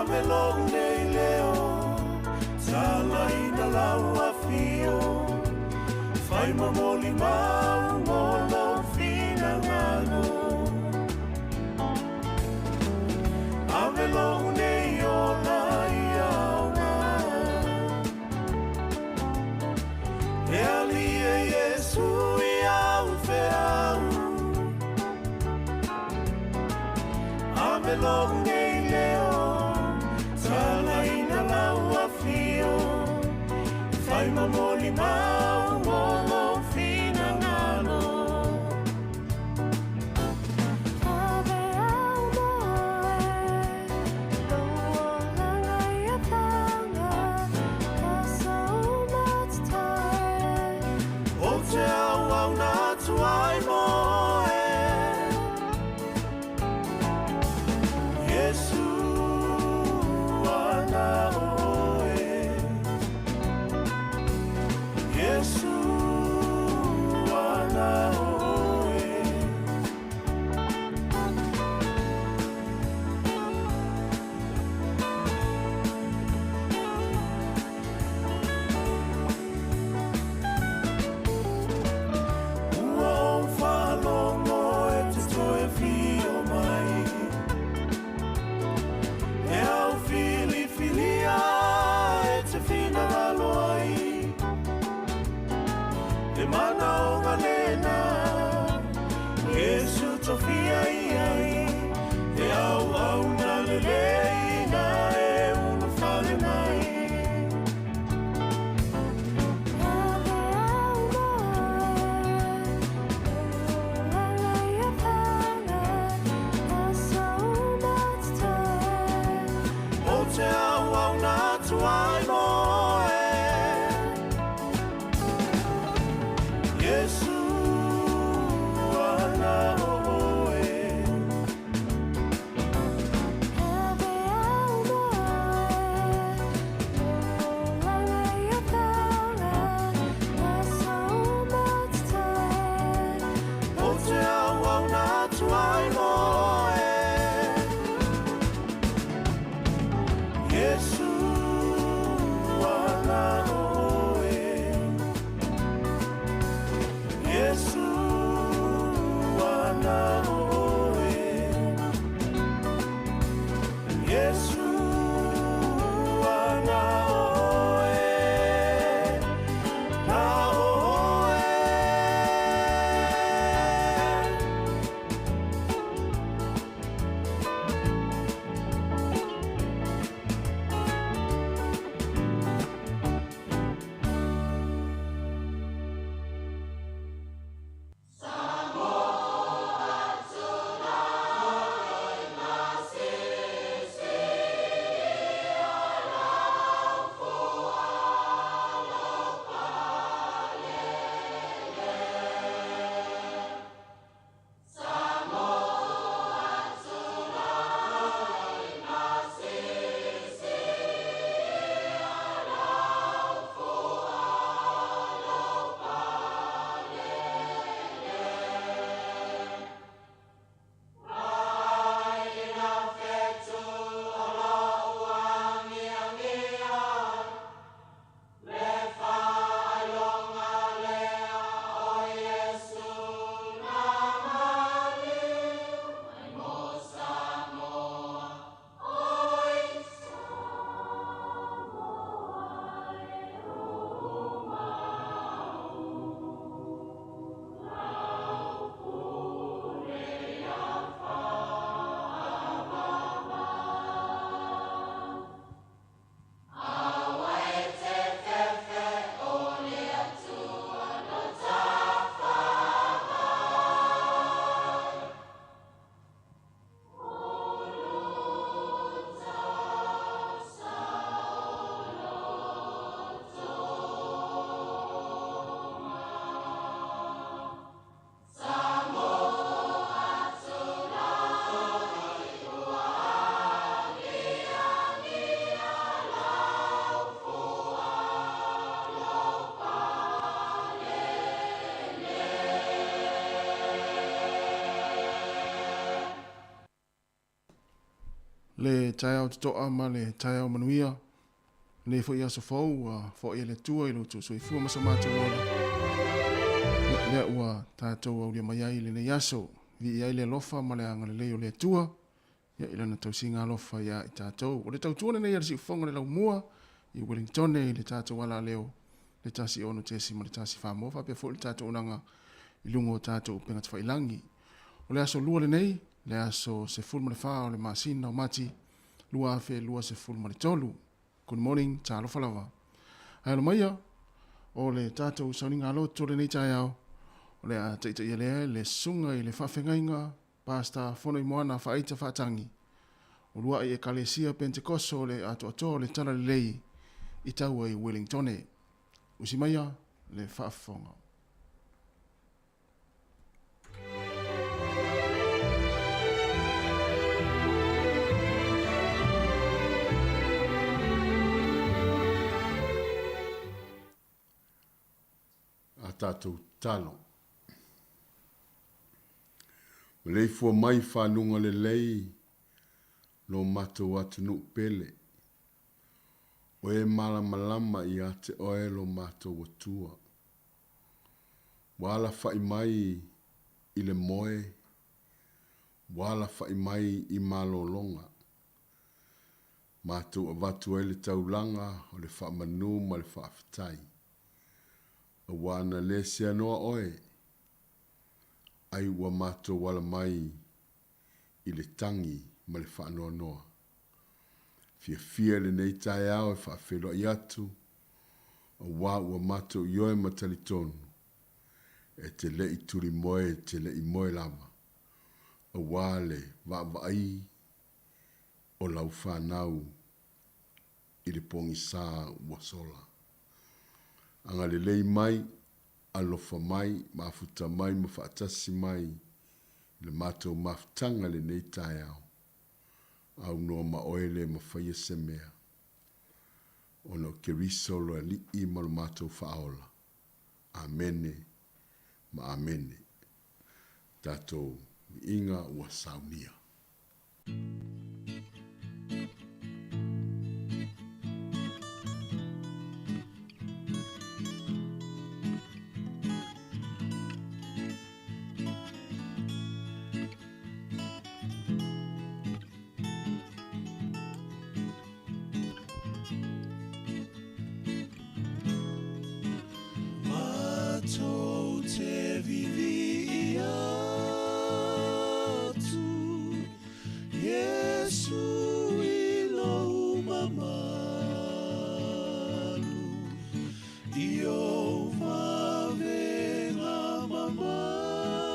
Ave lou nei leo, talaina lau afio, fai ma moli mau mo lou finagalo. Ave lou nei ola ia aoga, e alii e Iesu i au feau. Ave lou nei leo, talaina lau afio, fai ma moli mau mo lou finagalo. Ave au mo oe, lou olaga ia paga, aso uma o totoe. Ou te auauna atu ai mo oe, Iesu ana oe, Iesu ana oe. Ua ou faalogo e te toe afio mai, e au filifilia e te finagalo ai, le manaoga lena, Iesu tofia i ai, e auauna lelei na e ulufale mai. Ave au mo oe, lou olaga ia paga, aso uma o totoe. Ou te auauna atu ai mo oe, Iesu ana oe. Ave au mo oe, lou olaga ia paga, aso uma o totoe. Ou te auauna atu ai mo oe, Iesu ana oe, Iesu ana oe, Iesu ana oe, na oe. Le taeao totoa ma le taeao manuia. Lenei foi aso fou ua foai e le Atua i lo outou soifua ma so matou ola. Ia, lea ua tatou aulia mai ai i lenei aso. Viia ai le alofa ma le agalelei o le Atua, ia, i Lana tausiga alofa iā i tatou. O le tautua lenei a le Siufofoga o le Laumua i Wellingtone i le tatou alaleo le 16.1 Mo faapea foi le tatou auaunaga i luga o tatou upega tafailagi. O le aso lua lenei, le aso 14 o le masina o Mati 2023. Good morning, talofa lava. Ae alo maia, o le tatou sauniga loto lenei taeao, o le a taitaia lea e le susuga i le faafegaiga Pastor Fonoimoana Faaita Faatagi, uluai Ekalesia Pentekoso o le Atoatoa o le Talalelei i taua i Wellingtone. Usi maia le faafofoga. A tatou tatalo. Maleifua mai i faluga lelei lo matou atunuu pele. O e malamalama ia te oe lo matou Atua. Ua alafai mai i le moe, ua alafai mai i malologa. Matou avatu ai le taulaga o le faamanu ma le faafetai. Aua na le seanoa oe, ai ua matou ala mai i le tagi ma le faanoanoa. Fiafia i lenei taeao e faafeiloai atu, aua ua matou ioe ma talitonu, e te le i tulimoe e te le i moe lava, aua le vaavaai o lau fanau i le pogisa ua sola. Agalelei mai, alofa mai, mafuta mai ma faatasi mai i le matou mafutaga i lenei taeao. Aunoa ma oe le mafaia se mea, ona o Keriso lo Alii ma lo matou Faaola. Amene ma Amene. Tatou viiga ua saunia. Matou te vivii atu, Iesu i lou mamalu, I ou vavega mamana,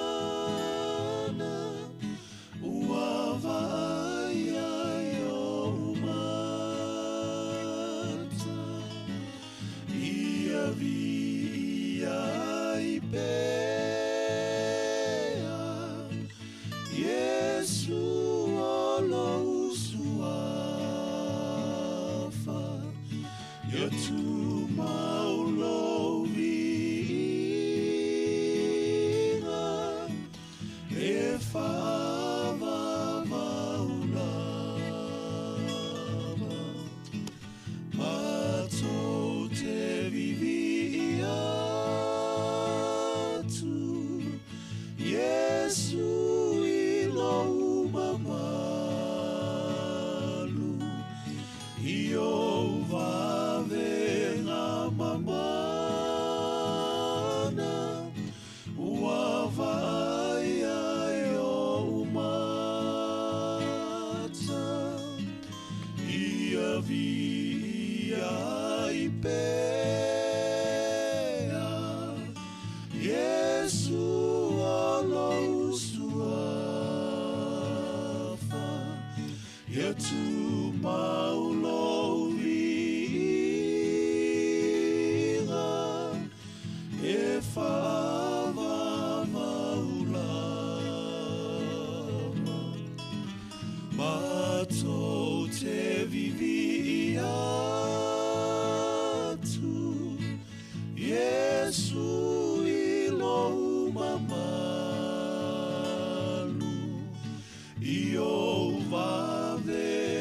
Ua vaaia e ou mata, Ia viia ai pea, Iesu o lou suafa, Ia tumau lou viiga, E faavavau lava. Matou te vivii atu, Iesu i lou mamalu, I ou vavega mamana, Ua vaaia e ou mata, Ia viia ai pea, Iesu o lou suafa, Ia tumau lou viiga, E faavavau lava. Matou te vivii atu, Iesu i lou mamalu, I ou vavega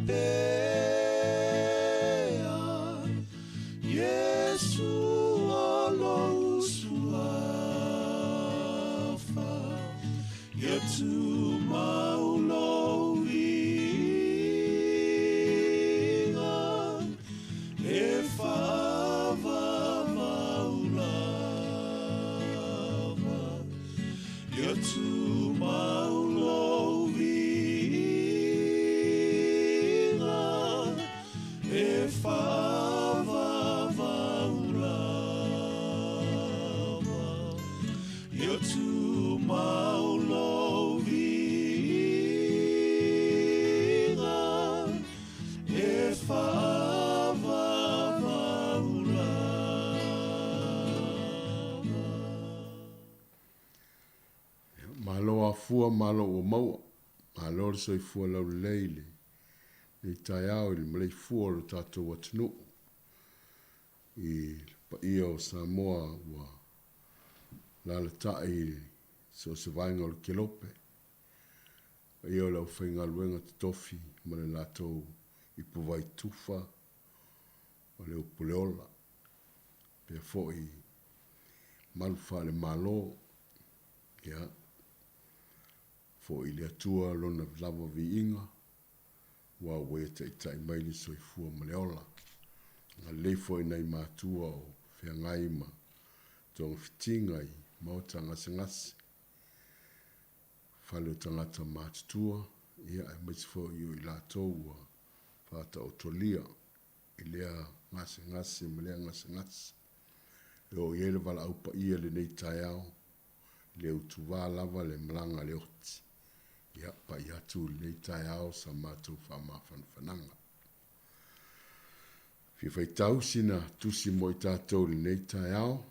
pea, Iesu o lou suafa, Ia tumau lou viiga, e faavavau lava. Ia tumau lou viiga, e faavavau lava. Ia tumau lou viiga, e faavavau lava. Malo afua, malo ua maua. Malo le soifua laulelei i lenei taeao i le maleifua o lo tatou atunuu i le paia o Samoa ua lalatai i so o se vaega o le kelope. Paia o le aufaigaluega totofi ma le latou ipuvai tufa o le upu le ola. Pea foi malu faale-Malo, ia, foi i le Atua lona lava viiga, ua ua ia taitai mai le soifua ma le ola. Agalelei foi nai matua o feagai ma togafitiga i maota gasegase, fale o tagata matutua, ia aemaise foi o i latou ua faataotolia i lea gasegase ma lea gasegase. E oo i ai le valaau paia i lenei taeao, e le utuvā lava le malaga a le oti. Ia, pai atu i lenei taeao sa matou faamafanafanaga. Fia faitau sina tusi mo i tatou i lenei taeao,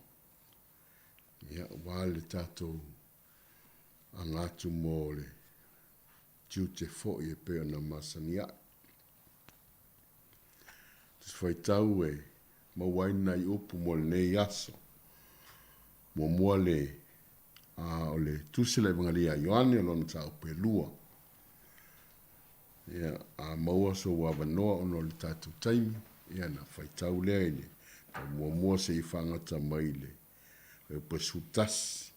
ia, aua le tatou aga atu mo le tiute foi e pei ona masani ai. Tusi faitau e maua ai nai upu mo lenei aso. Muamua le a o le Tusi a le Evangelia a Ioane o lona mataupu e lua. Ia, a maua sou avanoa ona o le tatou taimi, ia na faitau lea i le tau muamua seia faagata mai i le fuaiupu e 11.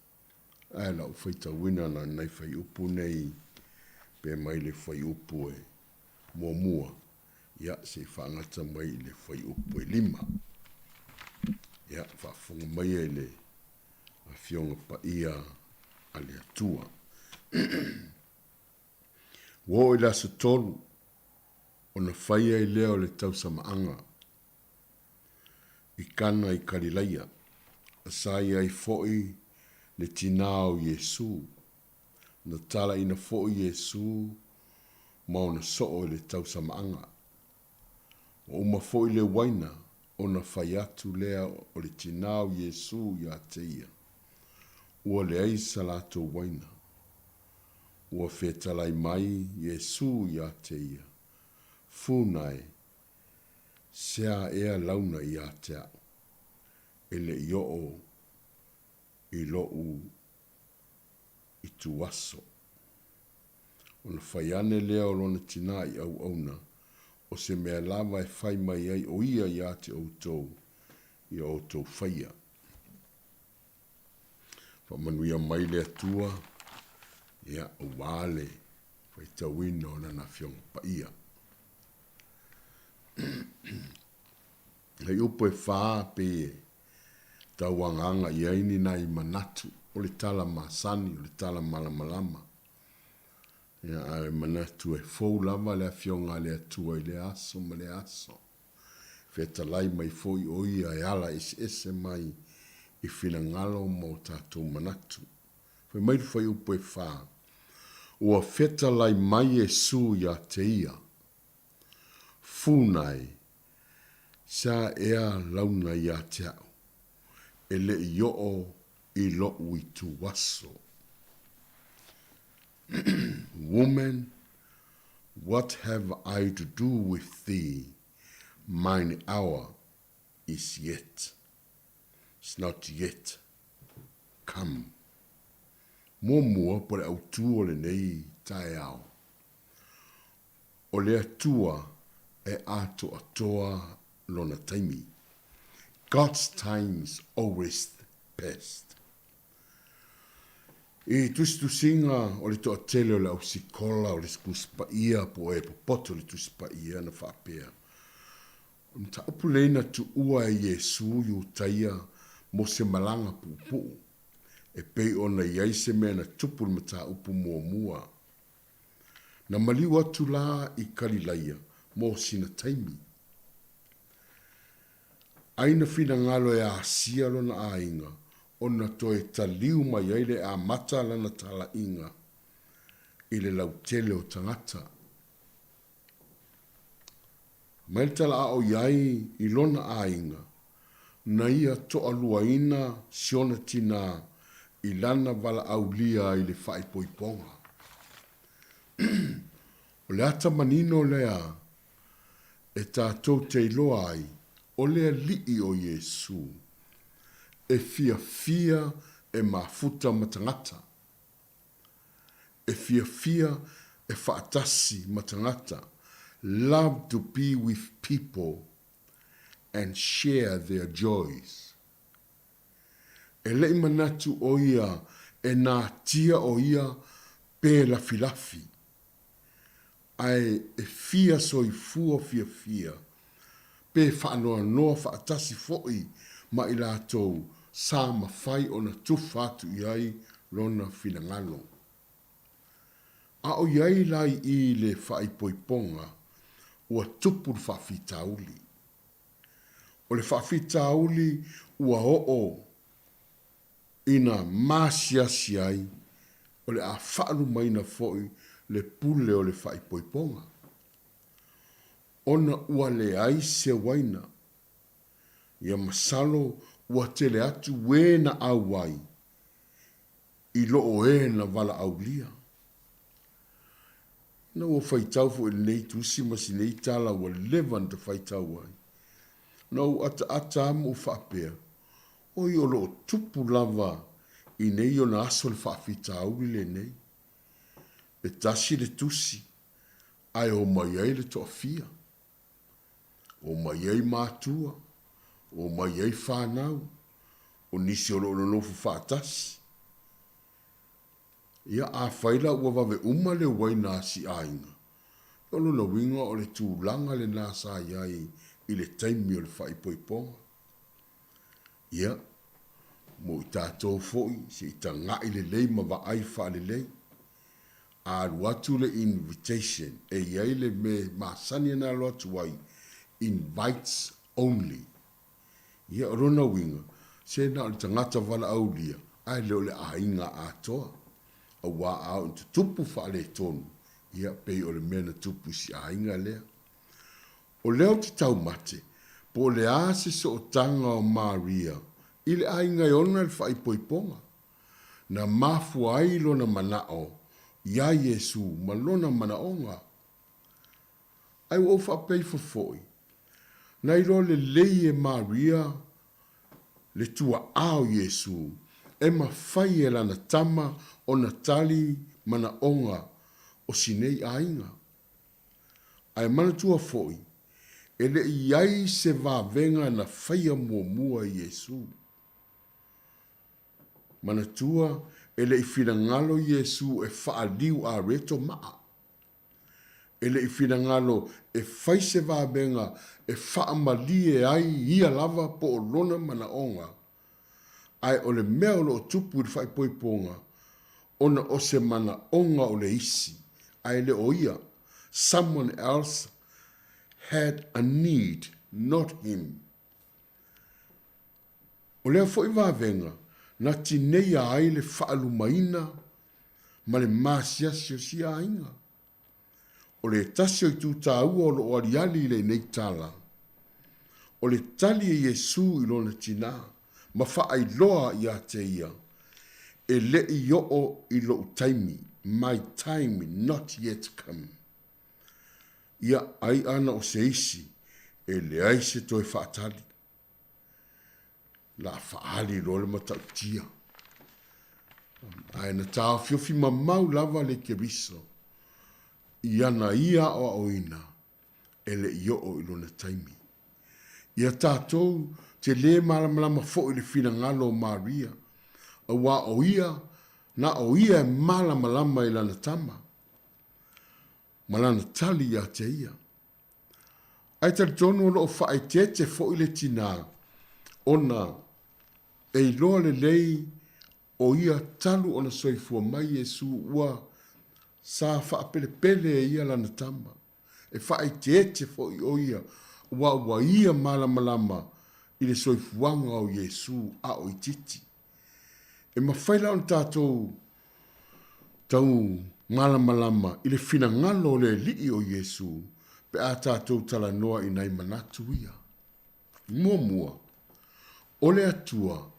Ae lau faitauina na nai fuaiupu nei pe mai le fuaiupu e muamua, ia seia faagata mai i le fuaiupu e 5. Ia, faafofoga maia i le Afioga Paia a le Atua. Ua oo i le aso 3, ona fai ai lea o le tausamaaga i Kana i Kalilaia, sa i ai foi le tinā o Iesu. Na talaina foi Iesu ma ona soo i le tausamaaga. Ua uma foi le uaina ona fai atu lea o le tinā o Iesu iā te ia, Ua leai sa latou uaina. Ua fetalai mai Iesu iā te ia, Funa e, sea ea launa iā te a'u, e le i oo i loʻu ituaso. Ona fai ane lea o lona tinā i auauna, o se mea lava e fai mai ai ʻo ia iā te ʻoutou, ia ʻoutou faia. Faamanuia mai le Atua, ia, aua le faitauina o Lana Afioga Paia. Hei upu e whā pei e tauangaanga i ai ni nai manatu o le tala masani, o le tala malamalama. Ia, ae manatu e fou lava le Afioga a le Atua i lea aso ma lea aso. Fetalai mai foi ʻo ia e ala eseese mai i finagalo ma o tatou manatu. Fai mai le fuaiupu e whā, Ua fetalai mai Iesu iā te ia, Funa e, sea ea launa iā te a'u, e le i oo i loʻu ituaso. Woman, what have I to do with thee? Mine hour is yet. It's not yet come. Muamua po le autū o lenei taeao. O le Atua e atoatoa Lona taimi. God's time's always best. I tusitusiga o le toatele o le ausikola o le Tusi Paia po o e popoto i le Tusi Paia na faapea, O le mataupu lenei na tuua e Iesu Iutaia mo se malaga puupuu, e pei ona i ai se mea na tupu i le mataupu muamua. Na maliu atu la i Kalilaia mo sina taimi. Ai na finagalo e asia lona aiga ona toe taliu mai ai le amata lana talaiga i le lautele o tagata. Mai le talaao i ai i lona aiga, na ia toaluaina si ona tinā i lana valaaulia i le faaipoipoga. O le ata manino lea e tatou te iloa ai o le Alii o Iesu, e fiafia e mafuta ma tagata, e fiafia e faatasi ma tagata, love to be with people and share their joys. E leʻi manatu ʻo ia e natia ʻo ia pe lafilafi, ae e fia soifua fiafia pe faanoanoa faatasi foʻi ma i latou sa mafai ona tufa atu i ai lona finagalo. A o i ai la i i le faaipoipoga ua tupu le faafitauli. O le faafitauli ua oo ina maasiasi ai, o le a faalumaina foi le pule o le faaipoipoga. Ona ua leai se uaina, ia masalo ua tele atu e na auai i loo e na valaaulia. Ina ua faitau foi i lenei tusi ma si nei tala ua leva ona ta faitau ai, na ou ataata a ma ou faapea, Oi o lo o tupu lava i nei ona aso le faafitauli lenei. E tasi le tusi ae omai ai le toafia, omai ai matua, omai ai fanau, o nisi o lo o nonofo faatasi. Ia, afai la ua vave uma le uaina a si aiga, o lona uiga o le tulaga lena sa i ai i le taimi o le faaipoipoga. Ia, mo i tatou foi, se i taga'i lelei ma vaai faalelei. A alu atu le invitation, e i ai le mea masani ana alo atu ai, invites only. Ia, o lona uiga, se na o le tagata valaaulia, ae le o le aiga atoa. Auā a oo ina tutupu faaletonu, ia, pei o le mea na tupu i si aiga lea. O lea ou te taumate, po o le a se sootaga o Maria i le aiga e ona le faaipoipoga, na mafua ai lona manao iā Iesū ma lona manaoga. Ae ua ou faapea ifo foi, na iloa lelei e Maria le tuaʻa o Iesū, e mafai e lana tama ona tali manaoga o si nei aiga. Ae manatua foi, e le i i ai se vavega na faia muamua e Iesū. Manatua, e le i finagalo Iesū e faaliu areto maa. E le i finagalo e fai se vavega e faamalie ai ia lava po o lona manaoga. Ae o le mea o lo o tupu i le faaipoipoga, ona o se manaoga o le isi, ae le o ia, someone else had a need, not him. O lea foi vavega na tineia ai le faalumaina ma le masiasi o sia aiga. O le tasi o itu taua o lo o aliali i lenei tala, o le tali e Iesū i lona tinā ma faailoa iā te ia, E le i oo i loʻu taimi, my time not yet come. Ia, ai ana o se isi, e leai se toe faatali. La faaali loa le matautia. Ae na taofiofi mamau lava le Keriso. i ana ia aoaoina e le i oo i lona taimi. Ia tatou te lē malamalama foi i le finagalo o Maria, auā o ia, na o ia e malamalama i lana tama, ma lana tali ia te ia. Ae talitonu o lo o faaeteete foi le tinā, ona e iloa lelei o ia talu ona soifua mai Iesu ua sa faapelepele e ia lana tama. E faaeteete foi o ia aua ua ia malamalama i le soifuaga o Iesu a o itiiti. E mafai la ona tatou tau malamalama i le finagalo o le Alii o Iesu pe a tatou talanoa i nai manatu ia. Muamua, o le Atua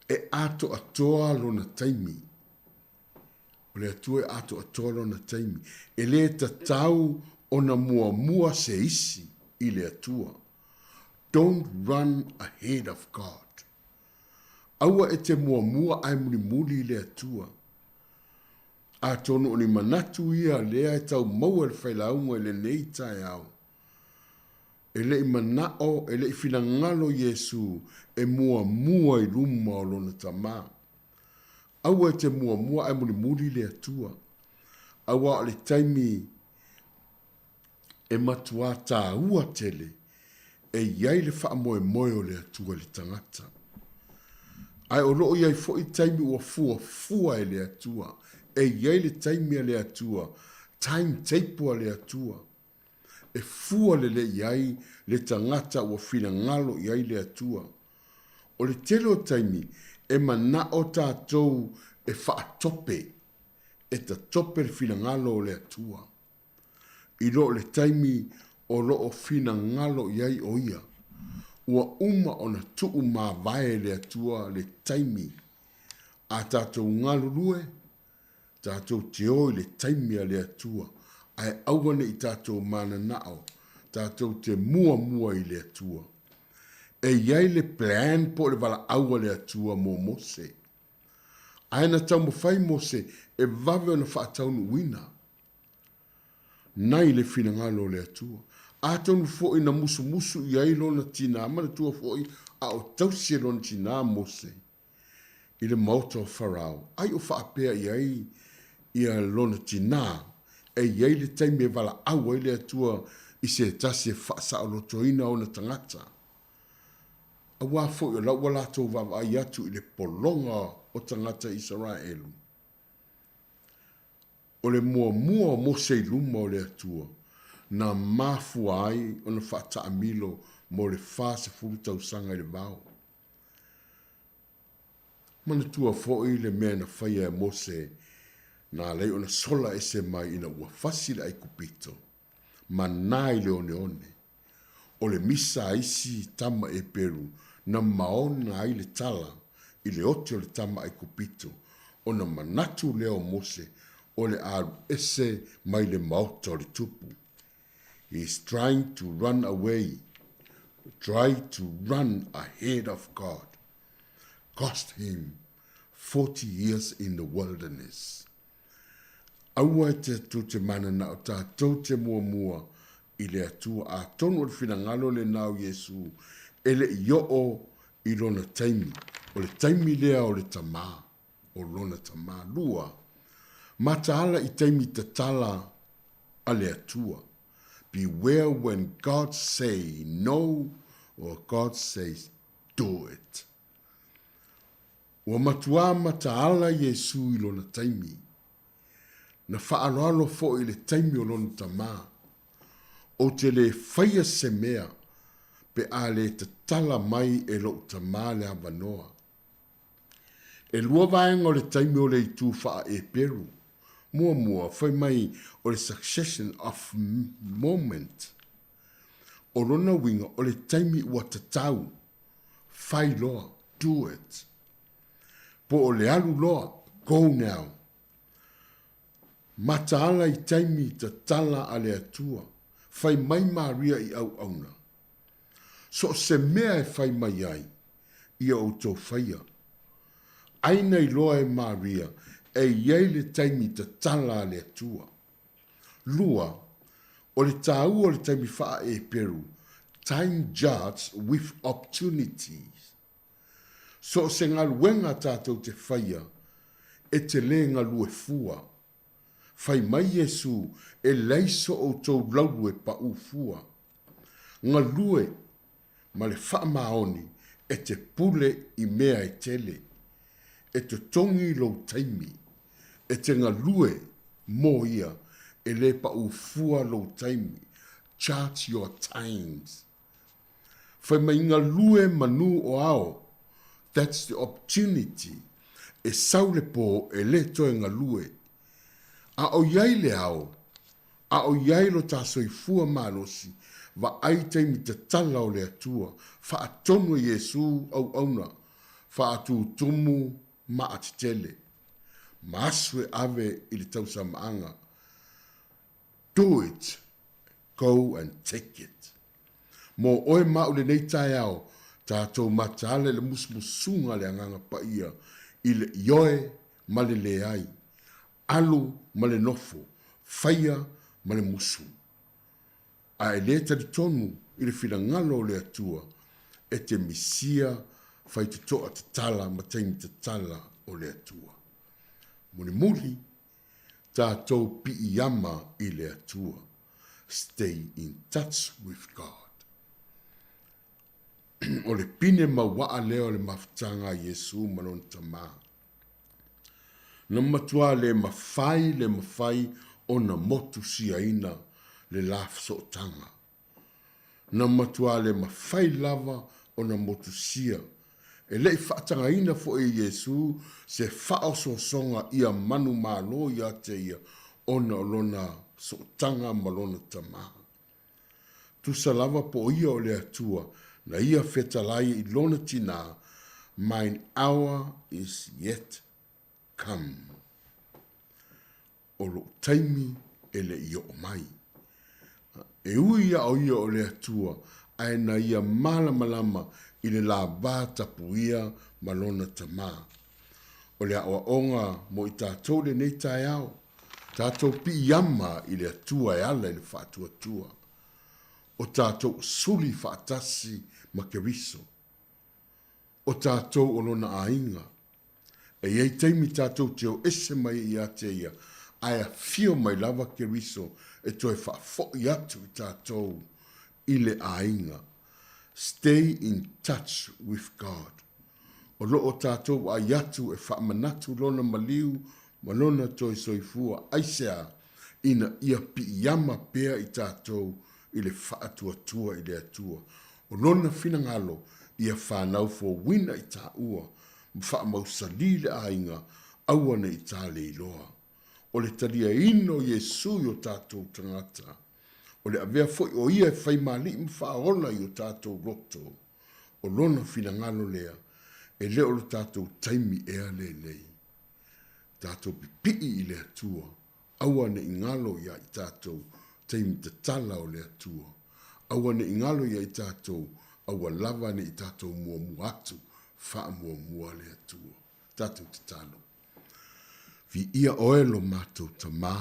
e atoatoa lona taimi. O le Atua e atoatoa lona taimi. E lē tatau ona muamua se isi i le Atua. Don't run ahead of God. Aua e te muamua ae mulimuli i le Atua. Atonu o ni manatu ia lea e tau maua e le Failauga i lenei taeao. E le i manao, e le i finagalo Iesu e muamua i luma o lona Tama. Aua e te muamua ae mulimuli le Atua. Aua o le taimi e matuā tāua tele e i ai le faamoemoe o le Atua i le tagata. Ae o lo o i ai foi taimi ua fuafua e le Atua. E i ai le taimi a le Atua, time table a le Atua. e fua lelei ai le tagata ua finagalo i ai le Atua. O le tele o taimi, e manao tatou e faatope, e tatope le finagalo o le Atua. I lo le taimi o lo o finagalo i ai o Ia, ua uma ona tuu mavae e le Atua le taimi a tatou galulue, Tatou te o i le taimi a le Atua, ae aua ne i tatou mananao tatou te muamua i le Atua. E i ai le plan po o le valaau a le Atua mo Mose. Ae na taumafai Mose e vave ona faataunuuina nai le finagalo o le Atua. Atonu foi na musumusu i ai lona tinā, manatua foi a o tausi e lona tinā Mose, i le maota o Farao, ai o faapea i ai ia lona tinā, e i ai le taimi e valaau ai le Atua i se tasi e faasaolotoina ona tagata. Auā foi o la ua latou vaavaai atu i le pologa o tagata Isaraelu. O le muamua o Mose i luma o le Atua, na mafua ai ona faataamilo mo le 40 tausaga i le vao. Manatua foi le mea na faia e Mose na ala ai ona sola ese mai ina ua fasi le Aikupito, ma na i le oneone. O le misa a isi tama Eperu na maona ai le tala i le ote o le tama Aikupito, ona manatu lea o Mose o le a alu ese mai le maota o le tupu. He is trying to run away, try to run ahead of God. Cost him 40 years in the wilderness. Aua e te Atua te mananao tatou te muamua i le Atua, atonu o le finagalo lena o Iesu e le i oo i lona taimi. O le taimi lea o le Tamā, o lona Tamā. Lua, mataala i taimi tatala a le Atua. Beware when God say no or God says do it. Ua matuā mataala Iesu i lona taimi. Na faaaloalo foi i le taimi o lona Tamā. Ou te lē faia se mea pe a lē tatala mai e lou Tamā le avanoa. E lua vaega o le taimi o le itu faa-Eperu. Muamua, fai mai o le succession of moment. O lona uiga o le taimi ua tatau, fai loa, do it. Po o le alu loa, go now. Mataala i taimi tatala a le Atua, fai mai Maria i auauna. So o se mea e fai mai ai, ia outou faia. Ai na iloa e Maria e i ai le taimi tatala a le Atua. Lua, o le tāua o le taimi faa-Eperu, time judged with opportunities. So o se galuega tātou te faia, e te lē galue fua. Fai mai Iesū, E leai so outou laulu e paʻū fua. Galue ma le faamaoni e te pule i mea e tele. E totogi lou taimi. E te galue mo ia, e lē paʻū fua lou taimi. Charge your times. Fai mai galue manu o ao, that's the opportunity, e sau le pō e lē toe galue. A o i ai le ao, a o i ai lo ta soifua malosi, vaai taimi tatala o le Atua, faatonu e Iesū auauna, faatutumu maatetele, ma asu e ave i le tausamaaga. Do it, go and take it. Mo oe ma au lenei taeao, tatou mataala i le musumusuga a le Agaga Paia i le ioe ma le leai, alu ma le nofo, faia ma le musu. A e lē talitonu i le finagalo o le Atua, e te misia faitotoa tatala ma taimi tatala o le Atua. Mulimuli, tatou piiama i le Atua. Stay in touch with God. O le pine mauaa lea o le mafutaga a Iesu ma lona Tamā. Na matuā le mafai le mafai ona motusiaina le la fesootaga. Na matuā le mafai lava ona motusia. E le i faatagaina foi e Iesu se faaosoosoga ia manumalo ia te ia ona o lona sootaga ma lona Tamā. Tusa lava po o ia o le Atua na ia fetalai i lona tinā, Mine hour is yet come. O lou taimi e le i oo mai. E ui ia o ia o le Atua, ae na ia malamalama i le lava tapuia ma lona Tamā. O le aoaoga mo i tatou lenei taeao, tatou piiama i le Atua e ala i le faatuatua. O tatou suli faatasi ma Keriso. O tatou o lona aiga. E i ai taimi tatou te o ese mai ai ia te ia, ae afio mai lava Keriso e toe faafoi atu i tatou i le aiga. Stay in touch with God. O lo o tatou vaai atu e faamanatu lona maliu ma lona toe soifua, aisea? Ina ia piiama pea i tatou i le faatuatua i le Atua. O lona finagalo ia fanau fouina i taua ma faamausalī le aiga, aua ne i tā leiloa. O le taliaina o Iesu i o tatou tagata, o le avea foi o ia e faimaliʻi ma faaola i o tatou loto, o lona finagalo lea, e le o lo tatou taimi ea lenei. Tatou pipii i le Atua, aua ne i galo iā i tatou taimi tatala o le Atua. Aua ne i galo iā i tatou, aua lava ne i tatou muamua atu, faamuamua le Atua. Tatou tatalo. Viia oe lo matou Tamā,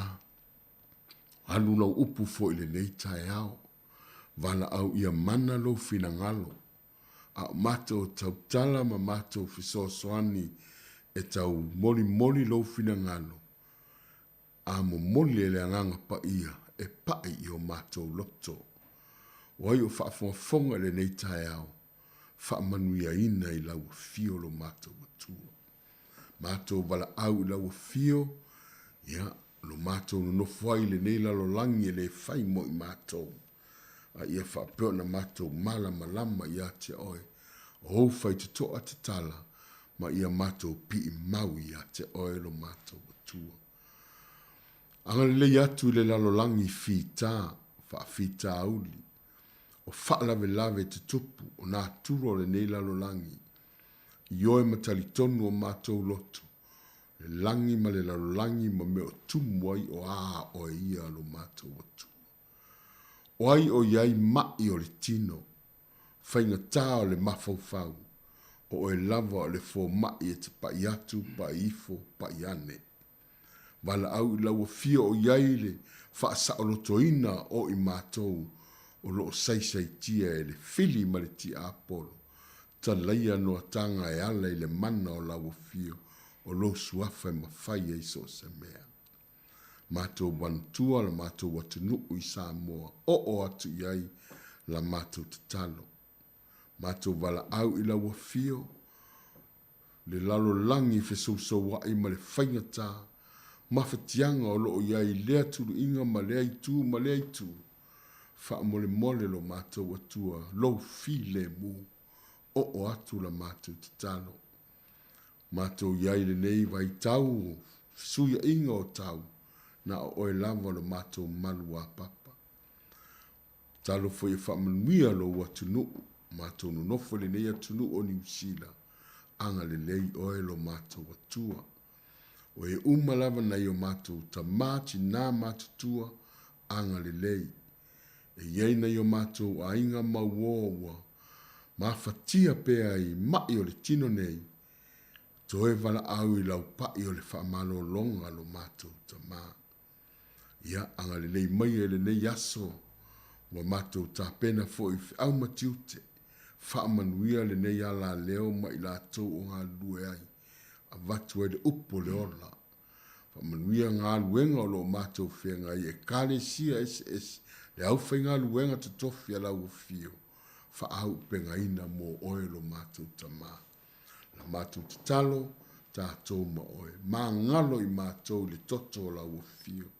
alu lau upu foi i lenei taeao. Valaau ia mana lou finagalo, a o matou tautala ma matou fesoasoani e tau molimoli lou finagalo, a momoli e le Agaga Paia e paʻi i o matou loto. O ai o faafogafoga i lenei taeao, faamanuiaina i lau afio lo matou Atua. Matou valaau i lau afio, ia, lo matou nonofo ai i lenei lalolagi e le fai mo i matou, a ia faapea ona matou malamalama ia te oe, o ou faitotoa tatala, ma ia matou piimau ia te oe lo matou Atua. Agalelei atu i le lalolagi fita, faafitauli, o faalavelave tutupu, o natura o lenei lalolagi, Ioe ma talitonu o matou loto, le lagi ma le lalolagi ma mea o tumu ai o a oe ia lo matou Atua. O ai o i ai maʻi o le tino, faigata o le mafaufau, o oe lava o le fomaʻi e te paʻi atu, paʻi ifo, paʻi ane. Valaau i lau Afio o i ai le faasaolotoina o i matou o lo o saisaitia e le fili ma le tiapolo. Talaia noataga e ala i le mana o lau Afio o lou Suafa e mafai ai so o se mea. Matou manatua la matou atunuu i Samoa, oo atu i ai la matou tatalo. Matou valaau i lau Afio, le lalolagi fesousoua'i ma le faigatā, mafatiaga o lo o i ai i lea tuluiga ma lea itu ma lea itu, faamolemole lo matou Atua, lou filemu, oo atu la matou tatalo. Matou i ai i lenei vaitau o fesuia'iga o tau, na o oe lava lo matou maluapapa. Tatalo foi e faamanuia lou atunuu, matou nonofo i lenei atunuu o Niu Sila, agalelei oe lo matou Atua. O e uma lava nai o matou tamā, tinā matutua, agalelei. E i ai nai o matou aiga ma uō ua mafatia pea i ma'i o le tino nei, toe valaau i lau pa'i o le faamalologa lo matou Tamā. Ia, agalelei maia i lenei aso, ua matou tapena foi i feau ma tiute, faamanuia lenei alaleo ma i latou o galulue ai, avatu ai le upu o le ola. Faamanuia galuega o lo o matou feagai i Ekalesia eseese, le aufaigaluega totofi a lau Afio, faaauupegaina mo oe lo matou Tamā. La matou tatalo, tatou ma oe. Magalo i matou i le toto o lau Afio,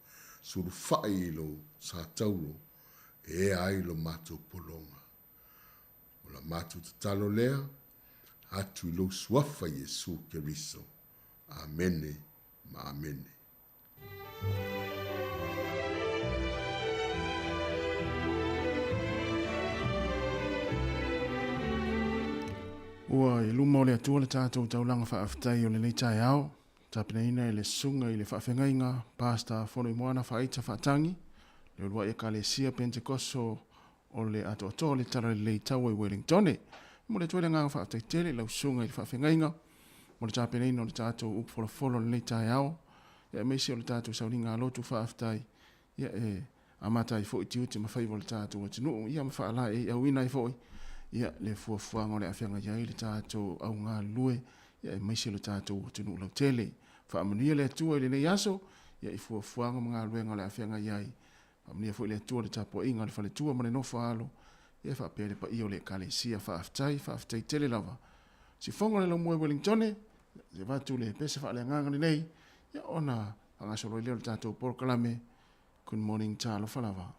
sulufai i lou satauro e ea ai lo matou pologa. O la matou tatalo lea, atu i lou Suafa Iesu Keriso. Amene ma amene. Ua i luma o le Atua le tatou taulaga faafetai o lenei taeao, tapenaina e le Susuga i le Faafeagaiga Pastor Fonoimoana Faaita Faatagi, le uluai Ekalesia Pentekoso o le atoatoa o le Talalelei Taua i Wellingtone. E momoli atu ai le agaga faafetai tele i lau Susuga i le Faafeagaiga mo le tapenaina o le tatou upu folafolo i lenei taeao, ia aemaise o le tatou sauniga lotu faafetai, ia e amata ai foi tiute ma faiva o le tatou atunuu, ia ma faalaeiauina ai foi ia le fuafuaga o le a feagai ai le tatou au galulue, ia aemaise o le tatou atunuu lautele. Faamanuia le Atua i lenei aso, ia i fuafuaga ma galuega o le a feagai ai. Faamanuia foi le Atua i le tapuaiga a le faletua ma le nofo a alo, ia faapea le paia o le Ekalesia. Faafetai, faafetai tele lava. Sifogo le laumua i Wellingtone, se avatu le pese faaleagaga lenei, ia ona faagasolo ai lea o le tatou polokalame. Good morning, talofa lava.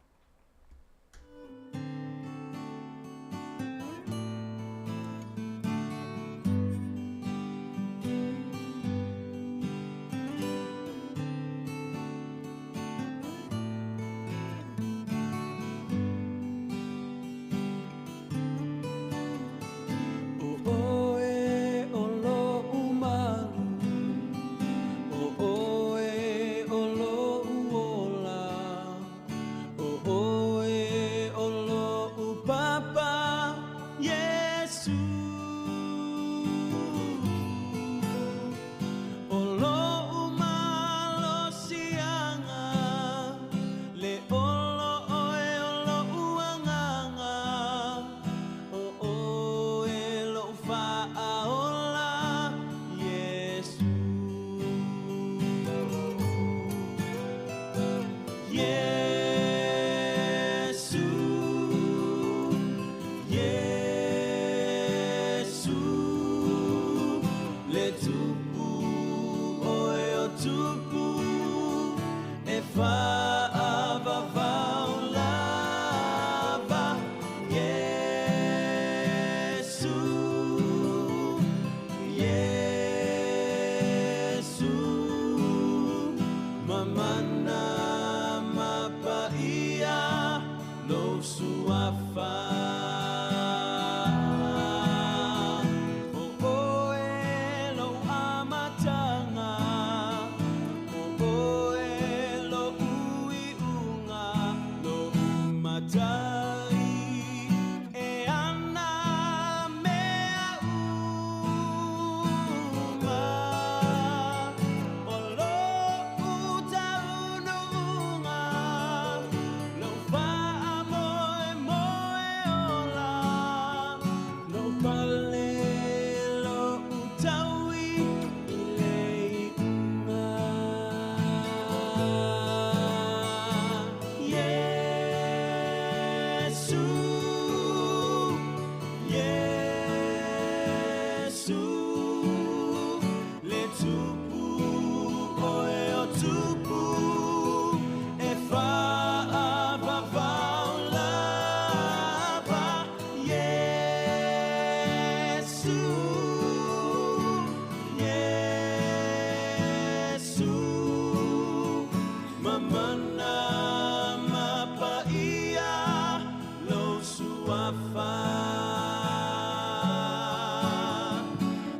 suafa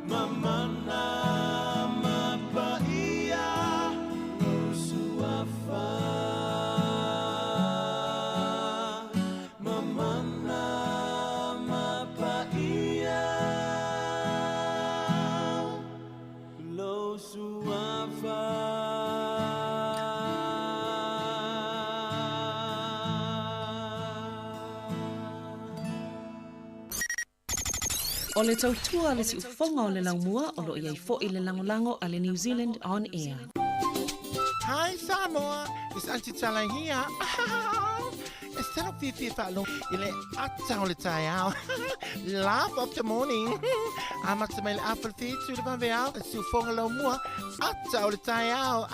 Mamana ma paia Lou suafa Mamana ma paia Lou suafa O le tautua le siufofoga o le laumua o lo iai fo'i le lagolago a le New Zealand On Air. Hi Samoa, it's Auntie Tala here. E talo fiafia faalogo i le ata o le taeao. Laugh of the morning. Amata mai le afa le 7 i le vaveao, le siufoga laumua, ata o le taeao.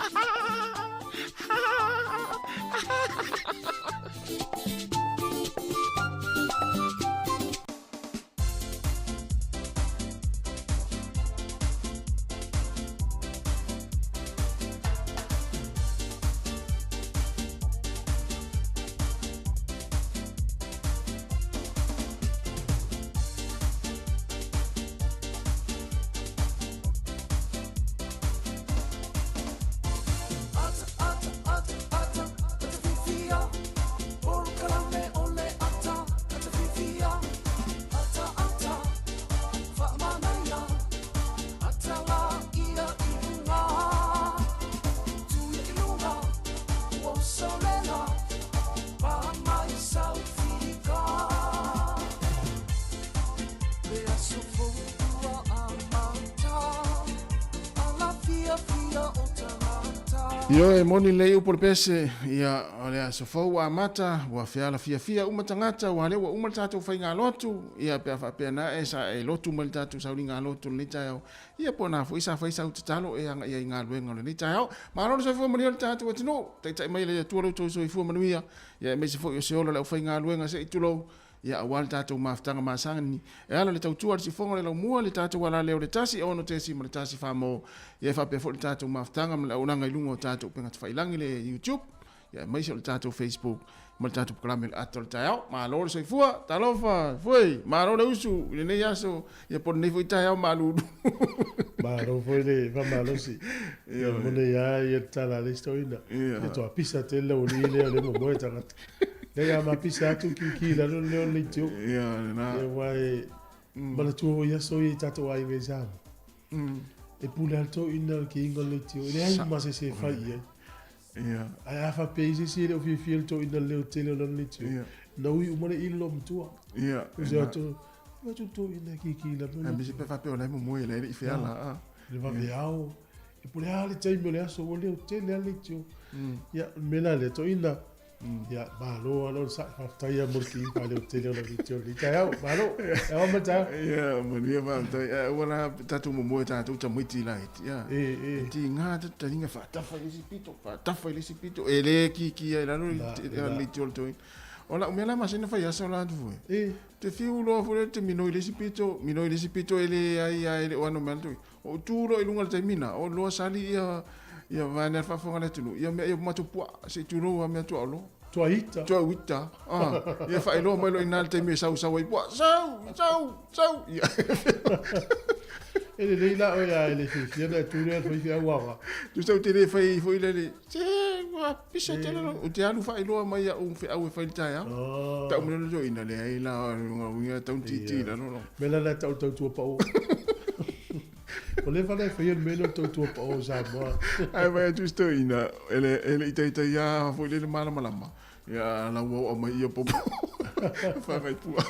Io e moni lei upu le pese, ia o le aso fou ua amata, ua feala fiafia uma tagata, ua lea ua uma le tatou faigalotu, ia pe a faapea na e sa e lotu mai le tatou sauligalotu lenei taeao, ia po o na foi sa fai sau tatalo e agaia i galuega o lenei taeao. Malo le soifua manuia le tatou atunuu, taitai mai le Atua lo outou soifua manuia, ia aemaise foi o se ola o le aufaigaluega se i tulou, Ia aua le tatou mafutaga masani e ala le tautua a le siufofoga o le laumua, le tatou alaleo le 1 6.1 famo, ia e faapea foi le tatou mafutaga ma le auaunaga i luga o tatou upega tafailagi le YouTube, ia aemaise o le tatou Facebook ma le tatou polokalame o le ata o le taeao. Malo le soifua, talofa, fue, malo le usu i lenei aso, ia po o lenei foi taeao malulu. Malo foi le faamalosi. Ia moni lava ia le tala a le isi toeaina. E toa pisa tele le aualii lea o lea e momoe tagata. Leai a ma pisa atu kiki i lalo le leo o le leitio. Ia lena. Ia aua e manatua foi aso ia i tatou aiga i Samoa. E pule lava le toeaina i le kiiga o le leitio. E leai ma se isi e fai i ai. Ia. Ae a faapea i se isi e le o fiafia le toeaina i le leo tele o lana leitio, na ui uma le ili loomatua. Ia. Uso atu, atu le toeaina e kiki i lalo. Aemaise pe faapea o la e momoe, la e le i feala. Le vaveao, e pule lava le taimi o le aso, ua leo tele lava le leitio. Ia, o le mea la lea, toeaina, ia, malo lava le onosai, faafetai lava mo le kiiga faaleo tele o lau leitio i lenei taeao. Malo, e ao ma le taeao. Ia, manuia faafetai. Ae aua la tatou momoe tatou tamaiti laiti, ia. E tiga taliga faatafa i le isi pito, faatafa i le isi pito, e le kikia i lalo le leitio o le toeaina. O lau mea la masani ona fai aso la atu foi. Te fiu loa foi lea te minoi i le isi pito, minoi i le isi pito e leai lava e le o ano mai lava le toeaina. Ou tu loa i luga i le taimi lena, o loa sali ia ia vaeane a le faafofoga a le atunuu, ia mea ia matou puaa se i tulou lava mea tuaoloa. Tuaita. Tuauita. Ah, ia faailoa mai loa i ina le taimi e sausau ai puaa, sau, sau, sau. Ia. E lelei la oe a e le fiafia ona e tu lea e fai feau aoga. Tusa ou te le fai foi lele, se ua pisa tele lou, ou te alu faailoa mai au feau e fai i le taeao. Tau mai loa le toeaina, leai la, o lona uiga e tau titi i lalo lau. Mea la lea e tau le tautua pao. Ua leva ona e faia le mea lea o le tautua pao i Samoa. Ae vaai atu si toeaina, e le i taitai lava foi lele malamalama, ia la ua oo mai ia popo whangai pua.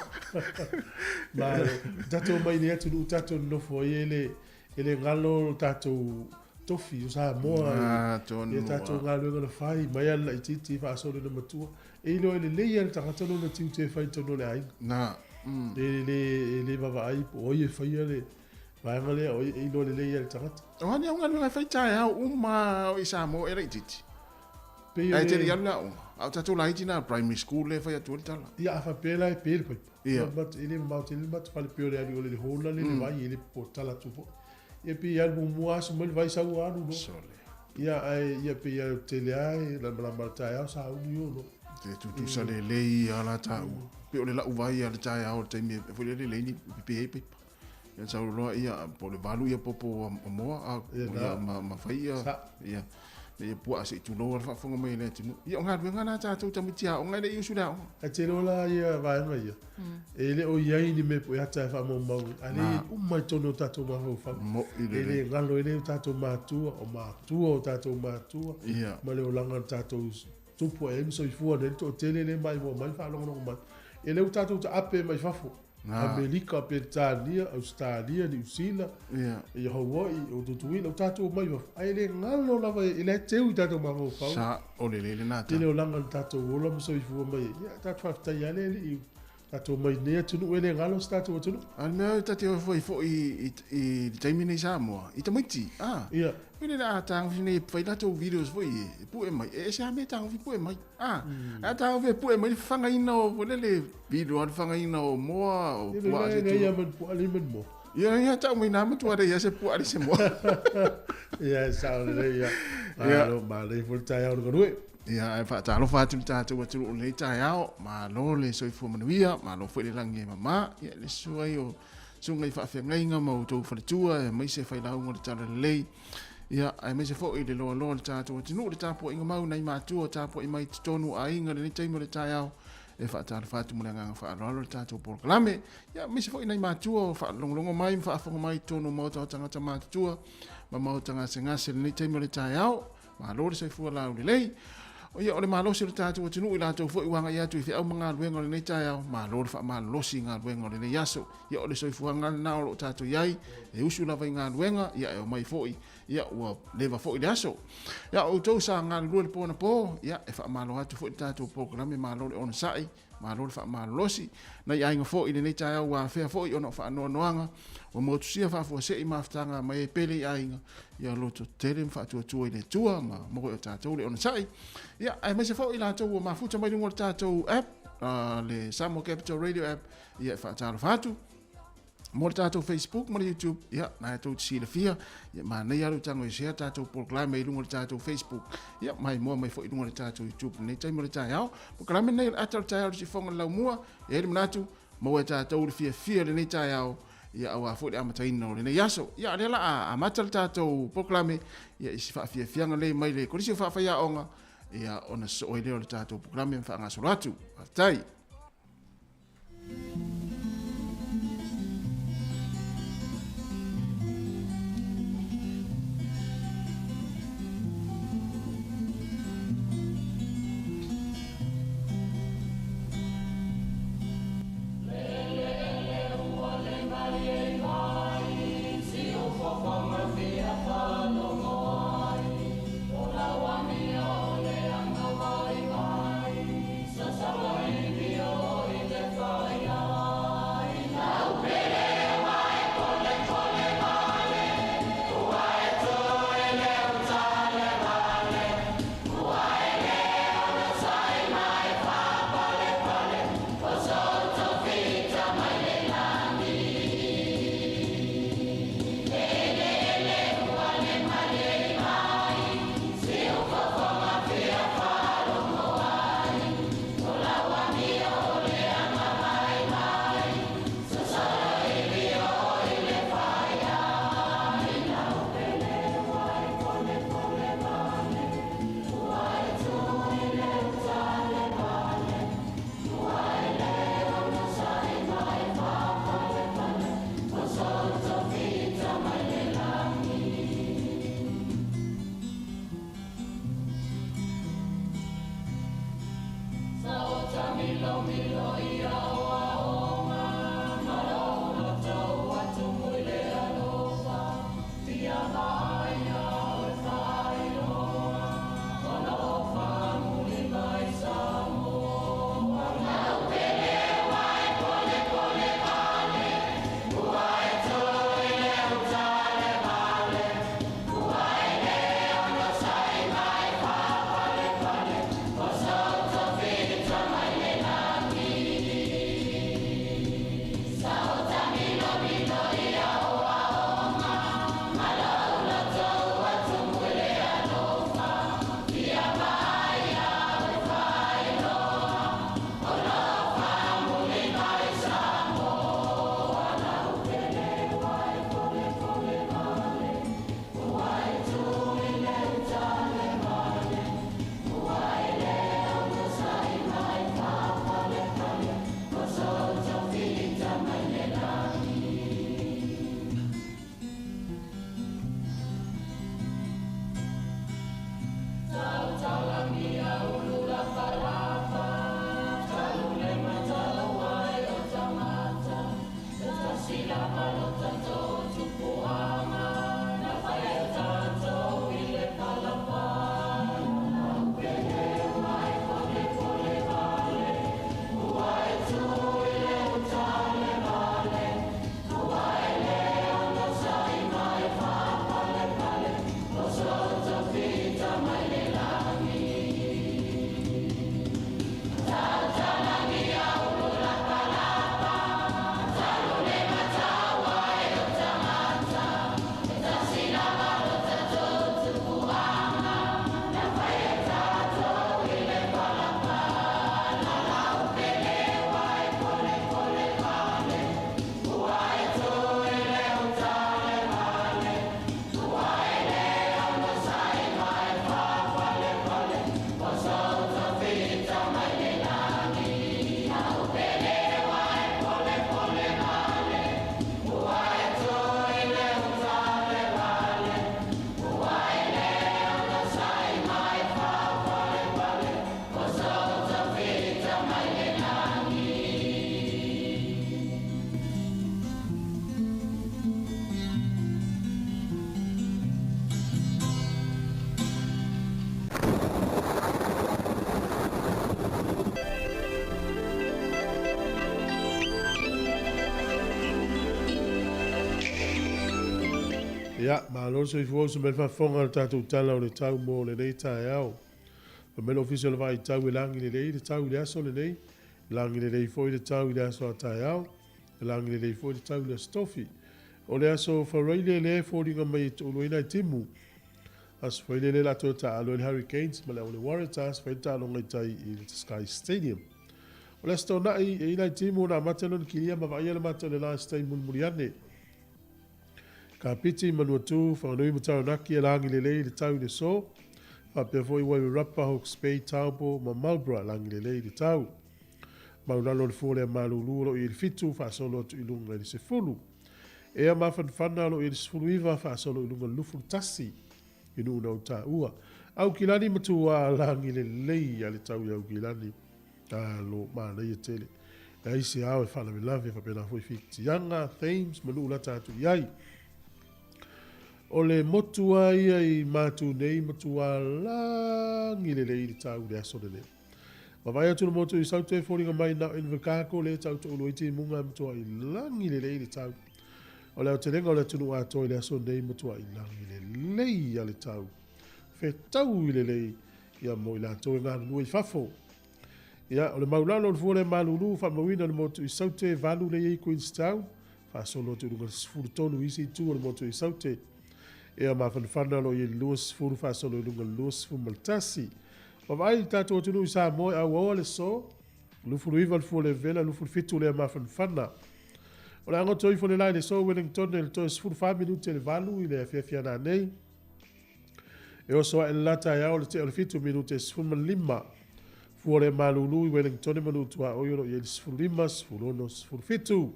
Malo. Tatou mai nei atunuu tatou nonofo ai e le e le galo lo tatou tofi o Samoa i a tatou galuega na fai mai lava le laitiiti faasolo ina matua. E iloa e lelei lava le tagata lona tiute e fai i totonu o le aiga. Na. E le e le vaavaai po o ai e faia le vaega lea, o ai e iloa lelei lava e le tagata. O a ni au galuega e fai taeao uma i Samoa e laitiiti? Pei o Ae le. te le i alu le aoga. A o tatou laiti na primary school lea e fai atu ai le tala. Ia a faapea la e pe le paipa. Ia. E le mamao tele le matou fale pei o le alu i o le hola le le vai e le potala atu foi. Ia pei e alu muamua aso mai le vai sau alu loa. Sole. Ia ae ia pei e tele lava e lamalama i le taeao sauni o loa. Te tutusa lelei a la taua. Pe o le lau vai a le taeao le taimi e foi lele lei ni pipi ai paipa. Ia sau loa ia po o le 8 ia popo o moa a Ia ia ma fai ia ia ia puaa se i tulou a le faafofoga mai e le atunuu. Ia o galuega na tatou tamaiti aoga e le i usu i le aoga. Ae tele o la ia vaega ia, e le o i ai ni mea po e ata e faamaumau ai, a le i uma i totonu o tatou mafaufau. Mo'i E lelei. le galo e le o tatou matua, o matua o tatou matua, Ia. ma le olaga o le tatou tupu e ai ma soifua nei le toatele le maimoa mai faalogologo mai. E le ua tatou taape mai fafo. Amerika, Peretania, Australia, Niu Sila, Ia. ia Hawaii, o Tutuila, o tatou mai fafo. Ae le galo lava e le teu i tatou mafaufau. Sa o lelei lena Tele tala. o laga le tatou ola ma soifua mai ai. Ia, tatou faafetai lava le Alii, tatou mai nei atunuu e le galo se tatou atunuu. A le mea e tate o foi foi i le taimi nei Samoa, i tamaiti, a. Ia. Foi lele a tagofi nei fai latou videos foi e pue mai. E ese lava mea e tagofi pue mai. A, a tagofi e pue mai le fafagaina o foi lele video a le fafagaina o moa o Ia, puaa le se le tulaga. ia ma le puaa le ma le moa. Ia, ia, tau mai nā matua le ia se puaa le se moa. Ia, e sao lelei, ia. Ia. Malo, malei foi le taeao le galue. Ia, ae faatalofa atu le tatou atunuu i lenei taeao, malo le soifua manuia, malo foi le lagi e mamā. Ia, le susu ai o susuga i faafeagaiga ma outou faletua, aemaise failauga o le talalelei. Ia, aemaise foi le loaloa o le tatou atunuu, le tapuaiga mau nai matua, tapuai mai i totonu o aiga i lenei taimi o le taeao. E faatalofa atu ma le agaga faaaloalo le tatou polokalame. Ia, aemaise foi nai matua o faalogologo mai ma faafofoga mai i totonu o maota o tagata matutua ma maota gasegase i lenei taimi o le taeao. Malo le soifua laulelei. O ia, o le malosi o le tatou atunuu i latou foi ua agai atu i feau ma galuega o lenei taeao, malo le faamalolosi i galuega o lenei aso. Ia, o le soifuaga lena o loo tatou i ai, e usu lava i galuega, ia e omai foi, ia ua leva foi le aso. Ia, o outou sa galulue le po na po, ia e faamalo atu foi le tatou polokalame, malo le onosai, malo le faamalolosi. Nai aiga foi i lenei taeao ua afea foi ona o faanoanoaga, ua motusia faafuasei mafutaga mai e pele i aiga, ia loto tele ma faatuatua i le Atua ma maua e o tatou le onosai. Ia, aemaise foi i latou ua mafuta mai luga o le tatou app, le Samoa Capital Radio app, ia e faatalofa atu. Mo le tatou Facebook ma le YouTube, ia, na e tou te silafia, ia, manaia le utago e share tatou polokalame i luga o le tatou Facebook, ia, maimoa mai foi i luga o le tatou YouTube lenei taimi o le taeao. Polokalame lenei o le ata o le taeao le sifoga o le laumua, e i ai le manatu, maua e tatou le fiafia lenei taeao, ia auā foi le amataina o lenei aso. Ia, o lea la a amata le tatou polokalame, ia, i si faafiafiaga lea mai le Kolisi o Faafaiaoga, ia, ona sosoo ai lea o le tatou polokalame ma faagasolo atu. Faafetai. Ia, malo le soifua uso mai le faafofoga i le tatou Tala o le Tau mo lenei taeao. Fai mai le Ofisa o le Vaai Tau e lagi lelei le tau i le aso lenei, e lagi lelei foi le tau i le aso a taeao, e lagi lelei foi le tau i le Aso Tofi. O le aso Faraile lea e foliga mai e toulu ai nai timu. Aso Faraile lea o le a toe taaalo ai le Hurricanes ma le au o le Waratahs fai le taaloga i tai i le Sky Stadium. O le Aso Toonai, e i ai nai timu na amata lona kilia ma vaaia le mata o le la i se taimi mulimuli ane. Kapiti, Manuatū, Whanganui ma Taranaki e lagi lelei le tau i le so. Faapea foi Wairarapa, Hawke's Bay, Taupo ma Marlborough lagi lelei le tau. Maulalo le fua lea malulu o lo o i ai le 7 faasolo atu i luga i le 10. Ea mafanafana o lo o i ai le 19 faasolo i luga i le 21 i nuu na ou taua. Aukilani ma Tuā lagi lelei a le tau i Aukilani. Alo, manaia tele. Leai se ao e faalavelave faapena foi Fitiaga, Thames ma nuu lata atu i ai. O le motu a ia i Matu nei matua lagi lelei le tau i le aso lenei. Vaavaai atu le motu i Saute e foliga mai na o Invercargill lea e tau toulu ai timuga e matua i lagi lelei le tau. O le aotelega o le atunuu atoa i le aso nei matua i lagi lelei a le tau. Fetau i lelei ia mo i latou e galulue i fafo. Ia, o le maulalo o le fua lea malulu, faamauina le motu i Saute, 8 lea i ai Queenstown, faasolo atu i luga i le 13 i isi itu o le motu i Saute. Ea mafanafana o lo o i ai le 20 faasolo i luga i le 21. Vaavaai i le tatou atunuu i Samoa e auaoa le so, 29 le fua le vela, 27 lea mafanafana. O le agoto ifo le la i le so Wellington i le toe 14 minute le 8 i le afiafi ana nei. E oso ae le la taeao le tea o le 7 minute e 15. Fua le malulu i Wellington manu tuaoi o lo o i ai le 15, 16, 17.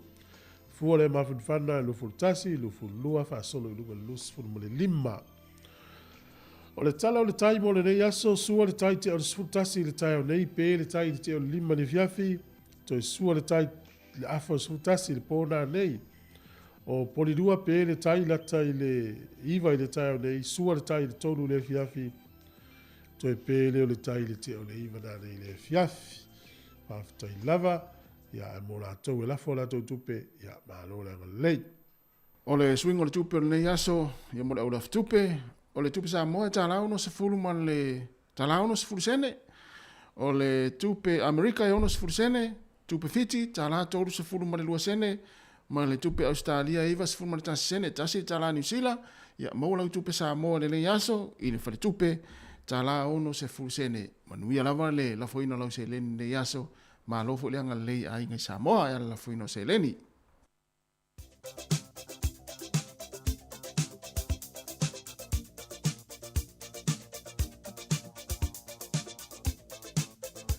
Fua le mafanafana e 21, 22, faasolo i luga i le 25. O le tala o le tai mo lenei aso, sua le tai tea o le 11 i le taeao nei, pe le tai i le tea o le 5 i le afiafi, toe sua le tai i le afa o le 11 i le pō nanei. O Polilua pe le tai lata i le 9 i le taeao nei, sua le tai i le 3 i le afiafi, toe pe lea o le tai i le tea o le 9 nanei i le afiafi. Faafetai lava, ia ae mo latou e lafo a latou tupe, ia malo le agalelei. O le suiga o le tupe o lenei aso, ia mo le au lafetupe, o le tupe Samoa e $1.60 ma le $1.60 sene, o le tupe Amerika e 60 sene, tupe Fiti $32 sene, ma le tupe Ausetalia e 91 sene, tasi le tala Niu Sila, ia maua lau tupe Samoa i lenei aso i le faletupe $60 sene. Manuia lava le lafoina o lau seleni i lenei aso, malo foi le agalelei i aiga i Samoa e ala lafoina o seleni.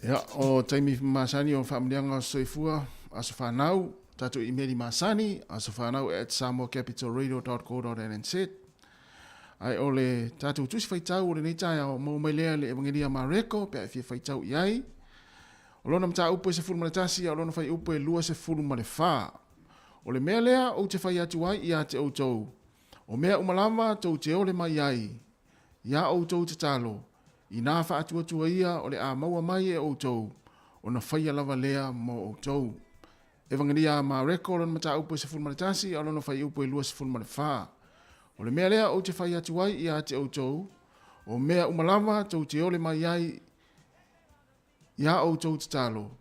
Ia, o taimi masani o faamanuiaga o soifua, aso fanau, tatou imeli masani, aso fanau at samoacapitalradio.co.nz. Ai o le tatou tusi faitau o lenei taeao, maua mai lea le Evangelia Mareko, pe a e fia faitau i ai. O lona mataupu e 11, a o lona fuaiupu e 24. O le mea lea ou te fai atu ai ia te outou, o mea uma lava tou te ole mai ai, iā outou tatalo, inā faatuatua ia o le a maua mai e outou, ona faia lava lea mo outou. Evagelia a Mareko lona mataupu e 11 a o lona fuaiupu e 24. O le mea lea ou te fai atu ai ia te outou, o mea uma lava tou te ole mai ai iā outou tatalo,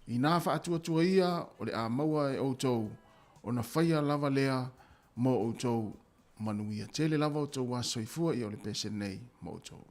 inā faatuatua ia o le a maua e outou, ona faia lava lea mo outou. Manuia tele lava outou aso soifua ia o le pese nei mo outou.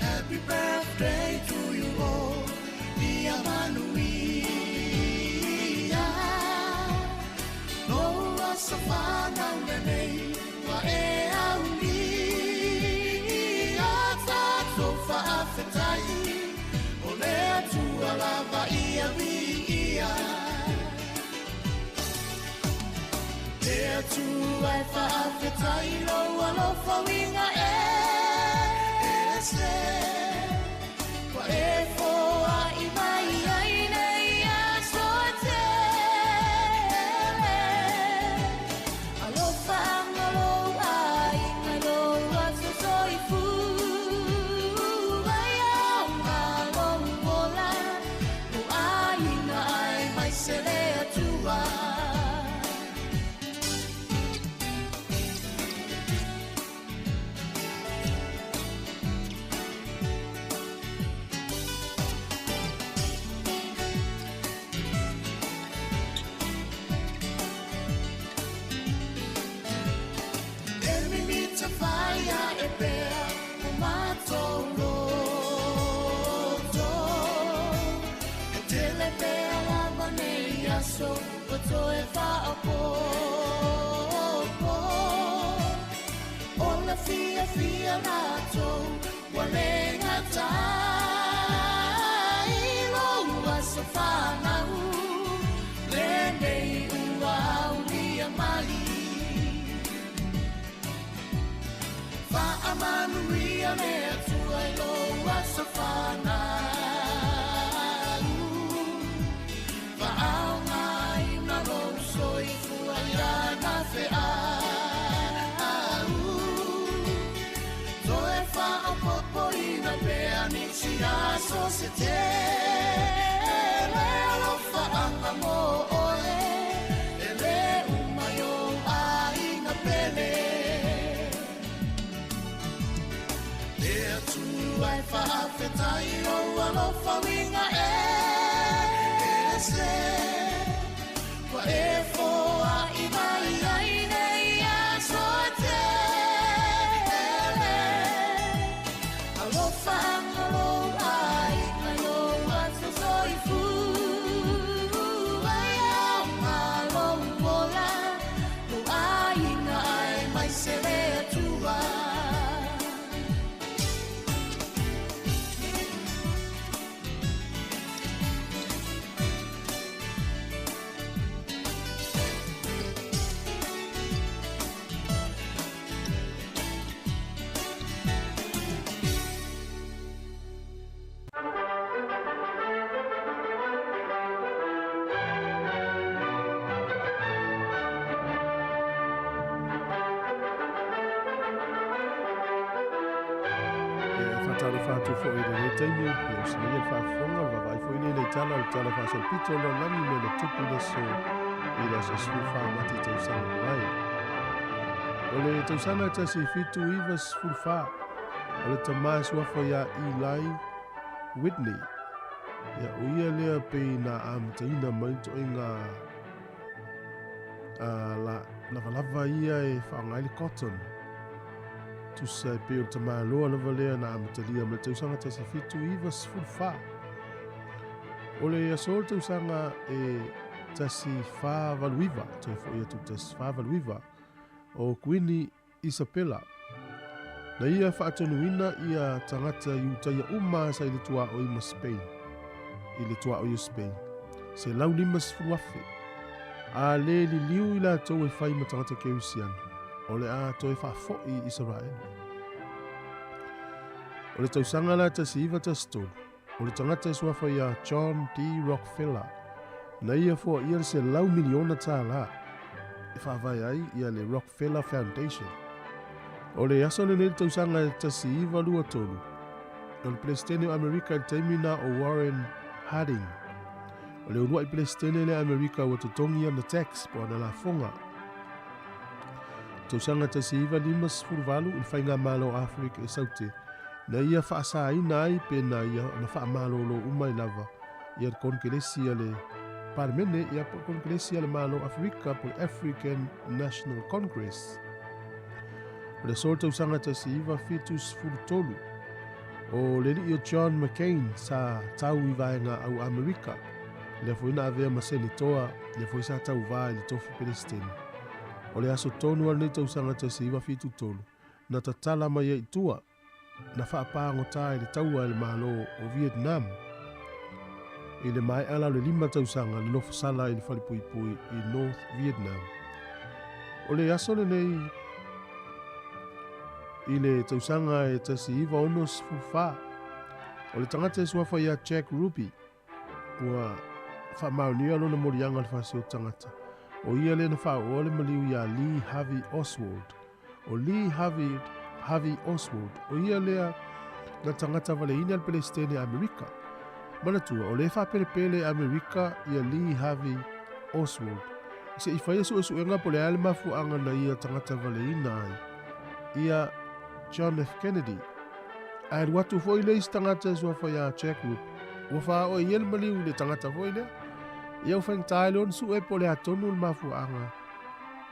Happy birthday to you all, ia manuia. Lou aso fanau lenei, ua e aulia. Tatou faafetai, o le Atua lava ia viia. Le Atua e faafetai lou alofa uiga ese. Ua e foai mai ai nei aso e tele. Alofa anga lou aiga i lou aso soifua. Ia aoga lou ola, lou aiga aemaise le Atua. E mimita faia e pea o matou loto. E tele pea lava nei aso ua toe faaopoopo. O le fiafia latou ua le gatai lou aso fanau lenei ua aulia mai. Faamanuia le Atua i lou aso fanau. Faaaogaina lou soifua ia na feau. Toe faaopoopoina pea nisi aso se tele. Alofaanga mo oe, e le uma i ou aiga pele. Le Atua e faafetai lou alofa uiga ese. Ua e foai mai ai nei aso e tele. Alofa anga lou aiga i lou aso soifua. Ia aoga lou ola, lou aiga aemaise le Atua. E faatalofa atu foi i lenei taimi, ia usitaia le faafofoga, le vaavaai foi lea i le tala o le Tala Faasolopito o le Lalolagi mea na tupu i le aso i le aso 14 Mati tausaga ua mavae. O le tausaga e 1914, o le tamā e suafa iā Eli Whitney, ia, o ia lea pei na amataina mai toaiga la, lavalava ia e faaaoga ai le cotton. Tusa e pei o le tamaloa lava lea na amatalia mai le tausaga 1794. O le aso o le tausaga e 1489, toe foi atu 1489, o Kuini Isapela. Na ia faatonuina ia tagata Iutaia uma sa i le tuaoi ma Spain, i le tuaoi o Spain, 150,000. A le liliu i latou e fai ma tagata Kerisiano, o le a toe faafoi i Isaraelu. O le tausaga la 1913, O le tagata e suafa iā John D. Rockefeller, na ia foaia le $100 miliona e faavae ai ia le Rockefeller Foundation. O le aso lenei le tausaga e 1923, o le Peresetene o Amerika i le taimi na o Warren Harding. O le uluai Peresetene lea Amerika ua totogi ana tax po ana lafoga. Tausaga 1958 i le Faigamalo o Aferika i Saute, na ia faasaina ai pe na ia na faamalōlō uma ai lava ia le Konekelesi a le Palemene ia po o le Konekelesi a le Malo o Aferika po o le African National Congress. O le aso o le tausaga 1973, o le alii o John McCain sa tau i vaega au Amerika, lea foi na avea ma Senetoa, lea foi sa tauvā i le tofi Peresetene. O le aso tonu o lenei tausaga 1973, na tatala mai ai i tua, na faapāgotā i le taua e le Malo o Vietnam. I le maea la o le 5 tausaga le nofo sala i le falepuipui i North Vietnam. O le aso lenei i le tausaga e 1964, o le tagata e suafa ia Jack Ruby, ua faamaonia lona moliaga i le fasi o tagata. O ia lea na faaooa le maliu iā Lee Harvey Oswald. O Lee Harvey, Harvey Oswald, o ia lea na tagata valeina le Pelesitene a Amerika. Manatua, o lea e faapelepele e Amerika ia Lee Harvey Oswald. Se i faia suesuega po o le a le mafuaaga na ia tagata valeina ai ia John F. Kennedy. Ae alu atu foi le isi tagata e suafa iā Jack Ruby, ua faaoo i ia le maliu i le tagata foi lea. Ia ua faigata ai loa ona sue po o le a tonu le mafuaaga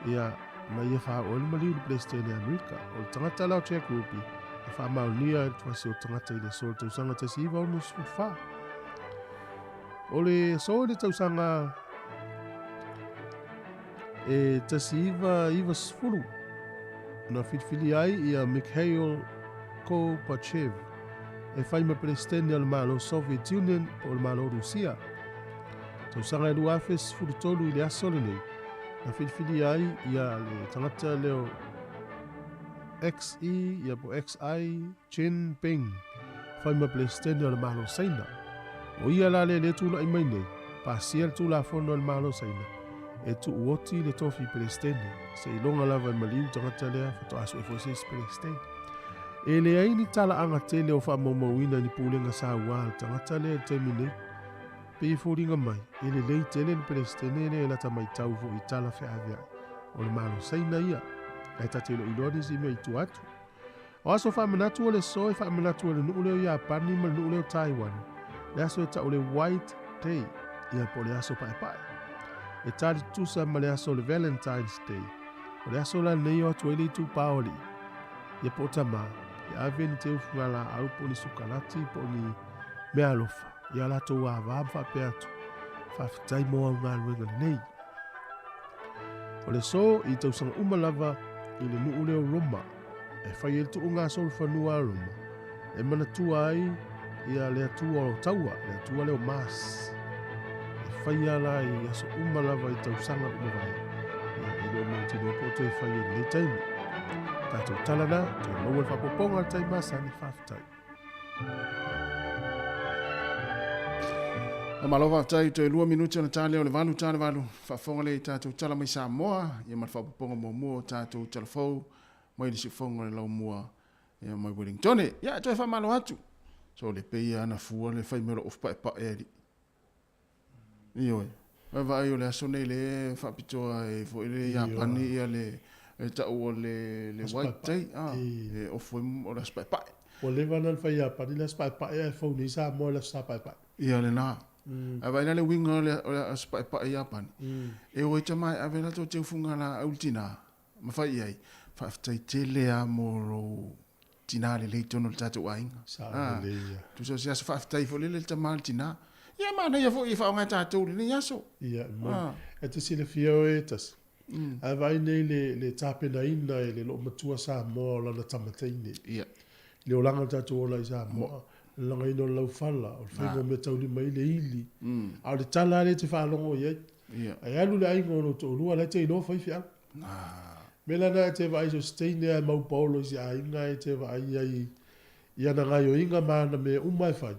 ia na ia faaoo ai le maliu i le Peresetene a Amerika. O le tagata la o Jack Ruby e faamaonia ai le tuasi o tagata i le aso o le tausaga 1964. O le aso i le tausaga e 1990 na filifilia ai ia Mikhail Gorbachev e fai ma Peresetene o le Malo Soviet Union po o le Malo Rusia. Tausaga e 2013 i le aso lenei na filifilia ai ia le tagata lea o XE ia po XI Jinping fai ma Peresetene o le Malo Saina. O ia la lea lea tulai mai nei, pasia le Tulafono a le Malo Saina e tuu oti le tofi Peresetene, seiloga lava e maliu tagata lea faatoa sue foi se isi Peresetene. E leai ni talaaga tele o faamaumauina i ni pulega saua a le tagata lea i le taimi nei. Pei e foliga mai, e lelei tele le Peresetene lea e lata maitau foi i tala feaveai o le Malo Saina ia, ae ta te le o iloa nisi mea i tua atu. O aso faamanatu o le aso e faamanatu ai le nuu lea o Iapani ma le nuu lea o Taiwan, le aso e tau o le White Day, ia po o le aso paepae. E tali tutusa ma le aso o le Valentine's Day. O le aso la lenei e o atu ai le itupa o alii, ia po o tamā, e ave ni teufuga laau po o ni sukalati po o ni meaalofa i a latou ava ma faapea atu, Faafetai mo au galuega lelei. O le aso i tausaga uma lava i le nuu lea o Roma, e fai ai le tuuga a solofanua a Roma, e manatua ai ia le atua o taua, le atua lea o Mars. E faia la i aso uma lava i tausaga uma vae. Ia, e le o mautinoa po o toe fai ai i lenei taimi. Tatou tala na, toe maua le faaopoopoga o le tai masani, faafetai. Malo faafetai, toe 2 minute ona ta lea o le 8 ta le 8, faafofoga lea i tatou tala mai Samoa, ia ma le faaopoopoga muamua o tatou tala fou mai le siufofoga o le laumua ia mai Wellingtone. Ia, toe faamalo atu. So le pei ana fua le fai mai o lou ofu paepae alii. Ioe. Vaai o le aso nei le faapitoa ai foi le Iapani ia le E ta'u o le le white day, a, e ofo ai o le aso pa'epa'e. Ua leva ona fai Iapani le aso pa'epa'e ae fou nei Samoa i le aso sa pa'epa'e. Ia lena. Ae vaai la le uiga o le aso pa'epa'e i Iapani, e o ai tama e ave latou teufuga laau i le tina ma fai i ai, faafetai tele a mo lou tina lelei i totonu o le tatou aiga. Sao lelei ia. Tusa o se aso faafetai foi lele i le tama a le tina. Ia manaia foi e faaaoga e tatou i lenei aso. Ia, e moni. E te silafia oe e tasi, Ae vaai nei le, le tapenaina e le loomatua Samoa o lana tama teine. Ia. Le olaga o le tatou ola i Samoa, le lagaina o le laufala, o le faiga o mea taulima ai le ili. A o le tala lava lea e te faalogo i ai. Ia. Ae alu le aiga o lou toalua, la e te iloa fai feau. Mea la na e te vaai so se teine lava e mau paolo i se aiga e te vaai ai i ana gaioiga ma ana mea uma e fai.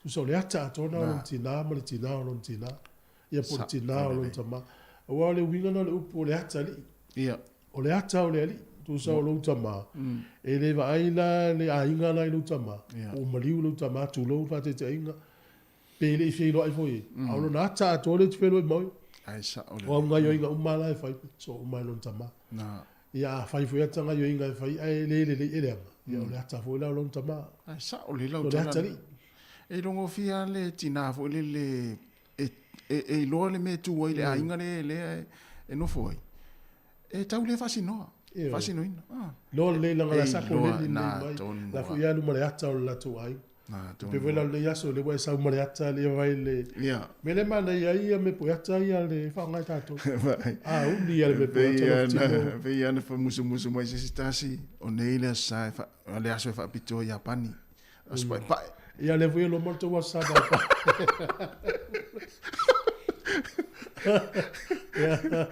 Tusa o le ata atoa na o lona tina ma le tina o lona tina. Ia po o le tina o lona tama. Aua o le uiga na o le upu o le ata alii. Ia. O le ata o le alii. Tusa o lou tama, e le vaai la le aiga la i lou tama, po o maliu lou tama, tulou le faataitaiga, pe le i feiloai foi ai. A o lona ata atoa lea e te feiloai ma oe. Ae sao lelei. O au gaioiga uma la e fai, soo uma e lona tama. Na. Ia a fai foi ata gaioiga e fai ae le lelei e leaga, ia o le ata foi la o lona tama. Ae sao lelei lau O le tala. ata alii. E logofia lava le tina foi lele e, e, e iloa le mea e tu ai le aiga lea, lea e nofo ai, e tau le faasinoa, faasinoina. Ah. Iloa lelei leaga la E sa iloa, koleni na lelei mai. tonu La foi lava. alu ma le ata o le latou aiga. Na E tonu pei foi la o lenei aso, lea ua e sau ma le ata lea vai le... Ia. Mea lea e manaia ai ia mea poeata ia le faaaoga e tatou. Vai. A uli ia le mea Pei poeata ia lofu tino. na, pei ia na famusumusu mai se isi tasi, o nei le aso sa e fa, le aso e faapitoa i Iapani. Aso paepae. Ia lea foi e loma le tou aso sa paepae. Ia,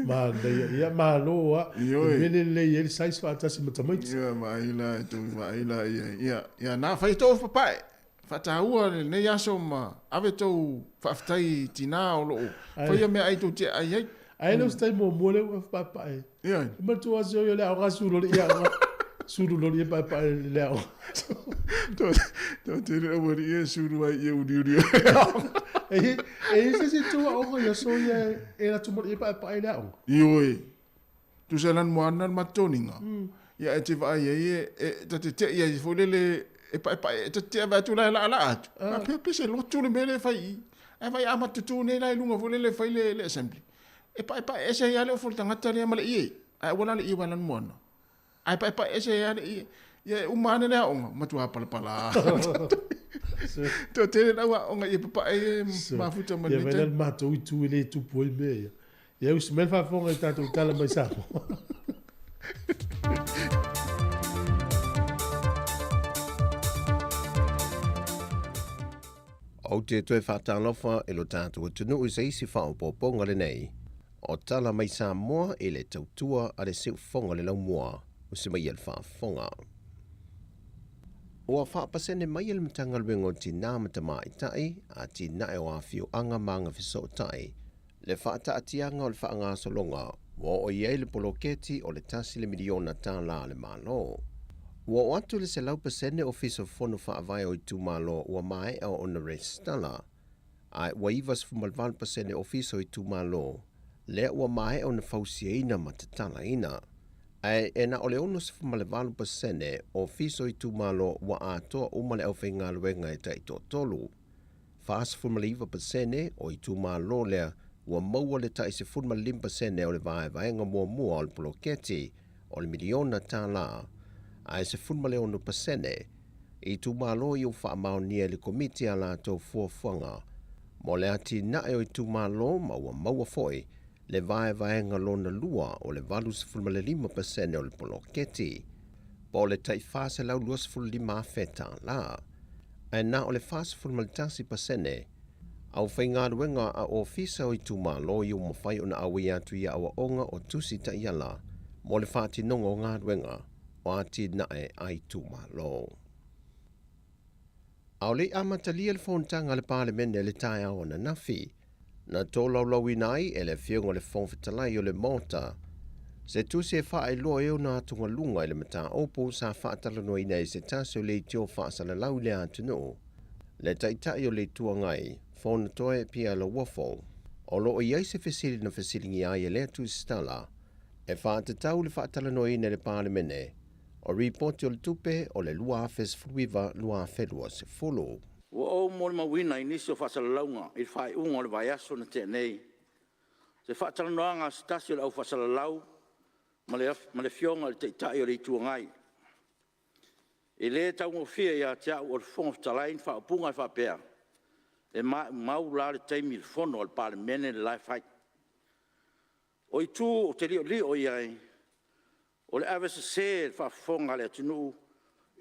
manaia. Ia, malo a. Ioe. E mele lelei ai le size faatasi ma tamaiti. Ia, vaai la, e tou vaai la i ai. Ia, ia, na fai tou papae. Faataua lenei aso ma ave tou faafetai i tina o loo faia meaai tou te aai ai. Ae le o se taimi muamua lea ua paepae. Ioe. E manatua lava si o le aoga sulu loli ia aoga. Sulu loli e paepae i le aoga. To to tele aualii e sulu ai ia uliuli o le aoga. E e i ai se isi itu aoga i aso ia e alu atu ma le paepae i le aoga. Ioe. Tusa lanu moana le matoniga. Ia e te vaai ai e e ta te te'i ai foi lele e paepae e ta te ave atu la e laalaa atu. Faapea pe se lotu le mea lea e fai i i. Ae vaai a matutu nei la i luga foi lele e fai le assembly. E paepae ese ai lava le ofo o le tagata lea ma le ie. Ae aua la le ie ua lanu moana. Ae paepae ese ai lava le ie. Ia e uma ane le aoga, matua palapala. Toatele lau aoga ia papae e mafuta ma Ia lenei vaai la taimi. le matou itu e le tupu ai mea ia. Ia usi mai le faafofoga i tatou tala mai Samoa. Ou te toe faatalofa i lo tatou atunuu i se isi faaopoopoga lenei o Tala Mai Samoa i le tautua a le Siufofoga le Laumua o se mai le faafofoga. Ua faapasene mai e le Matagaluega o Tinā ma Tamaitai, Atinae o Afioaga ma Agafesootai, le faataatiaga o le faagasologa ua oo i ai le poloketi o le $1 miliona a le Malo. Ua oo atu le 100% Ofisa Fono Faavae o itumalo ua maea ona resitala, ae ua 98% ofisa o itumalo lea ua maea ona fausiaina ma tatalaina. Ae e na o le 68% ofisa o itumalo ua atoa uma le aufaigaluega e taitoatolu. 49% o itumalo lea ua maua le tai 15% o le vaevaega muamua o le poloketi o le $1 miliona, ae 16% itumalo i ua faamaonia e le Komiti a latou fuafuaga mo le atinae o itumalo ma ua maua foi le vaevaega lona lua o le 85% o le poloketi po o le tai $425,000. Ae na o le 41% aufaigaluega a ofisa o itumalo i ua mafai ona auai atu i aoaoga o tusi taiala mo le faatinoga o galuega o atinae a itumalo. A o le i amatalia le fonotaga a le Palemene i le taeao ananafi, na tolaulauina ai e le Afioga i le Fofoga Fetalai o le Maota se tusi e faailoa ai ona atugaluga i le mataupu sa faatalanoaina e se tasi o leitio faasalalau i le atunuu, le Taitai o le Itu Agai, Fonotoe Pierre Lauofo. O lo o i ai se fesili na fesiligia ai e lea tusitala. E faatatau le faatalanoaina e le Palemene o Ripoti o le Tupe o le 2019, 2020. Ua ou molimauina i nisi o faasalalauga i le faaiuga o le vaiaso na tea nei, se faatalanoaga a se tasi o le au faasalalau ma le Afioga i le Taitai o le Itu Agai. E le taugofie ia te au o le Fofoga Fetalai ni faaupuga e faapea, e maumau la le taimi i le Fono a le Palemene le la e fai. O itu ou te liolio i ai, o le avesese i le faafofoga a le atunuu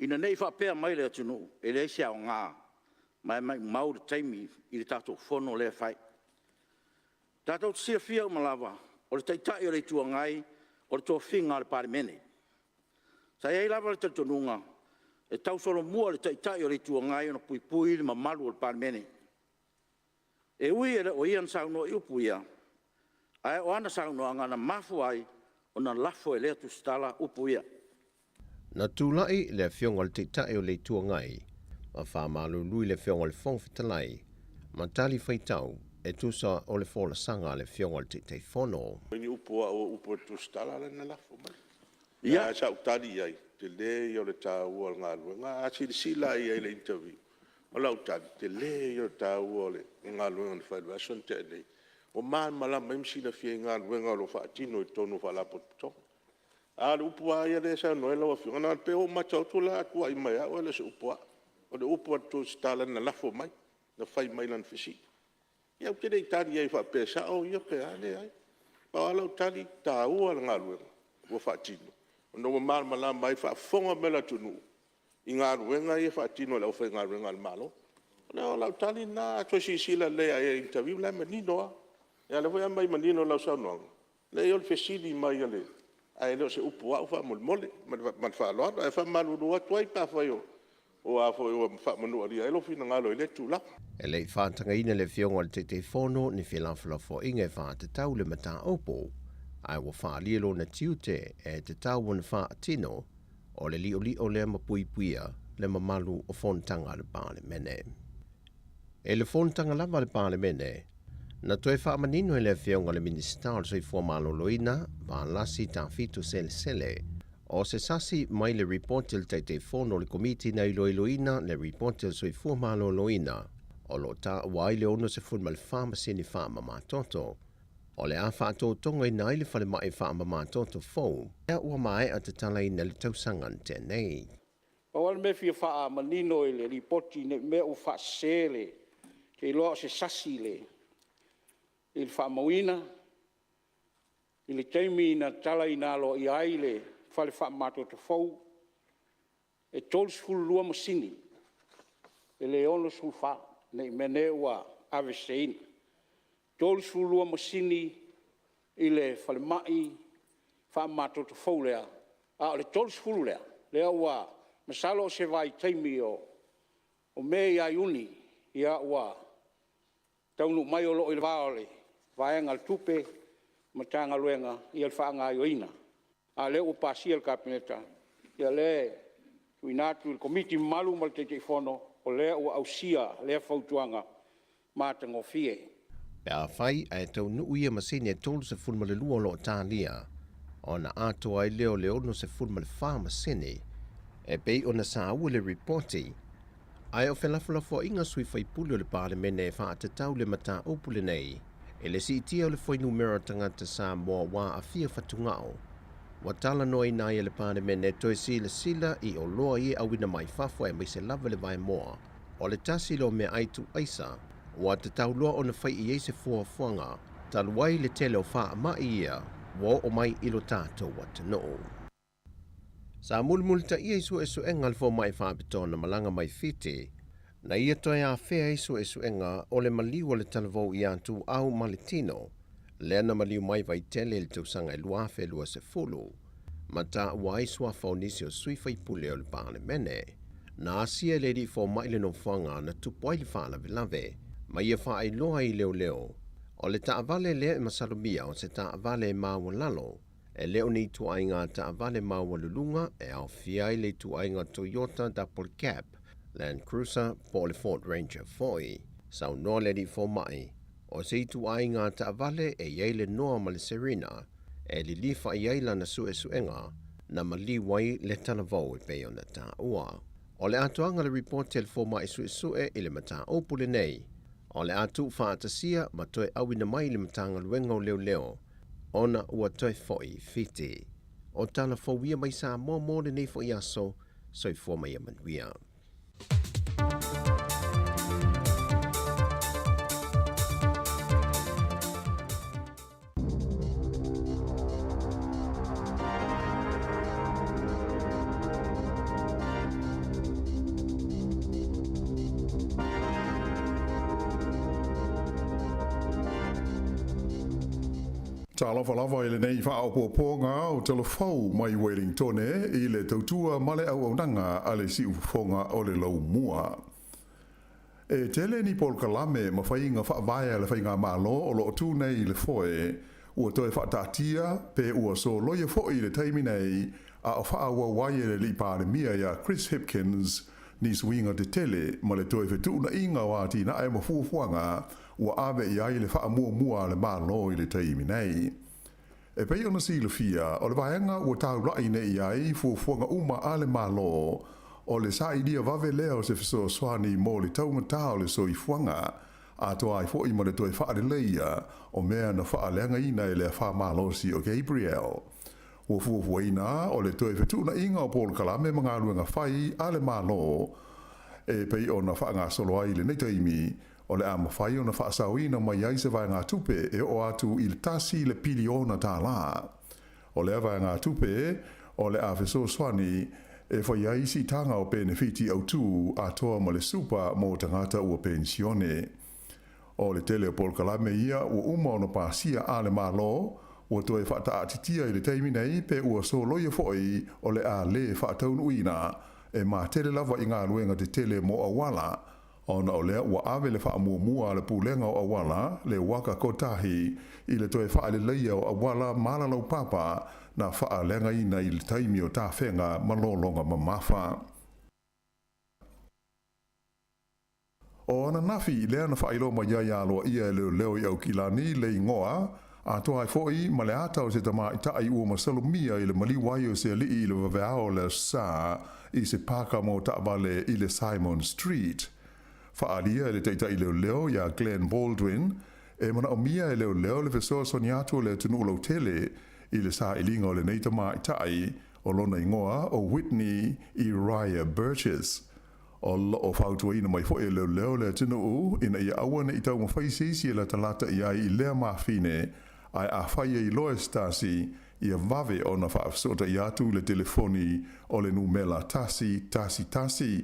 ina ne i faapea mai le atunuu, e leai se aoga ma e maumau le taimi i le tatou Fono lea e fai. Tatou te silafia uma lava, o le Taitai o le Itu Agai, o le tofiga a le Palemene. Sa i ai lava le talitonuga, e tausolomua i le Taitai o le Itu Agai ona puipui le mamalu o le Palemene. E ui e le o ia na saunoa i upu ia, ae o ana saunoaga na mafua ai ona lafo e lea tusitala upu ia. Na tulai le Afioga i le Taitai o le Itu Agai ma faamalulu i le Afioga i le Fofoga Fetalai ma talifuaitau e tusa o le folasaga a le Afioga i le Taitaifono. O ni upu a au o upu a le tusitala lea na lafo mai. Ae sa ou tali i ai, o le tele ia o le taua o le galuega. A silasila lava i ai i le interview, o lau tali, o le tele ia o le taua o le galuega na fai i le vaiaso na tea nei, ua malamalama ai ma silafia ai galuega o lo o faatino i totonu o Faalapotopotoga. A o le upu lava ia lea e saunoa i ai lau Afioga, ona e pei ua ou matau atu o le a tuuai mai ia au ae le o se upu a au. O le upu a le tusitala na lafo mai, na fai mai i lana fesili. Ia ou te le i tali i ai faapea e sao ia pe a, e leai. Pau lava lau tali, e taua le galuega ua faatino ona ua malamalama ai le faafofoga mai a le atunuu i galuega ia e faatino e le aufaigaluega a le Malo. O lau tali lena, a toe silasila lelei lava i ai i le interview o la e manino lava. Ia a o lea foi e aumai manino i lau saunoaga, leai o le fesili mai ae le o se upu a au faamolemole. Ma le faaaloalo. Ae faamalulu atu ai pe afai ua faamanualia ai lou finagalo i lea tulaga. E le i faatagaina e le Afioga i le Taitaifono ni felafolafoaiga e faatatau le mataupu, ae ua faaalia lona tiute e tatau ona faatino o le liolio lea ma puipuia le mamalu o fonotaga a le Palemene. I le fonotaga lava a le Palemene, na toe faamanino e le Afioga i le Minisita o le Soifua Maloloina, Valasi Tafito Selesele, o se sasi mai le ripoti a le Taitaifono o le Komiti na iloiloina le ripoti a le Soifua Maloloina, o lo o taua ai le 64 masini faamamatoto, o le a faatotogaina ai le falemai faamamatoto fou, lea ua maea tatalaina i le tausaga na tea nei. Pau lava le mea e fia faamanino i le Lipoti ne i mea ua faasese le… ou te iloa o se sasi i le faamauina i le taimi na tatalaina aloaia ai le fale faamamatoto fou, e 32 masini, e le 64, ne i meaane ua aveseseina. E 32 masini i le falemai faamamatoto fou lea, a o le 30 lea, lea ua… masalo o se vaitaimi o Me ia Iuni ua taunuu mai, o lo o i le va o le vaega o le Tupe ma le Matagaluega le faagaoioiga, a o lea ua pasia e le Kapeneta. Ia o lea e tuuina atu i le Komiti mamalu ma le Taitaifono, o lea ua ausia lea fautuaga matagofie. Pe afai ae taunuu ia masini e 32 o lo o talia, ona atoa ai lea o le 64 masini e pei ona saua le ripoti, ae o felafolafoaiga sui faipule o le Palemene e faatatau le mataupu lenei i le siitia o le fuainumera o tagata Samoa ua aafia fatugao ua talanoaina ai e le Palemene toe silasila i oloa ia e auina mai fafo aemaise lava le vaemoa o le tasi lea o meaai tuuaisa ua tatau loa ona fai i ai se fuafuaga talu ai le tele o faamai ia ua oo mai i lo tatou atunuu. Sa mulimulitaia i suesuega a le fomai faapitoa na malaga mai Fiti, na ia toe afea ai suesuega o le maliu o le talavou ia Tuau ma le tino, lea na maliu mai Vaitele i le tausaga e 2020, ma taua ai suafa o nisi o sui faipule o le Palemene. Na asia e le alii fomai le nofoaga na tupu ai le faalavelave, ma ia faailoa ai i leoleo, o le taavale lea e masalomia o se taavale e maualalo, E le o ni ituaiga taavale maualuluga e aofia ai le ituaiga Toyota Double Cab, Land Cruiser po o le Ford Ranger foi. Saunoa le alii fomai, o se ituaiga taavale e i ai le noa ma le serena, e lilifa i ai lana suesuega na maliu ai le talavou e pei ona taua. O le atoaga o le ripoti a le Fomai Suesue i le mataupu lenei, o le a tuufaatasia ma toe auina mai i le Matagaluega o Leoleo ona ua toe foi i Fiti. O tala fou ia mai Samoa mo lenei foi aso, soifua ma ia manuia. Talofa lava i lenei faaopoopoga o tala fou mai Welingtone i le tautua ma le auaunaga a le Siufofoga o le Laumua. E tele ni polokalame ma faiga faavae a le Faigamalo o lo o tu nei i le foe, ua toe faataatia pe ua soloia foi i le taimi nei a o faaauau ai e le Alii Palemia ia Chris Hipkins ni suiga tetele ma le toe fetuunaiga o atinae ma fuafuaga ua ave i ai le faamuamua a le Malo i le taimi nei. E pei ona silafia, o le vaega ua taula'i nei i ai fuafuaga uma a le Malo, o le sailia vave lea o se fesoasoani mo le taugata o le soifuaga, atoa ai foi ma le toe faaleleia o mea na faaleagaina e le afa malosi o Gabrielle. Ua fuafuaina o le toe fetuunaiga o polokalame ma galuega fai a le Malo e pei ona faagasolo ai i lenei taimi, O le a mafai ona faasaoina mai ai se vaegatupe e oo atu i le tasi le piliona tālā. O lea vaegatupe, o le a fesoasoani e fai ai siitaga o penefiti autū atoa ma le supa mo tagata ua penisione. O le tele o polokalame ia ua uma ona pasia a le Malo, ua toe faataatitia i le taimi nei pe ua soloia foi o le a lē faataunuuina e matele lava i galuega tetele mo auala, Ona o lea ua ave le faamuamua a le Pulega o Auala, le Waka Kotahi, i le toe faaleleia o auala ma alalaupapa na faaleagaina i le taimi o tafega ma lologa mamafa. O ananafi lea na faailoa mai ai aloaia e leoleo i Aukilani le igoa, atoa ai foi ma le ata o se tamaitai ua masalomia i le maliu ai o se alii i le vaveao o le Aso Sa i se paka mo taavale i le Simon Street. Faaalia e le taitai leoleo iā Glen Baldwin, e manaomia e leoleo le fesoasoani atu o le atunuu lautele i le sailiga o lenei tamaitai o lona igoa o Whitney Uriah Burgess. O lo o fautuaina mai foi e leoleo le atunuu ina ia aua ne i taumafai se isi e latalata i ai i lea mafine, ae afai e iloa e se tasi, ia vave ona faafesootai atu i le telefoni o le numela 111.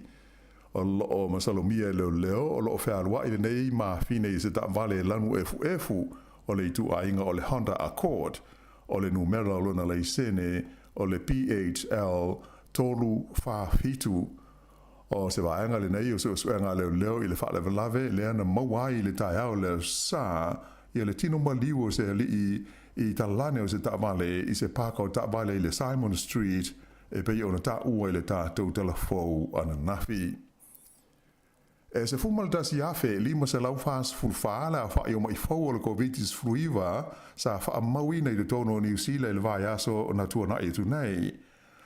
O lo o masalomia e leoleo o lo o fealuai lenei mafine i se taavale e lanu efuefu o le ituaiga o le Honda Accord, o le numera o lona laisene o le PHL 347. O se vaega lenei o suesuega a leoleo i le faalavelave lea na maua ai i le taeao o le Aso Sa ia le tino maliu o se alii i talane o se taavale i se paka o taavale i le Simon Street e pei ona taua i le tatou tala fou ananafi. E 11,544 le aofa'i o ma'i fou o le Koviti-19 sa faamauina i totonu o Niu Sila i le vaiaso na tuana'i atu nei.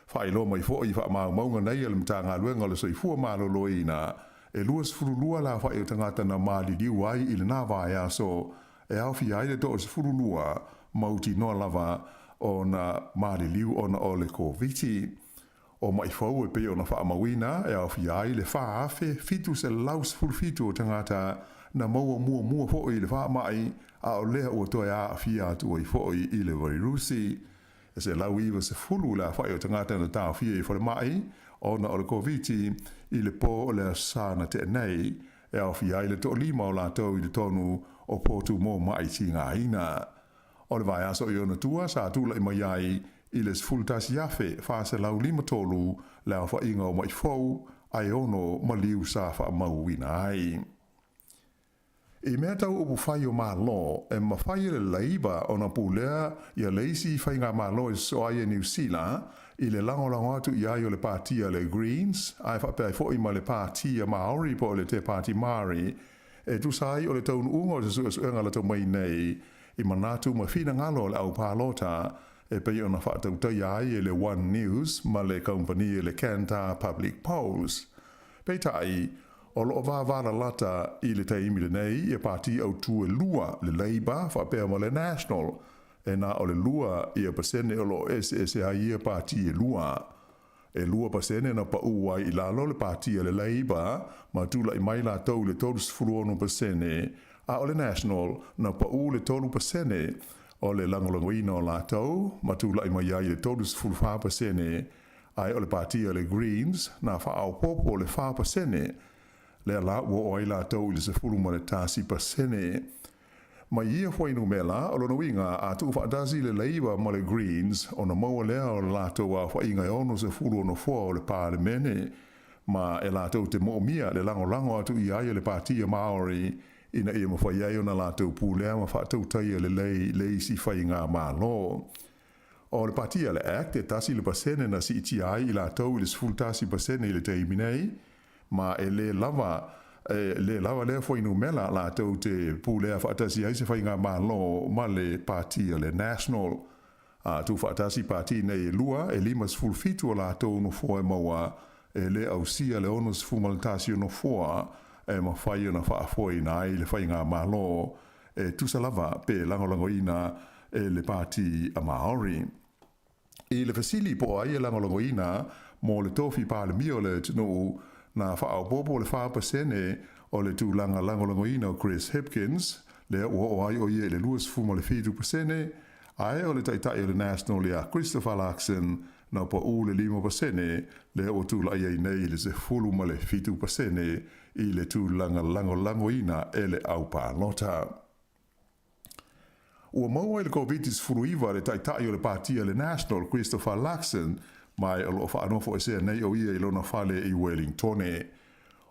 Faailoa mai foi i faamaumauga nei a le Matagaluega o le Soifua Maloloina, e 22 le aofa'i o tagata na maliliu ai i lena vaiaso, e aofia ai le 32 mautinoa lava ona maliliu ona o le Koviti. O ma'i fou e pei ona faamauina e aofia ai le 4,717 o tagata na maua muamua foi i le faamai, a o lea ua toe aafia atu ai foi i le vairusi. E 190 le afa'i o tagata na taofia i falemai ona o le Koviti i le pō o le Aso Sa na tea nei, e aofia ai le toalima o latou i totonu o potu mo ma'i tigaina. O le vaiaso i ona tua sa tulai mai ai i le 11,453 le aofaiga o ma'i fou ae ono maliu sa faamauina ai. I mea tau upufai o Malo, e mafai e le Leiba ona pulea ia le isi faigamalo e sosoo ai e Niu Sila i le lagolago atu i ai o le pati a le Greens ae faapea ai foi ma le pati a Maori po o le Te Pāti Māori e tusa ai o le taunuuga o se suesuega latou mai nei. i manatu ma finagalo o le au palota e pei ona faatautaia ai e le One News ma le kamupani e le Kantar Public Polls. Peitai, o lo o vavalalata i le taimi lenei ia pati autū e lua, le Labour faapea ma le National, e na o le 2% o lo o eseese ai ia pati e lua. E 2% na paʻu ai i lalo le pati a le Labour ma tulaʻi mai latou i le 36%, a o le National na paʻu le 3% o le lagolagoina o latou ma tulaʻi mai ai i le 34%, ae o le pati a le Greens na faaopoopo le 4%, lea la ua oo ai latou i le 11%. Mai ia fuainumera, o lona uiga, a tuufaatasi le Labour ma le Greens, ona maua lea o le latou aofaiga e 60 o nofoa o le Palemene, ma e latou te moomia le lagolago atu i ai e le Patia Maori ina ia mafai ai ona latou pulea ma faatautaia lelei le isi faigamalo. O le Patia le Act e 1% na siitia ai i latou i le 11% i le taimi nei, ma e lē lava e lē lava lea fuainumera latou te pulea faatasi ai se faigamalo ma le Pati a le National. A tuufaatasi pati nei e lua, e 57 o latou nofoa e maua, e lē ausia le 61 o nofoa e mafai ona faafoeina ai le faigamalo e tusa lava pe lagolagoina e le Pati a Maori. I le fesili po o ai e lagolagoina mo le tofi Palemia o le atunuu, na faaopoopo le 4% o le tulaga lagolagoina o Chris Hipkins, lea ua oo ai o ia i le 27%, ae o le taitai o le National ia Christopher Luxon na paʻu le 5%, lea ua tulaʻi ai nei i le 17% i le tulaga lagolagoina e le au palota. Ua maua i le Koviti-19 le taitai o le Pati a le National, Christopher Luxon, ma o lo o faanofoesea nei o ia i lona fale i Wellingtone.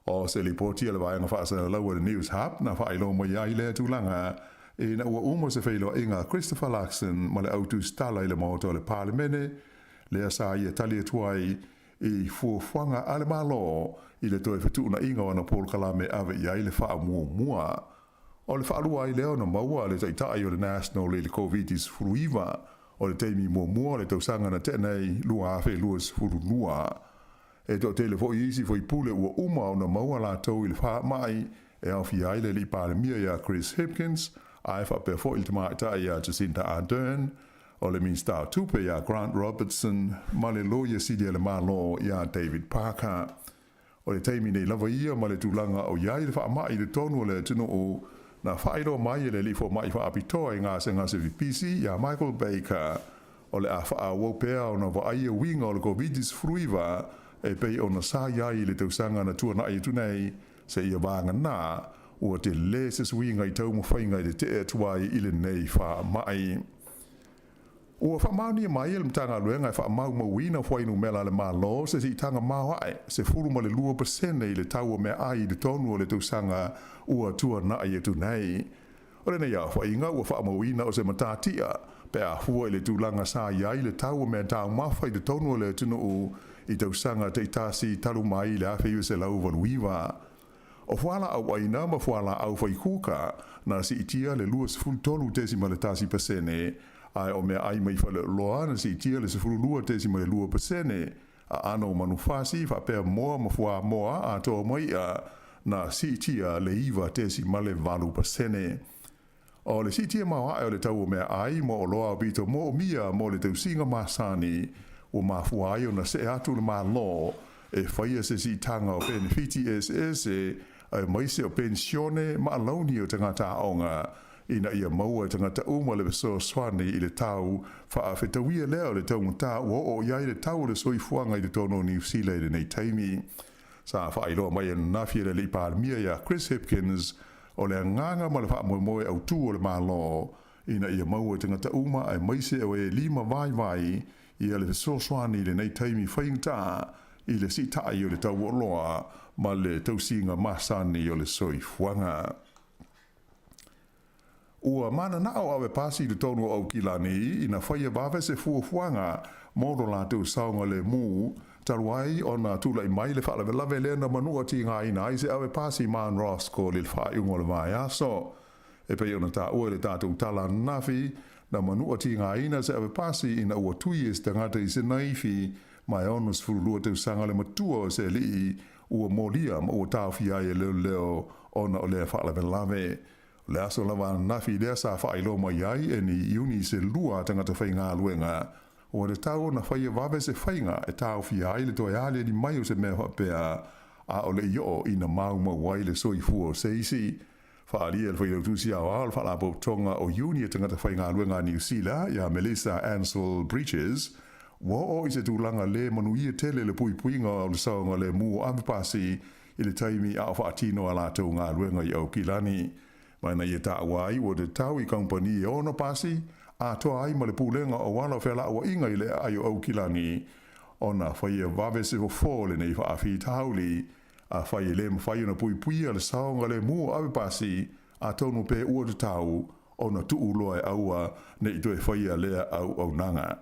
O se lipoti a le vaega faasalalaua a le News Hub na faailoa mai ai lea tulaga ina ua uma se feiloaiga a Christopher Luxon ma le au tusitala i le Maota o le Palemene, lea sa ia tali atu ai i fuafuaga a le Malo i le toe fetuunaiga o ana polokalame ave i ai le faamuamua. O le faalua ai lea ona maua a le Taitai o le National i le Koviti-19, o le taimi muamua o le tausaga na tea nei 2022. E toatele foi isi faipule ua uma ona maua latou i le faamai e aofia ai le alii Palemia ia Chris Hipkins, ae faapea foi le tamaitai ia Jacinda Ardern, o le Minisita o Tupe ia Grant Robertson ma le Loia Sili a le Malo ia David Parker. O le taimi nei lava ia ma le tulaga o i ai le faamai i totonu o le atunuu, na faailoa mai e le alii fomai faapitoa i gasegase pipisi ia Michael Baker, o le a faaauau pea ona vaaia uiga o le Koviti-19 e pei ona sa i ai i le tausaga na tuanai atu nei, seia vagana ua telē se suiga i taumafaiga i le tee atu ai i lenei faamai. Ua faamaonia mai e le Matagaluega e Faamaumauina Fuainumera a le Malo se siitaga maoae 12% i le tau o meaai i totonu o le tausaga ua tuanai atu nei. O lenei aofaiga ua faamauina o se matatia pe a fua i le tulaga sa i ai le tau o mea taumafa i totonu o le atunuu i tausaga taitasi talu mai i le 1989. O fualaau aina ma fualaau faikuka na siitia le 23.1%, ae o meaai mai faleoloa na siitia le 12.2%, aano o manufasi faapea moa ma fuamoa atoa ma i'a na siitia le 9.8%. O le siitia maoae o le tau o meaai ma oloa aupito moomia mo le tausiga masani ua mafua ai ona see atu le Malo e faia se siitaga o penefiti eseese aemaise o penisione ma alauni o tagata aoga ina ia maua e tagata uma le fesoasoani i le tau faafetauia lea o le taugata ua oo i ai le tau o le soifuaga i totonu o Niu Sila i lenei taimi. Sa faailoa mai ananafi e le alii Palemia ia Chris Hipkins o le agaga ma le faamoemoe autū o le Malo ina ia maua e tagata uma aemaise o e lima vaivai ia le fesoasoani i lenei taimi faigata i le siitai o le tau o oloa ma le tausiga masani o le soifuaga. Ua mananao ave pasi i totonu o Aukilani ina faia vave se fuafuaga mo lo latou saogalemu, talu ai ona tulaʻi mai le faalavelave lea na manua tigaina ai se ave pasi Man Roscoe i le faaiuga o le vaiaso. E pei ona taua i le tatou tala ananafi, na manua tigaina se avepasi ina ua tui e se tagata i se naifi ma e 62 tausaga le matua o se alii ua molia ma ua taofia ai e leoleo ona o lea faalavelave. O le aso lava ananafi lea sa faailoa mai ai e ni iuni se lua tagata faigaluega ua tatau ona faia vave se faiga e taofia ai le toe aliali mai o se mea faapea a o le i oo ina maumau ai le soifua o se isi. Faaalia e le Failautusi Aoao o le Faalapotopotoga o Iuni a Tagata Faigaluega a Niu Sila ia Melissa Ansell Breeches, ua oo i se tulaga lē manuia tele le puipuiga o le saogalemu o avepasi i le taimi a o faatino a latou galuega i Aukilani. Ma ina ia taua ai ua tatau i kamupani e ono pasi atoa ai ma le pulega o auala o fealaauaiga i le aai o Aukilani ona faia vave se fofo o lenei faafitauli. Afai e le mafai ona puipuia le saogalemu o avepasi, atonu pe ua tatau ona tuu loa e aua ne i toe faia lea auaunaga.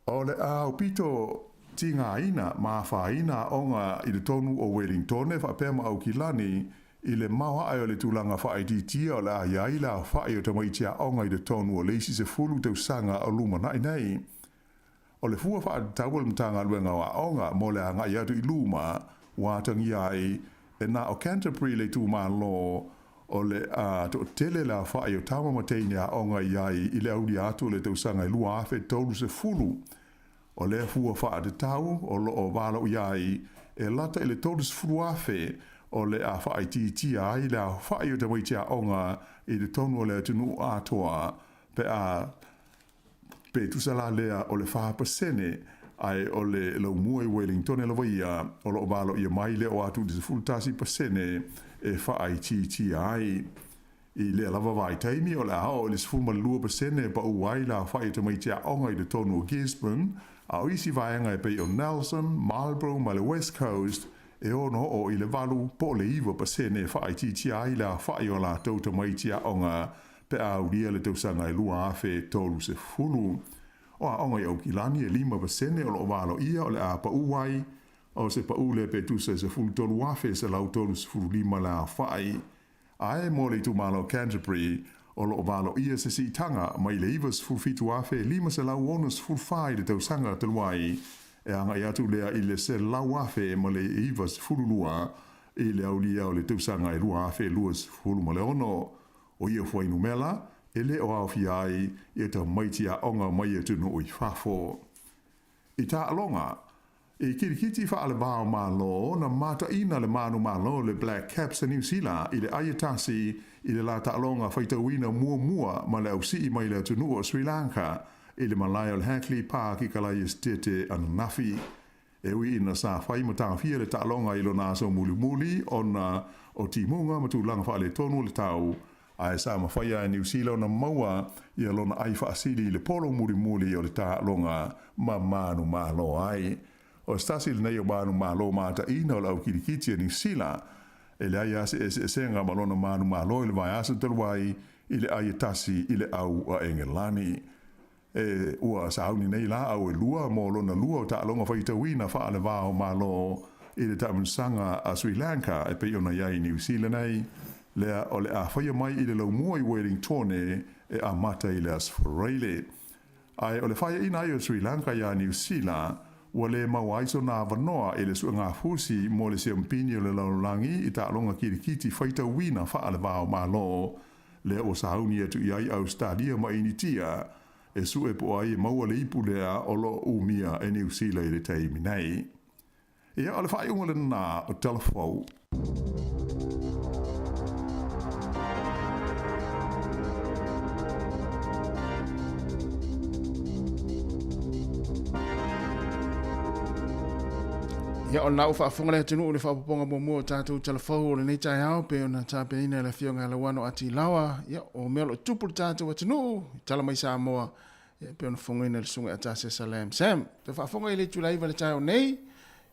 O le aupito tigaina ma afaina aoga i totonu o Welingtone faapea ma Aukilani i le maoae o le tulaga faaitiitia o le a i ai le aofai o tamaiti aoga i totonu o le isi 10 tausaga o lumanai nei. O le fua faatatau a le Matagaluega o Aoga mo le agai atu i luma, ua atagia ai e na o Canterbury le itumalo o le a toatele le aofai o tama ma teine aoga i ai i le aulia atu o le tausaga e 2030. O lea fua faatatau o lo o valaauia ai e lata i le 30,000 o le a faaitiitia ai le aofai o tamaiti aoga i totonu o le atunuu atoa pe a Pe tusa la lea o le 4%, ae o le laumua i Welingtone lava ia o lo o valoia mai le oo atu i le 11% e faaitiitia ai. I lea lava vaitaimi, o le a oo i le 12% e pau ai le aofai o tamaiti aoga i totonu o Gisborne, a o isi vaega e pei o Nelson, Marlborough ma le West Coast e ono oo i le 8 po o le 9% e faaitiitia ai le aofai o a latou tamaiti aoga pe a aulia le tausaga e 2030. O aoga i Aukilani e 5% o lo o valoia o le a pau ai, o se pau lea pe tusa e 13,135 le aofai. Ae mo le itumalo o Canterbury, o lo o valoia se siitaga mai le 97,564 i le tausaga talu ai, e agai atu lea i le 100,092 i le aulia o le tausaga e 2026. O ia fuainumera e le o aofia ai ia tamaiti aoga mai atunuu i fafo. I taaloga, i kirikiti faalevao Malo na mataina le manumalo le Black Caps a Niu Sila i le ai e tasi i le la taaloga faitauina muamua ma le ausii mai le atunuu o Sri Lanka i le malae o le Hagley Park i Kalaia Esitete ananafi. E ui ina sa fai ma taofia le taaloga i lona aso mulimuli ona o timuga ma tulaga faaletonu o le tau, ae sa mafai lava e Niu Sila ona maua ia lona ai faasili i le polo mulimuli o le taaloga ma manumalo ai. O se tasi lenei o manumalo mataina o le au kilikiti a Niu Sila, e leai lava se eseesega ma lona manumalo i le vaiaso talu ai i le ai e tasi i le au a Engelani. E ua sauni nei laau e lua mo lona lua o taaloga faitauina faalevao Malo i le taamilosaga a Sri Lanka e pei ona i ai i Niu Sila nei, lea o le a faia mai i le laumua i Welingtone e amata i le Aso Faraile. Ae o le faiaina ai o Sri Lanka iā Niu Sila, ua le maua ai sona avanoa i le suegafusi mo le siampini o le lalolagi i taaloga kilikiti faitauina faalevao Malo lea ua sauni atu i ai Ausetalia ma Initia e sue po o ai e maua le ipu lea o lo o umia e Niu Sila i le taimi nei. Ia, o le faaiuga lena o Tala Fou. Ia, o lena ua faafofoga le atunuu i le faaopoopoga muamua o tatou tala fou o lenei taeao pei ona tapenaina e le Afioga ia Lauano Atilawa. Ia, o mea o lo o tupu i le tatou atunuu, i tala mai Samoa, ia, pei ona fofogaina e le Susuga ia Tasesa Lam Sam. Toe faafofoga i le itula e 9 i le taeao nei,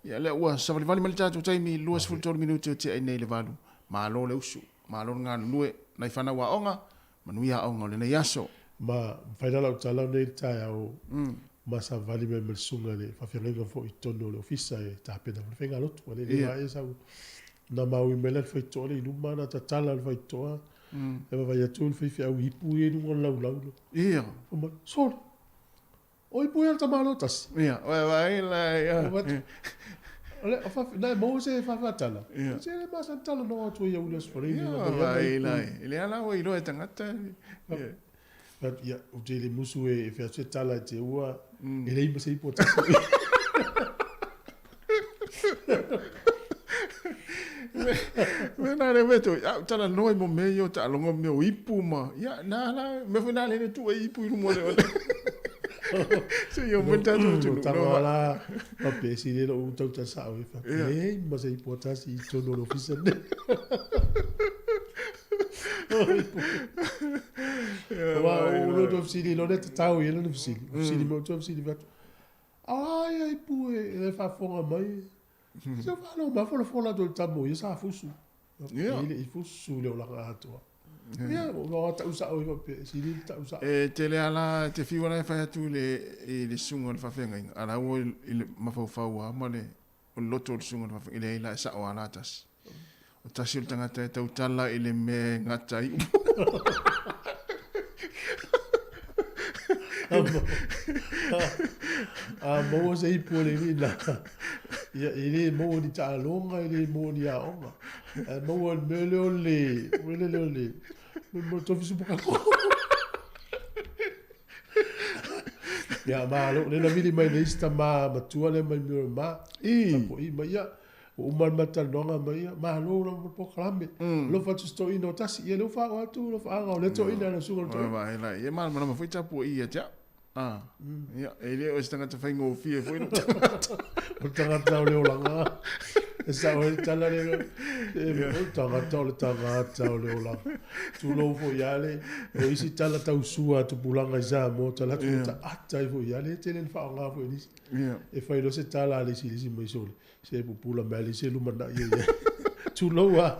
ia, lea ua savalivali mai le tatou taimi, 23 minute o tea ai nei le 8. Malo le usu, malo le galulue, nai fanau aoga, Manuia aoga o lenei aso. Ma mafai la lau tala nei le taeao ma savali mai ma le susuga i le faafeagaiga foi i totonu o le ofisa e tapena foi le faigalotu. Ua le le vaea sau. Na maui mai la le faitotoa lea i luma na tatala le faitotoa e vaavaai atu le faifeau i ipu ia i luga o le laulau lea. Ia. Fai mai, Sole, o ipu ia a le tamaloa tasi. Ia, vaai la, ia. O le, na e maua se faafeatala? Ia. Se le masani talanoa atu ai i le Aso Faraile. Ia, vaai la, e lea la ua iloa e tagata. Ia. Ia, ou te le musu e fai atu se tala i te ua, e leai ma se ipu o tasi. Me nā le weto, a tala noa i mo mea i o taaloga mea o ipu ma, ia, nā la, mea foi nā le le tuu ai ipu i luma o le ole. Se i o mo tātou tunu. Tanga la, pa pesi le lou tauta sao e fa. Leai ma se ipu o tasi i tonu o le ofisa nei. Aua o lo to fesili lo le tatau i lana fesili. Fesili mo to fesili fatu. A ia ipu e le faafofoga mai. Se o faalogo mai folafola atu e le tama o ia sa fusu. Ia. E le i fusu le olaga atoa. Ia, o tau sao i faapea, sili le tau sao. E tele a la te fiu ala e fai atu i le i le susuga o le faafeagaiga, a la ua i le mafaufau lava ma le o le loto o le susuga o le faafeagaiga, e leai la e sao lava la tasi. O tasi o le tagata e tautala i le mea e gata ai upu. A maua se ipu o le alii na, ia, e le maua ni taaloga, e le maua ni aoga. Ae maua le mea lea o le, o le lea o le, mo le tofi supakako. Ia, malo, lea na vili mai le isi tama matua lea mai Miramar. Tapuai mai, ia, Ua uma le matou talanoaga ma ia, malo lava mo le polokalame. Alofa atu i se toeaina o tasi, ia lea ua faaoo atu alofaaga o lea toeaina le susuga i le toeaina. Vaai la, ia malamalama foi tapuai ia te au. Ah, ia, e le o se tagata faigofie foi lou tagata. O le tagata o le olaga. E sao ai le tala lea, e, o le tagata o le tagata o le olaga. Tulou foi ia le, o isi tala tausua a tupulaga i Samoa, tala atu yeah. taata ai foi ia le, tele le faaaoga foi e nisi. Yeah. E fai loa se tala a le isi i le isi mai sole. Se pupula mai le se lumanai ia ia. Tulou a.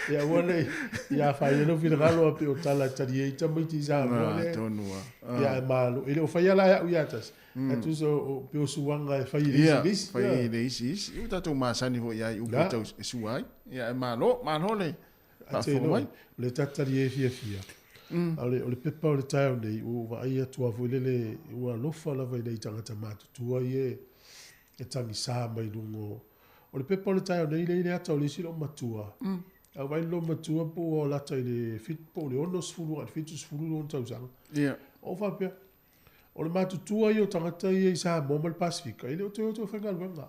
Ia aua nei ia afaina lou finagalo a pei o tala e tali ai tamaiti i Samoa Ah, lea. tonu a. Ah. Ia e malo. E le o faia la e au ia tasi. Ae tusa o pei o suaga e fai e le isi Ia, i le isi. fai e le isi isi. Ua tatou masani foi ia i upu La. tau e sua ai. Ia e malo, malo le Ae te faafofoga iloa, mai. o le tatali e fiafia. A o le pepa o le taeao nei, ua ou vaai atu lava foi lele, ua alofa lava i nai tagata matutua ia e tagisa mai luga o... O le pepa o le taeao nei, lea i le ata o le isi loomatua. A ou vaai i le loomatua po ua lata i le po o le 60 agai i le 70 lona tausaga. Ia. Ou faapea, o le matutua ia o tagata ia i Samoa ma le Pasefika, e le o toe o toe faigaluega.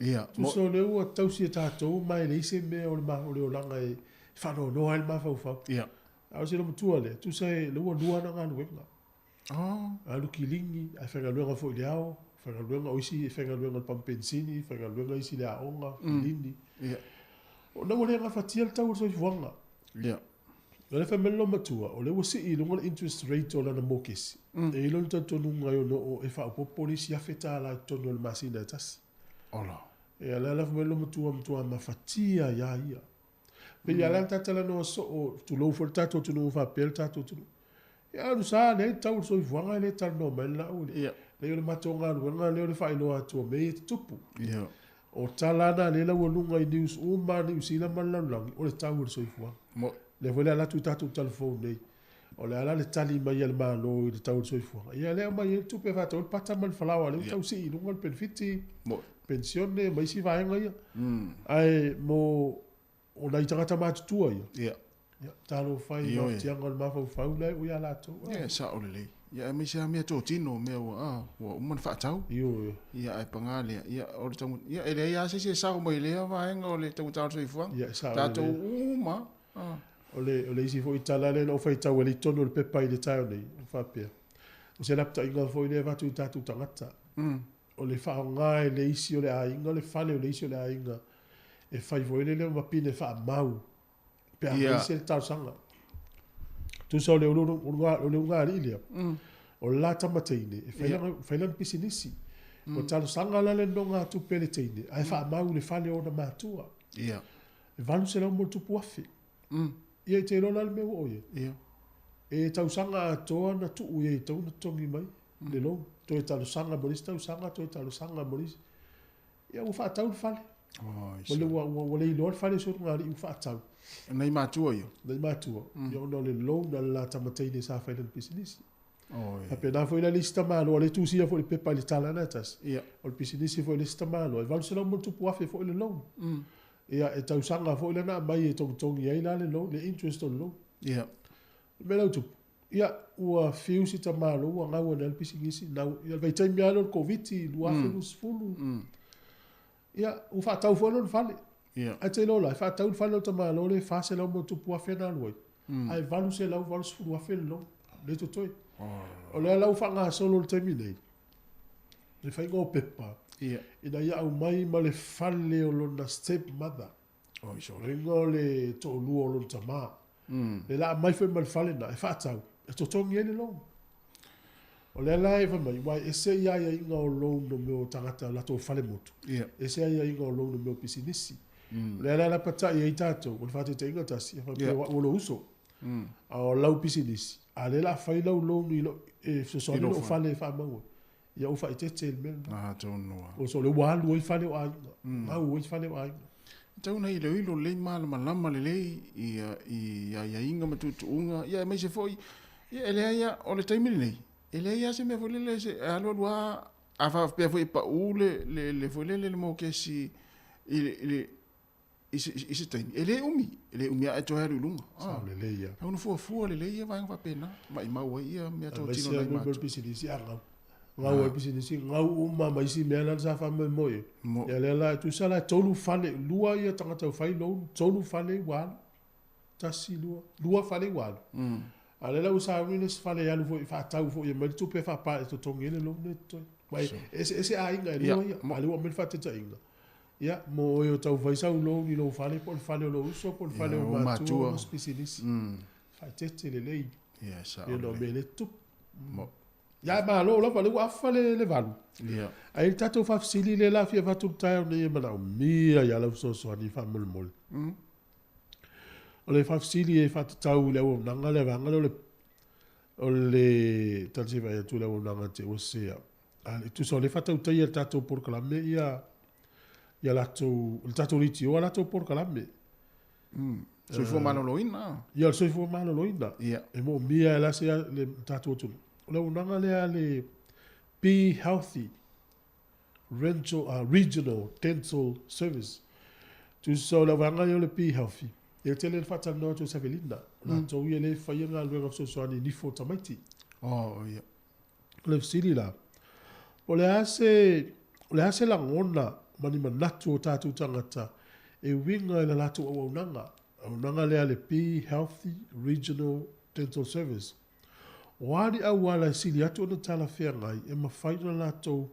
Ia. Tusa o lea ua tausi e tatou ma e leai se mea o le, o le olaga e faanoanoa ai le mafaufau. Ia. A o se loomatua lea, tusa e, lea ua lua ana galuega. Oh. Alu kiligi, ae faigaluega foi i le ao, faigaluega, o isi e faigaluega i le pamu penisini, faigaluega isi i le aoga, kilini. Ia. Ona ua le gafatia le tau o le soifuaga. Ia. O lea fai mai le loomatua, o lea ua sii i luga le interest rate o lana mokesi. E i ai lona talitonuga e ono e faaopoopo le isi $1,000 i totonu o le masina e tasi. Ola. Ia, lea la fai mai le loomatua matua mafatia ia ia. Pei lava la na ta talanoa soo, tulou foi le tatou atunuu faapea le tatou atunuu. Ia alu sa lea le tau o le soifuaga e le talanoa mai le lau. Ia. Leai o le matou galuega lea o le faailoa atu o mea ia e tutupu. Ia. O tala na lea e laualuga i news uma a Niu Sila ma le lalolagi, o le tau o le soifuaga. Mo. Lea foi le ala atu i tatou talafou nei, o le a la le tali mai a le Malo i le tau o le soifuaga? Ia lea e aumai ai le tupe e faatau ai le pata ma le falaoa, lea ua tau sii i luga le penefiti, penisione ma isi vaega ia. Ae mo o nai tagata matutua ia, Ia. ia, talofa i Ioe. mafatiaga o le mafaufau la e ui ia latou. Ia, e sao lelei. Ia, aemaise lava mea totino, mea ua, ah, ua uma ona faatau. Ioe. Ia, ae paga lea, ia, o le tagu, ia, e leai lava se isi e sao mai lea vaega o le taugata o le soifuaga. Ia, e sao Tatou lelei. uma, ah. O le, o le isi foi tala lea na ou faitau ai i totonu o le pepa i le taeao nei, o faapea, o se lapataiga foi lea e avatu i tatou tagata. O le faaaoga e le isi o le aiga, le fale o le isi o le aiga, e fai foi lele ma pine faamau pe a Ia. fai se talosaga. Tusa o le o le ulugalii lea, o le la tama teine, e fai Ia. lana, fai lana pisinisi. O talosaga la le nonogatupe a le teine, ae faamau le fale o ona matua. Ia. E 800 ma ono tupu afe. Ia i te iloa la le mea ua oo i ai. Ia. E tausaga atoa na tuu i ai e tatau ona totogi mai le loan. Toe talosaga mo le isi tausaga, toe talosaga mo le isi. Ia ua faatau le fale. Ma le ua le iloa le fale o si ona ulugalii ua faatau. Nai matua ia. Nai matua. Ia ona o le loan a le la tama teine sa fai lana pisinisi. Faapena foi la le isi tamaloa lea e tusia foi i le pepa i le tala lena e tasi. O le pisinisi foi a le isi tamaloa e $800+ foi le loan. Ia e tausaga foi la na aumai e togitogi ai la le loan, le interest o le loan. O le mea la ua tupu, ia ua fiu si tamaloa ua gau ane lava le pisinisi, nau, ia le vaitaimi lava lea o le Koviti 2020. Ia ua faatau foi lona fale. Ae te iloa la, e faatau le fale o le tamaloa lea e $400+ na alu ai, ae $880,000 le loan lea e totoe. O lea la ua faagasolo i le taimi nei, le faiga o pepa, ina ia aumai ma le fale o lona step mother. Lona uiga o le toalua o lona tama. Lea la aumai foi ma le fale lena e faatau, e totogi ai le loan. O lea la e fai mai, aua e ese ia aiaiga o loan o mea o tagata o latou fale motu, ese aiaiga o loan o mea o pisinisi. O lea la e lapatai ai tatou, o le faataitaiga tasi, e faapea o au o lou uso, a o lau pisinisi, a o lea o le a fai lau loan i lou, e fesoasoani lou fale e faamau ai. Ia ou faaeteete i le mea lena. Atonu lava. O so lea ua alu ai fale o aiga, gau ai fale o aiga. E tatau ona iloilo lelei ma malamalama lelei i aiaiga ma tuutuuga, ia aemaise foi, ia e leai lava, o le taimi lenei, e leai lava se mea foi lele e alualu lava, a faapea foi e pau le foi lele le mokesi i le i se taimi, e le umi, e le umi lava ae toe alu i luga. Sao lelei lava. Tatau ona fuafua lelei ia vaega faapena, maimau ai ia meatotino a nai matua. Aemaise pisinisi a gau. Gau ai pisinisi, gau uma ma isi mea la sa faamoemoe i ai. Ia lea la, e tusa la e tolu fale, lua ia tagata ua fai loan, tolu fale ua alu. Tasi, lua, lua fale ua alu. A o lea la ua sauni le isi fale e alu foi, faatau foi e aumai le tupe e faapaa e totogi ai le loan lea e totoe. Aua e eseese aiga e lua ia, a o lea ua aumai le faataitaiga. Ia, mo oe o tau fai sau loan i lou fale po o le fale o lou uso po o le fale o matua ma se pisinisi. Faaeteete lelei. Ia, e sao lelei. Ona o mea lea e tutupu. Ia, ae malo lava, lea ua afa le 8. Ae i le tatou faafesili lea la fia avatu i le taeao nei e manaomia ia lau fesoasoani faamolemole. O le faafesili e faatatau i le auaunaga le vaega lea o le o le tali se i vaai atu i le auaunaga te ua sese au. A tusa o lea e faatautaia e le tatou polokalame ia ia latou le tatou leitioa latou polokalame. Soifua maloloina. Ia o le soifua maloloina. E moomia e la se le tatou atunuu. O le auaunaga lea a le Be Healthy Rental, Regional Dental Service. Tusa o le auvaega lea o le Be Healthy, e tele ina faatalanoa atu e Savelina, o latou ia lea e faia galuega fesoasoani i nifo o tamaiti. Oh, ia. O le fesili la, o le a se, o le a se lagona ma ni manatu o tatou tagata e uiga i la latou auaunaga, auaunaga lea a le Be Healthy Regional Dental Service? O a ni auala e sili atu ona talafeagai e mafai ona latou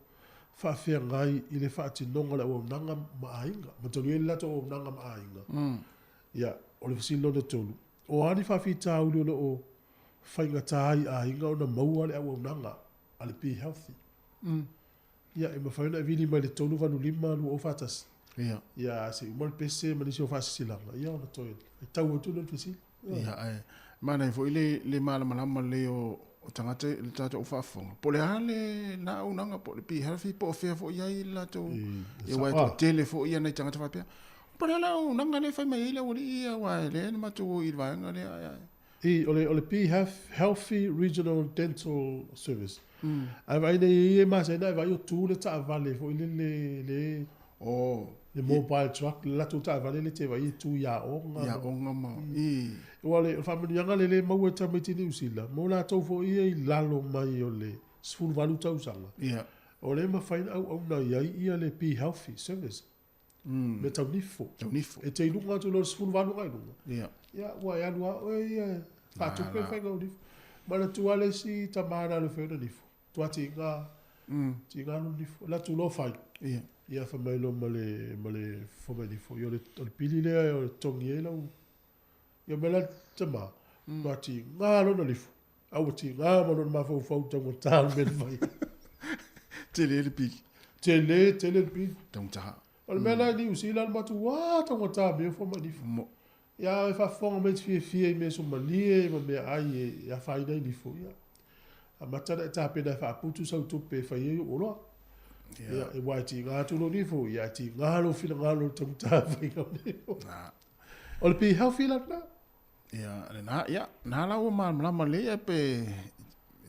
faafeagai i le faatinoga o le auaunaga ma aiga, ma talu ai le latou auaunaga ma aiga? Ia, o le fesili lona tolu, o a ni faafitauli o lo o faigata ai i aiga ona maua le auaunaga a le Be Healthy? Ia, e mafai ona e vili mai i le 385 2041. Ia, se i uma le pese ma nisi o faasisilaga, ia ona toe faitau atu lea o le fesili. Ia, ae manaia foi le le malamalama lelei o tagata i le tatou faafofoga, po o le a le na auaunaga, po o le Be Healthy, po o fea foi i ai le latou, ia aua e toatele foi ia nai tagata faapea, po o le a le auaunaga lea e fai mai ai le aualii ia, aua e leai na matou o i le vaega lea, ae. I, o le, o le Be Healthy Regional Dental Service. Ae vaai nei e ia e masani ona e vaai o tu le taavale foi lele le Oh. Le mobile truck, le latou taavale lea e te vaai e tu i aoga. I aoga ma, i. Aua o le faamanuiaga lea e maua e tamaiti Niu Sila, mo latou foi ia i lalo mai o le 18 tausaga. Ia. O lea e mafai ona auauna i ai ia le Be Healthy Service. Mea tau nifo. Tau nifo. E te i luga atu i lo le 18 agai i luga. Ia. Ia, ua e alu lava oe ia e faatupe le faiga o nifo. Manatua le isi tama na alu e fai ona nifo. Tua tiga, tiga lona nifo. Alu atu loa fai. Ia. Ia fai mai loa ma le, ma le fomai nifo, ia o le pili lea e totogi ai lau. Ia mai la le tama, tua tiga lona nifo. A ua tiga ma lona mafaufau taugata le mea na fai. Tele le pili. Tele, tele le pili. Taugata. O le mea la i Niu Sila le matua taugata mea o fomai nifo. Ia e faafofoga mai te fiafia i measomalie ma meaai e afaina ai nifo, ia amata ona e tapena e faaputu sau tupe e fai ai ou oloa. Ia, e aua e tiga atu lou nifo, ia e tiga lou finagalo i le taugata faiga o nifo. O le be healthy la lena. Ia, lena, ia, na la ua malamalama lelei ae pe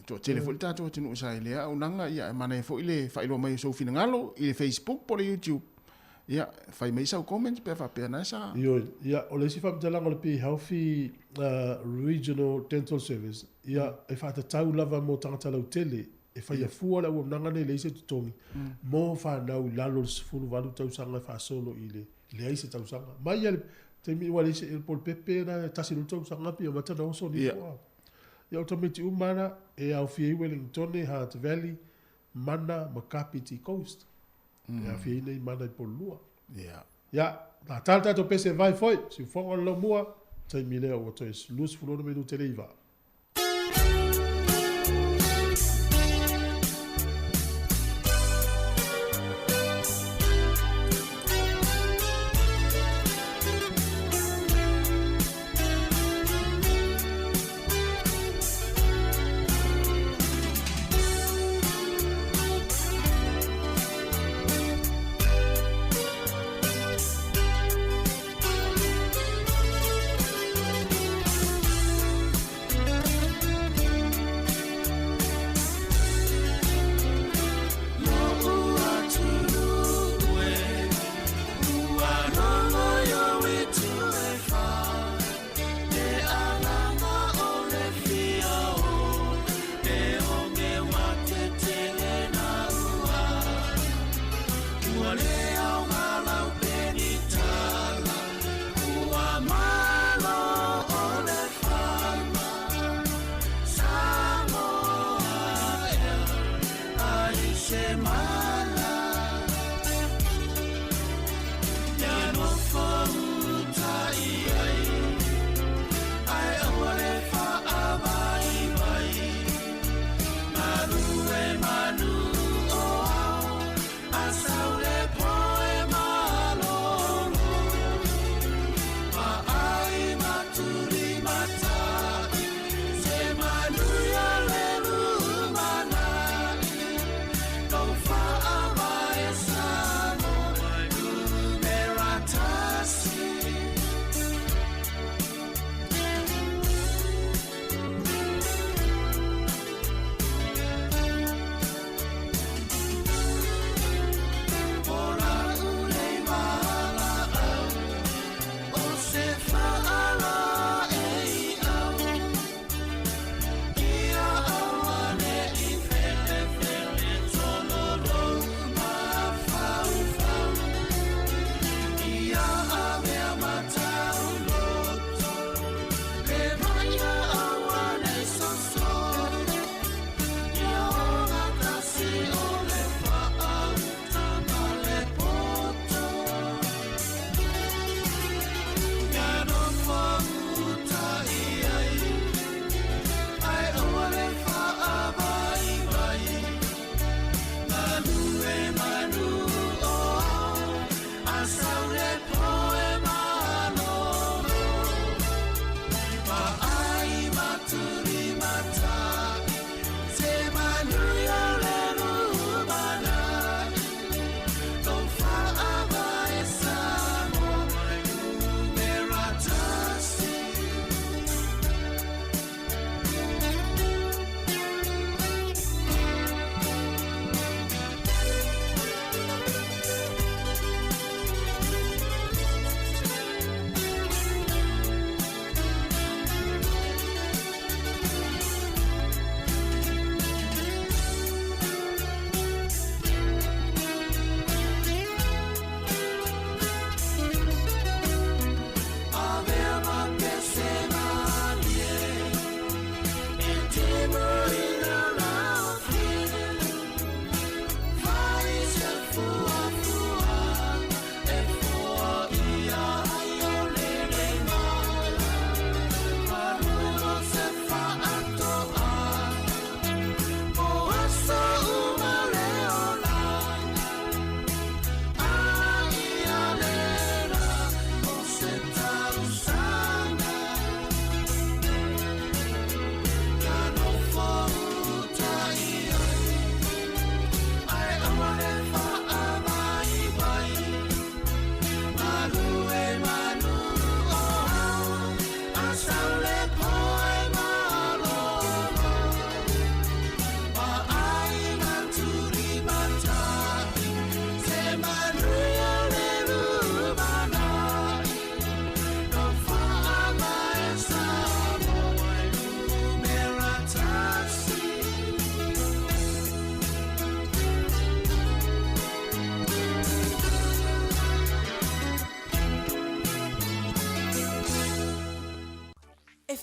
toatele foi le tatou atunuu sa i lea auaunaga, ia e manaia foi le faailoa mai o sou finagalo i le Facebook po o le YouTube. Ia, fai mai sau comment pe a faapea na sa. Ioe, ia, o le isi faamatalaga o le Be Healthy Regional Dental Service, ia, e faatatau lava mo tagata lautele e faia fua le auaunaga nei e leai se totogi mo fanau i lalo o le 18 tausaga e faasolo i le leai se tausaga. Mai lava i le taimi ua leai se, po o le pepe lena e tasi loa le tausaga pei amata ona oso nei fua. Ia o tamaiti uma lava e aofia ai Wellingtone, Hutt Valley, Mana ma Kapiti Coast. E aofia ai nei mana i Pololua. Ia, na tā le tatou pese vai foi, siufoga o le laumua, taimi lea ua toe 26 minute le iva.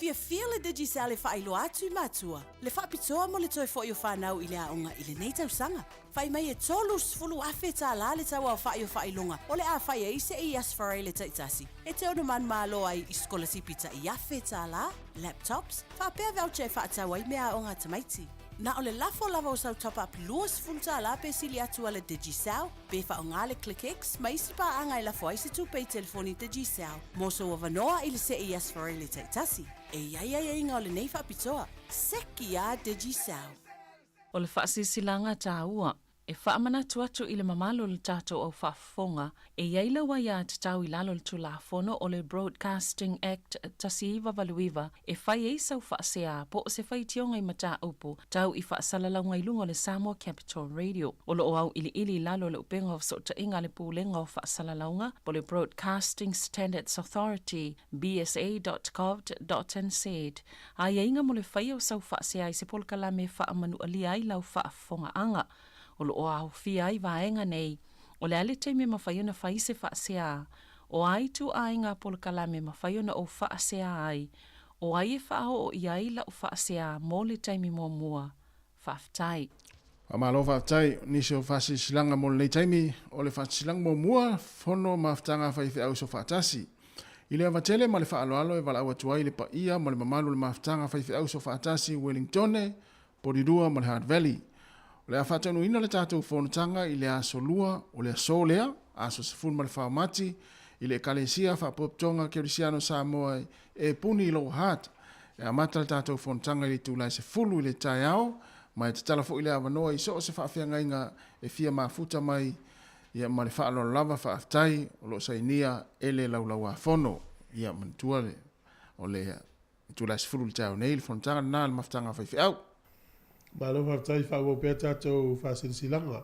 fiafia le Digicel e faailoa atu i matua le faapitoa mo le toe fo'i o fanau i le aoga i lenei tausaga. Fai mai e $30,000 le tauaofa'i o faailoga o le a fai ai se i Aso Faraile taitasi e te ono manumalo ai i sikolasipi ta'i $1,000, laptops, faapea voucher e faatau ai meaaoga a tamaiti. Na o le lafo lava o sau top-up $20 pe sili atu a le Digicel, pe faaaoga le ClickX ma isi paaga e lafo ai se tupe i telefoni Digicel mo sou avanoa i le see i Aso Faraile taitasi. E i ai aiaiga o lenei faapitoa. Seki a Digicel! O le faasilasilaga taua, e faamanatu atu i le mamalu o le tatou au faafofoga, e i ai lau aiatatau i lalo o le Tulafono o le Broadcasting Act 1989 e fai ai sau faasea po o se faitioga i mataupu tau i faasalalauga i luga o le Samoa Capital Radio. O lo o auiliili i lalo o le upega o fesootaiga a le Pulega o Faasalalauga po o le Broadcasting Standards Authority, bsa.govt.nz, Aiaiga mo le faia o sau faasea i se polokalame e faamanualia ai lau faafofogaaga. O lo o aofia ai vaega nei, o le a le taimi e mafai ona fai se faasea, o a ituaiga polokalame e mafai ona ou faasea ai, o ai e faaoo i ai lau faasea mo le taimi muamua. Faafetai. Faamalo faafetai. O nisi o faasilasilaga mo lenei taimi, o le faasilasilaga muamua, Fono Mafutaga a Faifeau Soofaatasi. I le ava tele ma le faaaloalo e valaau atu ai le paia ma le mamalu o le Mafutaga a Faifeau Soofaatasi i Wellingtone, Porirua ma le Hutt Valley. O le a faataunuuina le tatou fonotaga i le aso Lua o le aso lea, aso 14 o Mati, i le Ekalesia Faapotopotoga Kerisiano Samoa e puni i Lower Hutt. E amata le tatou fonotaga i le itula e 10 i le taeao, ma e tatala foi le avanoa i so o se faafeagaiga e fia mafuta mai, ia ma le faaaloalo lava faafetai o lo o sainia e le Laulauafono. Ia manatua le, o le itula e 10 i le taeao nei le fonotaga lena a le Mafutaga a Faifeau. Malo faafetai, faaauau pea tatou faasilasilaga.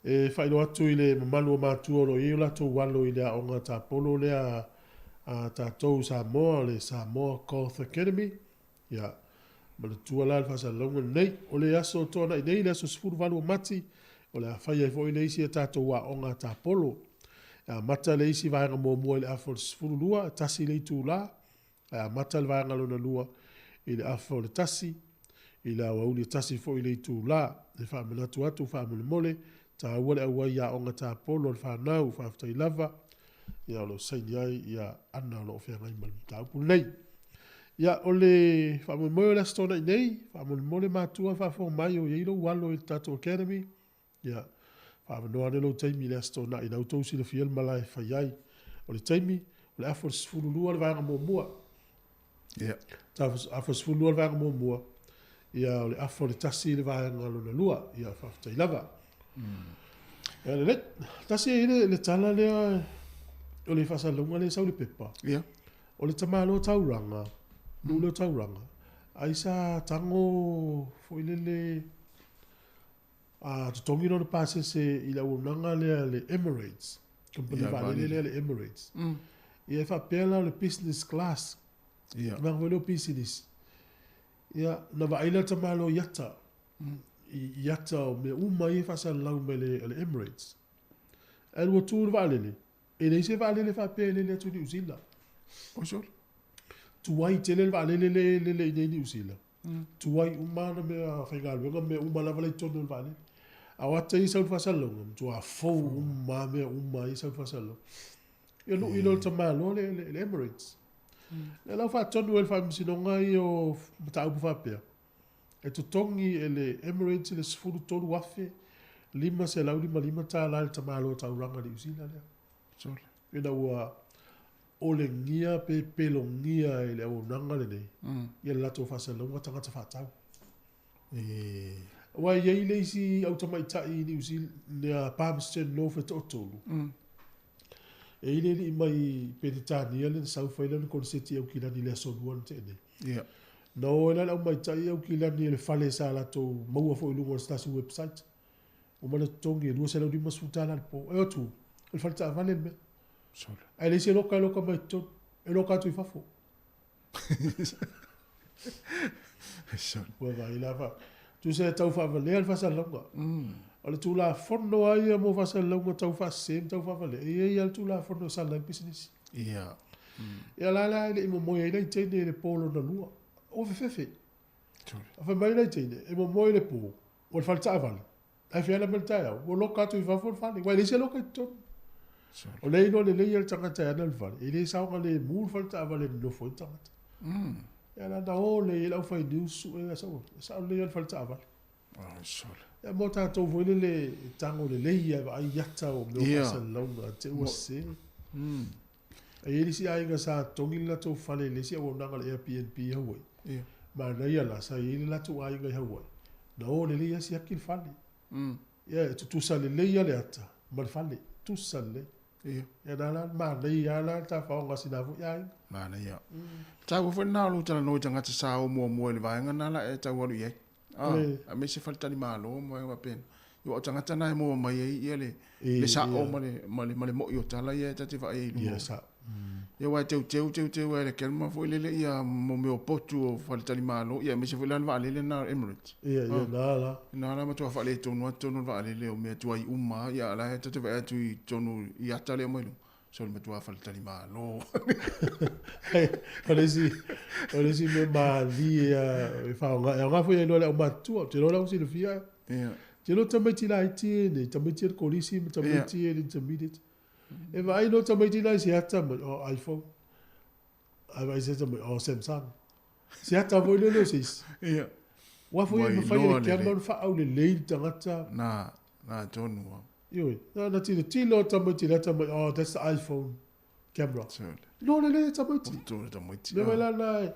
E faailoa atu i le mamalu o matua o lo o i ai o latou alo i le aoga tapolo lea a tatou i Samoa, o le Samoa Golf Academy. Ia, manatua la le faasalalauga lenei. O le aso Toonai nei, le aso 18 o Mati, o le a fai ai foi le isi a tatou aoga tapolo. E amata le isi vaega muamua i le afa o le 12, e tasi le itula, Ae amata le vaega lona lua i le afa o le tasi, i le aoauli e tasi foi le itula. E faamanatu atu faamolemole, taua le auai i aoga tapolo a le fanau, faafetai lava ia o lo o saini ai ia Ana o lo o feagai ma le mataupu lenei. Ia o le faamoemoe o le Aso Toonai nei, faamolemole matua faafofoga mai o i ai lou alo i le tatou Academy, Ia, faaavanoa ane lou taimi i le Aso Toonai, la outou silafia le malae e fai ai. O le taimi, o le afa o le 12 le vaega muamua. Ia. Afa o le 12 le vaega muamua, ia o le afa o le tasi le vaega lona lua. Ia, faafetai lava. Ia, lelei. Tasi e i ai le tala lea o le faasalalauga lea e sau i le pepa. Ia. O le tamaloa taulaga, nuu lea o Taulaga, ai sa tago foi lele A totogi lona pasese i le auaunaga lea a le Emirates, kamupani vaalele lea a le Emirates. Ia e faapea la o le business class. Ia. Vaega foi lea o pisinisi. Ia, na vaai lea le tamaloa i ata, i ata o mea uma ia e faasalalau mai e le Emirates. Ae alu atu i le vaalele, E leai se vaalele faapea e lele atu i Niu Sila. Oi sole. Tuai tele le vaalele lea e lele i inei i Niu Sila. Tuai uma ana mea faigaluega ma mea uma lava la i totonu o le vaalele. A o ata ia e sau i le faasalalauga, matua fou uma lava mea uma ia e sau i le faasalalauga. Ia lui loa le tamaloa le, le, le Emirates. Lea la ua faatonu e le Faamasinoga ia o mataupu faapea, e totogi e le Emirates le $13,555 i le tamaloa taulaga i Niu Sila lea. Sole. Ina ua olegia pe pelogia e le auaunaga lenei ia le latou faasalalauga tagata faatau. E. Aua e i ai le isi au tamaitai i Niu Sila, nea Palmerston North e toatolu, e i ai le alii mai Peretania lea na sau fai lana koneseti i Aukilani i le Aso Lua na tea nei. Ia. Na o ai la le aumaitai Aukilani i le fale sa latou maua foi i luga o se tasi website. Uma le totogi e $250 le po. E o atu, o le fale taavale le mea. Sole. Ae leai se loka e loka mai totonu. E loka atu i fafo. Sole. Ua vaai la fa. Tusa e tau faavalea le faasalalauga. O le Tulafono lava ia mo faasalalauga tau faasese ma tau faavalea, e i ai lava le Tulafono e sala ai le pisinisi. Ia. Ia la la e le i momoe ai nai teine i le pō lona lua. Ua fefefe. A fai mai nai teine, e momoe i le pō, o le fale taavale. Ae feala mai le taeao, ua loka atu i fafo le fale. Ua e leai se loka i totonu. O lea e iloa lelei e le tagata e ana le fale, e le saogalemu le fale taavale e nonofo ai le tagata. Ia la na o lea i ai le aufainiu sue e sao, e sao lelei lava le fale taavale. Ia mo tatou foi lele e tago lelei lava e vaai i ata o mea o faasalalauga te i ua sese. E i ai le isi aiga sa togi le latou fale i le isi auaunaga a le Airbnb i Hawaii. Manaia la, sa i ai le latou aiga i Hawaii, na o lelei lava siaki le fale. Ia, e tutusa lelei lava le ata ma le fale, tutusa lelei. Ia na la manaia lava la le tafaoga a sina foi aiga. Manaia. Taua foi lena o lou talanoa i tagata sa o muamua i le vaega lena la e tau alu i ai. Aemaise faletalimalo ma vaega faapena. Aua o tagata na e maua mai ai ia le le sao ma le ma le ma le moi o tala ia e ta te vaai ai i luga. Ia sao. Ia aua e teuteu teuteu lava e le Kelma foi lele ia mo mea o potu o faletalimalo ia aemaise foi la le vaalele lena o le Emirates. Ia ia na la. Na la matua faaletonu lava totonu o le vaalele o mea tuai uma lava ia a o la e ta te vaai atu i totonu i ata lea e aumai luga. So le matua faletalimalo. O le isi, o le isi mea malie lava e faaaoga, e aoga foi e iloa i le aumatutua, ou te iloa o la ua silafia. Ia. Ou te iloa tamaiti laiti ia nei, tamaiti a le kolisi ma tamaiti ia le intermediate. E vaai loa tamaiti la i se ata mai, oh iPhone. Ae vaai i se ata mai, oh Samsung. Se ata foi lele o se isi. Ia. Aua foi e mafai e le camera ona faaulelei le tagata. Na, na tonu lava. Ioe, na ona tilotilo tamaiti i le ata mai, oh that's the iPhone camera. Iloa lelei e tamaiti. Poto le tamaiti. Mea mai la na e,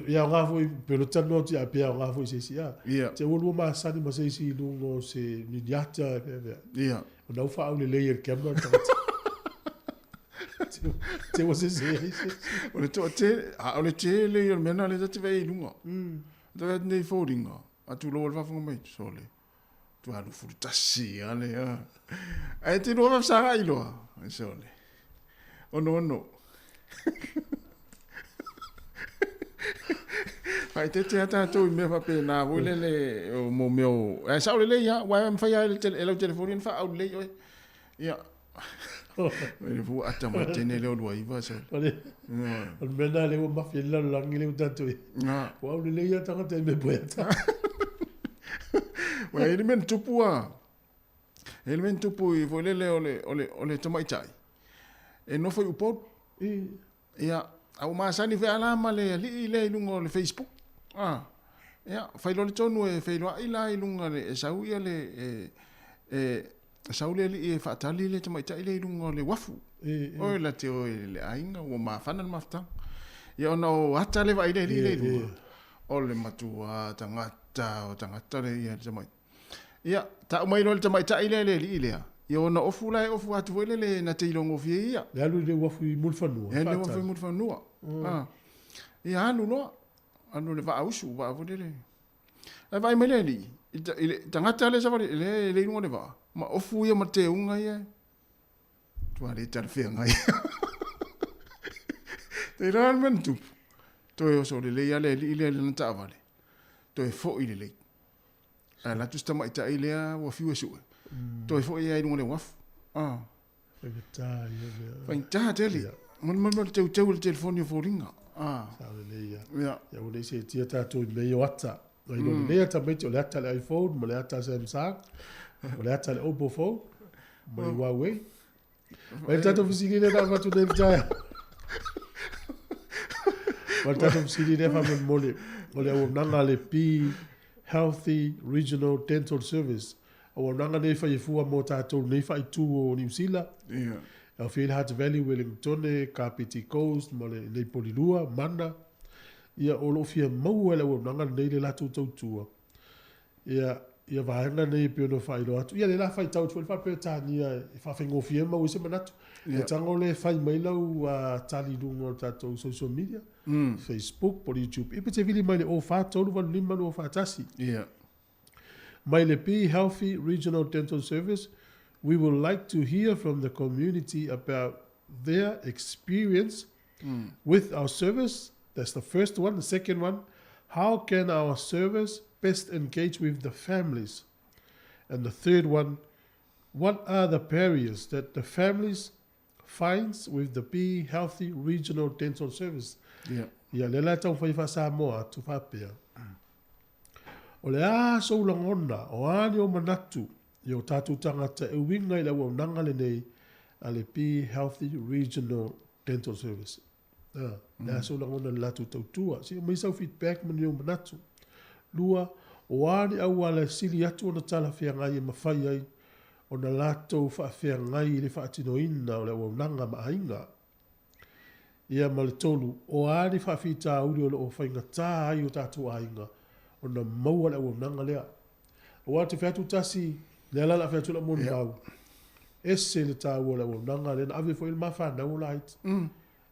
e aoga foi, pe o le talanoa atu ia, pe aoga foi i se isi a. Ia. Te ua lua masani ma se isi i luga o se ni ni ata e pea pea. Ia. Ona ua faaulelei e le camera le tagata. Te ua sese ai se isi. O le toatele, a o le tele ia o le mea lena lea ta te vaai ai i luga. Ta vaai atu nei i foliga, a tulou i le faafofoga mai, sole. Tua 21 a le a. Ae te lua faafesagai loa. Sole. Ono ono. Faaeteete lava tatou i mea faapena foi lele o mo mea o... Ae sao lelei lava, aua e mafai lava e lau telefoni ona faaulelei oe. Ia. Le fua ata mai teine lea o 29 sole. O le mea lena lea ua mafi ai le lalolagi lea ua tatou i ai. Ua aulelei lava tagata i mea poeata. Ua i ai le mea na tupu a, e i ai le mea na tupu i foi lele o le, o le, o le tamaitai, e nofo i Upolu. Ia, a ua masani foi lava la ma le alii lea i luga o le Facebook. A, ia, fai loa le tonu e feiloai la i luga e sau ia le, e, e, sau le alii e faatali le tamaitai lea i luga o le uafu. Oi la te o i le aiga, ua mafana le mafutaga. Ia ona o ata le vaai le alii lea i luga. O le matua tagata, o tagata le ia le tamaitai. Ia, tau mai loa le tamaitai lea i le alii lea, ia ona ofu la e ofu atu foi lele na te iloa gofie ia. E alu i le uafu i Mulifanua. E alu i le uafu i Mulifanua. Ah. Ia alu loa, alu i le vaausu, vaa foi lele. Ae vaai mai le alii, i le tagata lea e savali, lea e i luga o le vaa, ma ofu ia ma teuga ia. Tua le talafeagai. Te iloa le mea na tupu. Toe oso lelei lava le alii lea i lana taavale. Toe foi lelei. Ae alu atu si tamaitai lea ua fiu e sue. Toe foi lava i luga o le uafu. Ah. Faigata ia mea. Faigata tele. Ia. Mo le teuteu o le telefoni o foliga. Ah. Sao lelei ia. Ia. Ia ua le seetia tatou i mea ia o ata. Na iloa lelei ata tamaiti o le ata a le iPhone ma le ata a Samsung, o le ata a le Oppo phone ma le Huawei. Mai le tatou fesili lea na avatu nei i le taeao. Ma le tatou fesili lea faamolemole, o le auaunaga a le Be Healthy Regional Dental Service. Auaunaga nei e fai e fua mo tatou nei faaitu o Niu Sila. Ia. E aofia ai le Hutt Valley, Wellingtone, Kapiti Coast ma le Porirua, Mana. Ia, o lo o fia maua e le auaunaga lenei le latou tautua. Ia, ia vaega nei e pei ona faailoa atu. Ia, lea o le a faitau atu foi le Faa-Peretania e faafaigofie ai ma maua ai se manatu. E tago lea e fai mai lau tali i luga o le tatou social media, Facebook po o le YouTube. Ia pe te vili mai le 04 385 241. Ia. Mai le Be Healthy Regional Dental Service, we would like to hear from the community about their experience with our service. That's the first one. The second one, how can our service best engage with the families? And the third one, what are the barriers that the families Finds with the Be Healthy Regional Dental Service. Ia. Ia, lea la e taumafai e faa-Samoa atu faapea, O le a sou lagona, o a ni ou manatu i o tatou tagata e uiga i le auaunaga lenei a le Be Healthy Regional Dental Service? A, le a sou lagona i le latou tautua? Se i aumai sau feedback ma ni ou manatu. 2, O a ni auala e sili atu ona talafeagai e mafai ai ona latou faafeagai i le faatinoina o le auaunaga ma aiga? Ia ma le 3, o a ni faafitauli o lo o faigata ai o tatou aiga ona maua le auaunaga lea? Aua ou te fai atu tasi, lea la o le a fai atu lau molimau, ese le taua o le auaunaga lea na ave foi i le ma fanau o laiti.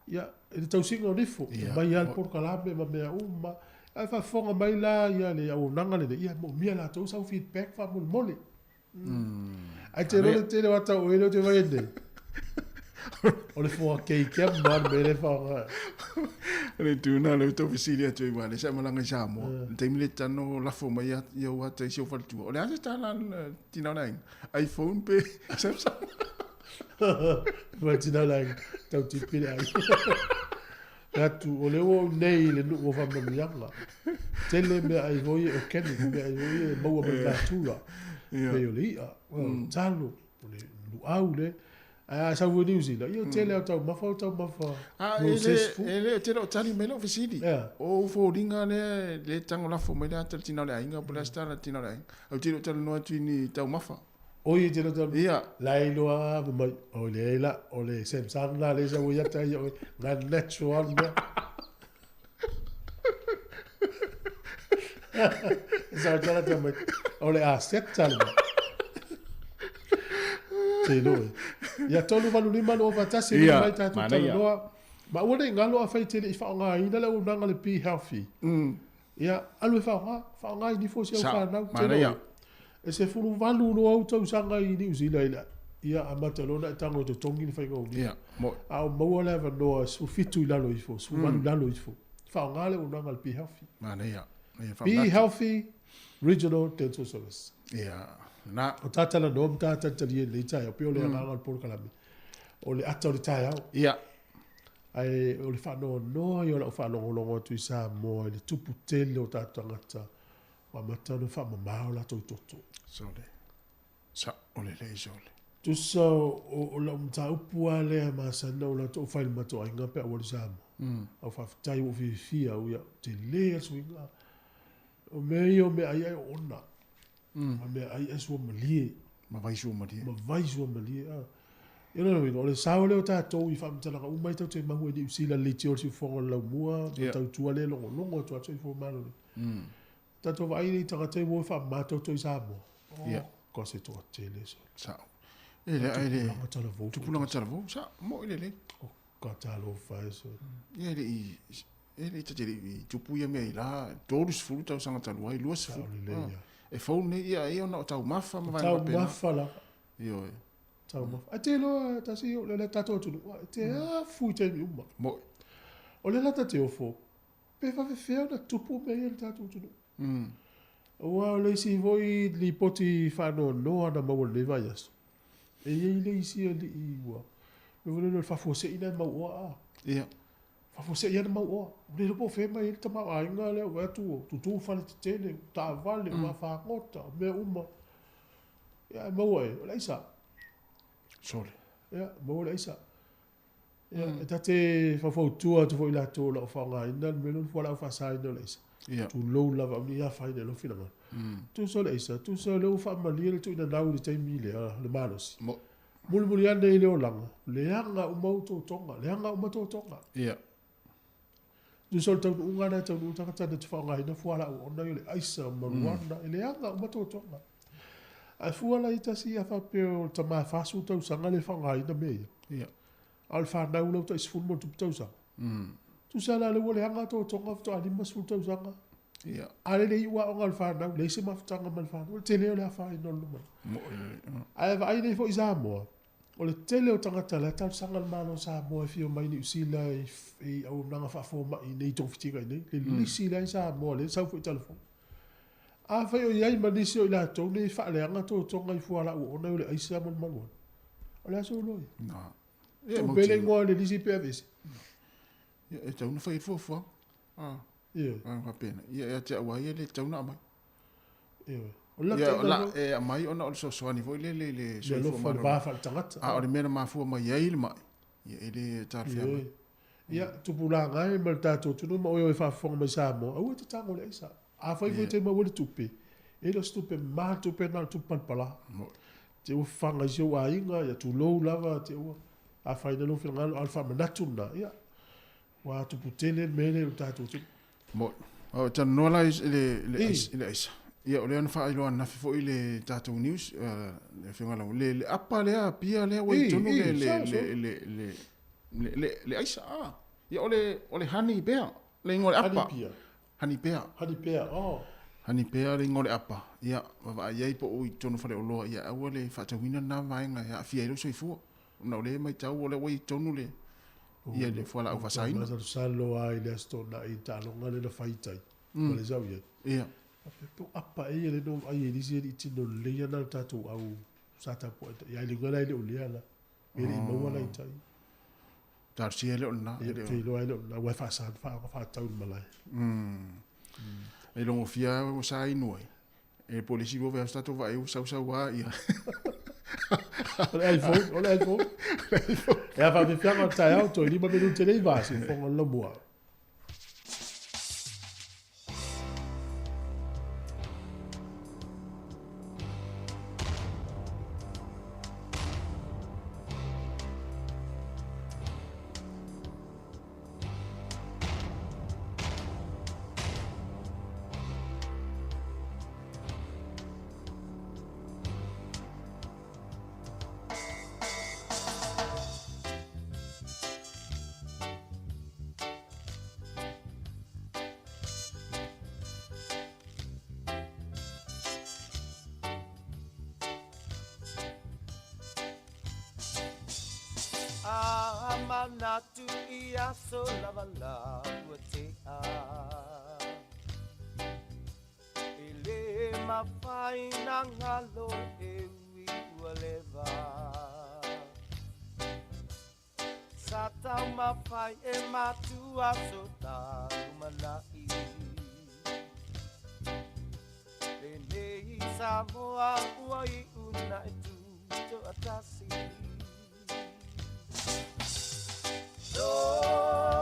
Ia, i le tausiga o nifo, e aumai lava le polokalame ma mea uma. Ae faafofoga mai la ia le auaunaga lenei, ia e moomia e latou sau feedback faamolemole. Ae te iloa le tele o ata o oe lea ou te vaai atu nei. O le 4K camera le mea lea e faaaoga. O le itu lena lea ou tau fesili atu ai aua o lea sa e malaga i Samoa. I le taimi lea e tano lafo mai i ou ata i si ou faletua. O le a se tala a le tina o le aiga? iPhone pe Samsung? Ma le tina o le aiga, tau tipi le aiga. Atu, o lea ua ou nei i le nuu o Faamanuiaga. Tele meaai foi e organic, meaai foi e maua mai le natura. Pei o le i'a, o le talo, o le luau le. Ae a sau foi i Niu Sila, ia o tele lava o taumafa o taumafa processed food. E le, e te le o tali mai lau fesili. O ou foliga lea e tago lafo mai le ata i le tina o le aiga po o le a se tala a le tina o le aiga. Ae ou te le o talanoa atu i ni taumafa. Oi e te le o talanoa. Ia. La e iloa lava mai, oi leai la, o le Samsung la lea e sau ai ata ia oe, na natural le mea. E sau tala tala mai, o le aseta le mea. Te iloa e. Ia 385 241 Ia, mai tatou manaia. talanoa. Ma aua ne i galo afai e te le i faaaogaina le auaunaga le Be Healthy. Ia, alu e faaaoga, faaaoga i nifo si au Sao, fanau. Te manaia. iloa e. E 18 loa ou tausaga i Niu Sila i le, ia amata loa ona e tago e totogi le faiga o nifo. Ia, moe. A o maua le avanoa e 17 i lalo ifo, 18 i lalo ifo, faaaoga le auaunaga a le Be Healthy. Manaia. Ia, Be faamanatu. Healthy Regional Dental Service. Ia, na. O ta talanoa ma ta talitalia i lenei taeao, pei o le agaga o le polokalame, o le ata o le taeao. Ia. Ae o le faanoanoa ia o lau faalogologo atu i Samoa i le tupu tele o tatou tagata ua amata ona faamama o latou toto. Sole. Sao lelei sole. Tusa o lau mataupu lava lea e masani ona ou alu atu ou fai i le matou aiga pe a ou alu i Samoa. Au faafetai ua ou fiafia au ia, tele lava le suiga. O mea ia o meaai ai oona. Ma meaai ai suamalie. Ma vai suamalie. Ma vai suamalie. Ia lona uiga, o le sao lea o tatou i faamatalaga uma ai tatou te maua i Niu Sila, le leitio o le siufofoga o le laumua, ma tautua lea e logologo atu lava le soifua maloloina. Tatou vaai nei i tagata ia ua o e faamama toto i Samoa. Ia. Oh, se toatele sole. Sao. E le, ai le. Tupulaga talavou. Tupulaga talavou, sao, moi lelei. Oh, ka talofa e sole. Ia e le i, e le i tate le i tupu ia mea i la, 30 tausaga talu ai, 20. Sao lelei ia. E fou nei ia ia ona o taumafa ma vaega faapena. Taumafa lava. Ioe. Taumafa. Ae te iloa tasi o le tatou atunuu, e te afu i taimi uma. Moi. O lea la ta te ofo, pe faafefea ona tupu mea ia i le tatou atunuu. Aua o le isi foi lipoti faanoanoa na maua i lenei vaiaso, e i ai le isi alii ua, mea foi lele o le faafuasei la e mauoa a. Ia. Faafuasei lava na mauoa. Ua le iloa po o fea mai ai le tamaoaiga lea, ua vaai atu ua tutu fale tetele, o taavale, o vaafagota, o mea uma. Ia ae maua e, o le aisa. Sole. Ia, maua le aisa. Ia, e ta te faufautua atu foi i latou o lo o faaaogaina le mea lea o le fualaau faasaina o le aisa. Ia. Tulou lava, aua ne i afaina i lou finagalo. Tusa o le aisa, tusa o lea ua faamalie le tuuina nau i le taimi lea, le malosi. Mulimuli ane i le olaga, leaga uma ou totoga, leaga uma totoga. Ia. Tusa o le taunuuga lena e taunuu tagata na te faaaogaina fualaau oona ia o le aisa, o marijuana, e leaga uma totoga. Ae fua la i tasi a faapea o le tama 40 tausaga le faaaogaina mea ia. Ia. A o le fanau lau tai 10 ma tupu tausaga. Tusa la lea ua leaga totoga faatoa 50 tausaga. Ia. A le le iu aoga o le fanau, leai se mafutaga ma le fanau, o le tele o le afaina o le lumanai. Ae vaai nei foi i Samoa, o le tele o tagata la e talosaga le Malo o Samoa e fia omai i Niu Sila i auaunaga faafomai i nei togafitiga i nei. Le lisi la i Samoa lea e sau foi i talafou. Afai o i ai ma nisi o i latou nei e faaleaga totoga i fualaau oona o le aisa ma le marijuana, o le a sou iloa ia? Na. Ia, Tuu pea le mautinoa. igoa o le lisi pe aveese. Ia, e tatau ona fai ai le fuafuaga. Ah. Ioe. Ah, faapena. Ia, ia te au lava ia e le tatau ona aumai. Ioe. O le Ia, lapataiga la, foi- e aumai ona o le fesoasoani foi lele i le Le soifua alofa i le maloloina. va faaletagata. A o le mea na mafua mai ai le mai, ia e le talafeagai. Ioe. Ia, tupulaga e ma le tatou atunuu ma oe o e faafofoga mai Samoa, aua e te tago i le aisa. Afai foi e te maua le tupe, e le o se tupe mama le tupe na o le tupe palapala. Te ua fafaga i si ou aiga, ia tulou lava, te ua afaina lou finagalo, a o le faamanatu lena, ia, ua tupu tele le mea lea i le tatou atunuu. Moni. O talanoa la i le, le, I. i le aisa. Ia, o lea na faailoa ananafi foi i le tatou news, le afioga i le, le apa lea, pia lea ua i I, totonu i, le, le, sao, sao. le, le, le, le, le, le aisa. Ah. Ia, o le honey bear, le igoa o le apa. Honey bear. Honey bear. Honey bear, oh. Honey bear le igoa o le apa. Ia, vaavaai ai po o i totonu o faleoloa, ia aua le faatauina lena vaega e aafia ai lou soifua. Ona o lea e matau o lea ua i totonu le, ia le fualaau faasaina. Masalosalo lava i le Aso Toonai i le taaloga lea na fai i tai, ma le sau i ai. Ia. Faapea, po o apa ea lea na ou vaai ai i le isi alii tino lelei lava na o le tatou au sa tapuai ai. Ia, le uiga la e le o lea la. E le i maua la i tai. Talosia e le o lena. Ia, ou te iloa e le o lena, aua e faasa ona faatau i le malae. E logofia ua sa inu ai. E po o le isi lua vaiaso tatou vaai ua sausau lava ia. O le iPhone, o le iPhone. E a faafeafeaga o le taeao, toe 5 minute le 9, siufofoga o le laumua. A manatu i aso lava la ua tea. E le mafai na galo e ui ua leva. Sa taumafai e matua so ta lumanai. Lenei Samoa ua iu na e tutoatasi.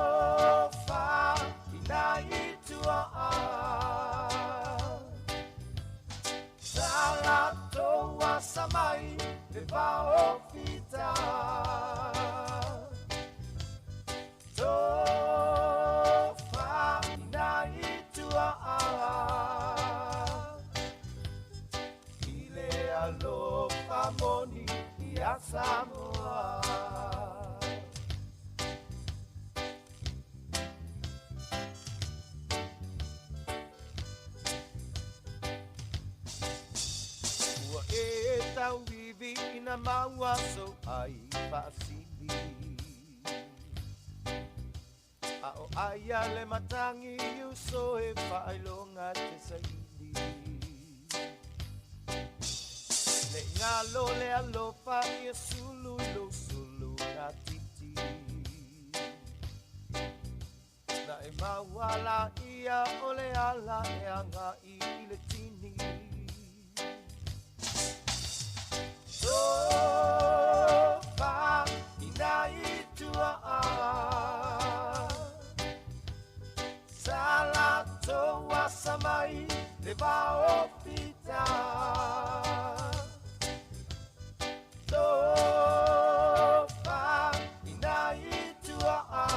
Tofa ina i tuaa. Sa latou asa mai le vao fita. Tofa ina i tuaa. I le alofa moni ia Samoa. Ua e tauivi ina maua so ai faasili. A o aia le matangi uso e faailoga te saili. Le galo le alofa ia sulu i lou sulu na titi. Na e maua la ia o le ala e agai i le tini. Tofa ina i tuaa. Sa latou asa mai le vao fita. Tofa ina i tuaa.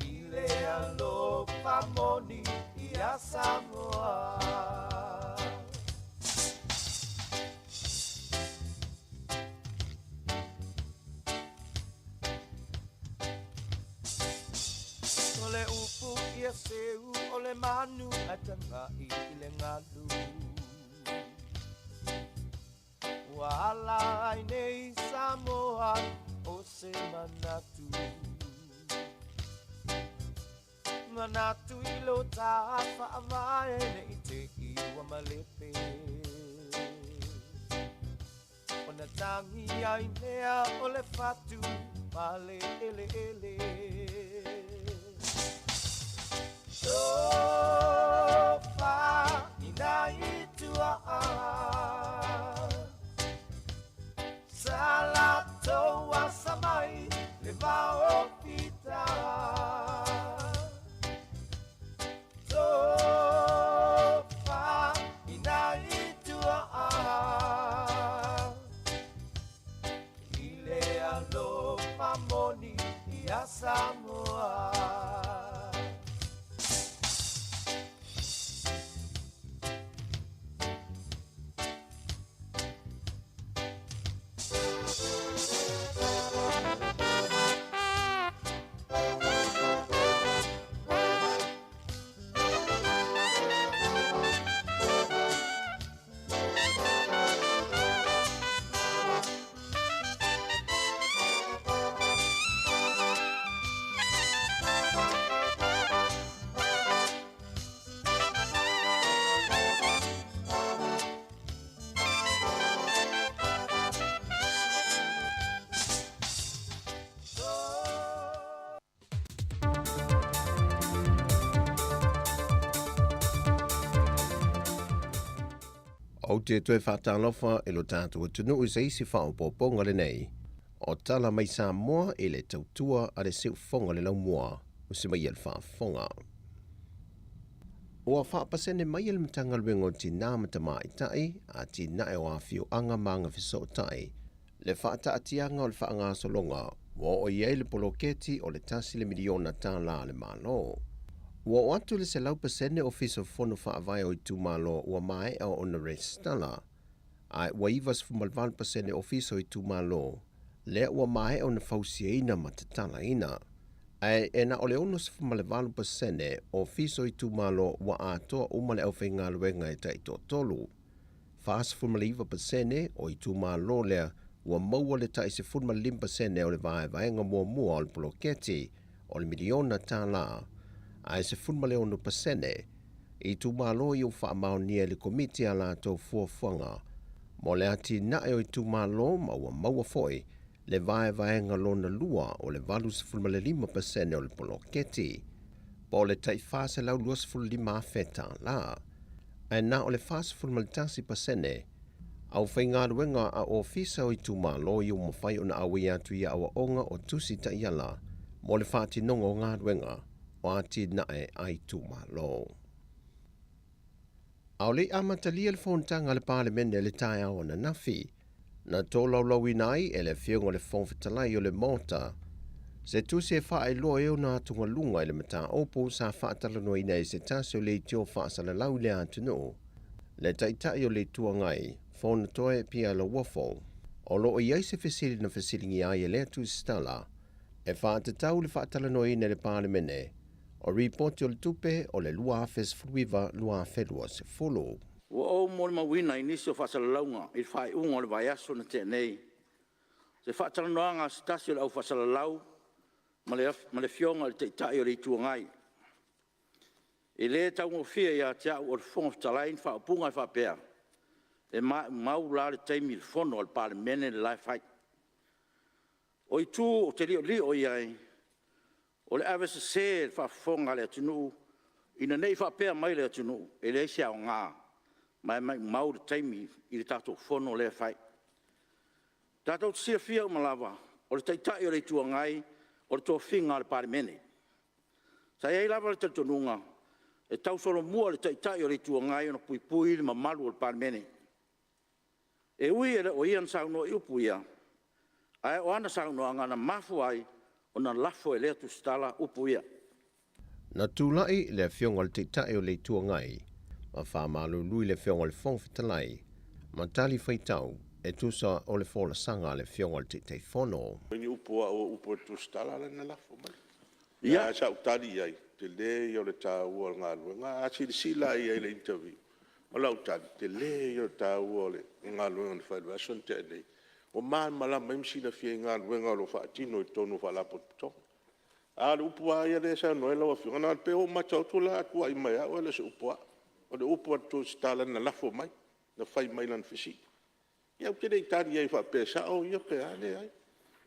I le alofa moni ia Samoa. O le upu ia seu o le manu a tangai i le galu. Ua ala ai nei Samoa o se manatu. Manatu i lo tā faavae nei te i ua malepe. Ona tagi ai lea o le fatu ma le eleele. Tofa i nai tuaa sa latou asa mai le vao fita. Tofa i nai tuaa i le alofa moni ia Samoa. Ou te toe faatalofa i lo tatou atunuu i se isi faaopoopoga lenei o Tala mai Samoa i le tautua a le Siufofoga o le Laumua o se mai le faafofoga. Ua faapasene mai e le Matagaluega o Tinā ma Tamaitai, Atinae o Afioaga ma Agafesootai, le faataatiaga o le faagasologa ua oo i ai le poloketi o le $1 miliona a le Malo. Ua oo atu le 100% Ofisa o Fono Faavae o itumalo ua maea ona resitala, ae ua 98% ofisa o itumalo lea ua maea ona fausiaina ma tatalaina. Ae e na o le 68% ofisa o itumalo ua atoa uma le aufaigaluega e taitoatolu. 49% o itumalo lea ua maua le tai 15% o le vaevaega muamua o le poloketi o le $1 miliona, ae 16% itumalo i ua faamaonia e le komiti a latou fuafuaga mo le atinae o itumalo ma ua maua foi le vaevaega lona lua o le 85% o le poloketi po o le tai $425,000. Ae na o le 41% aufaigaluega a ofisa o itumalo i ua mafai ona auai atu i aoaoga o tusi taiala mo le faatinoga o galuega o atinae a itumalo. A o le i amatalia le fonotaga a le Palemene le taeao ananafi, na tolaulauina ai e le Afioga i le Fofoga Fetalai o le Maota se tusi e faailoa ai ona atugaluga i le mataupu sa faatalanoaina e se tasi o leitio faasalalau i le atunuu, le Taitai o le Itu Agai, Fonotoe Pierre Lauofo. O lo o i ai se fesili na fesiligia ai e lea tusitala e faatatau le faatalanoaina e le Palemene o Ripoti o le Tupe o le 2019/2020. Ua ou molimauina i nisi o faasalalauga i le faaiuga o le vaiaso na tea nei, se faatalanoaga a se tasi o le au faasalalau ma le Afioga i le Taitai o le Itu Agai. E le taugofie ia te au o le Fofoga Fetalai ni faaupuga e faapea, e maumau la le taimi i le Fono a le Palemene le la e fai. O itu ou te liolio i ai, o le avesese i le faafofoga a le atunuu ina ne i faapea mai le atunuu, e leai se aoga ma e maumau le taimi i le tatou Fono lea e fai. Tatou te silafia uma lava, o le Taitai o le Itu Agai, o le tofiga a le Palemene. Sa i ai lava le talitonuga, e tausolomua i le Taitai o le Itu Agai ona puipui le mamalu o le Palemene. E ui e le o ia na saunoa i upu ia, ae o ana saunoaga na mafua ai ona lafo e lea tusitala upu ia. Na tulai le Afioga i le Taitai o le Itu Agai ma faamalulu i le Afioga i le Fofoga Fetalai ma tali faitau e tusa o le folasaga a le Afioga i le Taitaifono. Ni upu a au o upu a le tusitala lea na lafo mai. Ia, ae sa ou tali i ai, tele ia o le taua o le galuega. A silasila i ai i le interview, o lau tali, tele ia o le taua o le galuega na fai i le vaiaso na tea nei, ua malamalama ai ma silafia ai i galuega o lo o faatino i totonu o Faalapotopotoga. A o le upu lava ia lea e saunoa ai lau Afioga, e pei ua ou matau atu o le a tuuai mai ia au ae le o se upu a au. O le upu a le tusitala na lafo mai, na fai mai i lana fesili. Ia ou te le i tali i ai faapea e sao ia pe a, e leai.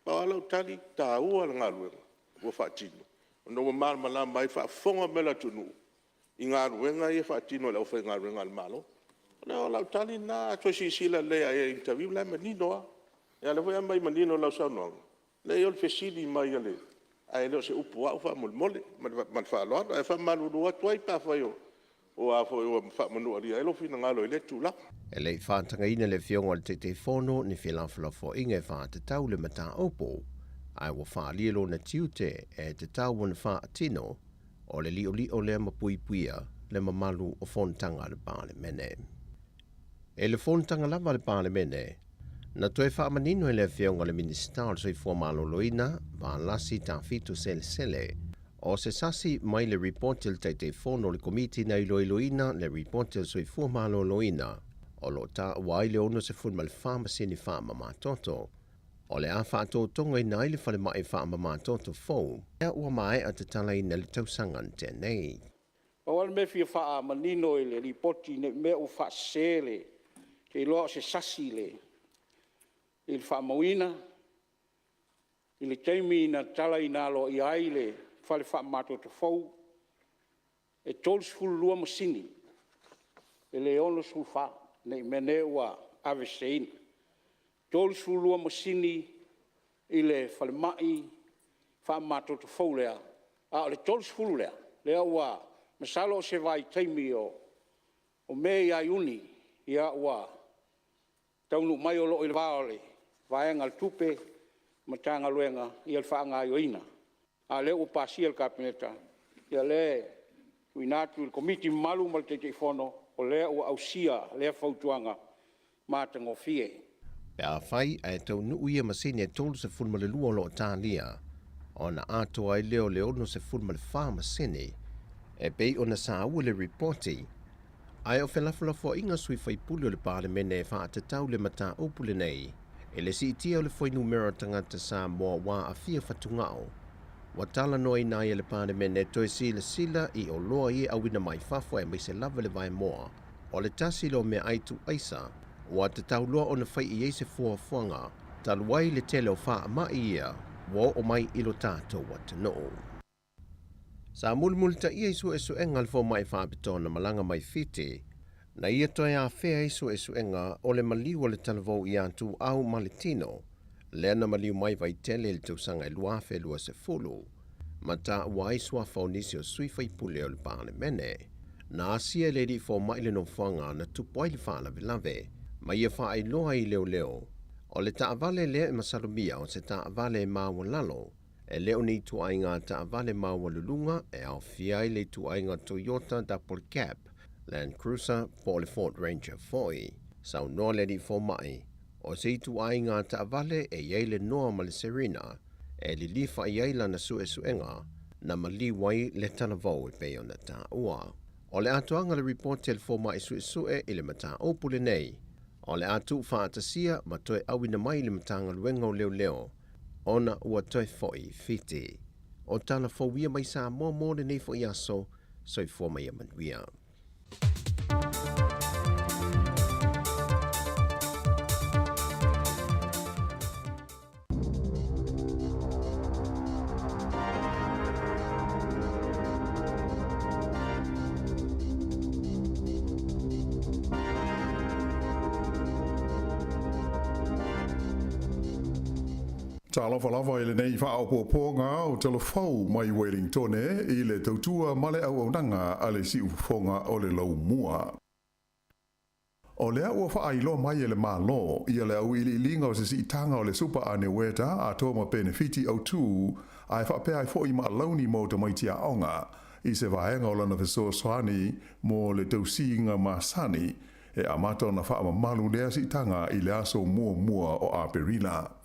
Pau lava lau tali, e taua le galuega ua faatino ona ua malamalama ai le faafofoga mai a le atunuu i galuega ia e faatino e le aufaigaluega a le Malo. O lau tali lena, a toe silasila lelei lava i ai i le interview o la e manino lava. A o lea foi e aumai manino i lau saunoaga, leai o le fesili mai ae le o se upu a au faamolemole. Ma le faaaloalo. Ae faamalulu atu ai pe afai ua faamanualia ai lou finagalo i lea tulaga. E le i faatagaina le Afioga i le Taitaifono ni felafolafoaiga e faatatau le mataupu, ae ua faaalia lona tiute e tatau ona faatino, o le liolio lea ma puipuia le mamalu o fonotaga a le Palemene. I le fonotaga lava a le Palemene, na toe faamanino e le Afioga i le Minisita o le Soifua Maloloina, Valasi Tafito Selesele, o se sasi mai le ripoti a le Taitaifono o le Komiti na iloiloina le ripoti a le Soifua Maloloina, o lo o taua ai le 64 masini faamamatoto, o le a faatotogaina ai le falemai faamamatoto fou, lea ua maea tatalaina i le tausaga na tea nei. Pau lava le mea e fia faamanino i le Lipoti ne i mea ua faasese le… ou te iloa o se sasi i le faamauina i le taimi na tatalaina aloaia ai le fale faamamatoto fou, e 32 masini, e le 64, ne i meaane ua aveseseina. E 32 masini i le falemai faamamatoto fou lea, a o le 30 lea, lea ua… masalo o se vaitaimi o Me ia Iuni ua taunuu mai, o lo o i le va o le vaega o le Tupe, Matagaluega le faagaoioiga, a o lea ua pasia e le Kapeneta. Ia o lea e tuuina atu i le Komiti mamalu ma le Taitaifono, o lea ua ausia lea fautuaga matagofie. Pe afai ae taunuu ia masini e 32 o lo o talia, ona atoa ai lea o le 64 masini e pei ona saua le ripoti, ae o felafolafoaiga sui faipule o le Palemene e faatatau le mataupu lenei i le siitia o le fuainumera o tagata Samoa ua aafia fatugao, ua talanoaina ai e le Palemene toe silasila i oloa ia e auina mai fafo aemaise lava le vaemoa o le tasi lea o meaai tuuaisa ua tatau loa ona fai i ai se fuafuaga talu ai le tele o faamai ia ua oo mai i lo tatou atunuu. Sa mulimulitaia i suesuega a le fomai faapitoa na malaga mai Fiti, na ia toe afea ai suesuega o le maliu o le talavou ia Tuau ma le tino, lea na maliu mai Vaitele i le tausaga e 2020, ma taua ai suafa o nisi o sui faipule o le Palemene. Na asia e le alii fomai le nofoaga na tupu ai le faalavelave, ma ia faailoa ai i leoleo, o le taavale lea e masalomia o se taavale e maualalo, E le o ni ituaiga taavale maualuluga e aofia ai le ituaiga Toyota Double Cab, Land Cruiser po o le Ford Ranger foi. Saunoa le alii fomai, o se ituaiga taavale e i ai le noa ma le Serena e lilifa i ai lana suesuega na maliu ai le talavou e pei ona taua. O le atoaga o le ripoti a le fomai suesue i le mataupu lenei, o le a tuufaatasia ma toe auina mai i le Matagaluega o Leoleo ona ua toe foi i Fiti. O tala fou ia mai Samoa mo lenei foi aso, soifua ma ia manuia. Talofa lava i lenei faaopoopoga o tala fou mai Uelingtone i le tautua ma le auaunaga a le siufofoga o le Laumua. O lea ua faailoa mai e le Malo ia le auiliiliga o se siitaga o le supa aneueta atoa ma penefiti autū ae faapea ai foi ma alauni mo tamaiti aoga i se vaega o lana fesoasoani mo le tausiga masani e amata ona faamamalu lea siitaga i le aso muamua o Aperila.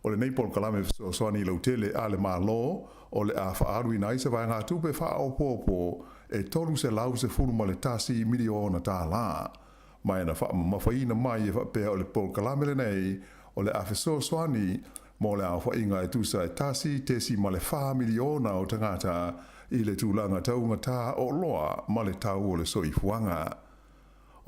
O lenei polokalame fesoasoani lautele a le Malo o le a faaaluina ai se vaegatupe faaopoopo e $311 miliona tālā, ma e na faamamafaina mai e faapea o le polokalame lenei o le a fesoasoani mo le aofaiga e tusa e 1.4 miliona o tagata i le tulaga taugatā o oloa ma le tau o le soifuaga.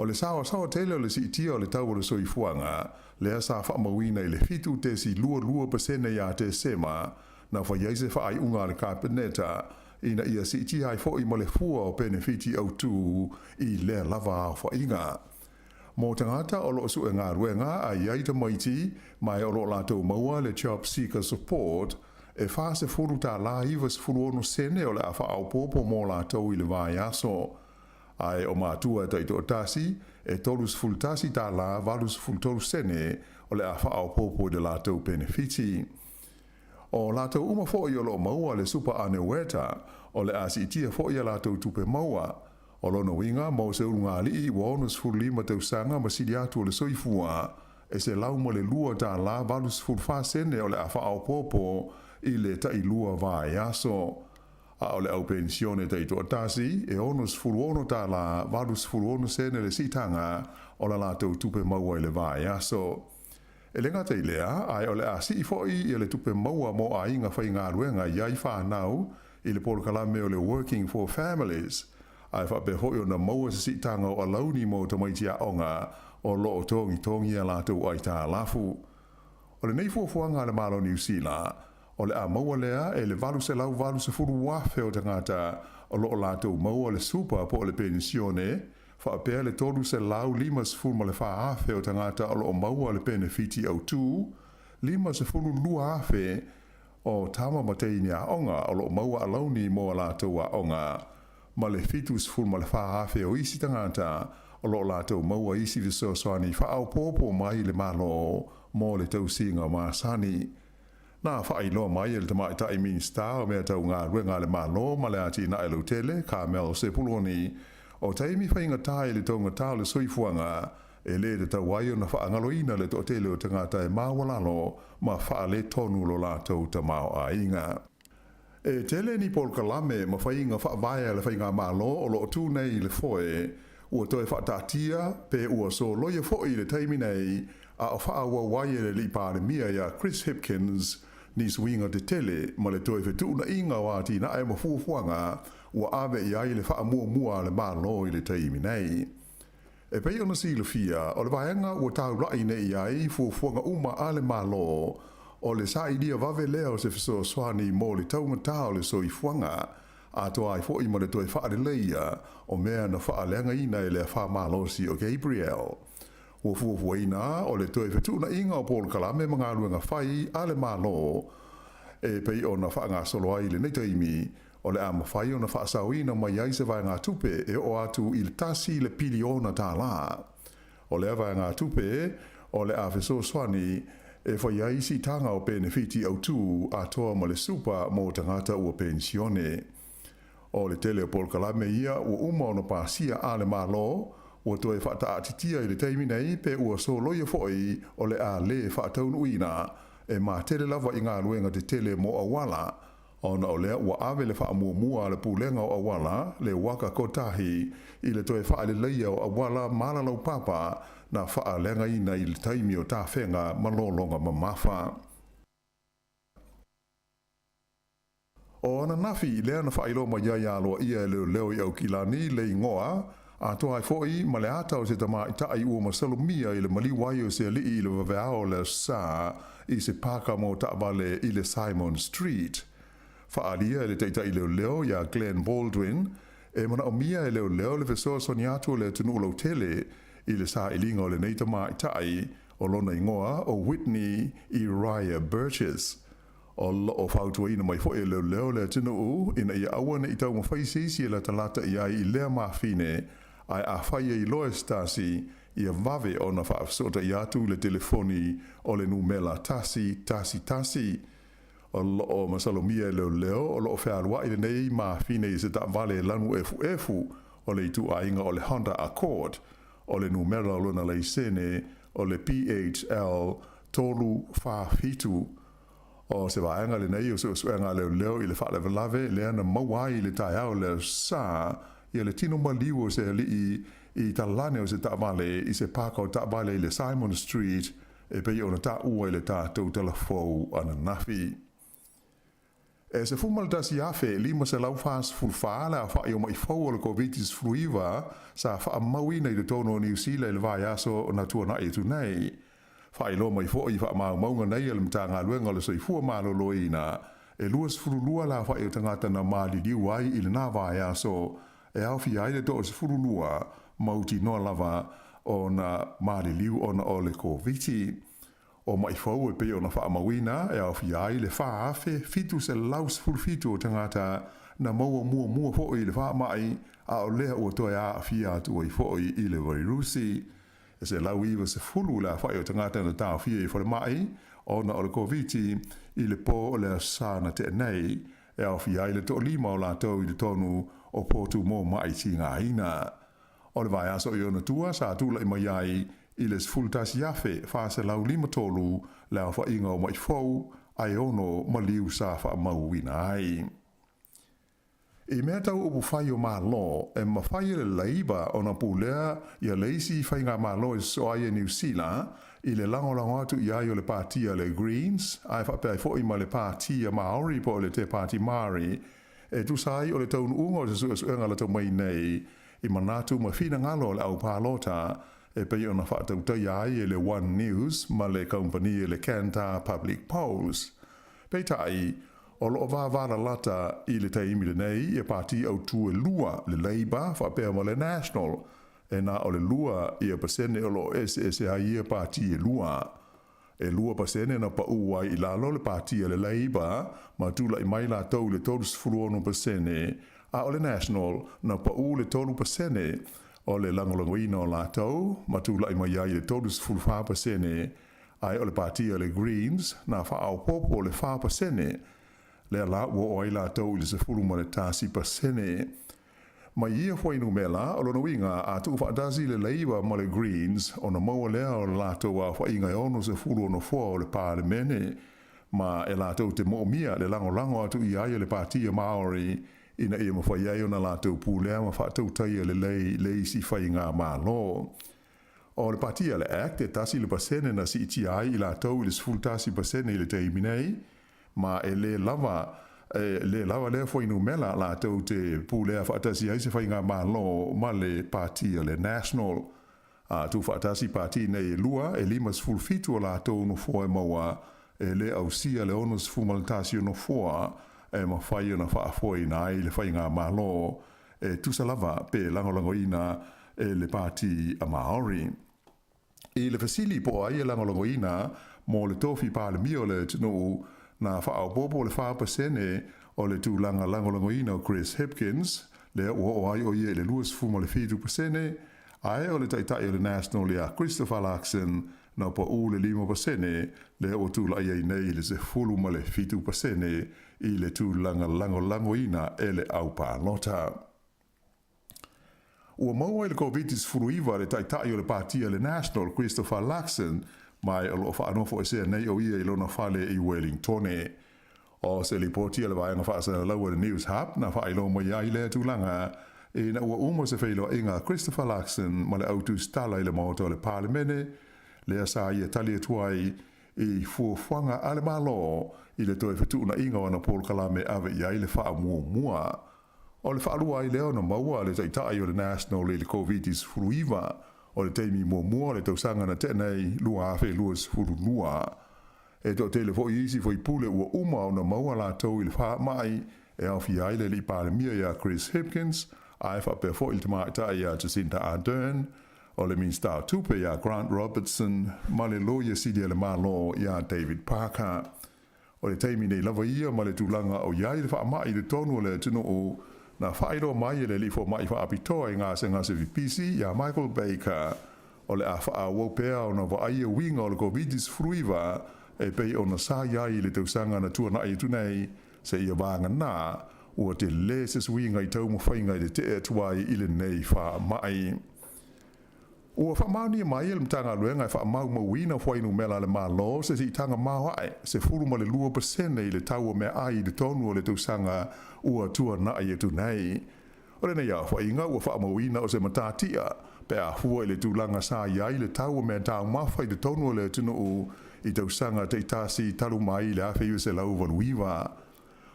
O le saoasaoa tele o le siitia o le tau o le soifuaga, lea sa faamauina i le 7.22 pasene ia Tesema, na fai ai se faaiuga a le Kapeneta ina ia siitia ai foi ma le fua o penefiti autū i lea lava aofaiga. Mo tagata o lo o sue galuega a i ai tamaiti ma e o lo o latou maua le Job Seeker Support, e $40 96 sene o le a faaopoopo mo latou i le vaiaso. Ae o matua e taitoatasi, e $31 83 sene o le a faaopoopo i le latou penefiti. O latou uma foi o lo o maua le Superannueta, o le a siitia foi a latou tupe maua. O lona uiga, mo se ulugalii ua 65 tausaga ma sili atu o le soifua, e $102 84 sene o le a faaopoopo i le tailua vaiaso. A o le au penisione taitoatasi, e $66 86 sene le siitaga o la latou tupe maua i le vaiaso. E le gata i lea, ae o le a sii foi ia le tupe maua mo aiga faigaluega i ai fanau i le polokalame o le Working for Families, ae faapea foi ona maua se siitaga o alauni mo tamaiti aoga o lo o togitogi a latou aitalafu. O lenei fuafuaga a le Malo o Niu Sila, o le a maua lea e le 880,000 o tagata o lo o latou maua le supa po o le penisione, faapea le 354,000 o tagata o lo o maua le penefiti autū, 52,000 o tama ma teine aoga o lo o maua alauni mo a latou aoga, ma le 74,000 o isi tagata o lo o latou maua isi fesoasoani faaopoopo mai le Malo mo le tausiga masani. Na faailoa mai e le Tamaitai Minisita o Mea Tau Galuega a le Malo ma le Atinae Lautele, Carmel Sepuloni, o taimi faigata i le taugata o le soifuaga, e lē tatau ai ona faagaloina le toatele o tagata e maualalo ma faaletonu lo latou tamaoaiga. E tele ni polokalame ma faiga faavae a le faigamalo o lo o tu nei i le foe ua toe faataatia pe ua soloia foi i le taimi nei a o faaauau ai e le Alii Palemia ia Chris Hipkins ni suiga tetele ma le toe fetuunaiga o atinae ma fuafuaga ua ave i ai le faamuamua a le Malo i le taimi nei. E pei ona silafia, o le vaega ua taula'i nei i ai fuafuaga uma a le Malo, o le sailia vave lea o se fesoasoani mo le taugata o le soifuaga, atoa ai foi ma le toe faaleleia o mea na faaleagaina e le afa malosi o Gabrielle. Ua fuafuaina o le toe fetuunaiga o polokalame ma galuega fai a le Malo e pei ona faagasolo ai i lenei taimi, o le a mafai ona faasaoina mai ai se vaegatupe e oo atu i le tasi le piliona tālā. O lea vaegatupe o le a fesoasoani e fai ai siitaga o penefiti autū atoa ma le supa mo tagata ua penisione. O le tele o polokalame ia ua uma ona pasia a le Malo, ua toe faataatitia i le taimi nei pe ua soloia foi o le a lē faataunuuina e matele lava i galuega tetele mo auala, ona o lea ua ave le faamuamua a le Pulega o Auala, le Waka Kotahi, i le toe faaleleia o auala ma alalaupapa na faaleagaina i le taimi o tafega ma lologa mamafa. O ananafi lea na faailoa mai ai aloaia e leoleo i Aukilani le igoa, atoa ai foi ma le ata o se tamaitai ua masalomia i le maliu ai o se alii i le vaveao o le Aso Sa i se paka mo taavale i le Symonds Street. Faaalia e le taitai leoleo iā Glen Baldwin, e manaomia e leoleo le fesoasoani atu o le atunuu lautele i le sailiga o lenei tamaitai o lona igoa o Whitney Iraia Burgess. O lo o fautuaina mai foi e leoleo le atunuu ina ia aua ne i taumafai se isi e latalata i ai i lea mafine, ae afai e iloa e se tasi, ia vave ona faafesootai atu i le telefoni o le numela 111. O lo o masalomia e leoleo o lo o fealuai lenei mafine i se taavale e lanu efuefu o le ituaiga o le Honda Accord, o le numera o lona laisene o le PHL 347. O se vaega lenei o suesuega a leoleo i le faalavelave lea na maua ai i le taeao o le Aso Sa ia le tino maliu o se alii i talane o se taavale i se paka o taavale i le Symonds Street e pei ona taua i le tatou tala fou ananafi. E 11,544 le aofa'i o ma'i fou o le Koviti-19 sa fa'amauina i totonu o Niu Sila i le vaiaso na tuana'i atu nei. Faailoa mai fo'i i fa'amaumauga nei a le Matagaluega o le Soifua Maloloina, e 22 le aofa'i o tagata na maliliu ai i lenā vaiaso, e aofia ai le 12 mautinoa lava ona maliliu ona o le Koviti. O ma'i fou e pei ona fa'amauina e aofia ai le 4,717 o tagata na maua muamua fo'i i le fa'ama'i, a o lea ua toe aafia atu ai fo'i i le vairusi. E 190 le aofa'i o tagata na taofia i falema'i ona o le Koviti i le pō o le Aso Sa na te'a nei, e aofia ai le to'alima o latou i totonu o potu mo ma'i tigaina. O le vaiaso i ona tua sa tula'i mai ai i le 11,453 le aofa'iga o ma'i fou, ae ono maliu sa fa'amauina ai. I mea tau upu fai o Malo, e mafai e le Leiba ona pulea ia le isi faigamalo e sosoo ai e Niu Sila i le lagolago atu i ai o le pāti a le Greens, ae faapea ai fo'i ma le pāti a Māori po o le Te Pāti Māori, e tusa ai o le taunuuga o se suesuega lata mai nei i manatu ma finagalo o le au palota e pei ona faatautaia ai e le One News ma le kaumpani e le Kantar Public Polls. Peitai, o lo o vavalalata i le taimi lenei ia pāti autū e lua, le Labour faapea ma le National, e na o le 2% o lo o eseese ai ia pāti e lua. E 2% na paʻū ai i lalo le pāti a le Labour ma tulaʻi mai latou i le 36%, a o le National na paʻū le 3% o le lagolagoina o latou ma tulaʻi mai ai i le 34%, ae o le pāti a le Greens na faaopoopo le 4%, lea la ua oo ai latou i le 11%. Mai ia fuainumera, o lona uiga, a tuufaatasi le Labour ma le Greens, ona maua lea o le latou aofaiga e 60 nofoa o le Palemene, ma e latou te moomia le lagolago atu i ai e le Patia Maori ina ia mafai ai ona latou pulea ma faatautaia lelei le isi faigamalo. O le Patia le Act e 1% na siitia ai i latou i le 11% i le taimi nei, Ma e lē lava, e lē lava lea fuainumera latou te pulea faatasi ai se faigamalo ma le Pati a le National. A tuufaatasi pati nei e lua, e 57 o latou nofoa e maua, e lē ausia le 61 o nofoa e mafai ona faafoeina ai le faigamalo e tusa lava pe lagolagoina e le Pati a Maori. I le fesili po o ai e lagolagoina mo le tofi Palemia o le atunuu, na faaopoopo le 4% o le tulaga lagolagoina o Chris Hipkins, lea ua oo ai o ia i le 27%, ae o le taitai o le National ia Christopher Luxon na paʻū le 5%, lea ua tulaʻi ai nei i le 17% i le tulaga lagolagoina e le aupalota. Ua maua i le Koviti-19 le taitai o le Pati a le National, Christopher Luxon, ma o lo o faanofoesea nei o ia i lona fale i Wellingtone. O se lipoti a le vaega faasalalaua a le News Hub na faailoa mai ai lea tulaga ina ua uma se feiloaiga a Christopher Luxon ma le au tusitala i le Maota o le Palemene, lea sa ia tali atu ai i fuafuaga a le Malo i le toe fetuunaiga o ana polokalame ave i ai le faamuamua. O le faalua ai lea ona maua a le Taitai o le National i le Koviti-19, o le taimi muamua o le tausaga na tea nei 2022. E toatele foi isi faipule ua uma ona maua latou i le faamai e aofia ai le Alii Palemia ia Chris Hipkins, ae faapea foi le Tamaitai ia Jacinda Ardern, o le Minisita o Tupe ia Grant Robertson ma le Loia Sili a le Malo ia David Parker. O le taimi nei lava ia ma le tulaga o i ai le faamai i totonu o le atunuu, na faailoa mai e le alii fomai faapitoa i gasegase pipisi ia Michael Baker, o le a faaauau pea ona vaaia uiga o le Koviti-19 e pei ona sa i ai i le tausaga na tuanai atu nei, seia vagana ua telē se suiga i taumafaiga i le tee atu ai i lenei faamai. Ua faamaonia mai e le Matagaluega e faamaumauina fuainumera a le Malo se siitaga maoae 12% i le tau o meaai i totonu o le tausaga ua tuanai atu nei. O lenei aofaiga ua faamauina o se matatia pe a fua i le tulaga sa i ai le tau o mea taumafa i totonu o le atunuu i tausaga taitasi talu mai i le 1989.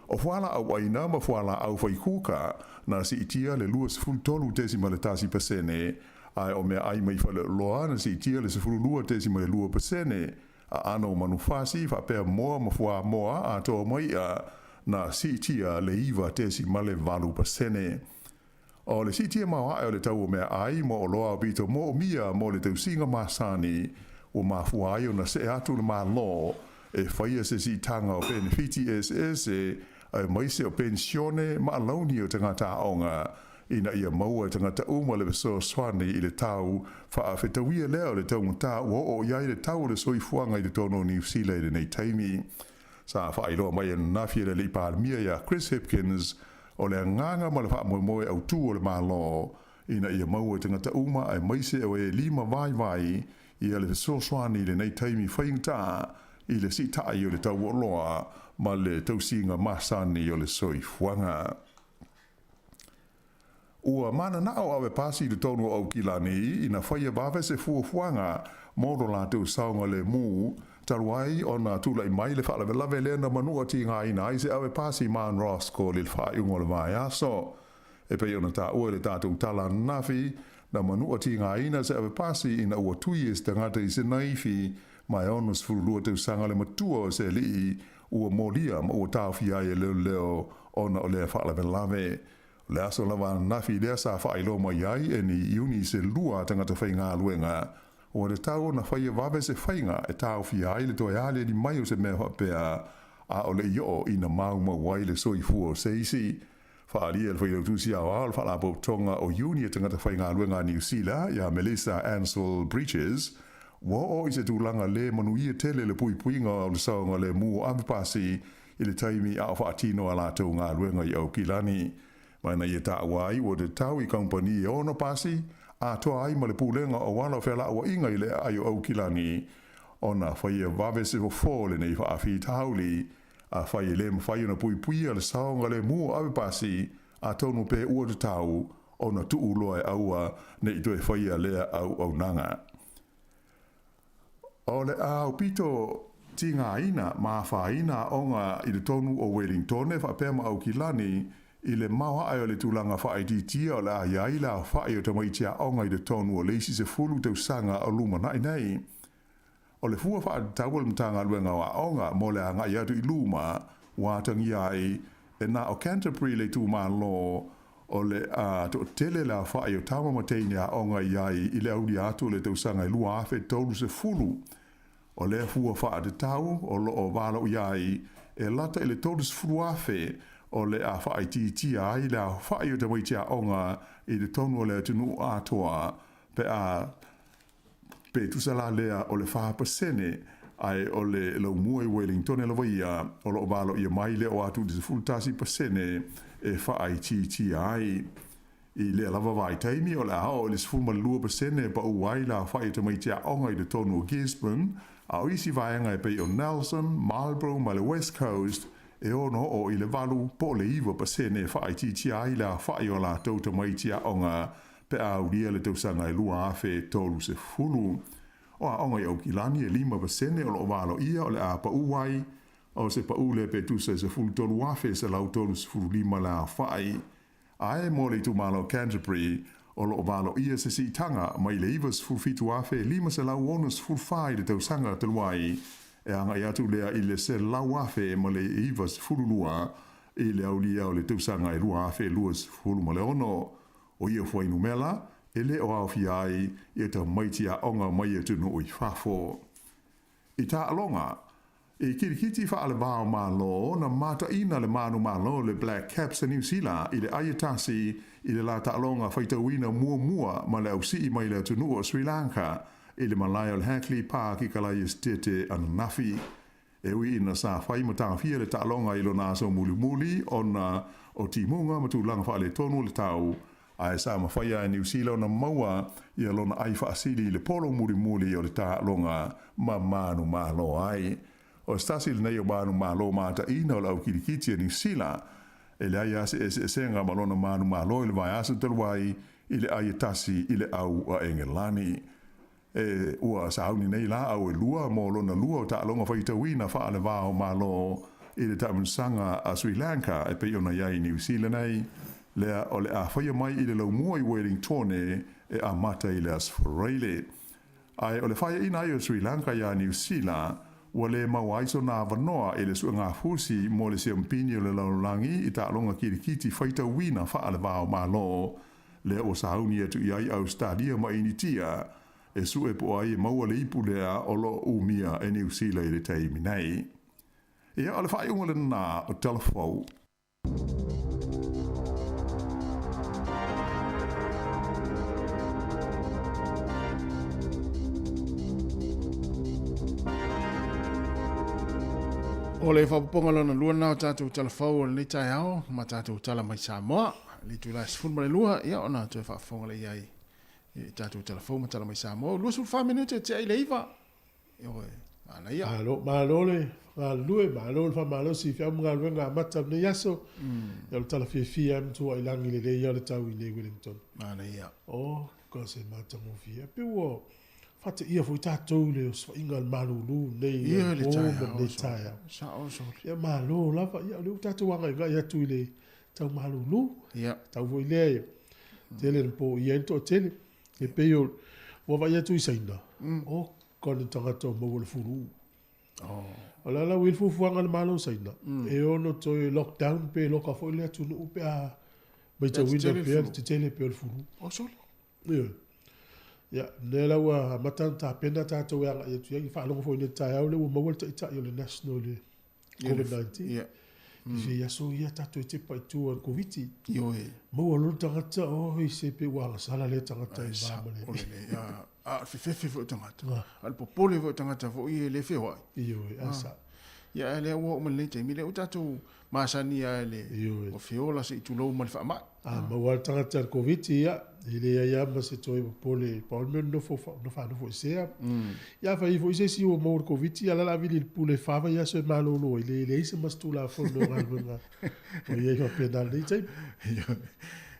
O fualaau aina ma fualaau faikuka na siitia le 23.1%, ae o meaai mai faleoloa na siitia le 12.2%, aano o manufasi faapea moa ma fuamoa atoa ma i'a na siitia le 9.8%. O le siitia maoae o le tau o meaai ma oloa aupito moomia mo le tausiga masani ua mafua ai ona see atu le Malo e faia se siitaga o penefiti eseese aemaise o penisione ma alauni o tagata aoga ina ia maua e tagata uma le fesoasoani i le tau faafetauia lea o le taugata ua oo i ai le tau o le soifuaga i totonu o Niu Sila i lenei taimi. Sa faailoa mai ananafi e le Alii Palemia ia Chris Hipkins o le agaga ma le faamoemoe autū o le Malo ina ia maua e tagata uma aemaise o e lima vaivai ia le fesoasoani i lenei taimi faigata i le siitai o le tau o oloa ma le tausiga masani o le soifuaga. Ua mananao ave pasi i totonu o Aukilani ina faia vave se fuafuaga mo lo latou saogalemu, talu ai ona tulai mai le faalavelave lea na manua tigaina ai se ave pasi Man Roscoe i le faaiuga o le vaiaso. E pei ona taua i le tatou tala ananafi, na manua tigaina se ave pasi ina ua tui e se tagata i se naifi ma e 62 tausaga le matua o se alii ua molia ma ua taofia ai e leoleo ona o lea faalavelave. O le aso lava ananafi lea sa faailoa mai ai e ni iuni se lua tagata faigaluega ua tatau ona faia vave se faiga e taofia ai le toe aliali mai o se mea faapea a o le i oo ina maumau ai le soifua o se isi. Faaalia e le Failautusi Aoao o le Faalapotopotoga o Iuni a Tagata Faigaluega a Niu Sila ia Melissa Ansell Breeches, ua oo i se tulaga lē manuia tele le puipuiga o le saogalemu o avepasi i le taimi a o faatino a latou galuega i Aukilani. Ma ina ia taua ai ua tatau i kamupani e ono pasi atoa ai ma le pulega o ala o fealaauaiga i le aai o Aukilani ona faia vave se fofo o lenei faafitauli. Afai e le mafai ona puipuia le saogalemu o avepasi, atonu pe ua tatau ona tuu loa e aua ne i toe faia lea auaunaga. O le aupito tigaina ma afaina aoga i totonu o Welingtone faapea ma Aukilani i le maoae o le tulaga faaitiitia o le a i ai le aofai o tamaiti aoga i totonu o le isi 10 tausaga o lumanai nei. O le fua faatatau a le Matagaluega o Aoga mo le agai atu i luma ua atagia ai e na o Canterbury le itumalo o le a toatele le aofai o tama ma teine aoga i ai i le aulia atu o le tausaga e 2030. O lea fua faatatau o lo o valaauia ai e lata i le 30,000 o le a faaitiitia ai le aofai o tamaiti aoga i totonu o le atunuu atoa pe a Pe tusa la lea o le 4%, ae o le laumua i Welingtone lava ia o lo o valoia mai le oo atu i le 11% e faaitiitia ai. I lea lava vaitaimi, o le a oo i le 12% e pau ai le aofai o tamaiti aoga i totonu o Gisborne, a o isi vaega e pei o Nelson, Marlborough ma le West Coast e ono oo i le 8 po o le 9% e faaitiitia ai le aofai o a latou tamaiti aoga pe a aulia le tausaga e 2030. O aoga i Aukilani e 5% o lo o valoia o le a pau ai, o se pau lea pe tusa e 13,135 le aofai. Ae mo le itumalo o Canterbury, o lo o valoia se siitaga mai le 97,564 i le tausaga talu ai, e agai atu lea i le 100,092 i le aulia o le tausaga e 2026. O ia fuainumera e le o aofia ai ia tamaiti aoga mai atunuu i fafo. I taaloga, i kirikiti faalevao Malo na mataina le manumalo le Black Caps a Niu Sila i le ai e tasi i le la taaloga faitauina muamua ma le ausii mai le atunuu o Sri Lanka i le malae o le Hagley Park i Kalaia Esitete ananafi. E ui ina sa fai ma taofia le taaloga i lona aso mulimuli ona o timuga ma tulaga faaletonu o le tau, ae sa mafai lava e Niu Sila ona maua ia lona ai faasili i le polo mulimuli o le taaloga ma manumalo ai. O se tasi lenei o manumalo mataina o le au kilikiti a Niu Sila, e leai lava se eseesega ma lona manumalo i le vaiaso talu ai i le ai e tasi i le au a Engelani. E ua sauni nei laau e lua mo lona lua o taaloga faitauina faalevao Malo i le taamilosaga a Sri Lanka e pei ona i ai i Niu Sila nei, lea o le a faia mai i le laumua i Welingtone e amata i le Aso Faraile. Ae o le faiaina ai o Sri Lanka iā Niu Sila, ua le maua ai sona avanoa i le suegafusi mo le siampini o le lalolagi i taaloga kilikiti faitauina faale-va-o-Malo, lea ua sauni atu i ai Ausetalia ma Initia e sue po o ai e maua le ipu lea o lo o umia e Niu Sila i le taimi nei. Ia, o le faaiuga lena o Tala Fou. O le faaopoopoga lona lua lena o tatou tala fou o lenei taeao ma tatou tala mai Samoa. I le itula e 12, ia ona toe faafofoga lea i ai i tatou tala fou ma tala mai Samoa. 24 minute e tea i le 9. Ioe, manaia. Malo, malo le galulue, malo le faamalosi i feau ma galuega amata o lenei aso. Ia o le tala fiafia lava ma tuuai lagi lelei lava le tau i inei Wellington. Manaia. Oh, ka se matagofie. E pei ua faateia foi tatou i le osofaiga a le malulu nei Ia, le po ma taeao, lenei sole. taeao. Sao, sole. Ia malo lava, ia o lea ua tatou agaigai atu i le tau malulu. Ia. Tau foi lea e tele na poia ai le toatele. E pei o, ua vaai atu i Saina, o ka ni tagata o maua le fulu. O le ala ua i ai le fuafuaga a le Malo o Saina, e ono toe lockdown pe loka foi le atunuu pe a matauina pea le tetele pea o le fulu. O sole. Ioe. Ia, lea la ua amata ona tapena tatou e agai atu i ai. Faalogo foi i le taeao lea ua maua le taitai o le National i le Covid-19. Ia. I aso ia tatou e tepa i tua i le Koviti. Ioe. Maua loa le tagata, oi se pe ua agasala lea tagata i va ma le. O le le, a, a o le fefefe foi o tagata. A o le popole foi o tagata foi e le feoai. Ioe, a sa. Ia, a lea ua oo mai lenei taimi, lea ua tatou masani lava i le, ua feola se i tulou ma le faamai. A maua le tagata i le Koviti, ia, e leai lava ma se toe popole, pau le mea o le nofo, faanofoesea. Ia a fai foi se isi ua maua i le Koviti, ia o la e o le a vili i le pule e fa vaiaso e malolo ai, e leai se ma se Tulafono o galuega o i ai faapena i lenei taimi.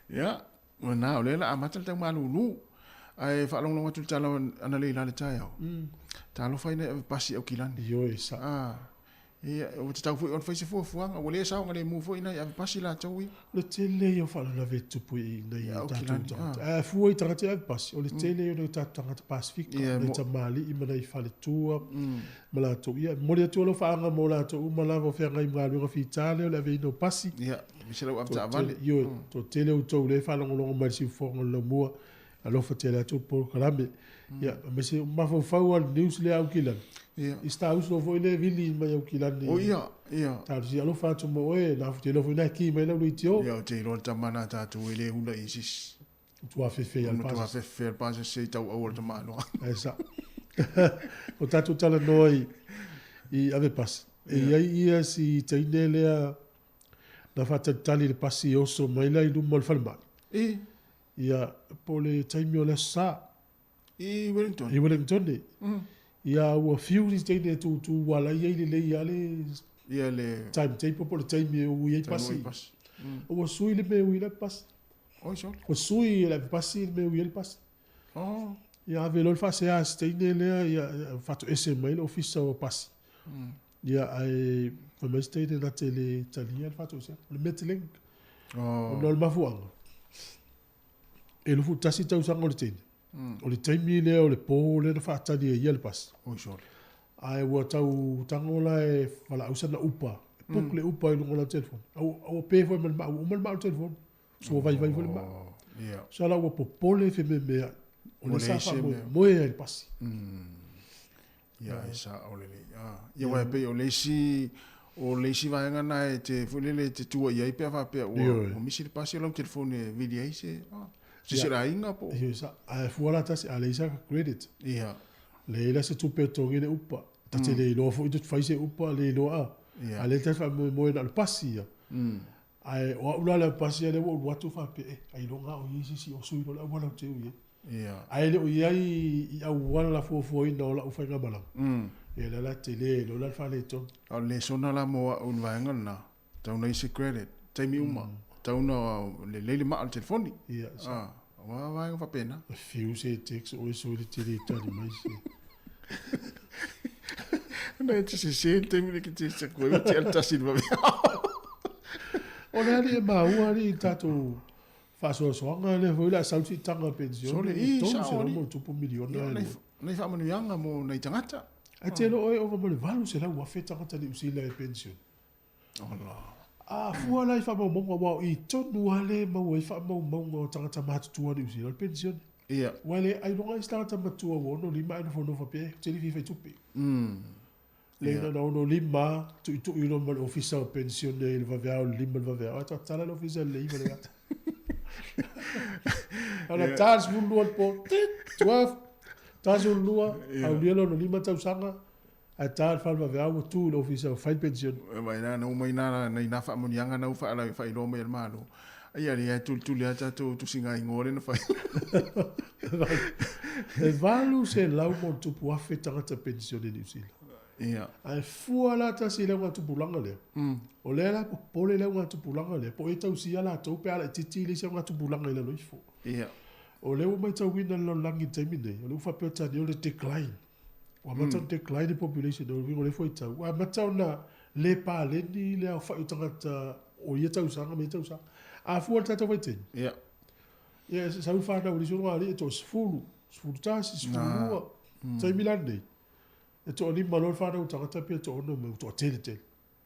Ia, o lena, o lea o le a amata le tau malulu. Ae faalogologo atu i le tala analeila i le taeao, talofa ina e ave pasi i Aukilani. Ioe, sa. Ia, ua tatau foi ona fai se fuafuaga, ua le saogalemu foi ina ia ave pasi latou ia. O le tele ia o faalavelave e tupu i nai o tatou tagata. Ae a fua i tagata e ave pasi, o le tele ia o nai o tatou tagata Pasefika, nai tamalii ma nai faletua ma latou. Ia, e momoli atu lau faaga mo latou uma lava o feagai ma galuega fita lea o le aveina o pasi. Ia, aemaise lau avetaavale. Ioe, toatele outou lea e faalogologo mai i le siufofoga o le laumua, Alofa tele atu le polokalame. Ia, aemaise o mafaufau lava i le news lea Aukilani. Ia. I sta uso foi lea e vili mai Aukilani. O ia, ia. Talosia alofa atu mo oe, na te iloa foi na e ki mai lau leitio. Ia, ou te iloa le tama na tatou e le hula i sisi. Matua fefe ia le Matua pasese. fefe le pasese i tau aua le tamaloa. Ae sa. O tatou talanoa i, i ave pasi. E i ai ia si teine lea na faatalitali i le pasi e oso mai la i luma o le falemai. E. Ia, po o le taimi o le Aso Sa. I Wellington. I Wellington. Ia, ua fiu si teine e tūtū ua ala i ai lelei lava le Ia le timetable po o le taimi e ui ai pasi. pasi. Ua sui le mea e ui ai le pasi. Oi sole. Ua sui e le ave pasi le mea e ui ai le pasi. Oh. Ia, ave loa le faasea a si teine lea, ia, faatoese mai le ofisa o pasi. Ia, ae fai mai si teine na te le talia le faatoesega. O le Metlink. Oh. Ona o le mafuaaga, e 21 tausaga o le teine. O le taimi lea o le po lea na faatali ai ia le pasi. Oi sole. Ae ua tau tago la e valaau sana upa. E book le upa i luga o lana telefoni. A ua pe foi ma le maa, ua uma le maa o le telefoni. So ua vaivai foi le maa. Yeah. So la ua popole fememeai. O Ua lea sa leai se mea. faamoemoe ai i le pasi. Ia, e sao lelei. Ah. Ia, aua e pei o le isi, o le isi vaega lena e te, foi lele, e te tua i ai pe a faapea ua, Ioe. ua misi le pasi o lau telefoni e vili ai se, ah, se se aiga po o. Ioe, sa. Ae fua la tasi, a leai sa credit. Ia. Leai la se tupe e totogi le upa. Ta te le iloa foi te fai se upa, le iloa a. Ia. A lea ta te faamoemoe na o le pasi ia. Ae o au la le pasi ia lea ua ou alu atu faapea, eh, ailoga o i ai se isi o sui loa le auala ou te ui ai. Ia. Ae le o i ai i auala fuafuaina o lau faigamalaga. Ia lea la tele loa la le faaletonu. A o le lesona la mo au i le vaega lena, tau na i se credit, taimi uma, tau na lelei le maa o le telefoni. Ia, sa. Ah, aua vaega faapena. E fiu se text oe sui le tele e tali mai se. Na e te sese le taimi lea ke test atu ai, ua tea le tasi i le vaveao. O le alii e maua alii i le tatou faasoasoaga lea foi o le a sau le siitaga penisione, Sole, i, sao 300 alii. ma ona tupu miliona Ia, e nai, lua. nai faamanuiaga mo nai tagata. Ae te iloa oe e ova ma le 800,000 tagata Niu Sila e penisione. Ola. A fua la i faamaumauga, aua o i tonu lava lea e maua ai faamaumauga o tagata matutua Niu Sila, o le penisione. Ia. Aua e le ailoga ai se tagata matua ua 65 ae nofonofo pea, ou te le fia fai tupe. Le Ia. na ona 65 lava, tuitui loa ma le ofisa o penisione i le vaveao i le 5 i le vaveao, ae tatala le ofisa i le 9 i le ata. Ona ta le 12 i le po, tit, 12, 12, aulia le 65 tausaga, Ae ta le fale vaveao ua tu i le ofisa ua fai le penisione. Vaai la, na uma i na, nai na faamanuiaga na ua faailoa mai e le Malo. Ai a lea e tulituli lava tatou tusiga igoa lea na fai. E 800 ma ona tupu afe tagata penisione i Niu Sila. Ia. Ae fua la tasi i le augatupulaga lea. O lea la e popole le augatupulaga lea, po o e tausia latou pe a laitiiti le isi augatupulaga i lalo ifo. Ia. O lea ua matauina i le lalolagi i le taimi nei, o lea ua faapea Tania o le decline. Ua amata ona decline le population, o le uiga o lea fuaitau, ua amata ona le paleni le aofai o tagata o ia tausaga ma ia tausaga. A fua i le tatou vaitaimi, Ia. ia e sau le fanau a le isi ulugalii e toa-10, 11, 12. Taimi la lenei, e toa-5 loa le fanau a le tagata pe toa-6 mai, ua toatele tele.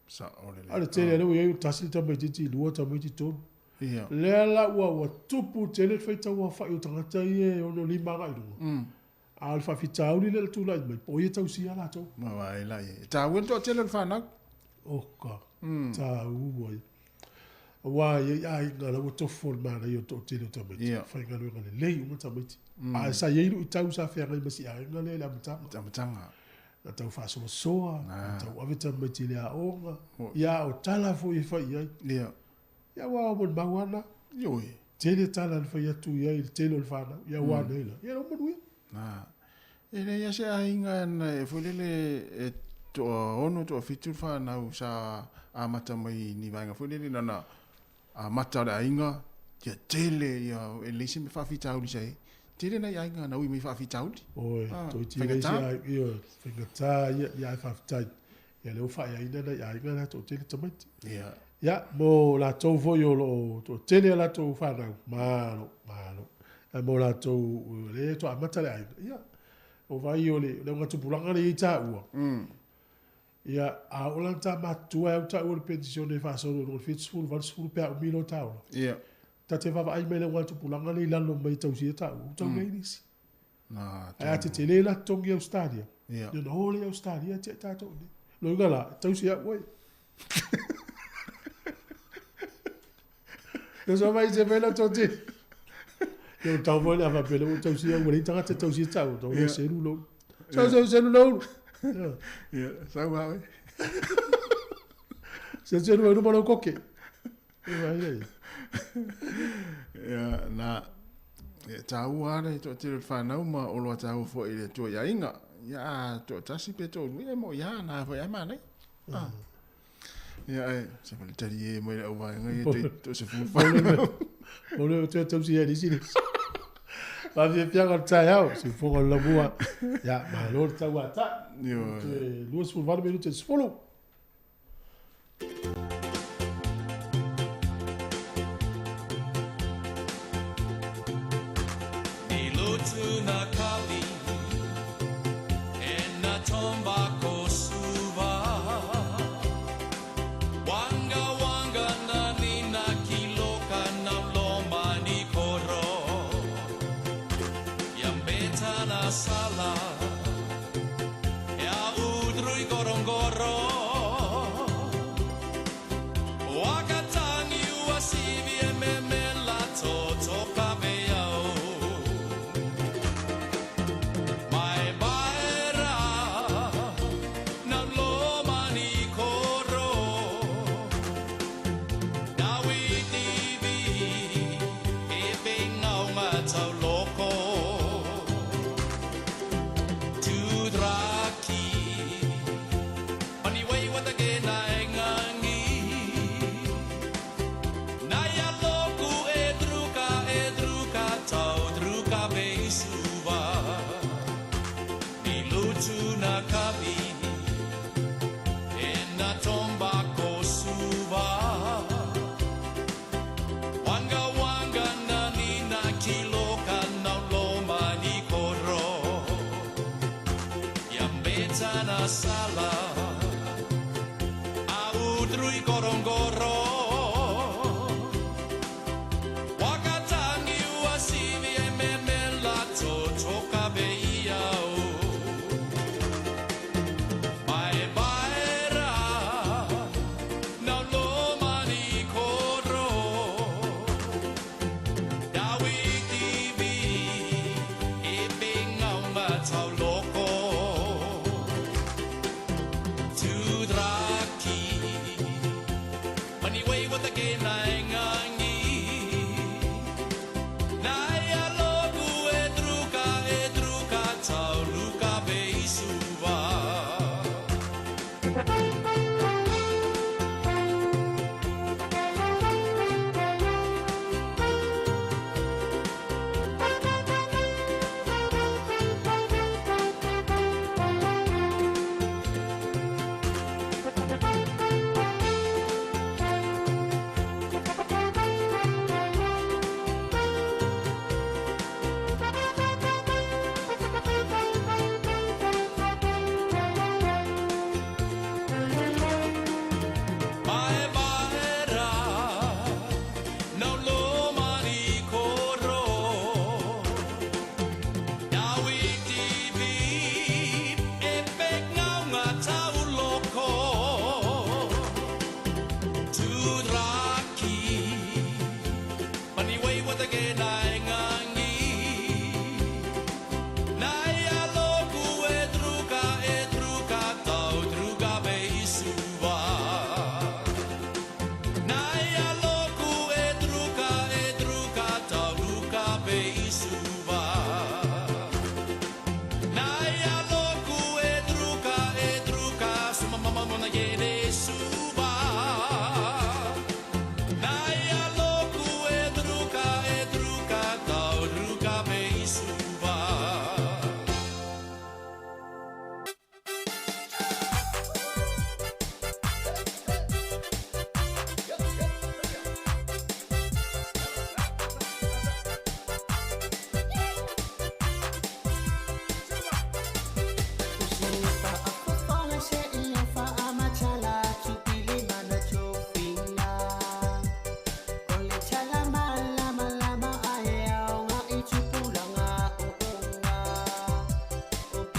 Sao lelei. A o le tele lea ua i ai, tasi le tamaitiiti, lua tamaiti, tolu. Ia. Lea la ua tupu tele le faitau aofai o tagata ia e 65 agai i luga. A o le faafitauli lea na tulai mai, po o ia tausia latou. Ma vaai la i ai. E taua le toatele o le fanau. Oka, taua ia. Aua e i ai aiga la ua tofu le manaia o le toatele o tamaiti. Ia. Faigaluega lelei uma tamaiti. Ae sa i ai luitau sa feagai ma si aiga lea i le amataga. Amataga. Na tau faasoasoa, na tau ave tamaiti i le aoga, ia o tala foi e fai i ai. Ia. Ia aua o molimau lava na. Ioe. Tele tala na fai atu i ai i le tele o le fanau, ia ua ana ila. Ia ua manuia. Na. E leai lava se aiga na e foi lele e toaono, toafitu le fanau sa amata mai ni vaega foi lele na ona amata o le aiga, ia tele ia e leai se mea faafitauli sa i ai. Tele nai aiga na ui mai faafitauli. Oi, Ah, toeitiiti leai se faigata. aiga, ioe, faigata ia, ia ae faafetai. Ia lea ua faaeaina nai aiga la toatele tamaiti. Ia. Ia, mo latou foi o lo o toatele a latou fanau, malo, malo. Ae mo latou o lea e amata le aiga, ia, o vaai o le, le augatupulaga lea e i ai taua. Ia, a oo la ina ta matutua e au taua i le penisione e faasolo i luga o le 70, 80 pe a umi loa ta ola. Ia. Ta te vaavaai mai i le augatupulaga lea i lalo mai e tausia taua, ua tau leai nisi. Na, Ae a tetele la totogi i Ausetalia, Ia. ia ona o lea i Ausetalia tia tatou i inei. Loiga la, e tausi au oe. Ia so mai se mai la totogi. Ia o tau foi le a faapea lea ua tausi au, ua leai tagata e tausia taua, tau lea selu lou. Sau sau selu lou. Ia. Ia, sau lava oe. Selu selu mai luma lou koke. Ia vai lea. Ia, na, e taua lava le toatele o le fanau ma oloa taua foi i le Atua i aiga. Ia, a toatasi pe toalua, ia e moni lava, na foi lava e manaia. Ah. Ia, ae, se ma le talie mai le auvaega ia, te toasefulu fanau. Mo le toe tausi ai nisi nisi. Faafiafiaga o le taeao, siufofoga o le lamua. Ia, malo le tauatai. Ioe. Toe 28 minute i le 10.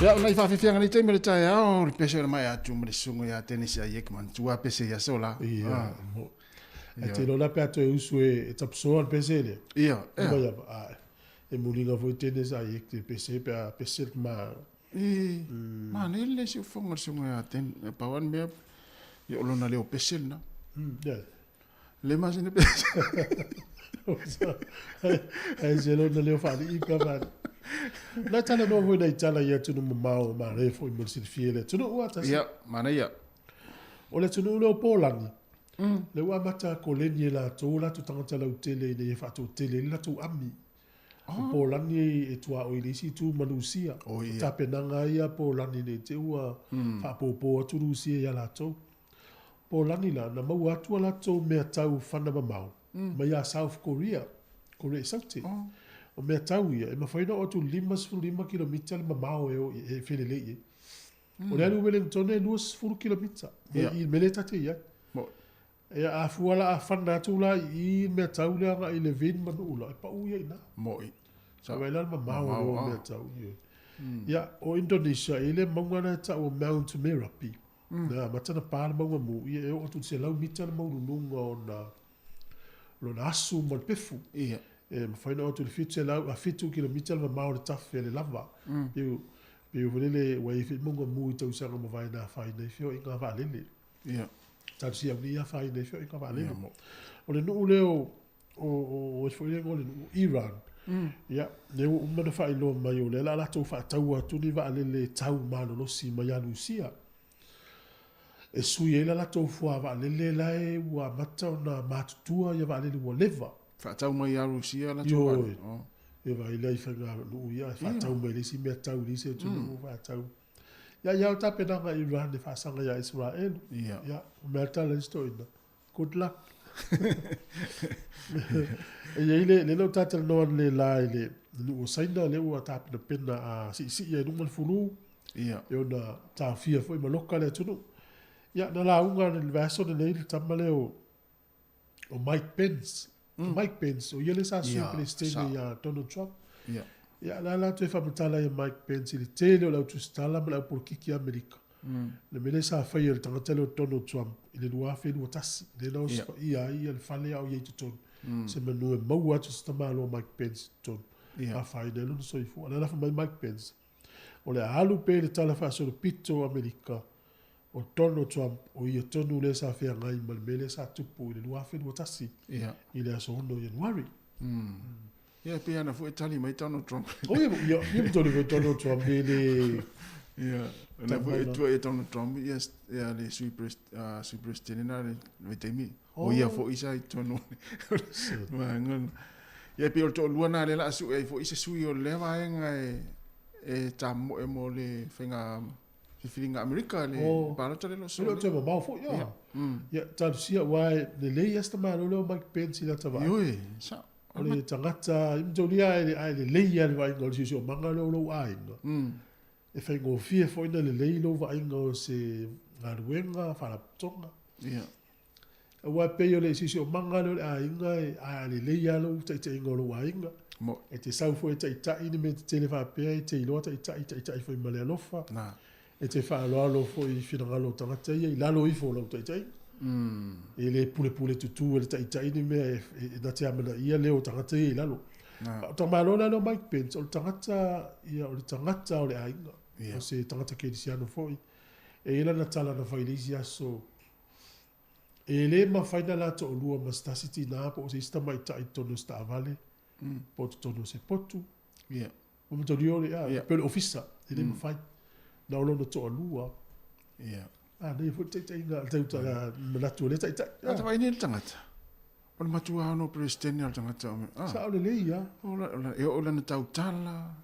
Ia, o nai faafiafiaga nei taimi o le taeao, le pese o le maea atu ma le susuga ia Dennis Aiek manatua pese i aso la. Ia, mo. Ai te lola pe ato e usu e tapusoa le pese lea. Ia, ea. Mai ava, a, e muliga foi Dennis Aiek te pese pe a pese le ma. I, ma nei le si ufonga le susuga ia Dennis, pau lava le mea, ia o lona leo pese lena. Ia. Le masina pese. Ai se lona leo faalii pe a faalii. Na talanoa foi nai tala i atunuu mamao manaia foi mo le silafia e le atunuu a tasi. Ia, manaia. O le atunuu lea o Polani, lea ua amata koleni e latou o latou tagata lautele ina ia faatoatele ai le latou ami. O Polani e tuaoi i le isi itu ma Lusia. O tapenaga ai ia a Polani ne i te i ua faapopo atu Lusia ia latou. Polani la, na maua atu a latou mea tau fana mamao mai ia South Korea, Korea i Saute. O mea tau ia, e mafai ona oo atu 55 kilomita le mamao e o e felelei i ai. O le alu i Wellington e 20 kilomita mai i i le mea lea ta te i ai. Ia a fua la a fana atu la i i le mea tau lea agai i Levin ma Nuu la, e pau ia i ina. Mo'i. Vaai la le mamao o mea tau. Ia, o Indonesia, e i ai le mauga lea e tau o Mount Merapi. Na amata ona pa le mauga mu, ia e oo atu i le 100 mita le maualuluga o lona asu ma le pefu. Ia. E mafai ona oo atu i le 700 a 7 kilomita le mamao o le tafe a le lava. Pei pei foi lele ua i ai foi mauga mu i tausaga ua mavae na afaina ai feoaiga vaalele. Ia. Talosia au nei afaina ai feoaiga vaalele. Ia. O le nuu lea o o o foi le igoa o le nuu Iran. Ia, lea ua uma ona faailoa mai o lea o le a latou faataua atu ni vaalele tau malolosi mai ia Lusia e sui ai le latou fuā vaalele la e ua amata ona matutua ia vaalele ua leva. Faatau mai ia Lusia latou vaalele. Ioe. Ia vaai la i faiga nuu ia e faatau mai le isi mea tau i le isi atunuu faatau. Ia ia o tapenaga a Iran e faasaga ia Isaraelu. Ia. Ia, o mea tala isi toeaina. Good luck. E i ai le, lea na ou talatalanoa analeila i le nuu o Saina, lea ua tapenapena a siisii ai i luga le fulu, Ia. e ona taofia foi ma loka le atunuu. Ia, na lauga i le vaiaso lenei le tama lea o, o Mike Pence. Mm. Mike Pence, o ia lea sa sui Ia, Peresetene sa. ia Donald Trump. Ia. Ia, la la toe faamatala ia Mike Pence i le tele o le au tusitala ma le au polokiki Amerika. Le mea lea sa faia e le tagata lea o Donald Trump i le 2021, lea na osofaia ai ia le fale a o i ai i totonu, se manu e maua atu se tamaloa Mike Pence i totonu, afaina ai lona soifua. O lea la fai mai Mike Pence, o le a alu pea i le tala faasolopito o Amerika o Donald Trump, o ia tonu lea sa feagai ma le mea lea sa tupu i le 2021 i le aso 6 o Ianuari. Ia, e pei ana foi e tali mai Donald Trump. O ia, ia, ia ma tonu foi Donald Trump e le... Ia, o lea foi e tuuaia Donald Trump ia ia le Sui Pres Sui Presidente na le vaitaimi. O ia foi sa i totonu o le vaega lena. Ia e pei o le toalua lena lea o le a sue ai foi se sui o lea vaega e tamoe mo le faiga filifiliga Amerika le palota lea o lo o sosolo nei. E le o toe mamao foi a. Ia, talosia aua e lelei lava si tamaloa lea o Mike Pence i lata vaai. Ioe, sao. O le tagata, i mataulia ae lelei lava le vaaiga o le siosiomaga lea o lou aiga. E faigofie foi ona lelei lou vaaiga o se galuega, faalapotopotoga. Ia. Aua e pei o le siosiomaga lea o le aiga, a lelei lava lou taitaiga o lou aiga. E te sau foi e taitai ni mea tetele faapea, e te iloa taitai, taitai foi ma le alofa. E te faaaloalo foi i finagalo o tagata ia i lalo ifo o lau taitaiga. E le pulepule tutū e le taitai ni mea e na te amanaia leo o tagata ia i lalo. A o tamaloa la lea o Mike Pence, o le tagata ia, o le tagata o le aiga. O se tagata kerisiano foi. E i ai lana tala na fai i le isi aso, e le mafai ona la toalua ma se tasi tinā po o se isi tamaitai i totonu o se taavale, po o totonu o se potu. Ua mataulia o le, a, pei o le ofisa, e le mafai. Na o lona toalua. A, lea foi le taitaiga, le manatu o lea taitai. A ta vaai nei i le tagata, o le matua ono Peresetene o le tagata. Sao lelei lava. E oo i lana tautala,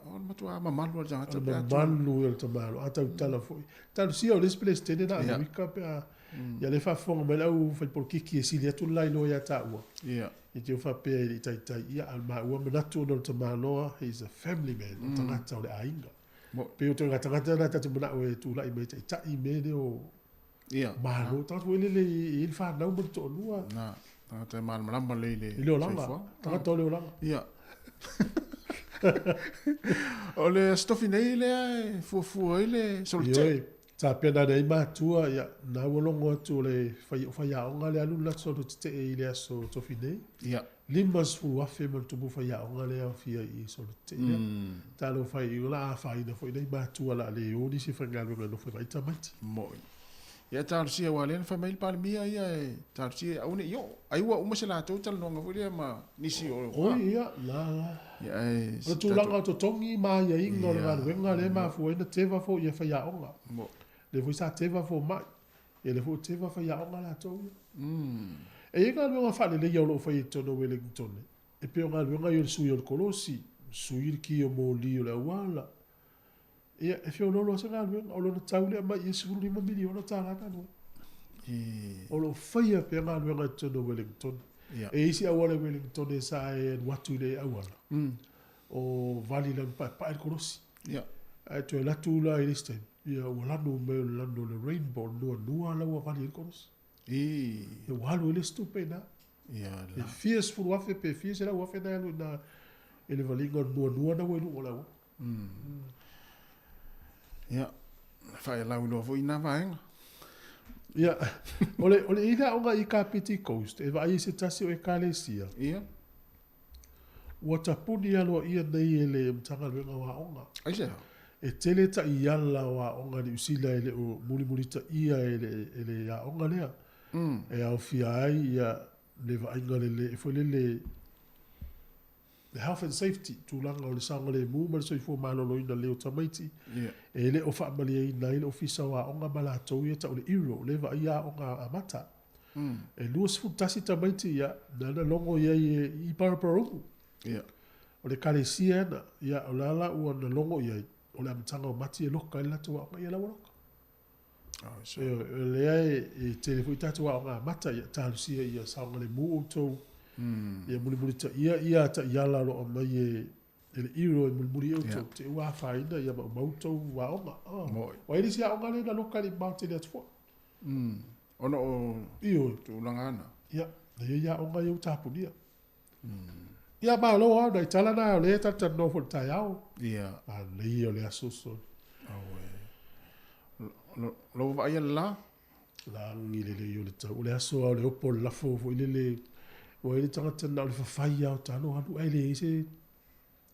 o le matua mamalu o le tagata. O le mamalu o le tamaloa, a tautala foi. Talosia o le isi Peresetene na Amerika pe a, ia lea e faafofoga mai le au fai polokiki e sili atu le lailoa ia taua. I te faapea e le i taitai ia, a o le maua manatu ona o le tamaloa, he is a family man, o le tagata o le aiga. Pei o ituaiga tagata na ta te manao e tulai mai e taitai i mea lea o Malo, tagata foi lele e i ai le fanau ma le toalua. Na, tagata e malamalama lelei i le I le olaga, tagata o le olaga. Ia. O le Aso Tofi nei lea e fuafua ai le solotetee. Ioe, tapena ane ai matua, ia, na ua logo atu o le fai, o faiaoga le alu le latou solotetee i le Aso Tofi nei. Ia. 50,000 ma le tumu faiaoga lea e aofia i solotetee lea. Talofa e, o le a afaina foi nai matua o le a le o nisi e faigaluega e nofo e vaai tamaiti. Moi. Ia talosia aua lea na fai mai le Palemia ia e talosia e aua ne i oo. Ai ua uma se latou talanoaga foi lea ma nisi o Oi ia, la la. Ia ae O le tulaga o totogi ma aiaiga o le galuega lea e mafua ai ona teva foi ia faiaoga. Moi. Lea foi sa teva fomai. Ia lea foi ua teva faiaoga latou ia. E i ai galuega faaleleia o lo o faia i totonu o Wellington e pei o galuega ia o le sui o le kolosi, sui le ki o moli o le auala. Ia, e feoloolo lava se galuega, o lona tau lea mai i $15 miliona galuega. O lo o faia pea galuega i totonu o Wellington. E i ai isi auala i Wellington e sa e alu atu i le auala, o vali lanu paepae le kolosi. Ae toe alu atu la i le isi taimi, ia ua lanu mai o le lanu o le rainbow, o le nuanua la ua vali ai le kolosi. Ia ua alu ai le isi tupe i ina. E fia sefulu afe pe fia selau afe na e alu i ina i le valiga o le nuanua na ua i luga o le auala. Ia, faelauiloa foi na vaega. Ia, o le, o le i le aoga i Kapiti Coast, e vaai i se tasi o ekalesia. Ia. Ua tapuni aloaia nei e le Matagaluega o Aoga. Aisea? E tele taiala o aoga Niu Sila e le o mulimulitaia e le, e le aoga lea. E aofia ai ia le vaaiga lele, foi lele, le health and safety, tulaga o le saogalemu ma le soifua maloloina lelei o tamaiti, e le o faamalieina ai le Ofisa o Aoga ma latou ia tau le IRO, lea e vaaia aoga amata. E 21 tamaiti ia, na na logo i ai i Paraparaumu. O le ekalesia ena, ia o la la ua na logo i ai, o le amataga o Mati e loka ai le latou aoga, ia la ua loka. O lea e tele foi tatou aoga amata, ia talosia ia saogalemu outou, ia mulimulitaia ia taiala o lo o aumai e le IRO e mulimuli i outou, te i ua afaina ia maumau tou aoga. Aua e le isi aoga lea na loka i le mamao tele atu foi. Ona o tulaga ana. Ia, e i ai aoga ia ua tapunia. Ia, malo lava, nai tala na o lea e talatalanoa foi i le taeao. Ia. Manaia o le aso soli. Auē. Lou vaaia le la? Lagi lelei o le tau. O le aso lava o le opo o le lafo foi lele, ua i ai le tagata na o le fafai lava o talo alu, ae leai se,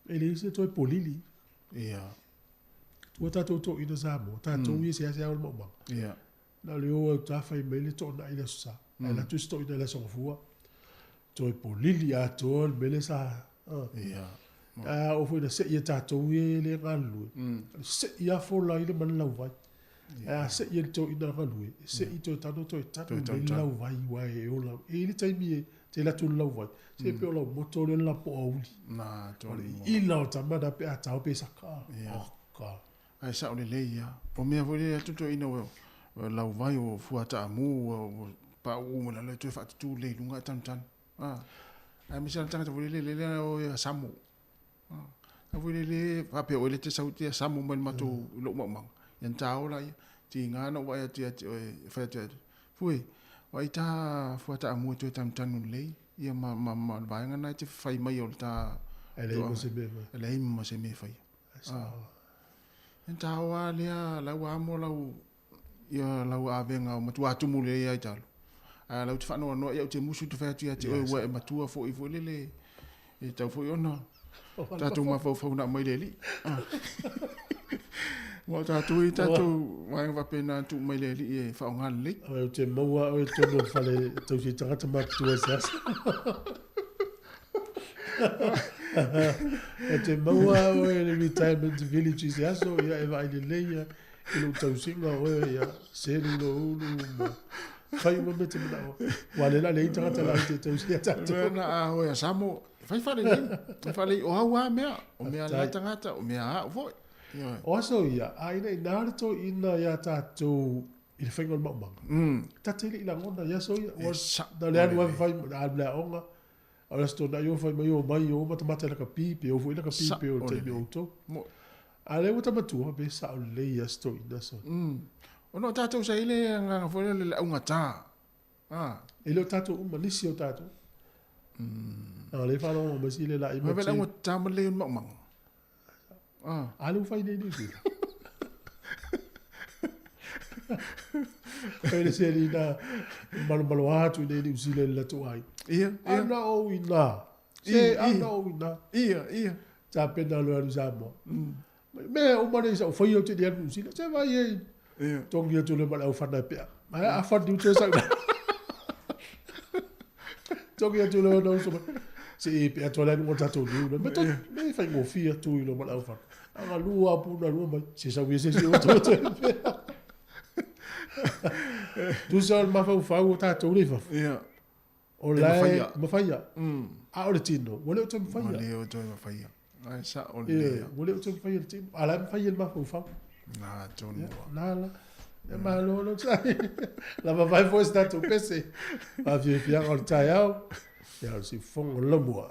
e leai se toe polili. Ia. Ua tatou toeaina Samoa, tatou ia e seasea o le maumaga. Ia. Na o le o au ta fai mai le toonai i le Aso Sa, ae alu atu isi toeaina i le Aso Gafua, toe polili atoa le mea lea sa... Ia. A oo foi ina se'i e tatou ia e le galulue, se'i lava fola ai le ma le lauvai. Ae a se'i e le toeaina galue, e se'i toe tago toe tanu lelei le lauvai aua e ola. E i ai le taimi e te alu atu i le lauvai, se pei o lau moto lea e lapoauli. O le iila o tama na pe a tao pe saka. Oka. Ae sao lelei lava. O mea foi lea atu le toeaina ua lauvai o fua taamu ua pauu mai lalo e toe faatutu lelei i luga ae tanutanu. Aemaise lava le tagata foi lele lea o e samo. A foi lele faapea oe lea e te sau e te samo mai le matou i lou maumaga, ia ona ta o laia. Tiga na ou vaai atu ia te oe e fai atu ia te oe, Fue, vaai ta fua taamu e toe tanutanu lelei, ia ma, ma, ma le vaega lena e te fai mai o le ta... E leai ma se mea e faia. E leai ma se mea e faia. Ia ona ta o lava lea, la ua amo lau, ia lau avega ua matua tumu lelei lava i talo. Ae o la ou te faanoanoa ia ou te musu ou te fai atu ia te oe ua e matua foi foi lele e tatau foi ona tatou mafaufau na aumai le Alii. Aua o tatou e i ai tatou vaega faapena na tuu mai le Alii e faaaoga lelei. Ou te maua oe i totonu o le fale tausi tagata matutua i se aso. Ou te maua oe i le retirement village i se aso, ia e vaai lelei ia i lou tausiga o oe ia selu lou ulu ma fai uma mea e te manao. Aua o lea o le a leai ni tagata la te tausi ia tatou. Mea na a oe a Samo, fai faalelei, fai faalelei, o au lava mea, o mea a lena tagata, o mea a au foi. Ioe. O aso ia, a ina ina le toeaina ia tatou i le faiga o le maumaga, ta te le i lagona i aso ia. Ua na o le alu lava fai, alu i le aoga, a o le Aso Toonai o fai mai o mai o matamata i lakapi, pe o foi lakapi pe o le taimi o outou. A o lea ua ta matua, pe sao lelei lava si toeaina aso. Ona o tatou sa i ai le agaga foi lea o le augata. E le o tatou uma, nisi o tatou. A o lea e faalogologo mai si lelai ma. Vaai le augata ma le lelei o le maumaga. A lea ua fai nei Niu Sila. Fai le selina malomalo atu i nei Niu Sila i le latou aiga. Ia, ia. Ana ou i nā. Se, ana ou i nā. Ia, ia. Tapena loa alu i Samoa. Mea uma nei sa ou faia ou te le alu i Niu Sila. Se vai e. Ia. Togi atu loa ma le aufana e pea. Ae a fani uta sau. Togi atu loa na uso mai. Se e pea atu ala nunga tatou niu. Me to me whaingofie atu i lo ma le aufana. Anga lua puna lua mai. Se sau ia se se o to to pea. Tusa o le mafaufau o tatou le i fafo. Ia. O E la e mafaia. mafaia. A o le tino, ua le o toe mafaia. Ua le o toe mafaia. Ae sao Ioe, lelei. ua le o toe mafaia le tino. A o la e mafaia le mafaufau. Na tonu Ia, lava. na la. Ia malo lou sai. Lava vai foi se tatou pese. Faafiafiaga o le taeao. Ia o le siufofoga o le laumua.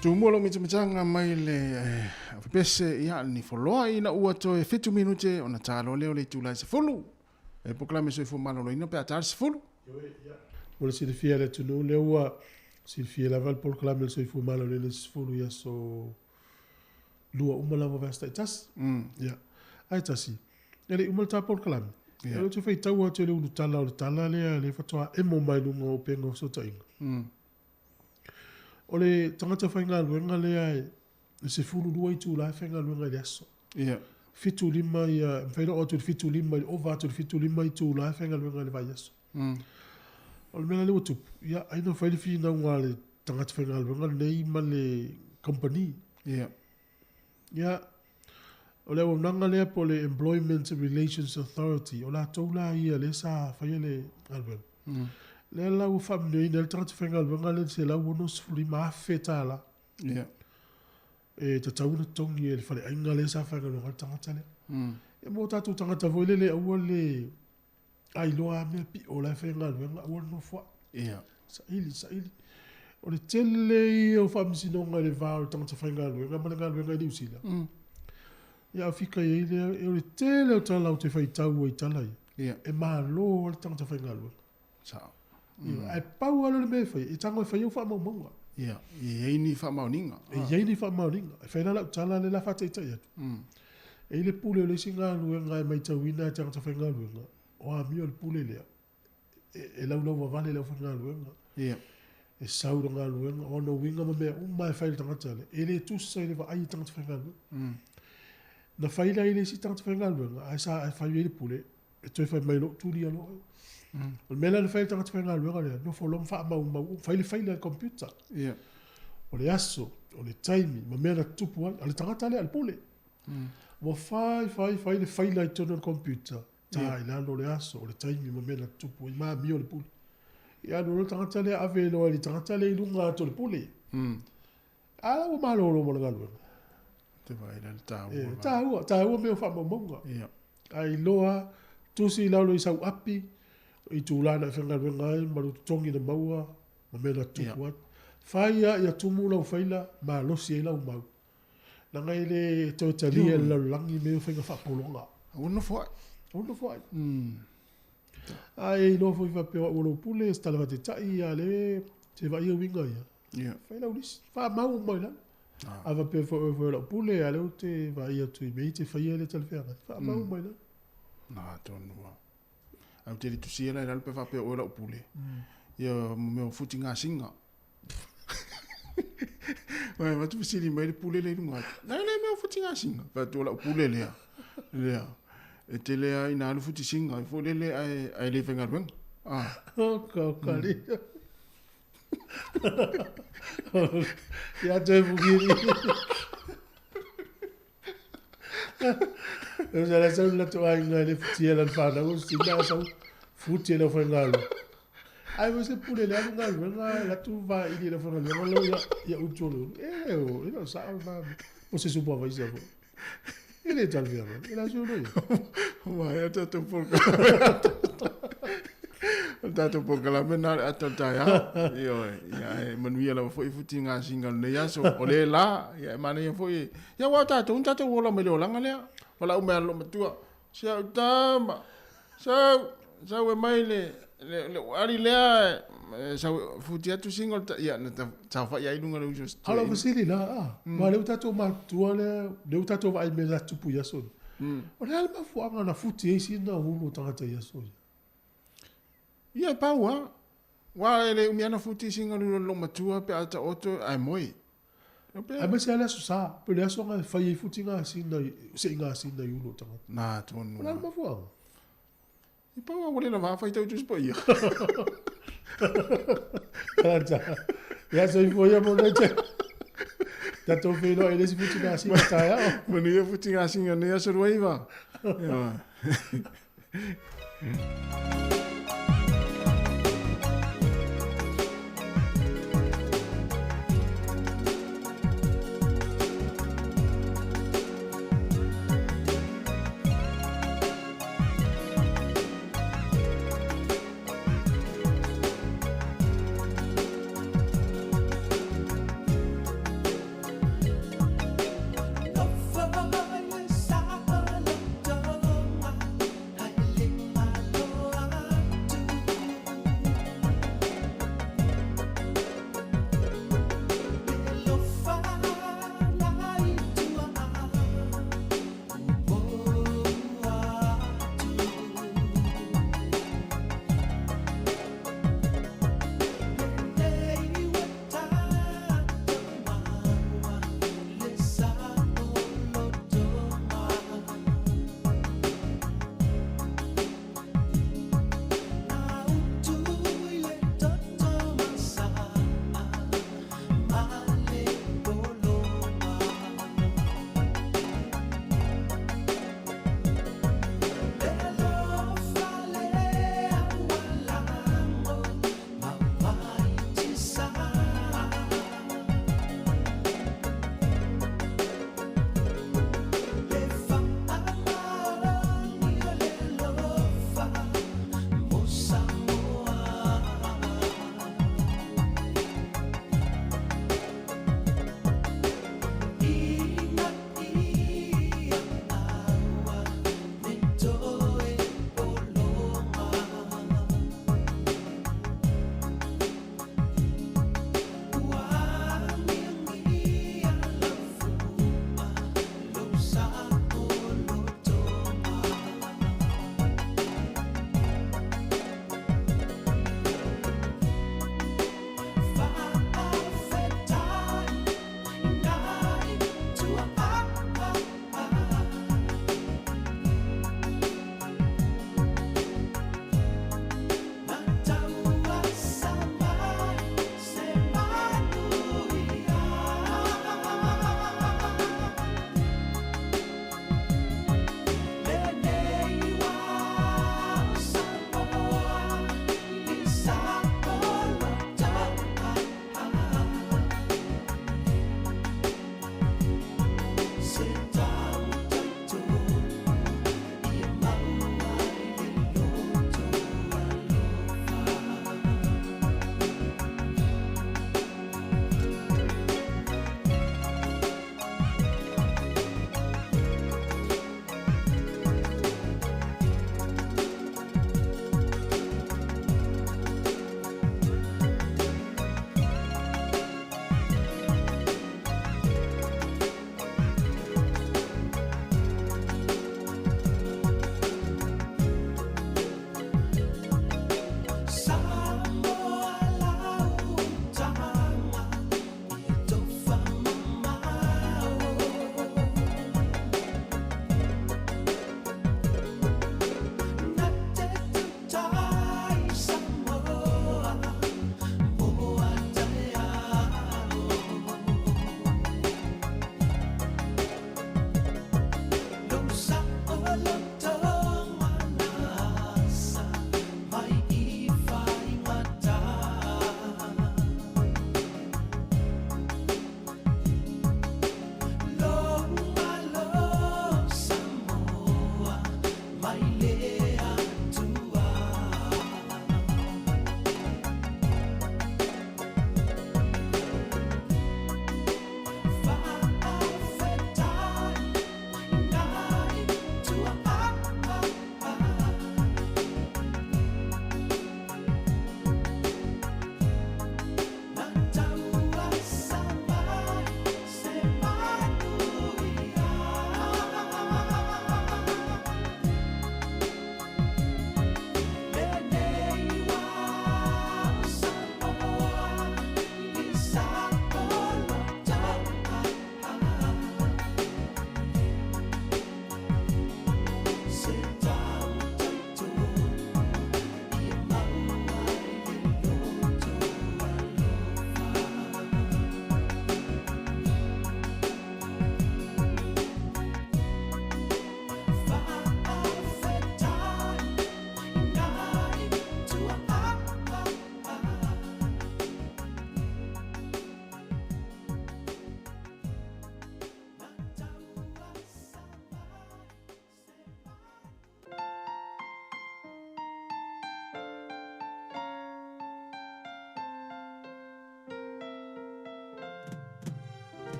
Tumua lou mitamitaga mai le aufepese ia le nifoloa ina ua toe 7 minute ona talo lea o le itula e 10. E polokalame soifua maloloina pe a ta le 10. Mo le silafia e le atunuu, lea ua silafia lava le polokalame o le soifua maloloina i le 10 i aso lua uma lava o vaiaso taitasi. Ia. Ae tasi, e le i uma le ta polokalame, ia o lea ou te faitau atu i le ulutala o le tala lea, lea faatoa emo mai luga o upega o fesootaiga. O le tagata faigaluega lea e 12 itula e faigaluega i le aso. Ia. 75 ia, e mafai ona oo atu i le 75, i le ova atu i le 75 itula e faigaluega i le vaiaso. O le mea la lea ua tupu, ia ai na fai le finauga a le tagata faigaluega lenei ma le kamupani. Ia. Ia, o le auaunaga lea po o le Employment Relations Authority, o latou la ia lea sa faia le galuega. Lea la ua faamanuiaina ai le tagata faigaluega lea i le $165,000. Ia. E tatau ona totogi e le faleaiga lea sa faigaluega ai le tagata lea. Ia mo tatou tagata foi lele aua le a iloa lava mea pio la e faigaluega aua le nofoai. Ia. Saili, saili. O le tele ia o faamasinoga i le va o le tagata faigaluega ma le galuega i Niu Sila. Ia a fika i ai lea, o le tele o tala ou te faitau ai i tala ia, Ia. e malo lava le tagata faigaluega. Sao. Ia, ae pau lava lea o le mea e fai, e tago e fai au faamaumauga. Ia, e i ai ni faamaoniga. E i ai ni faamaoniga. E fai la lau tala lea o le a faataitai atu. E i ai le pule o le isi galuega e matauina e tagata faigaluega, o amio le pule lea, e laulauvavale i le aufaigaluega. Ia. E sau i le galuega, o ona uiga ma mea uma e fai e le tagata lea, e le tusa i le vaai i tagata faigaluega. Na fai la i le isi tagata faigaluega, ae sa ae fai ai le pule, e toe fai mai loa, tulia loa oe. O le mea la na fai e le tagata faigaluega lea, nofo loa ma faamaumau, fai le faila i le computer. Ia. O le aso, o le taimi, ma mea na tutupu ai. A le tagata lea, a le pule. Ua fai, fai, fai le faila i totonu o le computer, ta i lalo le aso, o le taimi ma mea na tutupu ai, ma amio le pule. Ia alu loa le tagata lea ave loa i le tagata lea i luga atu o le pule. A la ua malolo ma le galuega. Te vaai la le taua. E, taua, taua mea o faamaumauga. Ia. A iloa, tusi i lalo i sau api, itula na e faigaluega ai ma lou totogi na maua, ma mea na tutupu ai. Fai lava ia tumu lau faila, malosi ai lau mau. Leaga e le toe talia e le lalolagi mea ia o faiga faapologa. Aua le nofo ai. Aua le nofo ai. A e iloa foi faapea o au o lou pule, se tala faataitai, a o lea e te vaaia uiga ia. Ia. Fai lau lisi, faamau uma i lalo. A faapea foi o oe foi o lau pule, a o lea ou te vaai atu i mea e te faia e le talafeagai, faamau uma i lalo. Na, tonu lava. Ae ou te le tusia la i lalo pe faapea o oe lau pule. Ia, mo mea o futigasina. Mai avatu fesili mai le pule lea i luga atu. Na le mea o futigasina. Fai atu o lau pule lea. Lea. E tele lava ina alu futisinga ai foi lele ae le faigaluega. Ah. O ka ka li. Ia toe fugiri. E sa la sau la to aiga le futia la whanau, o sina sau futi le whangalu. Ai mo se pule le alu galuega, la tu va ili le whangaluega lo ia ia utolo. E o, e no sa o ma. O se supervisor. E le talvia, e la solo ia. Wa e tatou polokalame. O le tatou polokalame na le ata o le taeao. Ioe, ia e manuia lava foi futigasina o lenei aso. O le la, ia e manaia foi. Ia aua o tatou na tatou ola mai le olaga lea. Valaau mai lava lou matua, si au tama, sau, sau e mai le le ali lea e sau futi atu singa o le ia na saofai ai i luga o le uso o si A o lau fesili la, a, aua o lea ua tatou matutua lea, lea ua tatou vaai i mea sa tutupu i aso ia. O le a le mafuaaga na futi ai sina ulu o tagata i aso ia? Ia e pau lava. Aua e le umi lava ona futi sina ulu o le loomatua pe a taoto ae moe. Aemaise lava le aso Sa, pei o le aso lena e fai ai futi gasina, sei gasina i ulu o tagata. Na tonu. O le a le mafuaaga? I pau lava ua le lava faitau Tusi Paia. Tagata. Ia soifua ia mo lenei taimi. Tatou feiloai i le isi futi gasina taeao. Manuia futi gasina o lenei aso 29. Ioe.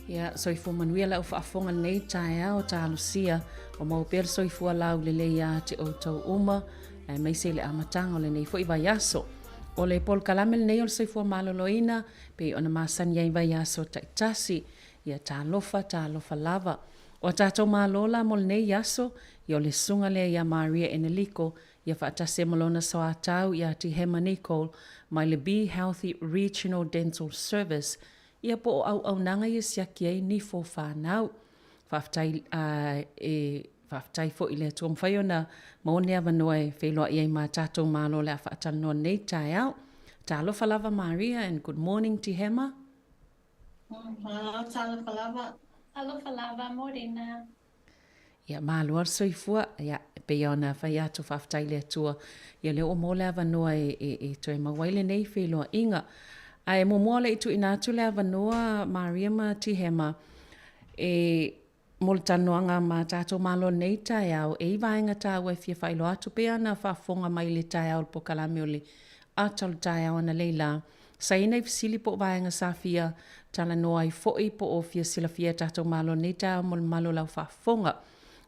Ia, soifua manuia lau faafofoga i lenei taeao talosia o maua pea le soifua laulelei ia te outou uma, aemaise i le amataga o lenei foi vaiaso. O le polokalame lenei o le soifua maloloina pei ona masani ai vaiaso taitasi. Ia talofa, talofa lava. O a tatou malo la mo lenei aso, ia o le susuga lea ia Maria Eneliko, ia faatasi ai ma lona soatau ia Tihema Nicol mai le Be Healthy Regional Dental Service, ia po o auaunaga ia siaki ai nifo fanau. Faafetai a e faafetai foi i le Atua mafai ona maua ni avanoa e feiloai ai ma tatou malo o le a faatalanoa nei taeao. Talofa lava Maria and good morning Tihema. Malo, talofa lava. Talofa lava, Morena. Ia, malo lava le soifua. Ia, e pei ona fai atu faafetai i le Atua, ia lea ua maua le avanoa e, e, e toe maua ai lenei feiloaiga. Ae muamua o le i tuuina atu le avanoa Maria ma Tihema, e mo le talanoaga ma tatou malo i lenei taeao, e i vaega taua e fia faailoa atu pei ona faafofoga mai i le taeao o le polokalame o le ata o le taeao analeila. Sa i ai nai fesili po o vaega sa fia talanoa ai foi po o fia silafia e tatou malo i lenei taeao mo le mamalu o lau faafofoga.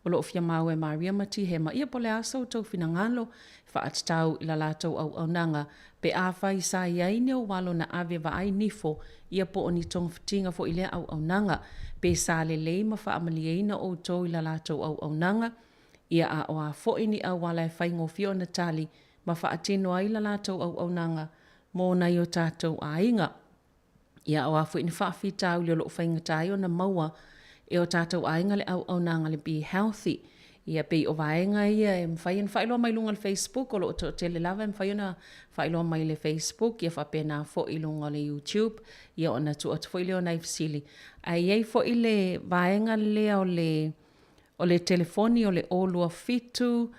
O lo o fia maua e Maria ma Tihema, ia po o le a so outou finagalo e faatatau i la latou auaunaga pe afai sa i ai ni ou alo na ave vaai nifo ia po o ni togafitiga foi i lea auaunaga, pe sa lelei ma faamalieina outou i la latou auaunaga, ia a o a foi ni auala e faigofie ona tali ma faatino ai la latou auaunaga mo nai o tatou aiga. Ia, o a foi ni faafitauli o lo o faigata ai ona maua e o tatou aiga le auaunaga le Be Healthy. Ia, pei o vaega ia e mafai ona faailoa mai luga o le Facebook, o lo o toatele lava e mafai ona faailoa mai i le Facebook, ia faapena foi i luga o le YouTube, ia ona tuu atu foi lea o nai fesili. Ae i ai foi le vaega lea o le, o le telefoni o le 027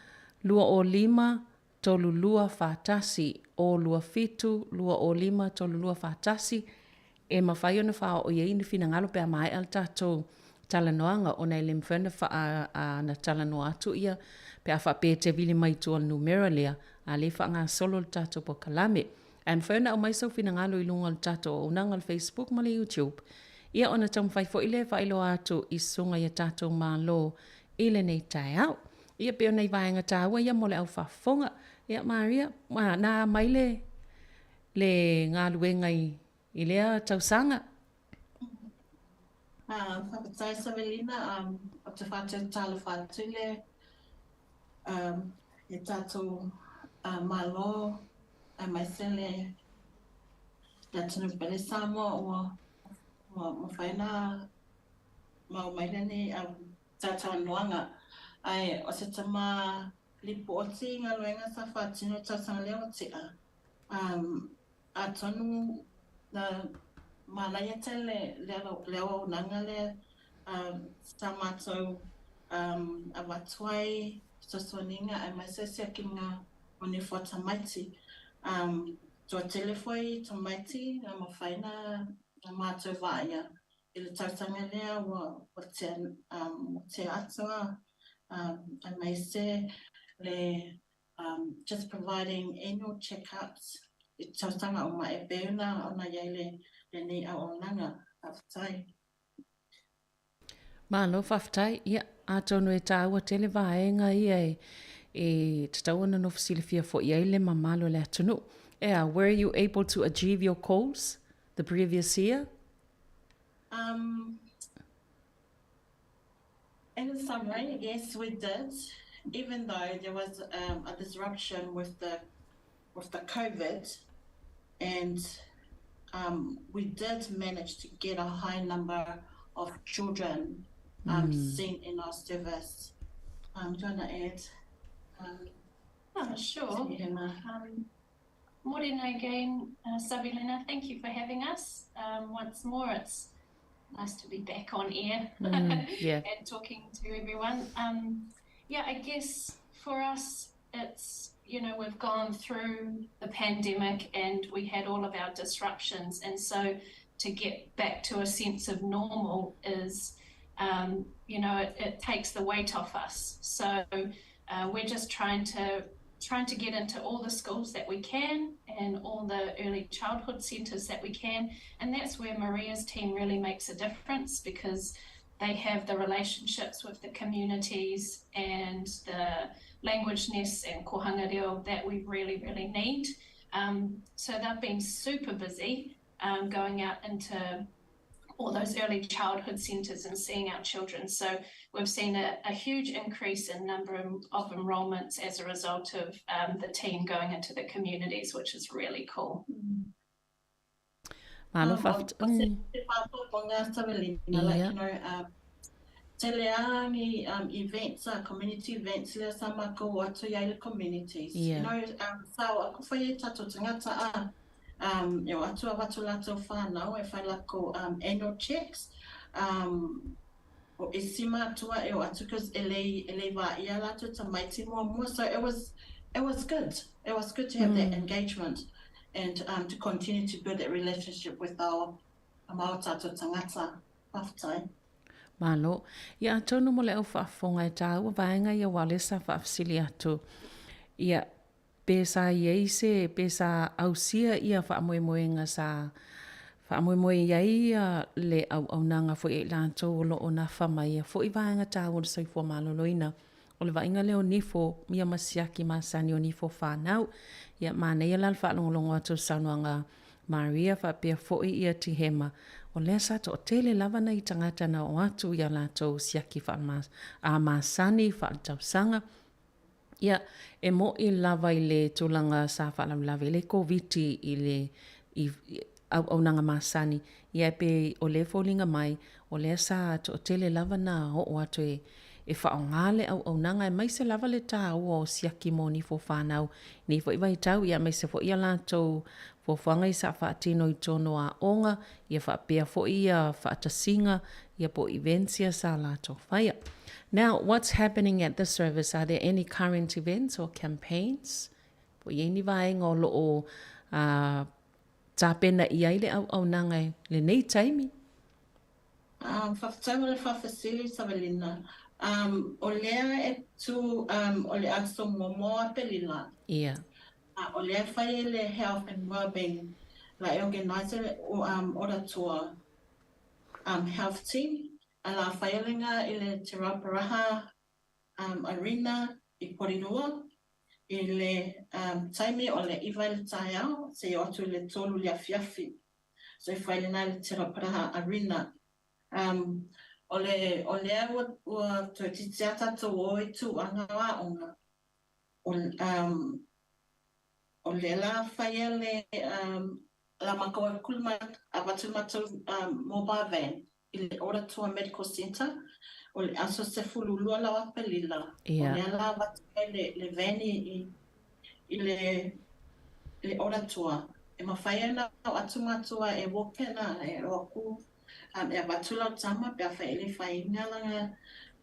205 3241, 027 205 3241, e mafai ona faaoo i ai ni finagalo pe a maea le tatou talanoaga ona e le mafai ona faa, ona talanoa atu ia pe a faapea e te vili mai i tua o le numera lea, a lea e faagasolo le tatou polokalame. Ae mafai ona aumai sou finagalo i luga o le tatou auaunaga o le Facebook ma le YouTube, ia ona taumafai foi lea e faailoa atu i susuga i a tatou malo i lenei taeao. Ia pei o nai vaega taua ia mo le au faafofoga. Ia Maria, na mai le le galuega i i lea tausaga. Ah, faafetai Savelina, um, o te whātou talofa atu le um, e tātou uh, malo aemaise le le atunuu pele Samoa ua, ua mafai ona mau mai lenei um, Tātānoaga, ae o se tama ripoti i galuega sa faatino tausaga lea o tea, atonu na manaia tele le auaunaga lea sa matou avatu ai fesoasoaniga aemaise siakiga o nifo a tamaiti. Toatele foi tamaiti na mafai na matou vaaia I le tausaga lea ua tea atu aemaise le just providing annual check-ups i tausaga uma e pei ona i ai lenei auaunaga. Faafetai. Malo faafetai. Ia, atonu e tāua tele vaega ia e tatau ona nofo silafia foi ai le mamalu o le atunuu. Ea, were you able to achieve your goals the previous year? Um, in summary, yes, we did. Even though there was um, a disruption with the with the COVID, and um, we did manage to get a high number of children um, mm. seen in our service. Um, do you want to add? Um, oh, sure. Um, Morena again, uh, Sabilina, thank you for having us. Um, once more, it's nice to be back on air mm, yeah. and talking to everyone. Um, yeah, I guess for us, it's, you know, we've gone through the pandemic and we had all of our disruptions. And so to get back to a sense of normal is, um, you know, it, it takes the weight off us. So uh, we're just trying to trying to get into all the schools that we can and all the early childhood centres that we can. And that's where Maria's team really makes a difference because they have the relationships with the communities and the language nests and kohanga reo that we really, really need. Um, so they've been super busy um, going out into all those early childhood centres and seeing our children. So we've seen a, a huge increase in number of enrolments as a result of um, the team going into the communities, which is really cool. Malo um, faafetai. Like, you know, um, tele a ni um, events, uh, community events lea sa mākou atu i ai le communities. Yeah. You know, um, sa o aku whai e tātou tangata a, um, e o atu a watu lātou whānau e whai lako um, annual checks. Um, o isi mātua e o atu cause e lei, e lei wā ia lātou tamaiti muamua. So it was, it was good. It was good to have mm. that engagement and um, to continue to build that relationship with our ma o tātou tangata. Faafetai. Malo. Ia atonu mo le au faafofoga e tāua vaega ia ua lea sa faafesili atu. Ia, pe sa i ai se, pe sa ausia ia faamoemoega sa faamoemoe i ai ia le auaunaga foi a i latou o lo o nafa ma ia foi vaega tāua o le soifua maloloina. O le vaaiga lea o nifo ia ma siaki masani o nifo whanau. Ia manaia la le faalogologo atu i le saunoaga a Maria faapea foi ia Tihema. O lea sa toatele lava nai tagata na oo atu i a latou siaki faa-masani faaletausaga. Ia, e mo'i lava i le tulaga sa faalavelave i le Koviti i le i auaunaga masani, ia e pei o lea e foliga mai, o lea sa toatele lava na oo atu e e faaaoga le auaunaga aemaise lava le taua o siaki mo nifo fanau nei foi vaitau, ia aemaise foi ia latou fuafuaga i sa faatino i tonu o aoga, ia faapea foi ia faatasiga, ia po o events ia sa latou faia. Now, what's happening at the service? Are there any current events or campaigns? Po o i ai ni vaega o lo o tapena i ai le auaunaga i lenei taimi? Um, faafetai mo le faafesili, Savelina. Um, o lea e tu um, o le aso muamua o Aperila. Ia. Uh, o lea e fai e le Health and Wellbeing la e organise le um, ora toa um, health team. A la fai e lenga i le Te Rauparaha um, Arena i Porirua i le um, taimi o le iva i le taeao seia o atu i le tolu i le afiafi. So e fai lena i le Te Rauparaha Arena. Um, o le, o lea ua, ua toeitiiti a tatou o i tūanga o aoga. O, um, o lea la faia le, um, la makou aku le avatu le matou um, mobile van i le Oratua Medical Centre, o le aso 12 la o Aperila. Ia. O lea la avatu ai le, le van i, i, i le, le Oratua. E mafai ai ona o atu matua e walk in a, e o aku um, e avatu lau tama pe afai e le whainga langa,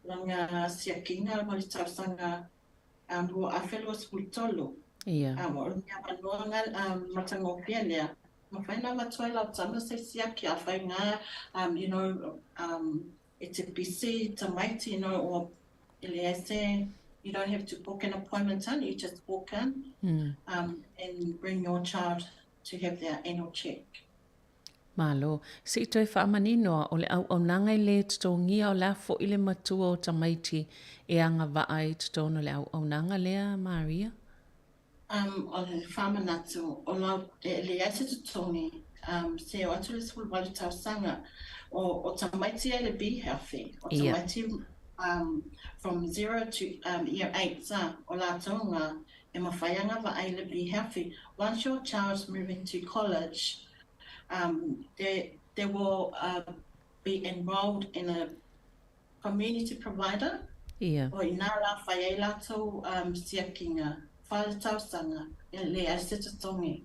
langa siakiga mo le tausaga um, 2023. Ia. Um, o le avanoa nga um, matagofie lea. Mafai ona avatu ai lau tama se siaki afai nga um, you know, um, e te busy tamaiti, you know, or e leai se, you don't have to book an appointment in, you just walk in um, and bring your child to have their annual check. Malo. Se i toe faamaninoa, o le auaunaga e le totogia o le a foi le matua o tamaiti e agavaa i totonu o le auaunaga lea, Maria? Um, o le faamanatu, o lau, e leai se totogi, um, se o atu le 18 tausaga, o, o tamaiti ai le Be Healthy, o tamaiti um, from 0 to um, year 8, ah, o latou nga, e mawhai anga vaai le Be Healthy. Once your child's moving to college, um, they, they will uh, be enrolled in a community provider. Ia. O inā la whai ai latou um, siakinga, whare tausaga, e leai se totogi.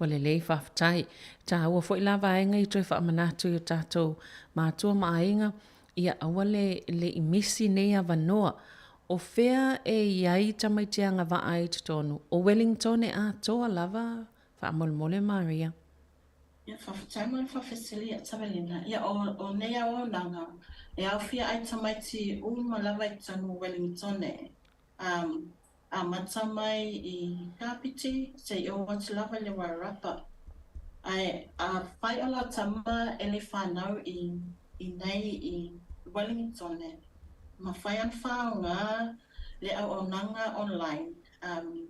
Ua lelei, faafetai. Taua foi la vaega i toe faamanatu i o tatou matua ma aiga, ia aua le le i misi nei avanoa. O fea e i ai tamaiti agavaa i totonu? O Wellington e atoa lava, faamolemole Maria. Ia, faafetai mo le faafesili ia Tavelina. Ia, o, o nei auaunaga, e aofia ai tamaiti uma lava i totonu o Wellington e. Um, amata mai i Kapiti seia oo atu lava i le Wairarapa. Ae afai o lau tama e le whanau i inei i Wellingtone, mafai ona faaaoga le auaunaga online, um,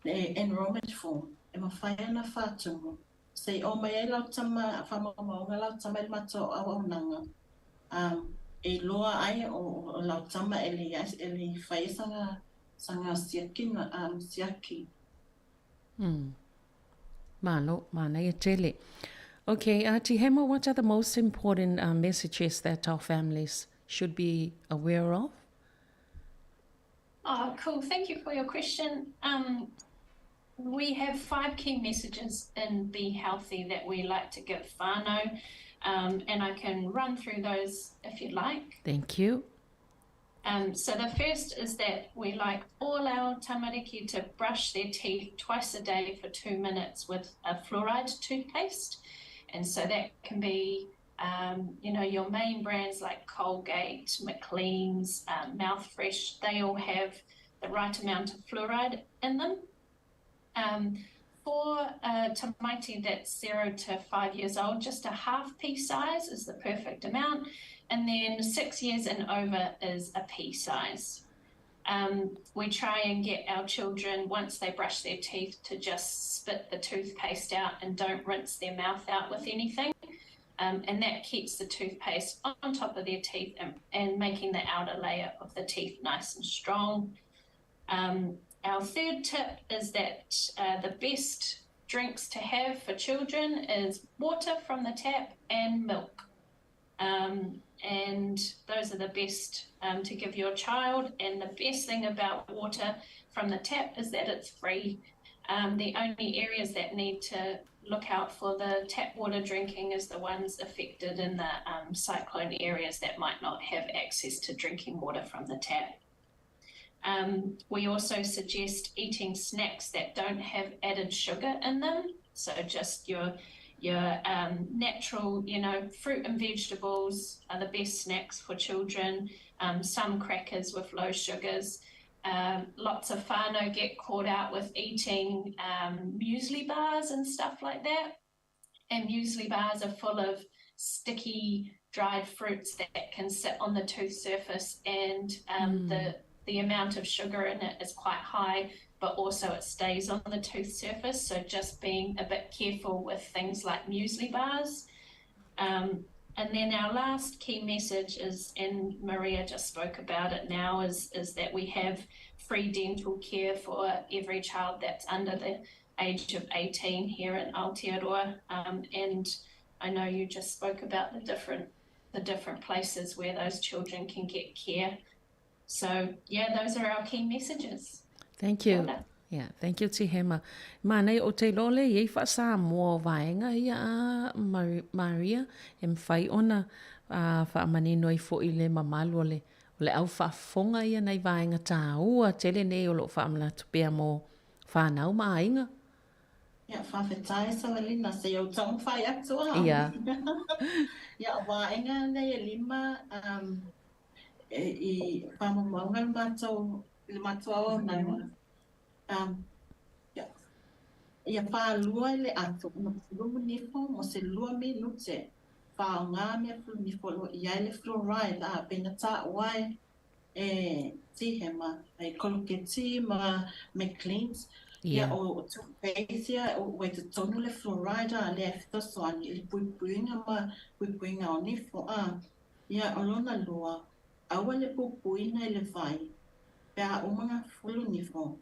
le enrolment form e mafai ona faatumu se i oo mai ai lau tama, faamaumauga lau tama i le matou auaunaga, um, e iloa ai o, o lau tama e le, e le faia sana, sana siakina, um, siaki. Malo, manaia tele. Okay, Tihema, what are the most important messages that our families should be aware of? Oh, cool. Thank you for your question. Um, we have five key messages in Be Healthy that we like to give whānau, um, and I can run through those if you'd like. Thank you. Um, so the first is that we like all our tamariki to brush their teeth twice a day for two minutes with a fluoride toothpaste. And so that can be, um, you know, your main brands like Colgate, Maclean's, um, Mouthfresh, they all have the right amount of fluoride in them. Um, for a tamaiti that's 0 to 5 years old, just a half pea size is the perfect amount. And then 6 years and over is a pea size. Um, we try and get our children, once they brush their teeth, to just spit the toothpaste out and don't rinse their mouth out with anything. Um, and that keeps the toothpaste on top of their teeth and, and making the outer layer of the teeth nice and strong. Um, our third tip is that uh, the best drinks to have for children is water from the tap and milk. Um, and those are the best um, to give your child. And the best thing about water from the tap is that it's free. Um, the only areas that need to look out for the tap water drinking is the ones affected in the um, cyclone areas that might not have access to drinking water from the tap. Um, we also suggest eating snacks that don't have added sugar in them. So just your your um, natural, you know, fruit and vegetables are the best snacks for children. Um, some crackers with low sugars. Um, lots of whānau get caught out with eating um, muesli bars and stuff like that. And muesli bars are full of sticky dried fruits that can sit on the tooth surface and um, mm. the the amount of sugar in it is quite high, but also it stays on the tooth surface. So just being a bit careful with things like muesli bars. Um, and then our last key message is, and Maria just spoke about it now, is, is that we have free dental care for every child that's under the age of 18 here in Aotearoa. Um, and I know you just spoke about the different the different places where those children can get care. So yeah, those are our key messages. Thank you. Yeah, thank you Tihema. Mānei o te lole i ei wha-Samoa o vaenga ia a Maria e mwhai ona a whaamanino i fo i le mamalu o le o le au whaafonga ia nei vaenga tāua tele nei o lo whaamanatu pea mō whānau ma aiga. Ia, whawhetai Salalina, se au taumawhai atu a. Ia. Ia, o vaenga nei e lima, um, e, i whamamaunga le mātou, le mātou auaunaga. Um, ia, ia whālua i le ato, ona pulumu nifo mo se lua minute, whaongā mea pulu nifo lo i ai le fluoride, a pena tā oai, e Tihema, e Koloketi ma Macleans, ia yeah. o, o toothpaste ia, o ua i totonu le fluoride a lea e fesoasoani i le puipuiga ma puipuiga o nifo a. Ia o lona lua, aua le puipuina i le vai pe a uma nga fulu nifo,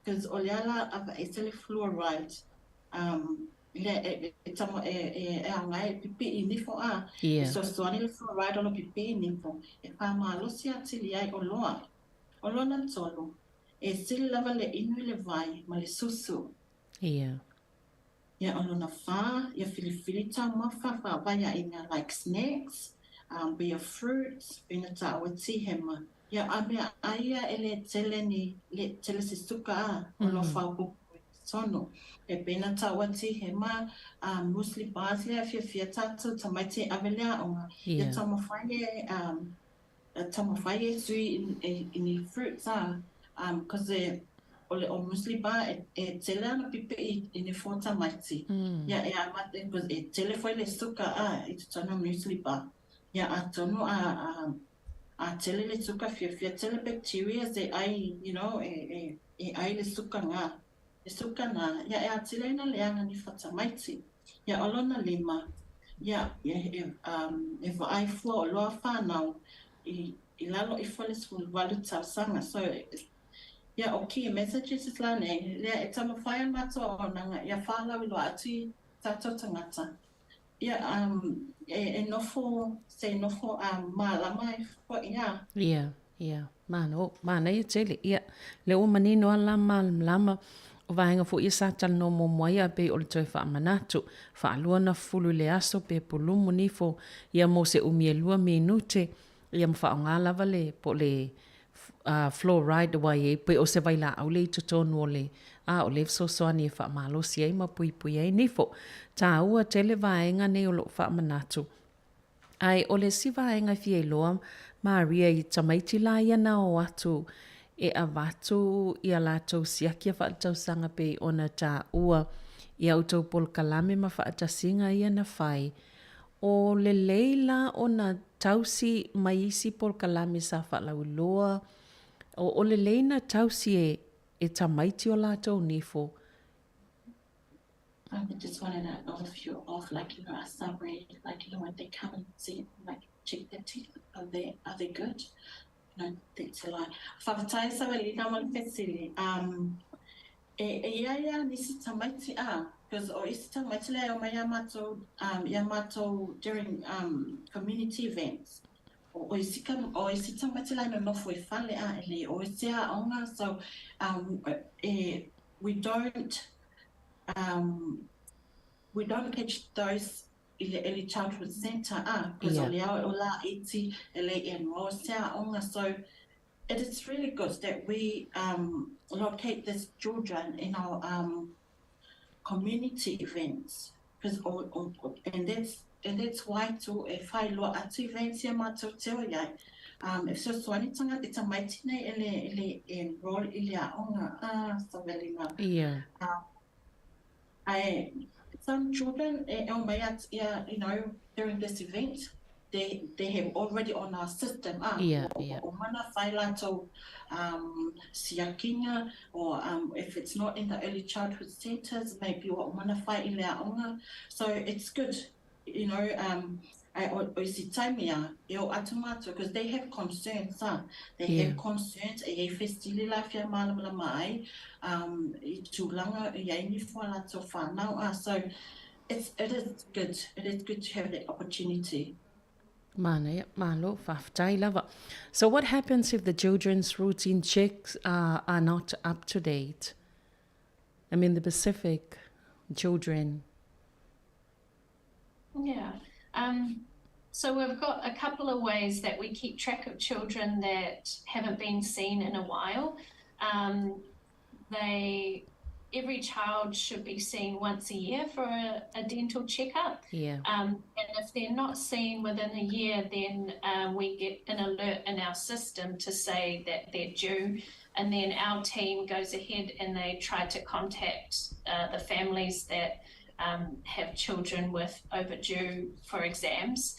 'cause o lea la aveese le fluoride um lea e, e, tamo, e, e, e aoga e pipii nifo a, yeah. e soasoani le fluoride o lo pipii nifo, e whamalosi atili ai o loa. O lona tolu, e sili lava le inu i le vai ma le susu. Yeah. Ia o lona whā, ia filifili taumafa whāwaiainga like snacks, um, be a fruits, pena tāua tihema. Ia a mea a ia e le tele ni, le tele se suka a, o lo whaopopo i tonu. E pena tāua tihema, um, muesli bars lea fiafia tātou tamaiti e ave lea onga. Ia Yeah. taumawhai e, um, taumawhai e tui i, i, i ni fruits a. Um, cause e, o le o muesli bar e, e tele ana pipi'i i nifo o tamaiti. Ia e amata, cause e tele foi le suka a i totonu o muesli bar. Ia atonu a, a, a tele le suka fiafia tele bacterias e ai, you know, e, e, e ai le suka ngā. Le suka nā, ia e atili ai na leaga nifo tamaiti. Ia o lona lima, ia e, e, um, e vaai fua o loa whānau i, i lalo ifo le 18 tausaga. So, ia o key messages la nei, lea e taumafai a matou auaunaga ia whālauiloa atu i tātou tagata. Ia, um, e, e nofo, se nofo um, mālama ai fo'i a. Ia, ia, malo, manaia tele, ia, lea ua manino a la malamalama, o vaega foi ia sa talanoa muamua ai a pei o le toe faamanatu, faalua ona fulu i le aso pe pulumu nifo ia mo se umi e lua minute, ia ma faaaoga lava le, po o le fluoride ua i ai, pei o se vailaau lea i totonu o le, a o lea e fesoasoani e faamalosi ai ma puipui ai nifo. Taua tele vaega nei o loo faamanatu. Ae o le isi vaega e fia iloa Maria i tamaiti la ia na o atu e avatu ia latou siaki a faaletausaga pei ona taua i a outou polokalame ma faatasiga ia na fai, o lelei la ona tausi mai isi polokalame sa faalauiloa, o, o lelei na tausi e, e tamaiti o latou nifo. I just wanted an overview of like, you know, a summary, like, you know, when they come and see, like, check their teeth, are they, are they good? You know, that's a lie. Faafetai Savelina mo le fesili. Um, e, e i ai a nisi tamaiti a, because o isi tamaiti lea e omai ia matou, um, ia matou during um, community events. O, o isi, ka, o isi tamaiti la e nonofo i fale a, e le o i se aoga, so um, e, we don't um, we don't catch those i le early childhood centre a, because o le ao o la iti e le enroll se aoga, so it is really good that we um, locate these children in our um, community events because and that's and that's why too e whai loa atu events ia mātou te o iai um, e fesoasoani tanga te tamaiti nei e le, e le enroll i le aoga a Savelina. I, some children e o mai atu ia, you know, during this event, they, they have already on our system ah, o, o mana whai lātou um, siakinga, or um, if it's not in the early childhood centres, maybe o mana whai i le aoga. So it's good, you know, um, ai, o, o isi taimi a, e o atu mātou, because they have concerns, ah. They have concerns, e iai fesili la whia mālamalama ai, um, i tūlanga, i ai nifo a lātou whānau, ah. So it's, it is good, it is good to have that opportunity. Manaia, malo, faafetai lava. So what happens if the children's routine checks are not up to date? I mean the Pacific children. Yeah. Um, so we've got a couple of ways that we keep track of children that haven't been seen in a while. Um, they every child should be seen once a year for a, a dental checkup. Yeah. Um, and if they're not seen within a year, then we get an alert in our system to say that they're due. And then our team goes ahead and they try to contact the families that um, have children with overdue for exams.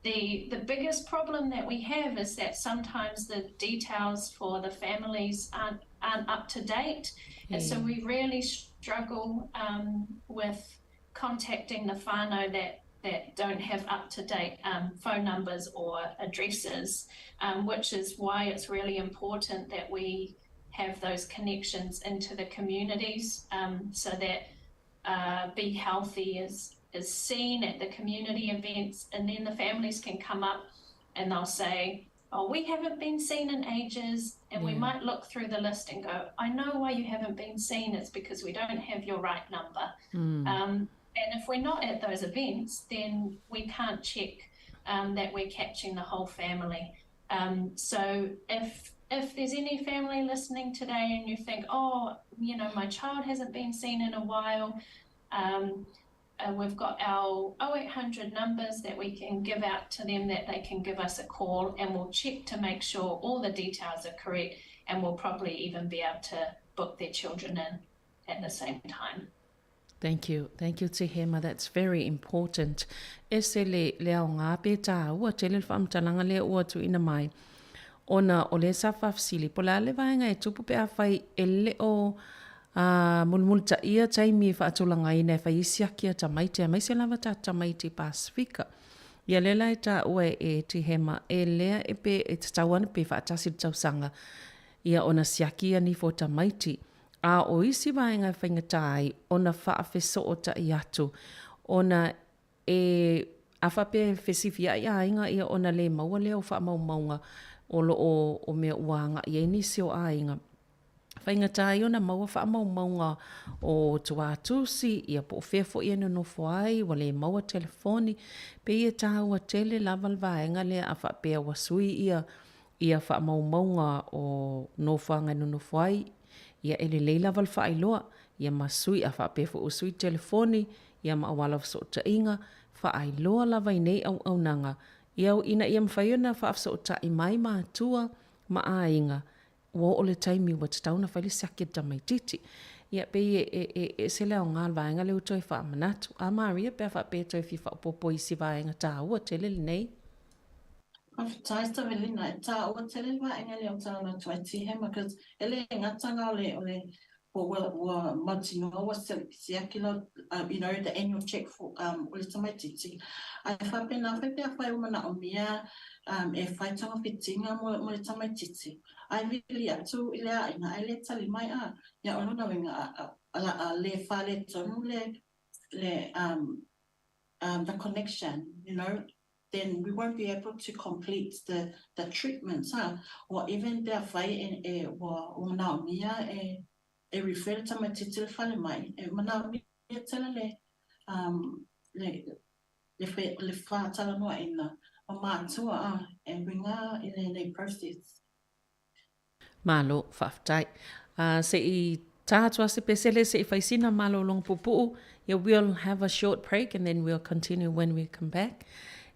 The, the biggest problem that we have is that sometimes the details for the families aren't, aren't up to date. And so we really struggle um, with contacting the whānau that that don't have up to date um, phone numbers or addresses, um, which is why it's really important that we have those connections into the communities um, so that uh, Be Healthy is is seen at the community events, and then the families can come up and they'll say, "Oh, we haven't been seen in ages," and we might look through the list and go, "I know why you haven't been seen. It's because we don't have your right number." And if we're not at those events, then we can't check um, that we're catching the whole family. Um, so if if there's any family listening today and you think, oh, you know, my child hasn't been seen in a while, um, we've got our 0800 numbers that we can give out to them that they can give us a call and we'll check to make sure all the details are correct. and will probably even be able to book their children in at the same time. Thank you. Thank you Tihema. That's very important. Ese le, le aoga pe tāua tele le faamatalaga lea ua tuuina mai ona o lea sa faafesili po o le a le vaega e tupu pe afai e le o uh, mulimulitaia taimi e faatulagaina e fai ai siaki a tamaiti aemaise lava ta tamaiti Pasifika. Ia lea la e tāua e, e Tihema e lea e pe e tatau ana pe faatasi le tausaga ia ona siaki ia nifo tamaiti. A o isi vaega e faigata ai ona faafesootai atu, ona e a faapea e fesifiai aiga ia ona le maua lea o faamaumauga o lo o o mea ua agai ai nisi o aiga. Faigata ai ona maua faamaumauga o tuatusi ia po o fea foi e nonofo ai, ua le maua telefoni. Pei e taua tele lava le vaega lea a faapea ua sui ia ia faamaumauga o nofoaga e nonofo ai, ia e lelei lava le faailoa, ia ma sui, a faapea foi ua sui telefoni, ia ma auala o fesootaiga, faailoa lava i nei auaunaga, ia ina ia mafai ona faafesootai mai matua ma aiga, ua oo le taimi ua tatau ona fai le siaki a le tamaitiiti. Ia pei e, e, e ese le aoga o le vaega lea ua toe faamanatu. A Maria, pe a faapea e toe fia faaopoopo i isi vaega taua tele lenei. Faafetai Savelina, e taua tele le vaega lea o talanoa atu ai Tihema cause e le gata nga o le o le ua ua mautinoa ua siaki lau you know the annual check for um o le tamaititi ae faapena foi pe afai ua manaomia um e fai togafitiga mo mo le tamaititi ae vili atu i le aiga ae le tali mai a ia o lona uiga a la a le faaletonu le le um um the connection you know then we won't be able to complete the the treatments ha or even pe afai e e ua ua manaomia e e refer le tamaititi i le falemai e manaomia tele le um le le fe le faatalanoaina o matua a e uiga i lenei process. Malo, faafetai. Uh, se i tā atu a se pesele, se i fai sina malologa puupuu. Yeah, we'll have a short break and then we'll continue when we come back.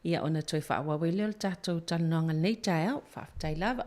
Ia ona toe faaauau ai lea o le tatou talanoaga lenei taeao. Faafetai lava.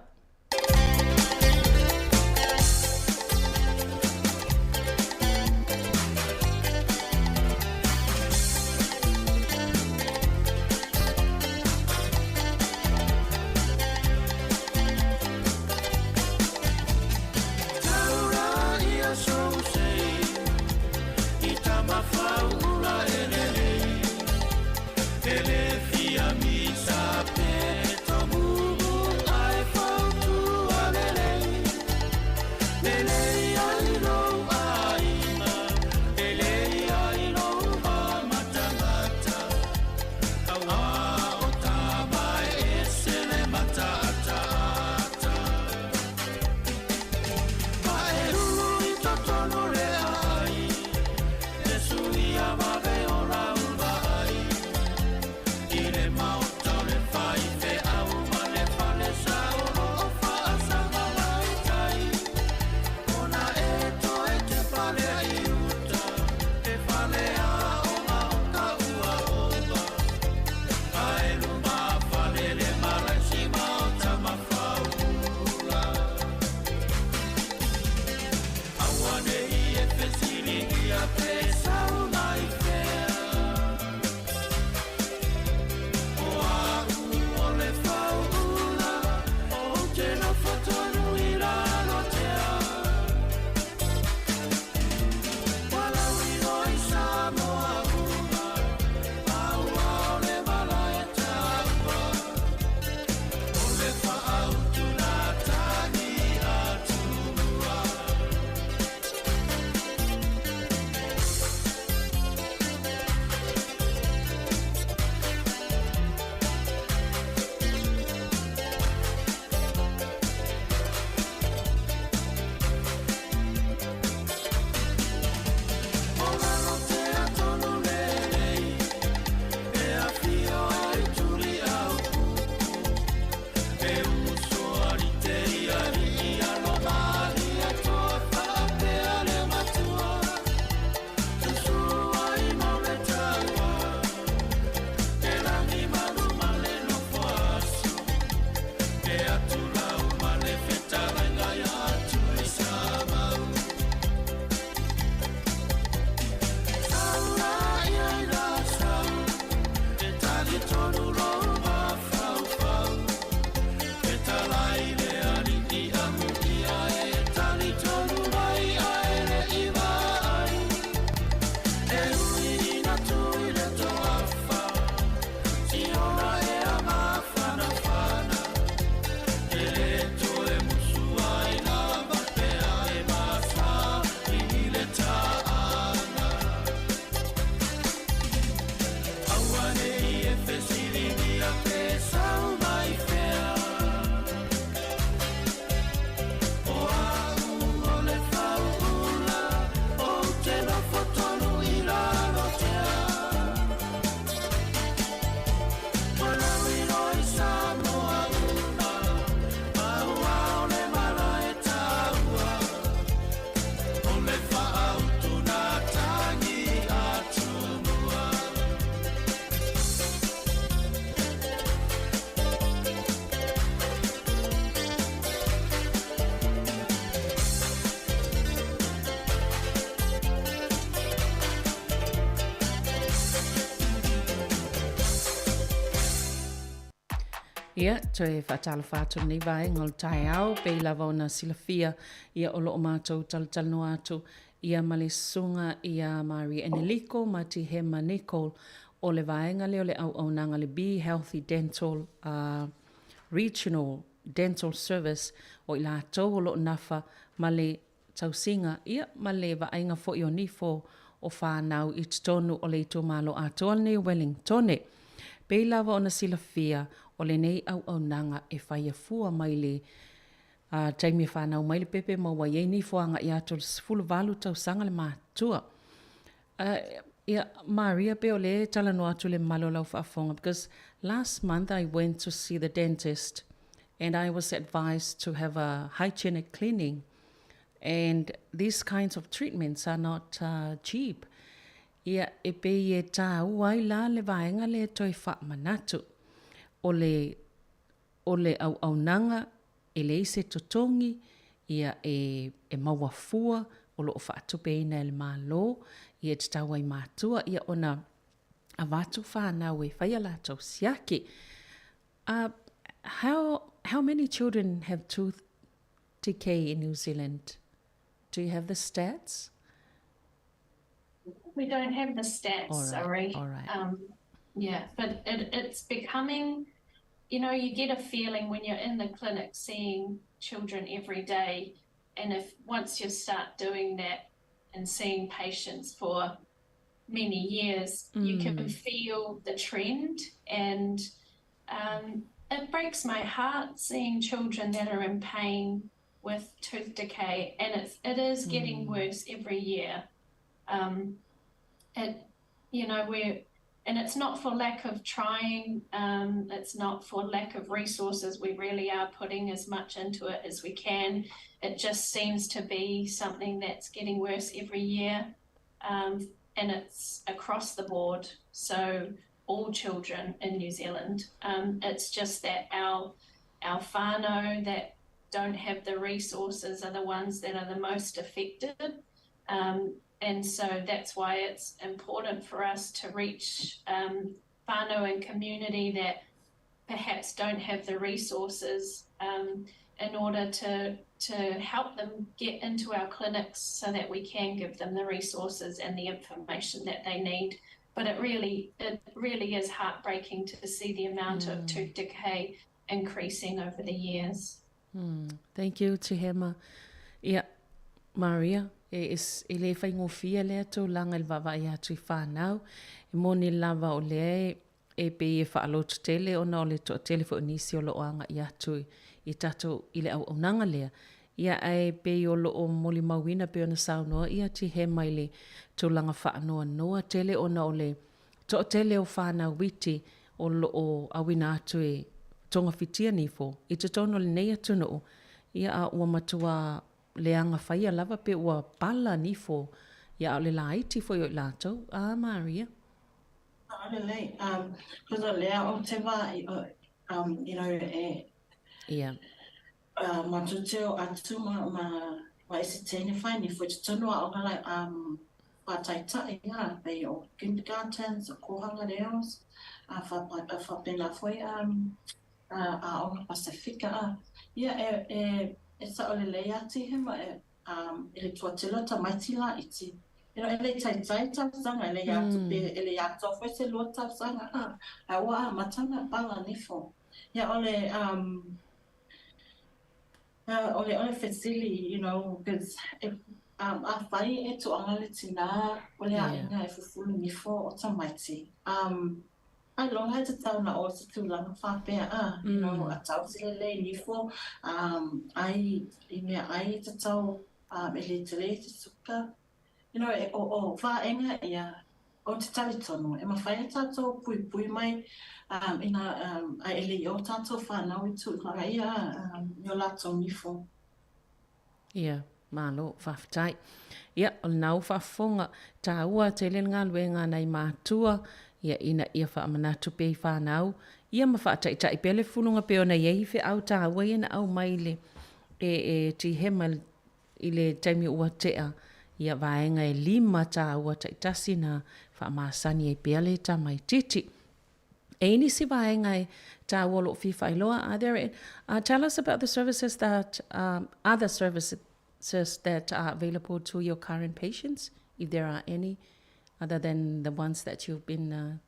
Ia, toe faatalofa atu lenei vaega o le taeao, pei lava ona silafia, ia o lo o matou talatalanoa atu ia ma le Susuga ia Maria Eneliko ma Tihema Nicol o le vaega lea o le auaunaga le Be Healthy Dental uh, Regional Dental Service o i latou o lo o nafa ma le tausiga, ia ma le vaaiga foi o nifo o fanau i totonu o le itumalo atoa lenei o Wellingtone. Pei lava ona silafia, o lenei auaunaga e faia fua mai le uh, taimi e fanau mai le pepe ma ua i ai nifo agai atu i le 18 tausaga le matua. Uh, ia, Maria, pei o lea e talanoa atu le mamalu o lau faafofoga, because last month I went to see the dentist and I was advised to have a hygienic cleaning and these kinds of treatments are not uh, cheap. Ia, e pei e tāua ai la le vaega lea toe faamanatu. O le, o le auaunaga e leai se totogi, ia e, e maua fua o lo o faatupeina e le Malo, ia e tatau ai matua ia ona avatu whānau e whai a lātou siaki. Uh, how, how many children have tooth decay in New Zealand? Do you have the stats? We don't have the stats, all right, sorry. All right. Um, yeah, but it, it's becoming, you know, you get a feeling when you're in the clinic seeing children every day. And if once you start doing that and seeing patients for many years, mm. you can mm. feel the trend. And um, it breaks my heart seeing children that are in pain with tooth decay, and it's it is getting mm. worse every year. Um, it, you know, we're and it's not for lack of trying, um, it's not for lack of resources. We really are putting as much into it as we can. It just seems to be something that's getting worse every year, um, and it's across the board. So all children in New Zealand. Um, it's just that our our whānau that don't have the resources are the ones that are the most affected. Um, and so that's why it's important for us to reach um, whānau and community that perhaps don't have the resources um, in order to to help them get into our clinics so that we can give them the resources and the information that they need. But it really it really is heartbreaking to see the amount mm. of tooth decay increasing over the years. Mm. Thank you, Tihema. Ia, Maria, e, e, e le whaingofia lea tūlanga i le vaavaai atu i whānau. E moni lava o lea e, e pei e whaalotu tele ona o le toatele foi o nisi o loo agai atu i, i tatou i le auaunaga lea. Ia ae pei o loo molimauina pei ona saunoa ia Tihema i le tulaga faanoanoa tele ona o le Toatele o whānau iti o loo auina atu e togafitia nifo i totonu o lenei atunuu, ia a ua matua leaga faia lava pe ua pala nifo, ia a o le laiti foi o i latou. A Maria. Aole lelei, um, cause o lea ou te vaai, um, you know, e, Ia. Uh, matou te o atu ma, ma, ma isi teine whai nifo i totonu aoga like, um, whātaitai, ah, pei o kindergartens, o kōhanga reos, uh, wha, whapena foi um, uh, aoga Pasifika. Ah. Ia, e, e, e sao lelei ati hema, e, um, e le toatele o tamaiti laiti. You know, e le taitai tausaga, e le atu mm. pe, e le atoa foi se lua tausaga, ah, a ua amata na pala nifo. Ia, o le, um, O le, o le fesili, you know, because e, um, afai e toaga le tinā o le aiga e fufulu nifo o tamaiti, um, ailoga e tatau ona o se tulaga faapea, a, you know, a tausi lelei nifo, um, ai i mea ai e tatau, um, e le tele te suka, You know, e, o, o vaega ia, o te talitonu, e mawhai e tātou puipui mai um, ina, um, a e le i o tātou whānau i tūhanga ia um, i o lātou nifo. Ia, malo, whawhetai. Ia, o le nau whaafofoga, tāua tele le galuega a nai mātua, ia ina ia faamanatu pea i whānau, ia ma whaataitai pea le fuluga pei ona i ai feau tāua ia na aumai le e, e Tihema I le taimi ua tea ia vaega e lima tāua taitasi na faamasani ai pea le tamaitiiti. E i ai nisi vaega e tāua o lo o fia faailoa, are there, tell us about the services that, other services that are available to your current patients, if there are any, other than the ones that you've been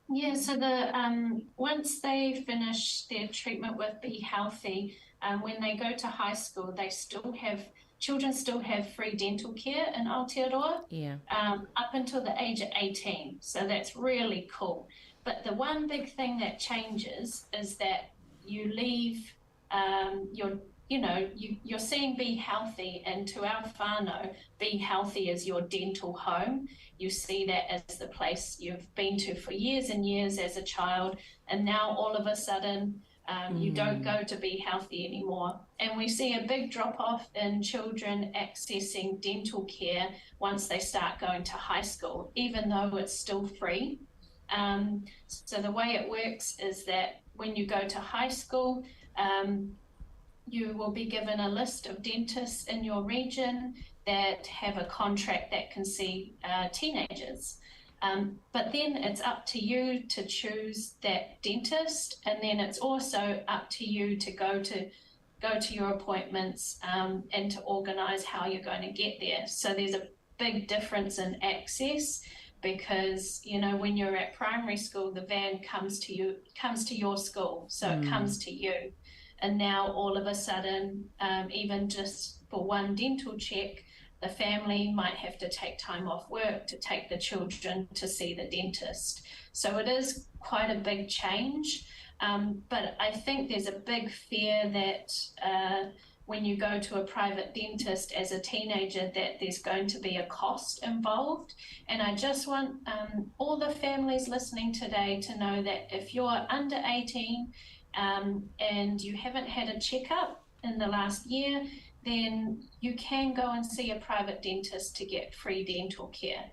Yeah, so the um, once they finish their treatment with Be Healthy, um, when they go to high school, they still have children still have free dental care in Aotearoa. Yeah. Um, up until the age of 18. So that's really cool. But the one big thing that changes is that you leave um, your you know, you, you're seeing Be Healthy, and to our whānau, Be Healthy is your dental home. You see that as the place you've been to for years and years as a child, and now all of a sudden, um, you don't go to Be Healthy anymore. And we see a big drop off in children accessing dental care once they start going to high school, even though it's still free. Um, so the way it works is that when you go to high school, um, you will be given a list of dentists in your region that have a contract that can see teenagers. But then it's up to you to choose that dentist, and then it's also up to you to go to go to your appointments and to organise how you're going to get there. So there's a big difference in access because you know when you're at primary school, the van comes to you comes to your school, so it comes to you. And now all of a sudden, even just for one dental check, the family might have to take time off work to take the children to see the dentist. So it is quite a big change. But I think there's a big fear that when you go to a private dentist as a teenager that there's going to be a cost involved. And I just want all the families listening today to know that if you're under 18 and you haven't had a checkup in the last year, then you can go and see a private dentist to get free dental care.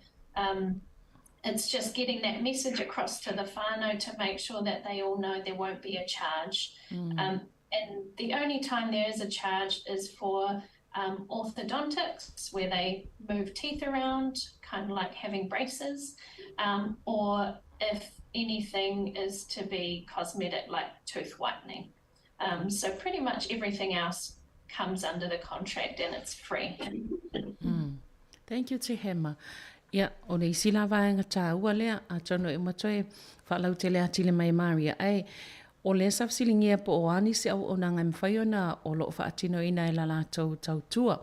It's just getting that message across to the whānau to make sure that they all know there won't be a charge. And the only time there is a charge is for orthodontics, where they move teeth around, kind of like having braces, or if anything is to be cosmetic, like tooth whitening. So pretty much everything else comes under the contract and it's free. Thank you Tihema. Ia, o le isi la vaega tāua lea, atonu e uma toe faalautele atili mai e Maria. Ae, o lea sa fesiligia po o a nisi auaunaga e mafai ona o lo o faatinoina e la latou tautua.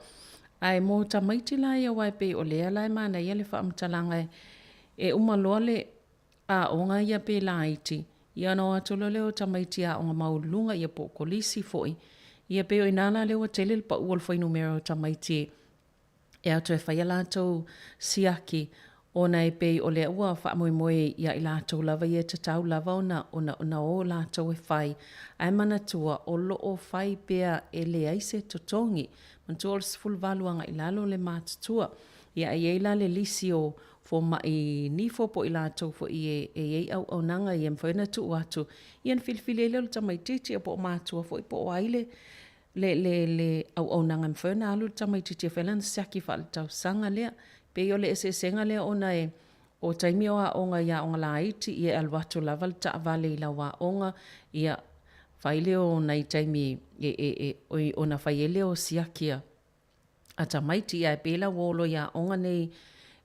Ae mo tamaiti la ia aua e pei o lea la e manaia le faamatalaga e e uma loa le aoga ia pe laiti, ia ona o atu loa lea o tamaiti aoga maualuluga ia po o kolisi foi. Ia pei o ina la lea ua tele le pau o le fuainumera o tamaiti e e atu e fai a latou siaki ona e pei o lea ua faamoemoe ia i latou lava ia e tatau lava ona ona ona o latou e fai ae manatua o lo o fai pea e leai se totogi. Manatua o le 18 agai i lalo le matutua. Ia e i ai la le lisi o fomai nifo po o i latou foi e e i ai auaunaga ia e mafai ona tuu atu ia ona filifili ai lea o le tamaitiiti ia po o matua foi po o ai le le, le, le auaunaga e mafai ona alu le tamaitiiti e fai lana siaki faaletausaga lea. Pei o le eseesega lea ona e, o taimi o aoga i aoga laiti, ia e alu atu lava le taavale i lau aoga, ia fai lea o nai taimi e, e, e, oi, ona fai ai lea o siaki a, a tamaiti, ia e pei la ua olo i aoga nei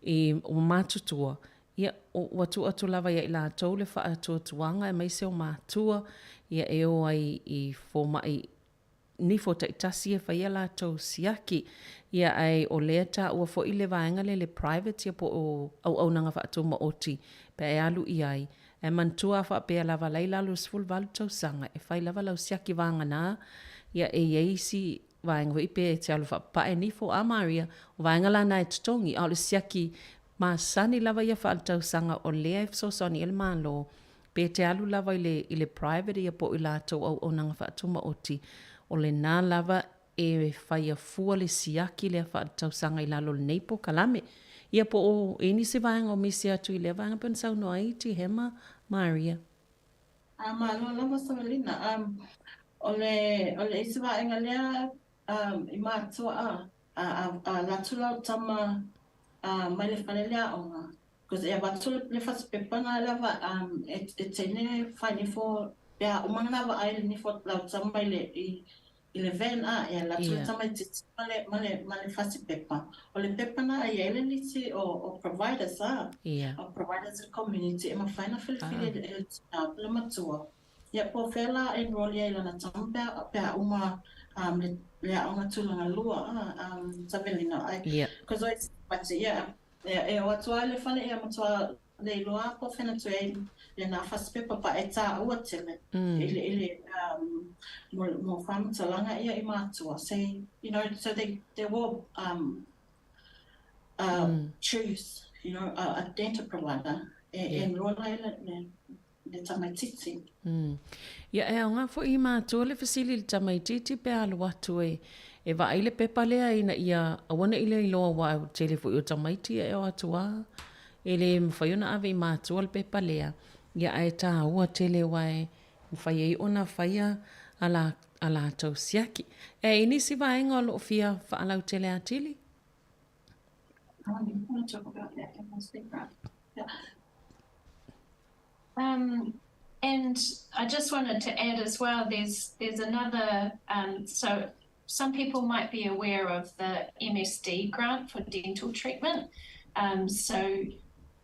i, ua matutua, Ia, ua tuu atu lava ia i latou le faatuatuaga aemaise o matua, ia e o ai i fomai nifo taitasi e fai a latou siaki. Ia, ae o lea taua foi le vaega lea le private ia po o auaunaga faatumaoti pe a e alu i ai. Ae manatua a faapea lava la i lalo i le 18 tausaga e fai lava lau siaki vagana, ia e i ai isi vaega foi pe e te alu faapapae nifo a Maria, o vaega la na e totogi, a o le siaki masani lava ia faaletausaga o lea e fesoasoani ai le Malo, pe te alu lava i le, i le private ia po o i latou auaunaga faatumaoti, o lena lava e faia fua le siaki lea faaletausaga i lalo o lenei polokalame. Ia po o i nisi vaega o misi atu i lea vaega pe ona saunoa ai Tihema Maria. A malo lava Savelina. Um, o le, o le isi vaega lea um, i matua a, a, a, a latu lau tama a, mai le fale le aoga. Because e avatu le, le fasipepa na lava um, e, e teine fai nifo, pe a uma na vaai le nifo lau tama i le, i, i le van a, e ala atu le tamaitiiti ma le, ma le, ma le fasipepa. O le pepa na e i ai le lisi o, o providers a, o providers i le community e mafai ona filifili e le tina le matua. Ia po o fea la e enroll ai i lana tama pe a, pe a uma um, le, le aoga tulaga lua a, um, Savelina. Ai, Because o isi tamaiti, ia, e, e o atu lava i le fale ia matua le iloa a po o fea na toe ai lena fasipepa pa e tāua tele i le, i le, um, mo, mo whāmatalaga ia i mātua. So, you know, so they, they will um, uh, choose, you know, a, a dental provider e, yeah. enroll ai le, le, le tamaitiiti. Mm. Ia, e aoga foi i mātua le fesili i le tamaitiiti pe a alu atu e, e vaai le pepa lea ina ia aua ne i le iloa aua o le tele foi o tamaiti e o atu a e le mafai ona ave i matua le pepa lea. Ia ae tāua tele aua e mafai ai ona faia a la, a latou siaki. E i nisi vaega o lo o fia faalautele atili? Um, want to talk about that in the grant. Yeah. Um, and I just wanted to add as well, there's there's another, um, so some people might be aware of the MSD grant for dental treatment. Um, so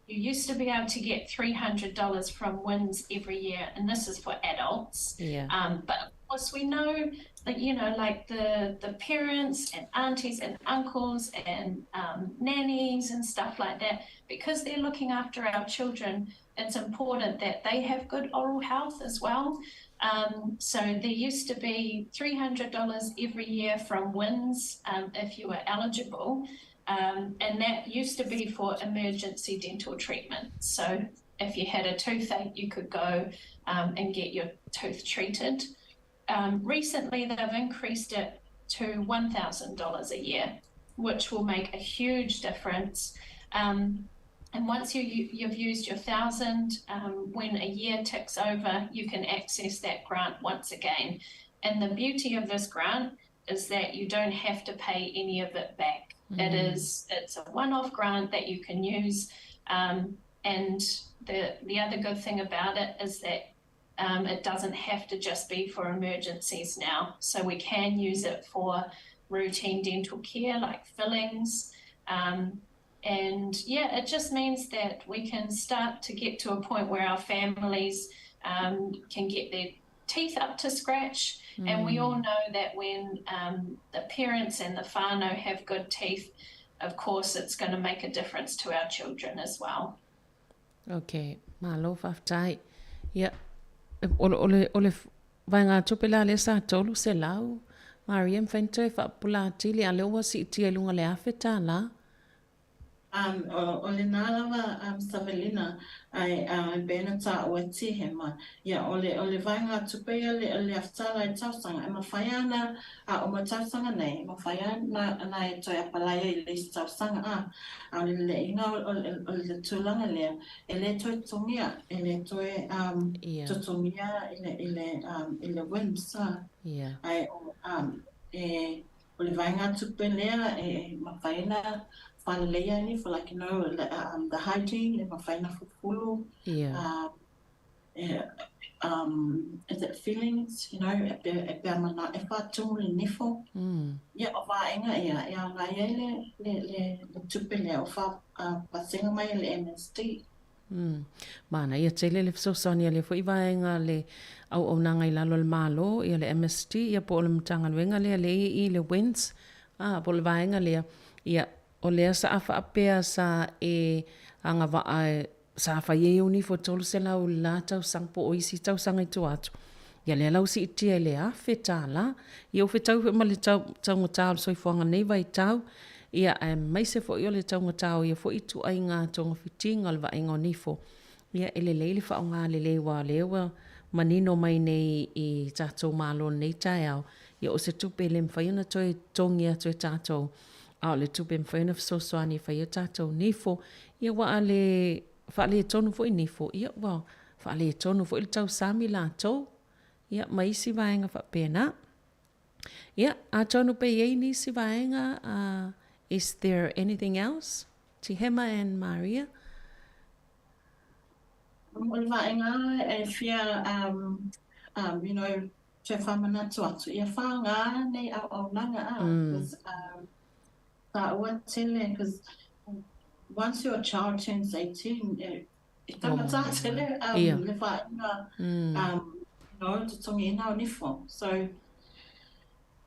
you used to be able to get $300 from WINS every year, and this is for adults. Yeah. Um, but of course, we know that, you know, like the, the parents and aunties and uncles and um, nannies and stuff like that, because they're looking after our children, it's important that they have good oral health as well. Um, so there used to be $300 every year from WINS um, if you were eligible. Um, and that used to be for emergency dental treatment. So if you had a toothache, you could go um, and get your tooth treated. Um, recently, they've increased it to $1,000 a year, which will make a huge difference. Um, and once you, you've used your 1,000, when a year ticks over, you can access that grant once again. And the beauty of this grant is that you don't have to pay any of it back. It is, it's a one-off grant that you can use. And the, the other good thing about it is that um, it doesn't have to just be for emergencies now. So we can use it for routine dental care like fillings. Um, and yeah, it just means that we can start to get to a point where our families um, can get their teeth up to scratch. And we all know that when um, the parents and the whānau have good teeth, of course, it's going to make a difference to our children as well. Ok, malo faafetai. Ia, o, o, le, o le vaegatupe la lea sa 300, Maria, e mafai ona toe faapupula atili, a o lea ua siitia i luga o le $1,000. Um, o, o lena lava um, Savelina, ae uh, e pei ona tāua e Tihema, ia, o le, o le vaegatupe ia le, le $1,000 i tausaga, e mafai ana a uma tausaga nei, e mafai ana ana e toe apalaia i le isi tausaga, a, a o le leleiga o, o, o le tulaga lea, e le toe totogia, e le toe um, Ia. totogia i le, i le, um, i le WIMS, a, Ia. ae o, um, e, O le vaegatupe lea e mafai ona faaleleia ai for like you know the hygiene e mafai ona fufulu um is it fillings you know e pea e pea mana e faatumu le nifo ia o vaega ia e aoga ai le le le tupe lea o fa pasega mai e le MSD. Umm. Manaia tele le fesoasoani a lea foi vaega le auaunaga i lalo o le Malo, ia le MSD, ia po o le Matagaluega lea le i le WINZ, a, po o le vaega lea, ia, o lea sa a faapea sa e agavaa sa fai ai ou nifo 300 i le la tausaga po o isi tausaga i tua atu, ia lea la ua siitia i le $1,000. Ia ua fetau foi ma le tau, taugata o le soifuaga i lenei vaitau, ia aemaise foi o le taugata o ia foi ituaiga togafitiga o le vaaiga o nifo. Ia e lelei le faaaoga lelei aua o lea ua manino mai nei i tatou Malo i lenei taeao, ia o se tupe e le mafai ona toe totogi atu e tatou, a o le tupe e mafai ona fesoasoani e fai ai tatou nifo. Ia aua a le faaletonu foi nifo, ia ua faaletonu foi le tausami latou, ia ma isi vaega faapena. Ia, atonu pe i ai nisi vaega, uh, is there anything else? Tihema and Maria? O le vaega e fia um, um, you know, toe faamanatu atu, ia faaaoga nei auaunaga a, cause um, taua tele, cause once your child turns 18, e, e tangata tele um, yeah. le vaega um, you know, totogiina o nifo. So,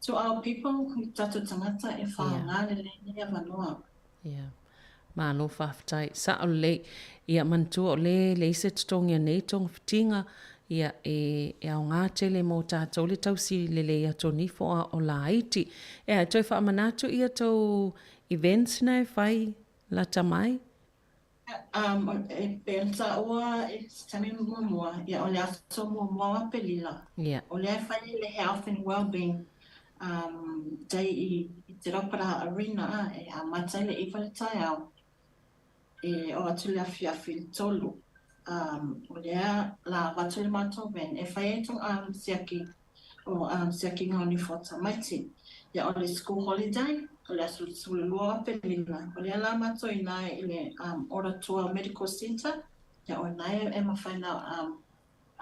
to our people, i tatou tagata e faaaoga lelei nei avanoa. Ia. Malo faafetai. Sao lelei. Ia manatua o le leai se totogi a nei togafitiga, ia e e aoga tele mo tatou le tausi lelei atu o nifo a o laiti. Ea e toe faamanatu ia tou events na e fai lata mai? Um, e pei ona taua i se taimi muamua, ia o le aso muamua o Aperila, Ia. o lea e fai ai le Health and Wellbeing um, Day i, i Te Rauparaha Arena, a, e amata i le 9 le taeao, e oo atu i le afiafi i le 3. Um, o lea la avatu le matou van e fai ai tong, um, siaki o um, siakiga o nifo o tamaiti. Ia o le school holiday, o le aso 12 o Aperila, o lea la matou ina i le um, Oratua Medical Centre, ia o ina e, e mafai na um,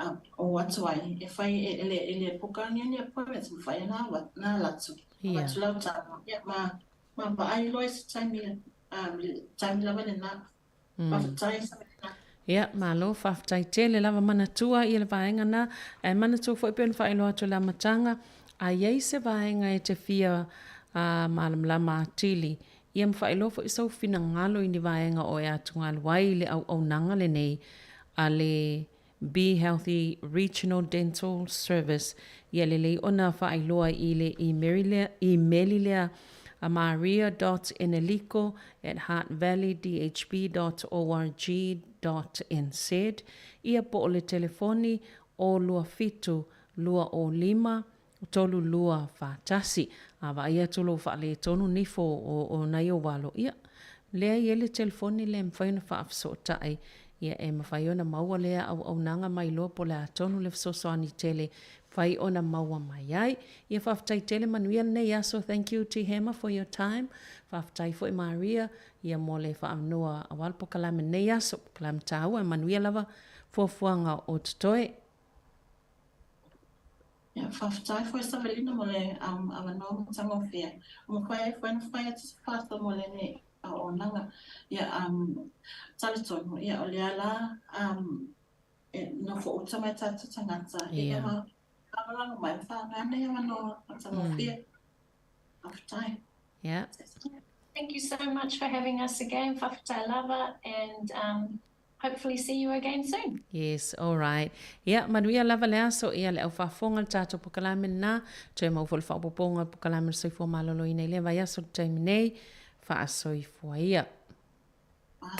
um, o atu ai, e fai e, e le, e le puka ni ni appointments, mafai na, na alu atu. Ia. Avatu lau tala, ia ma, ma vaai loa i se taimi, um, taimi lava lena. Faafetai Samelina. Ia, malo, faafetai tele lava manatua ia le vaega na. Ae manatua foi pei ona faailoa atu i le amataga, a i ai se vaega e te fia malamalama atili, ia ma faailoa foi sou finagalo i ni vaega o e atugalu ai i le auaunaga lenei a le Be Healthy Regional Dental Service, ia lelei ona faailoa i le imeli lea a maria dot eneliko at heartvalleydhb dot org dot nz, ia po o le telefoni o 27 25 32 41. A vaai atu lou faaletonu nifo o, o nai ou alo, ia, leai e le telefoni lea e mafai ona faafesootai, ia e mafai ona maua lea auaunaga mai loa po o le a tonu le fesoasoani tele mafai ona maua mai ai. Ia faafetai tele manuia lenei aso. Thank you Tihema for your time. Faafetai foi Maria ia mo le faamanoa aua le pokalame lenei aso. Pokalame taua e manuia lava fuafuaga o totoe. Ia, faafetai foi Savelina mo le um, avanoa matagofie. Ua mafai ai foi ona fai atu se faasoa mo lenei auaunaga. Ia, um, talitonu, ia, o lea la um, e nofo uta mai tatou tagata, ia, Ia. ma lagolago mai ma faaaoga nei avanoa matagofie. Faafetai. Ia. Thank you so much for having us again, faafetai lava, and um, hopefully see you again soon. Yes, alright. Ia, manuia lava le aso, ia le au faafofoga le tatou pokalame lena, toe maua foi le faaopoopoga o le pokalame o le soifua maloloina i lea vaiaso i le taimi nei, faasoifua ia.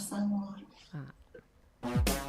Samoa. Ah.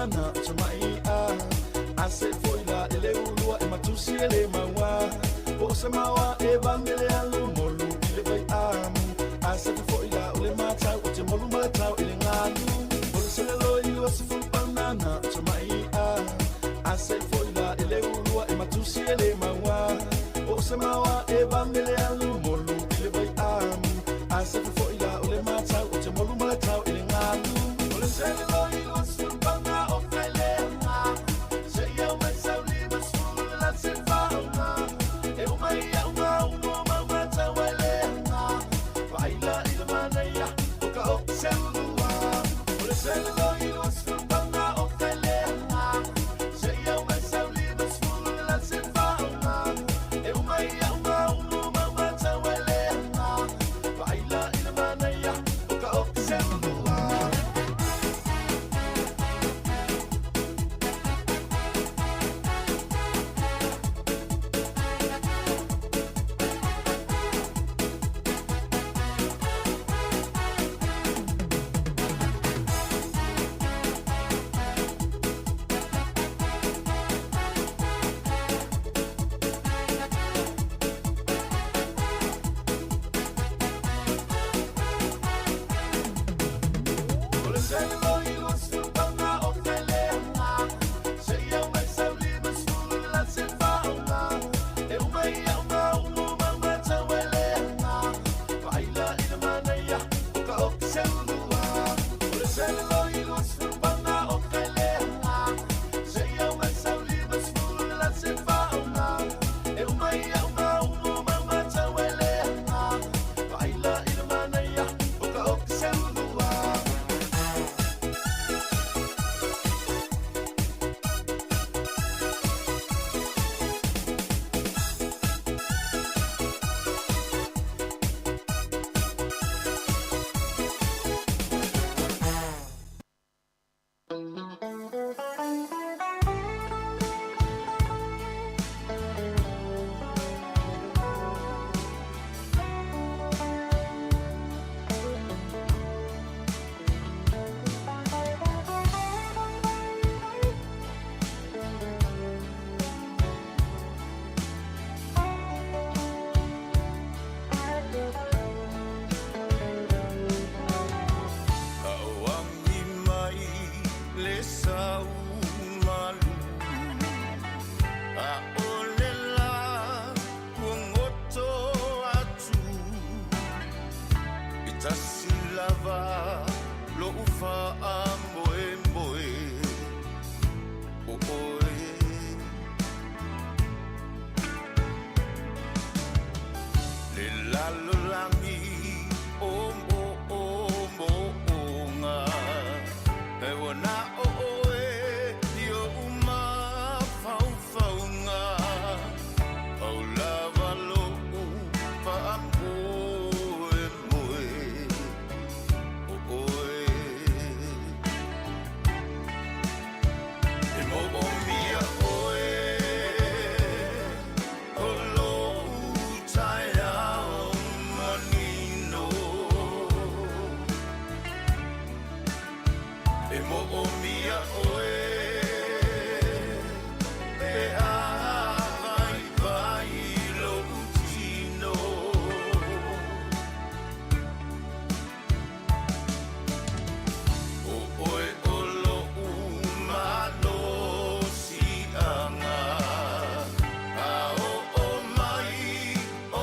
paunana o tamai a Ase foi la ele ulua e matusi ele maua Po se maua e vangele alu molu i le vai amu Ase foi la o le matau o te molu matau i le ngalu O le sele loi lua sefulu paunana o tamai a Ase foi la ele ulua e matusi ele maua Po se maua e vangele alu molu i le vai amu Ase foi la o le matau o te molu matau i le ngalu O le sele loi lua sefulu pauna o kaileanga Se ia mai sau lima sefulu le lase whaunga E o mai au ngā unu o mau matau ai leanga Vaila i le manaia o ka o se ulua O le sele loi lua sefulu pauna o kaileanga Se ia mai sau lima sefulu le lase whaunga E o mai au ngā unu o mau matau ai leanga Vaila i le manaia o ka o se ulua. O le sele loi lua sefulu pauna o kaileanga Se ia mai sau lima sefulu le lase whaunga E o mai au ngā unu o mau matau ai leanga Vaila i le manaia o ka o se ulua O le sele loi lua sefulu pauna o kaileanga Se ia mai sau lima sefulu le lase whaunga E o mai au ngā unu o mau matau ai leanga Vaila i le manaia o ka o se ulua. Auangi mai le sau malu A o le la kuagoto atu I tasi lava lo'u faamoemoe o oe Le lalolagi o mo o mo o E ua na o oe i oʻu mafaufauga Pau lava lo'u faamoemoe o oe E moomia oe o lo'u taeao manino E moomia oe pe a vaivai lo'u tino O oe o lo'u malosi'aga A oo mai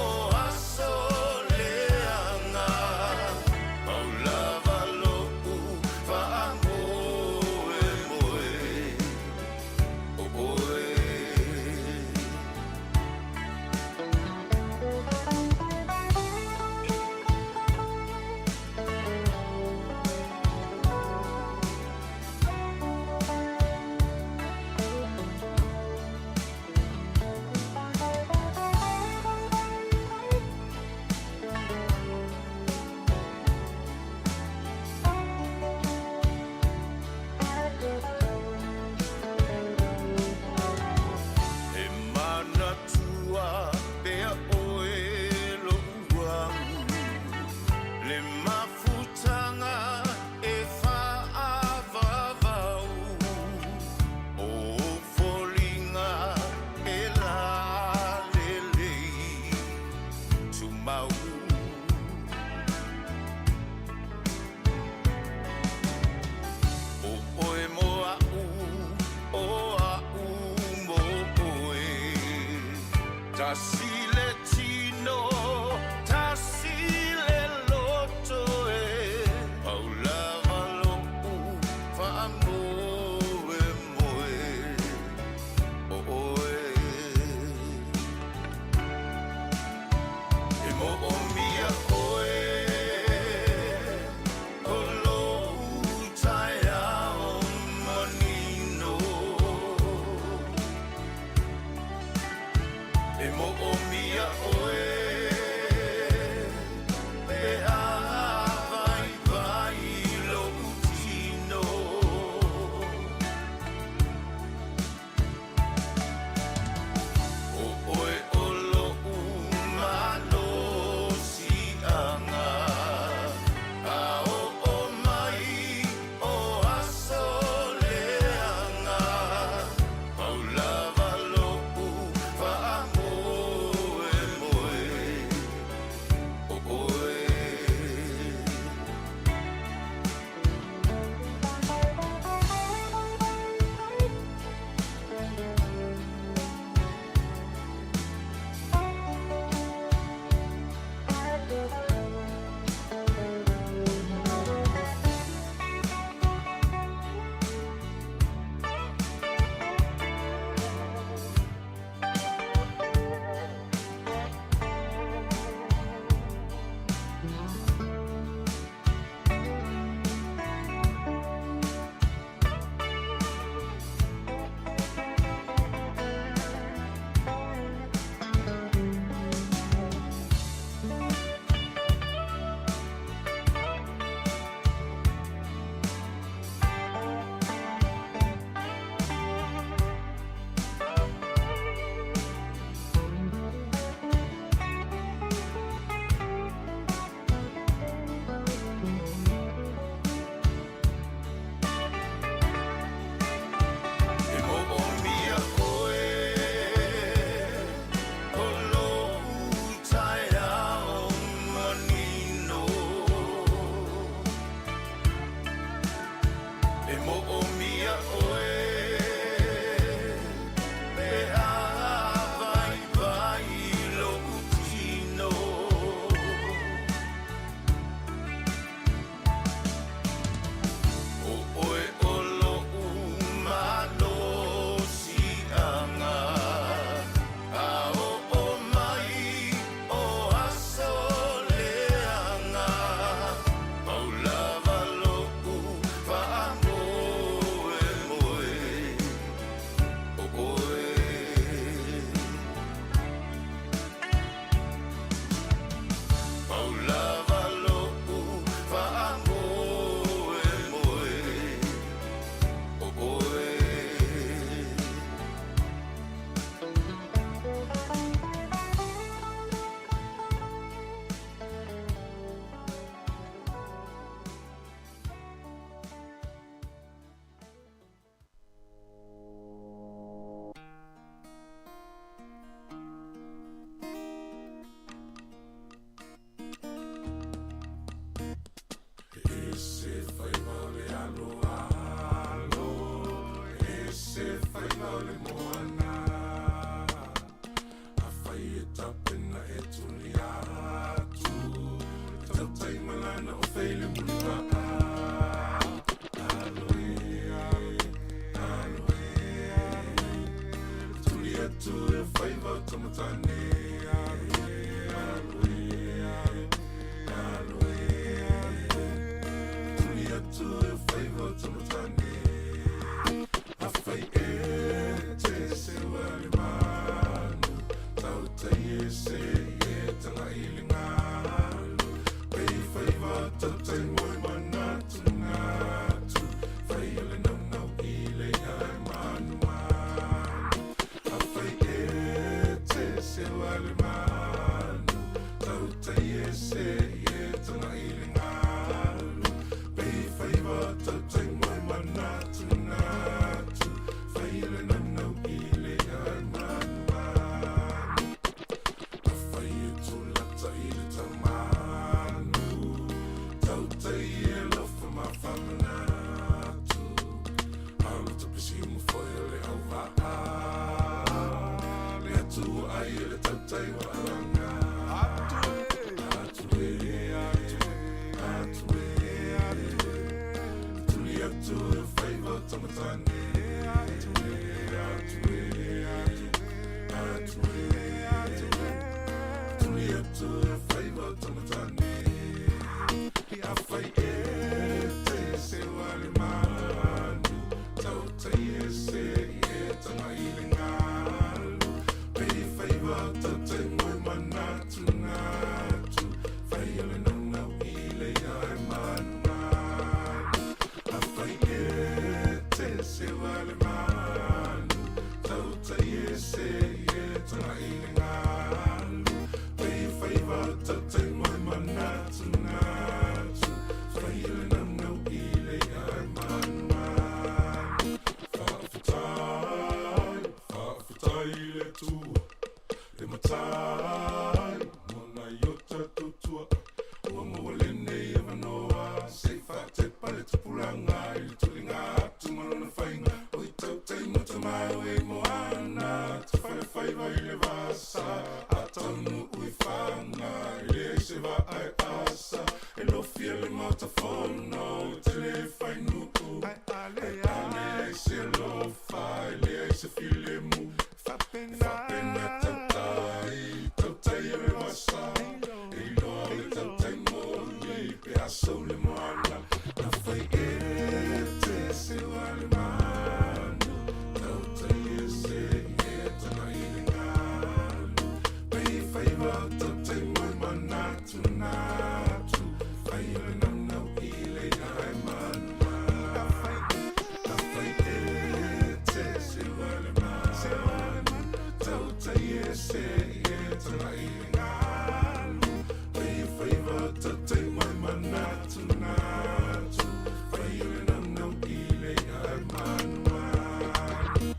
o aso leaga Pau lava lo'u faamoemoe. Tasi le tino, tasi le loto e Pau lava lo'u faamoemoe o oe. E mo'omia oe o lo'u taeao manino. E mo'omia oe pe a vaivai lo'u tino. O oe o lo'u malosi'aga A oo mai o aso leaga Pau lava lo'u faamoemoe o oe. E mo'omia oe o lo'u taeao manino. E mo'omia oe pe a vaivai lo'u tino. O oe o lo'u malosi'aga A oo mai o aso leaga Pau lava lo'u faamoemoe o oe. Pau lava lo'u faamoemoe o oe. E se faiva o le alo alo, e se faiva o le moana. Afai e tapena e tuli atu, e tautai malana o feile muliva'a. Alo e, alo e, tuli atu e faiva o tamatane. Alo e, alo e, alo e, tuli atu e faiva o tamatane. Afai e te seua le manu, tautai e se e taga'i le galu. Pei faiva tautai moe manatunatu, faia le naunau i le i'a e manumanu. Afai e te atu e faiva o tamatane Atu e, atu e, atu e, atu e Tuli atu e faiva o tamatane Afai e te sewa le manu Tautai e se e tanga i le ngalu Pei faiva o tautai moe manatu natu Fai o le naunau i le ia e manu manu Afai e te sewa le manu Tautai e se e tanga i le ngalu Pei faiva o tautai moe manatu natu Fai o le naunau i le ia e manu manu Faafetai, faafetai i le Atua Le matai mo nai o tatou tuaa Ua maua lenei avanoa Se i faatepa le tupulaga I le tuliga atu ma lona faiga O i tautai ma tamau e moana Tafalefaiva i le vasa A taunuu i faga E leai se vaa e asa E lofia le Maota Fono Ua tele fainuu Ae a leai se alofa E leai se filemu Faapena tautai Tautai o le vasa E iloa le tautai moni Pe a sou le moana Afai e te seua le manu Tautai e se e tanga i le galu Pei faiva o tautai moe manatu natu Fai o le naunau i le ia e manu Afai e te seua le manu Tautai e se e tanga i le galu Pei faiva o tautai moe manatu natu Fai o le naunau i le ia e manu manu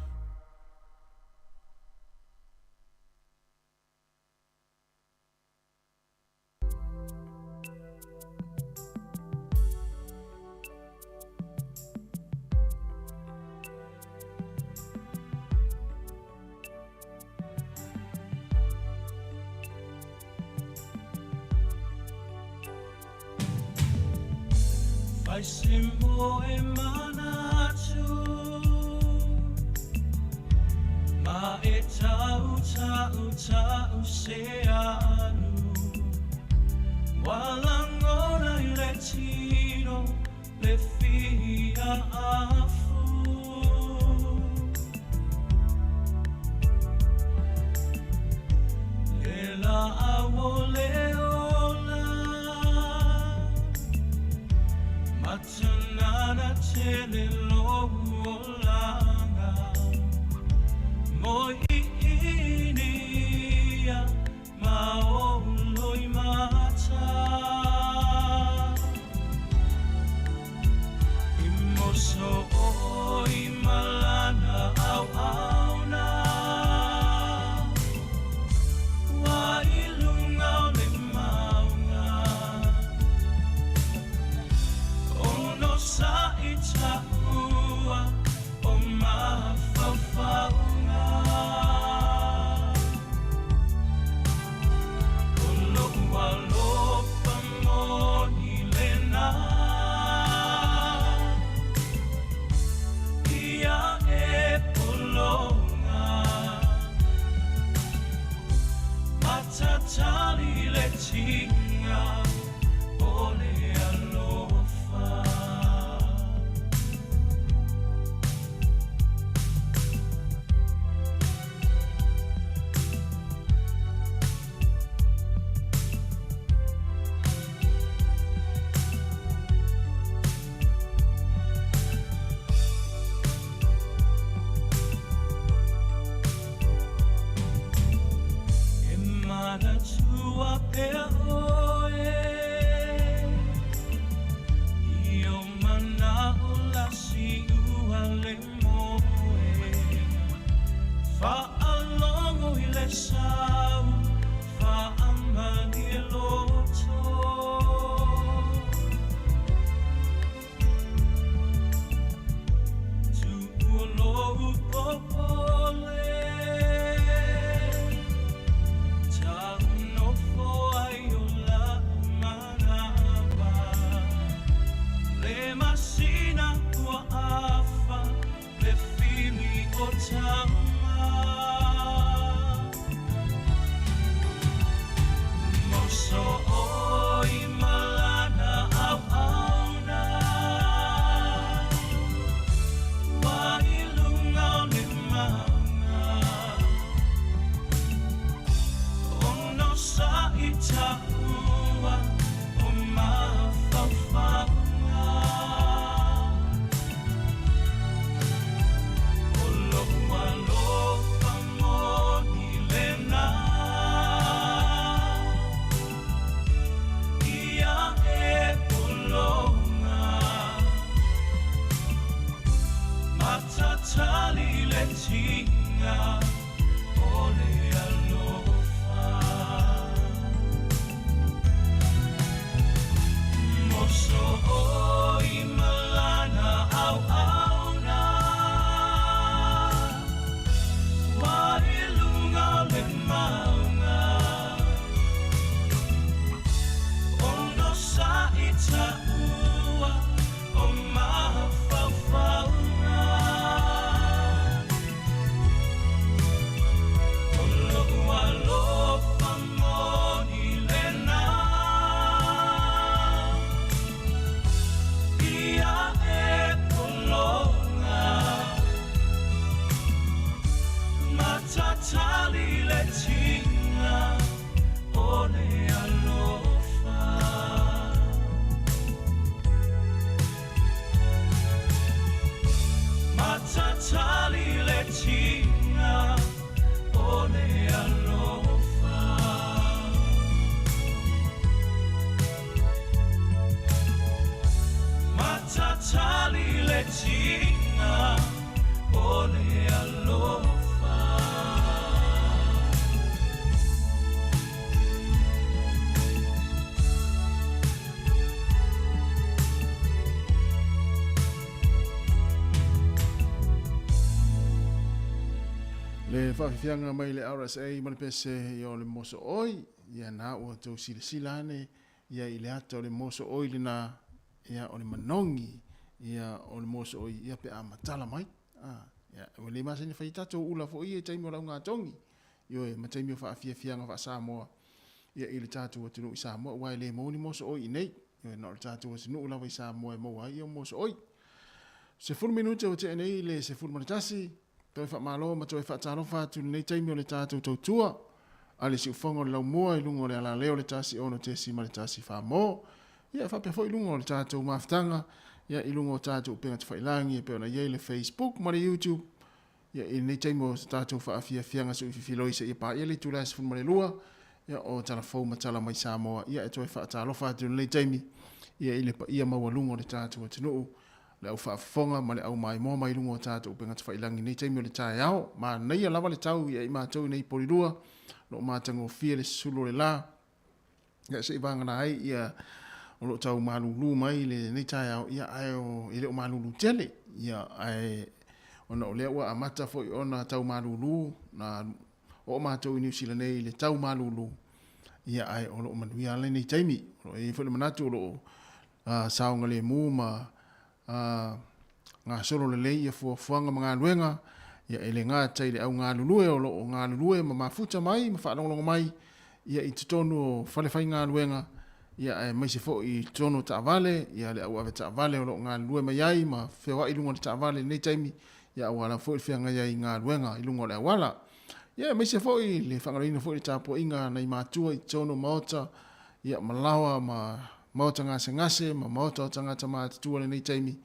Fai se moe manatu Ma e tau tau tau se anu Ua lagona i le tino le fia afu Le laau o le ola Matanana tele lou olaga Mo iinia ma ou loimata I moso oi malana auauna Ua i luga o le mauga Onosai taua o mafaufauga O lou alofa moni lena Ia e pologa Matatali le tiga o le alofa. E manatua pea oe I ou manao lasi ua le moe Faalogo i le sau faamalie loto Tuua lou popole Tau nofo ai o lau manava Le masina ua le tiga o le alofa. Moso oi malana au auna Wa ilunga o le maunga Ono sa i taua o mafaufauga O lo'u alofa moni lena Ia e pologa Matatali le tiga o le alofa Matatali le tiga o le alofa Matatali le tiga o le alofa. Le faafiafiaga mai le RSA ma le pese ia o le moso oi, ia na ua tou silasila ane ia i le ata o le moso oi lena, ia o le manogi ia o le moso oi ia pe a matala mai. A, ia, ua le masani fai tatou ula foi ia i taimi o laugatogi, ioe, ma taimi o faafiafiaga faa-Samoa ia i le tatou atunuu i Samoa, aua e le maua ni moso oi i nei. Ioe, na o le tatou atunuu lava i Samoa e maua ai ia moso oi. 10 minute ua tea nei i le 11, toe faamalo ma toe faatalofa atu i lenei taimi o le tatou tautua a le siufofoga o le laumua i luga o le alaleo o le 106.1 Famo. Ia, e faapea foi i luga o le tatou mafutaga, ia, i luga o tatou upega tafailagi e pei ona i ai le Facebook ma le YouTube, ia, i lenei taimi o tatou faafiafiaga suififiloi seia paia le itula e 12, ia, o tala fou ma tala mai Samoa, ia, e toe faatalofa atu i lenei taimi, ia, i le paia maualuga o le tatou atunuu, le au faafofoga ma le au maimoa mai luga o tatou upega tafailagi i lenei taimi o le taeao. Manaia lava le tau ia i matou i nei Polilua, o lo o matagofie le susulu o le la, Ia se i vagana ai ia o lo o tau malulu mai lenei taeao, ia ae o, e le o malulu tele. Ia ae ona o lea ua amata foi ona tau malulu, na oo matou i Niu Sila nei i le tau malulu, ia ae o lo o manuia lava lenei taimi. O lo o i ai foi le manatu o lo o saogalemu ma gasolo lelei ia fuafuaga ma galuega, ia e le gata i le au galulue o lo o galulue ma mafuta mai ma faalogologo mai ia i totonu o fale faigaluega, ia aemaise foi i totonu o taavale, ia le au ave taavale o lo o galulue mai ai ma feoai i luga o le taavale i lenei taimi, ia aua lava foi le feagai ai i galuega i luga o le auala. Ia aemaise foi le faagaloina foi le tapuaiga a nai matua i totonu o maota, ia ma laoa ma maota gasegase ma maota o tagata matutua i lenei taimi,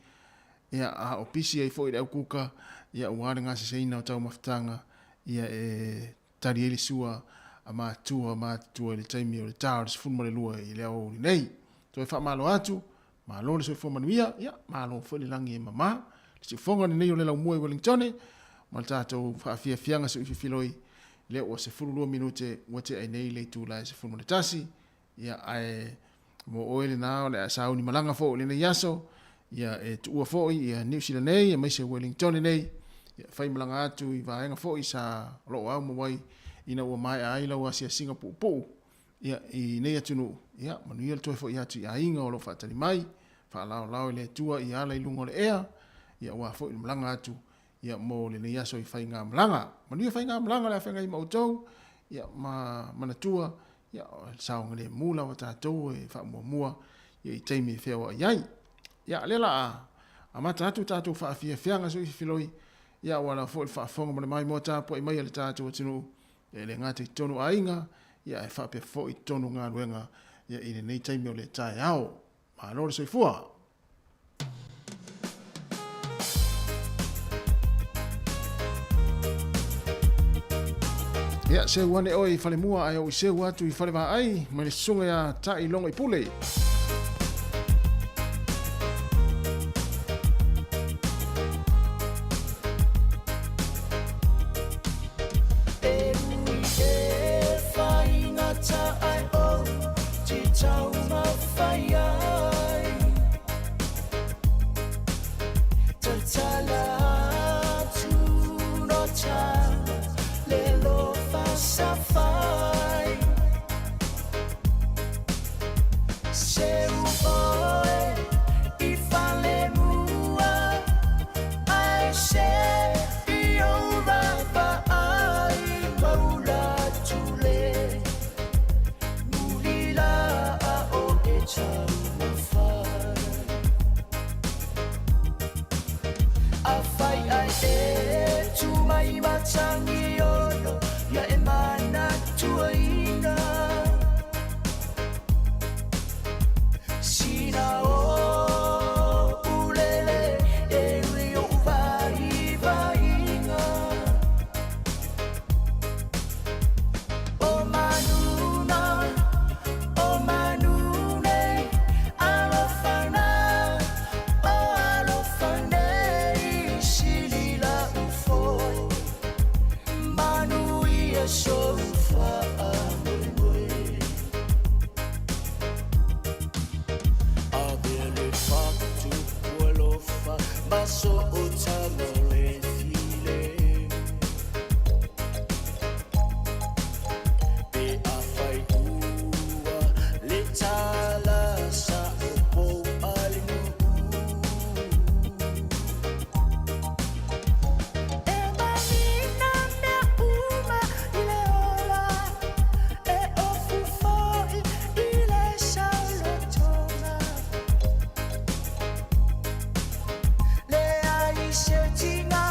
ia a o pisi ai foi le au kuka, ia aua le gaseseina o taumafataga, ia e tali ai le sua a matua matutua i le taimi o le ta o le 12 i le aoauli nei. Toe faamalo atu, malo le soifua manuia, ia malo foi le lagi e mama. Le siufoga lenei o le laumua i Wellingtone, ma le tatou faafiafiaga suififiloi, lea ua 12 minute ua tea ai nei le itula e 11, Ia, ae mo oe lena o le a sauni malaga foi i lenei aso, ia e tuua foi ia Niu Sila nei aemaise Wellingtone nei, ia fai malaga atu i vaega foi sa o lo o au mau ai ina ua maea ai lau asiasiga puupuu ia i nei atunuu, ia manuia le toe foi atu i aiga o lo o faatali mai, faalaolao i le Atua ia ala i luga o le ea, ia aua foi le malaga atu ia mo lenei aso i faigamalaga. Manuia faigamalaga o le a feagai ma outou, ia ma manatua, ia o le saogalemu lava tatou e faamuamua ia i taimi e feoai ai. Ia lea la a amata atu tatou faafiafiaga suififiloi, ia aua lava foi le faafofoga ma le maimoa tapuai mai a le tatou atunuu, e le gata i totonu o aiga, ia ae faapea foi i totonu o galuega ia i lenei taimi o le taeao. Malo le soifua! Ia, seu ane oe i Falemua ae ou seu atu i Falevaai mai le susuga ia Tai Logoipule. mai matagi ono ia e manatuaina Sina o ulele e ui o vaivaiga O manuna, o manune, alofana, o alofane, silila ufoi, manu ia sofa moemoe. Avea le fatu alofa, maso o tama le file. Pe a fai ua le tala sa o pou a le nuu. E manina mea uma i le ola, e ofu foi i le saulotoga. Le ai se tina,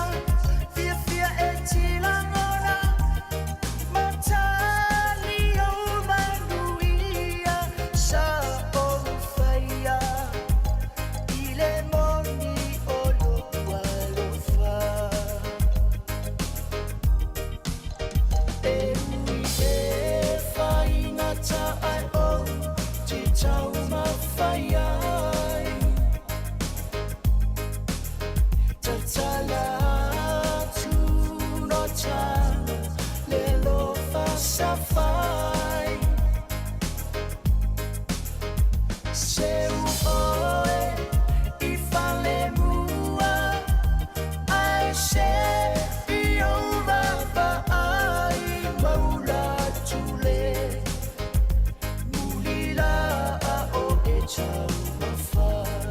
fiafia e tilagona, matali o manuia sa ou faia, i le moni o lou alofa. E ui e faigata ai ou te taumafai ai. Tatala atu no tala le alofa sa fai. Seu oe i fale mua, ai se i ou vaavaai maula tule. Muli la o e taumafai.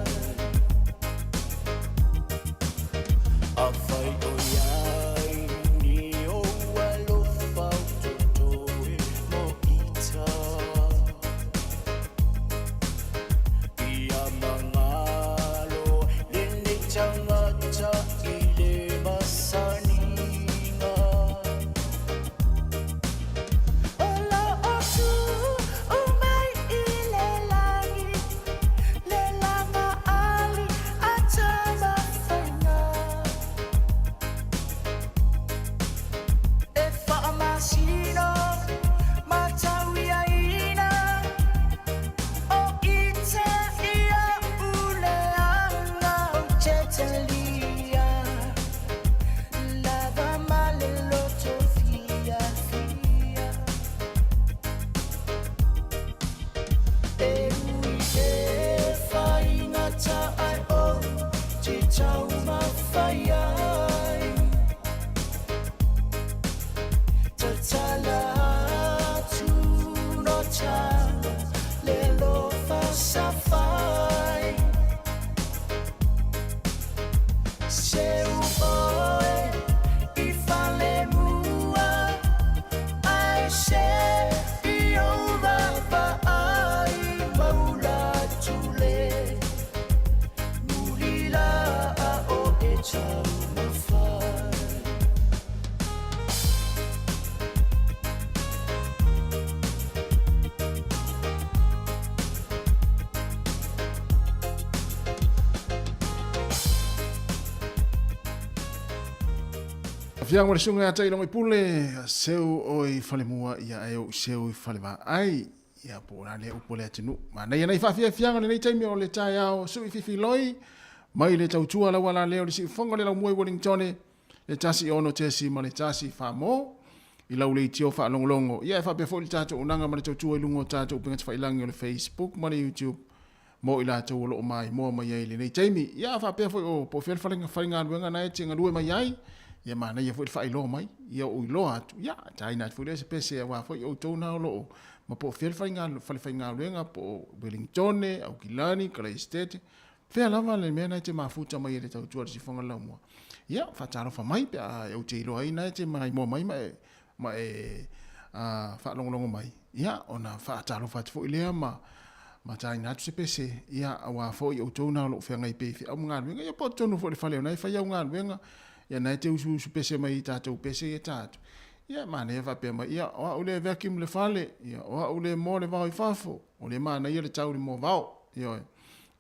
A fai o iai ni o alofa o totoe mo ita. Ia mangalo lenei tagata i le masaniga. O lo o tu o mai i le lagi, le laga ali a tamafaiga. E faamasino matauiaina, o ita ia uleaga o te talia. Lava ma le loto fiafia. E ui e faigata ai ou te taumafai ai. Tatala atu no tala le alofa sa fai. Seu oe i fale mua, ai se i ou vaavaai maula tule. Muli la o e taumafai. Fiaga ma le susuga ia Tailong i Pule, seu oe i falemua ia ae ou seu i falevaai. Ia po o le a lea upu a le atunuu. Manaia nai faafiafiaga o lenei taimi o le taeao sui fifiloi mai le tautua lau ala lea o le siufofoga o le laumua i Wellingtone le 1 6 ma le 1 4 mo i lau leitio faalogologo. Ia e faapea foi le tatou unaga ma le tautua i luga o tatou upega tafailangi o le Facebook ma le YouTube mo i latou o lo o maimoa mai ai i lenei taimi. Ia faapea foi o po o fea le fale faigaluega na e te galue mai ai, ia manaia foi le faailoa mai, ia ou iloa atu, ia taina atu foi lea se pese aua foi outou na o lo o ma po o fea le fale faigaluega po o Wellingtone, Aukilani, Kalaistete, fea lava le mea na e te mafuta mai ai le tautua i le sifoga le laumua. Ia, faatalofa mai pe a ou te iloa ai na e te maimoa mai ma e, ma e faalogologo mai, ia, ona faatalofa atu foi lea ma ma taina atu se pese, ia, aua foi outou na o lo o feagai pea i feau ma galuega, ia po o totonu foi o le fale o na e fai au galuega, Ia na e te usuusu pese mai i tatou pese ia tatou. Ia manaia faapea mai, ia o au lea e vacuum le fale, ia o au lea e moa le vao i fafo, o lea e manaia le tau i le moa vao. Ioe.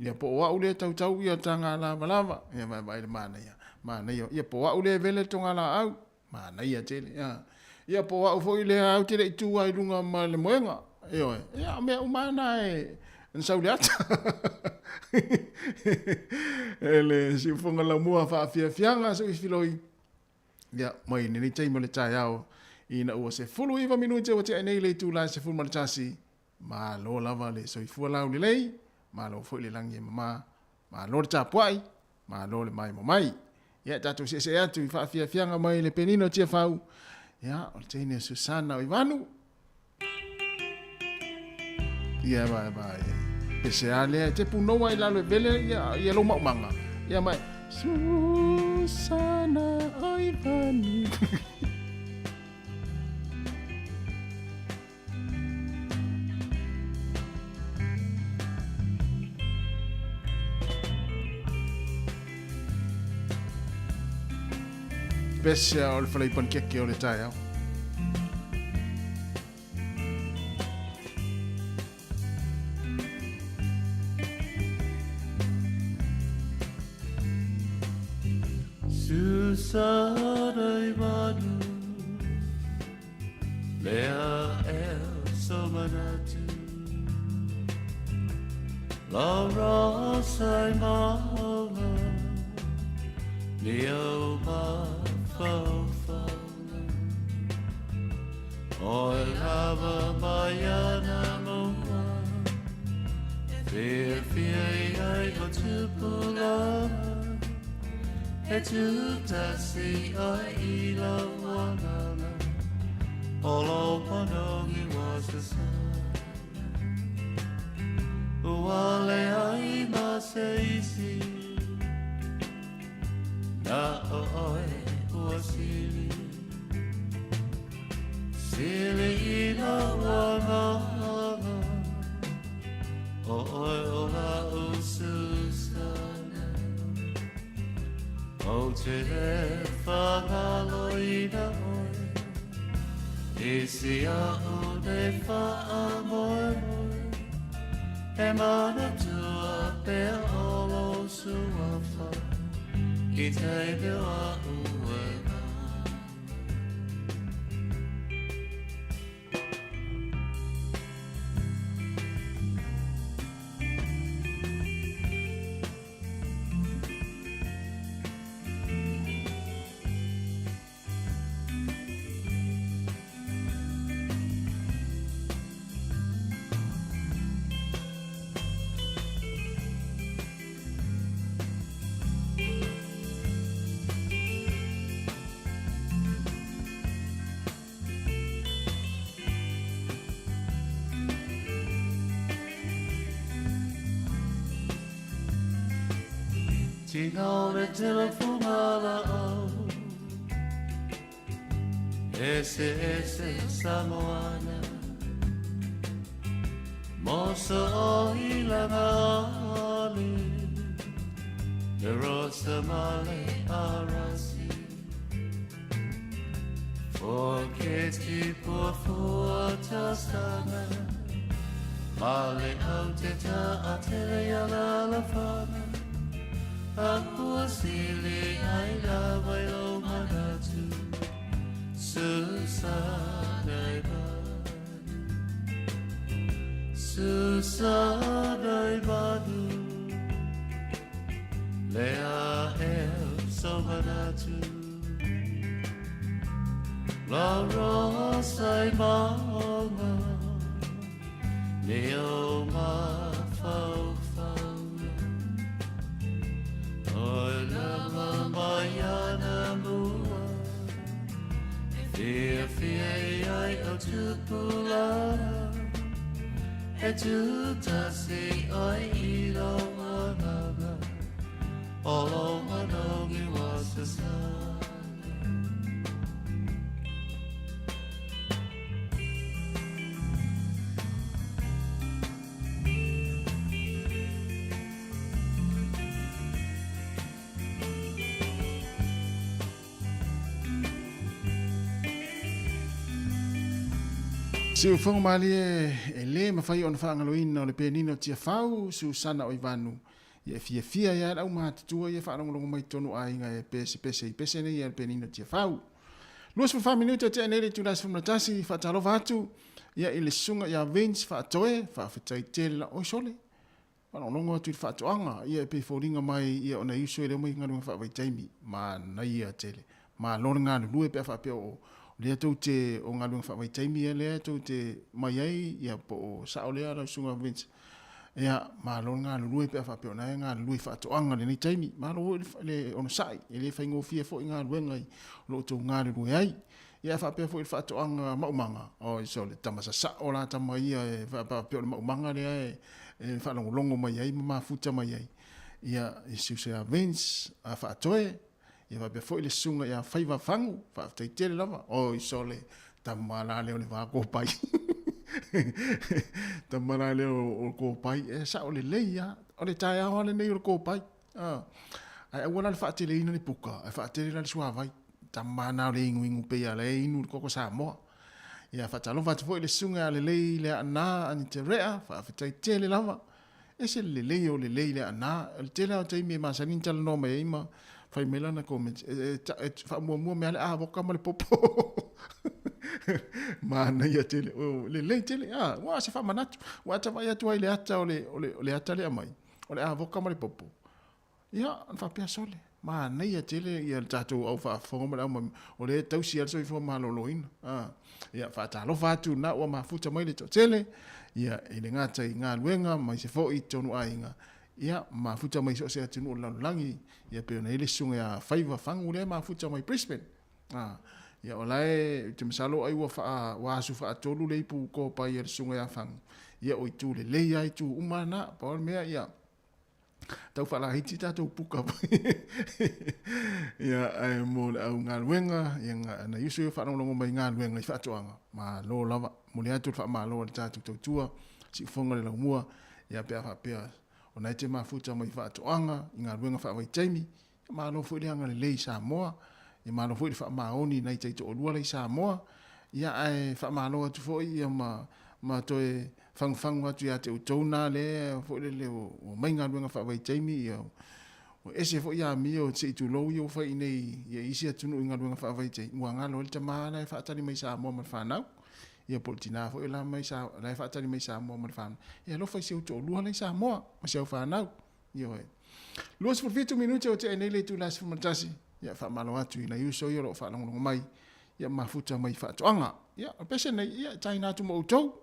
Ia po o au lea e tautau ia taga lavalava, ia vaevae le manaia. Manaia. Ia po o au lea e vele le togalaau, manaia tele. Ia, ia po o au foi lea au te le i tu ai luga ma le moega. Ioe. Ia o mea uma na e na sau le ata. E le siufoga laumua faafiafiaga so i filoi. Ia, mai lenei taimi o le taeao, ina ua 19 minute ua tea nei le itula e 11, malo lava le soifua laulelei, malo foi le lagi e mama, malo le tapuai, malo le maimoa mai. Ia, tatou seesee atu i faafiafiaga mai le penina o Tiafau, ia, o le teine o Susana o Ivanu. Ia, vai, vai. Pese a lea, te punoua i lalo e vele, ia, ia lou maumaga. Ia, mai, Susana o Ivanu. Pese o le falei panikeke o le taeao. Susana i manu Lea el somanatu La rosa i maunga Leo ma faufauna O e lava mai ana mua Fia fia i ai o tupulanga E tūtasi ai i la wanganga O lo panongi was the sun Ua le ai ma se isi Na o oe ua sili Sili i la wanganga O oe o la ususana O te le whangaloina oe I si a o te whaamoemoe E mana tua pea o lo suafa I te mea a ue Tina o le telefonga la au Ese ese Samoana Mosa o ilanga ali Le rosa male arasi Forget pua fua tasana Male au te ta a tele ia la la fana A pua sili ai la vai lo manatu Susana i manu Susana i manu Lea el so manatu La rosa i maunga Leo ma faufauna O lama mai ana mua E fia fia i ai o tupulanga E tūtasi ai i lo wanganga O lo manongi wa sasana Siufogo malie e lē mafai ona faagaloina o le penina o Tiafau, Susana Oivanu, ia e fiafia ai lava le aumatutua ia e faalogologo mai totonu o aiga e pesepese i pese nei a le penina o Tiafau. 24 minute o tea nei le itula 11, faatalofa atu ia i le susuga ia Vince Faatoe, faafetai tele la oi sole. Faalogologo atu i le faatoaga, ia e pei foliga mai ia o nai uso e le omai i galuega faavaitaimi. Manaia tele. Malo le galulue pe a faapea o lea tou te o galuega faavaitaimi ia lea tou te mai ai ia po o sao lea lau susuga Vince. Ia, malo le galulue pe a faapea o na e galulue i faatoaga i lenei taimi. Malo foi le onosai, e le faigofie foi galuega i o lo o outou galulue ai. Ia faapea foi i le faatoaga maumaga, oi sole, tama sasao la tama ia e faapea o le maumaga lea e faalogologo mai ai ma mafuta mai ai. Ia, i si uso ia Vince a Faatoe, ia faapea foi le susuga ia Faiva Fagu, faafetai tele lava. Oi sole, tama la lea o le va kopai. Tama la lea o le kopai, e sao lelei lava. O le taeao lava lenei o le kopai. Ae aua la le faateleina le puka, ae faatele la le suavai. Tama na o le inuinu pei a la e inu le koko Samoa. Ia faatalofa atu foi le susuga ia Lelei Leaana Anita Rea, faafetai tele lava. Ese le lelei o Lelei Leaana, o le tele lava o taimi e masani ona talanoa mai ai ma fai mai lana comment, e, e, e faamuamua mai lava le avoka ma le popo. Manaia tele, o, lelei tele, ah, ua se faamanatu, ua ata vaai atu ai le ata o le, o le, o le ata lea mai, o le avoka ma le popo. Ia, ona faapea, Sole, manaia tele ia le tatou au faafofoga ma le au o lea e tausi lava le soifua maloloina. Ah, ia, faatalofa atu na ua mafuta mai le toatele, ia, e le gata i galuega, ma isi foi i totonu aiga, ia, mafuta mai so o se atunuu o le lalolagi, ia, pei ona i ai le susuga ia Faiva Fagu lea e mafuta mai Brisbane. Ah, ia, o la e, ou te masalo ai ua faa, ua asu faatolu le ipu kopai a le susuga ia Fagu, ia, o itu lelei lava itu uma na, pau o le mea, ia, tau faalaiti tatou puka ia ae mo le au galuega ia nai uso ia faalogologo mai galuega i faatoaga malo lava momoli atu le faamalo a le tatou tautua siufofoga le laumua ia pe a faapea o na e te mafuta mai faatoaga i galuega faavaitaimi Malo foi le agalelei i Samoa, ia malo foi le faamaoni i nai taitoalua la i Samoa, ia ae faamalo atu foi ia ma ma toe fagufagu atu ia te outou na lea foi lele ua omai galuega faavaitaimi ia ua ese foi amio se i tulou ia ua fai i inei i isi atunuu i galuega faavaitaimi ua galo ai le tama la e faatali mai i Samoa ma le fanau ia po o le tina foi la mai la e faatali mai i Samoa ma le fanau. E alofa i si ou toalua la i Samoa ma si au fanau. Ioe. 27 minute o tea nei le itula 11. Ia faamalo atu i nai uso ia o lo o faalogologo mai. Ia mafuta mai faatoaga. Ia, o pese nei, ia, taina atu mo outou.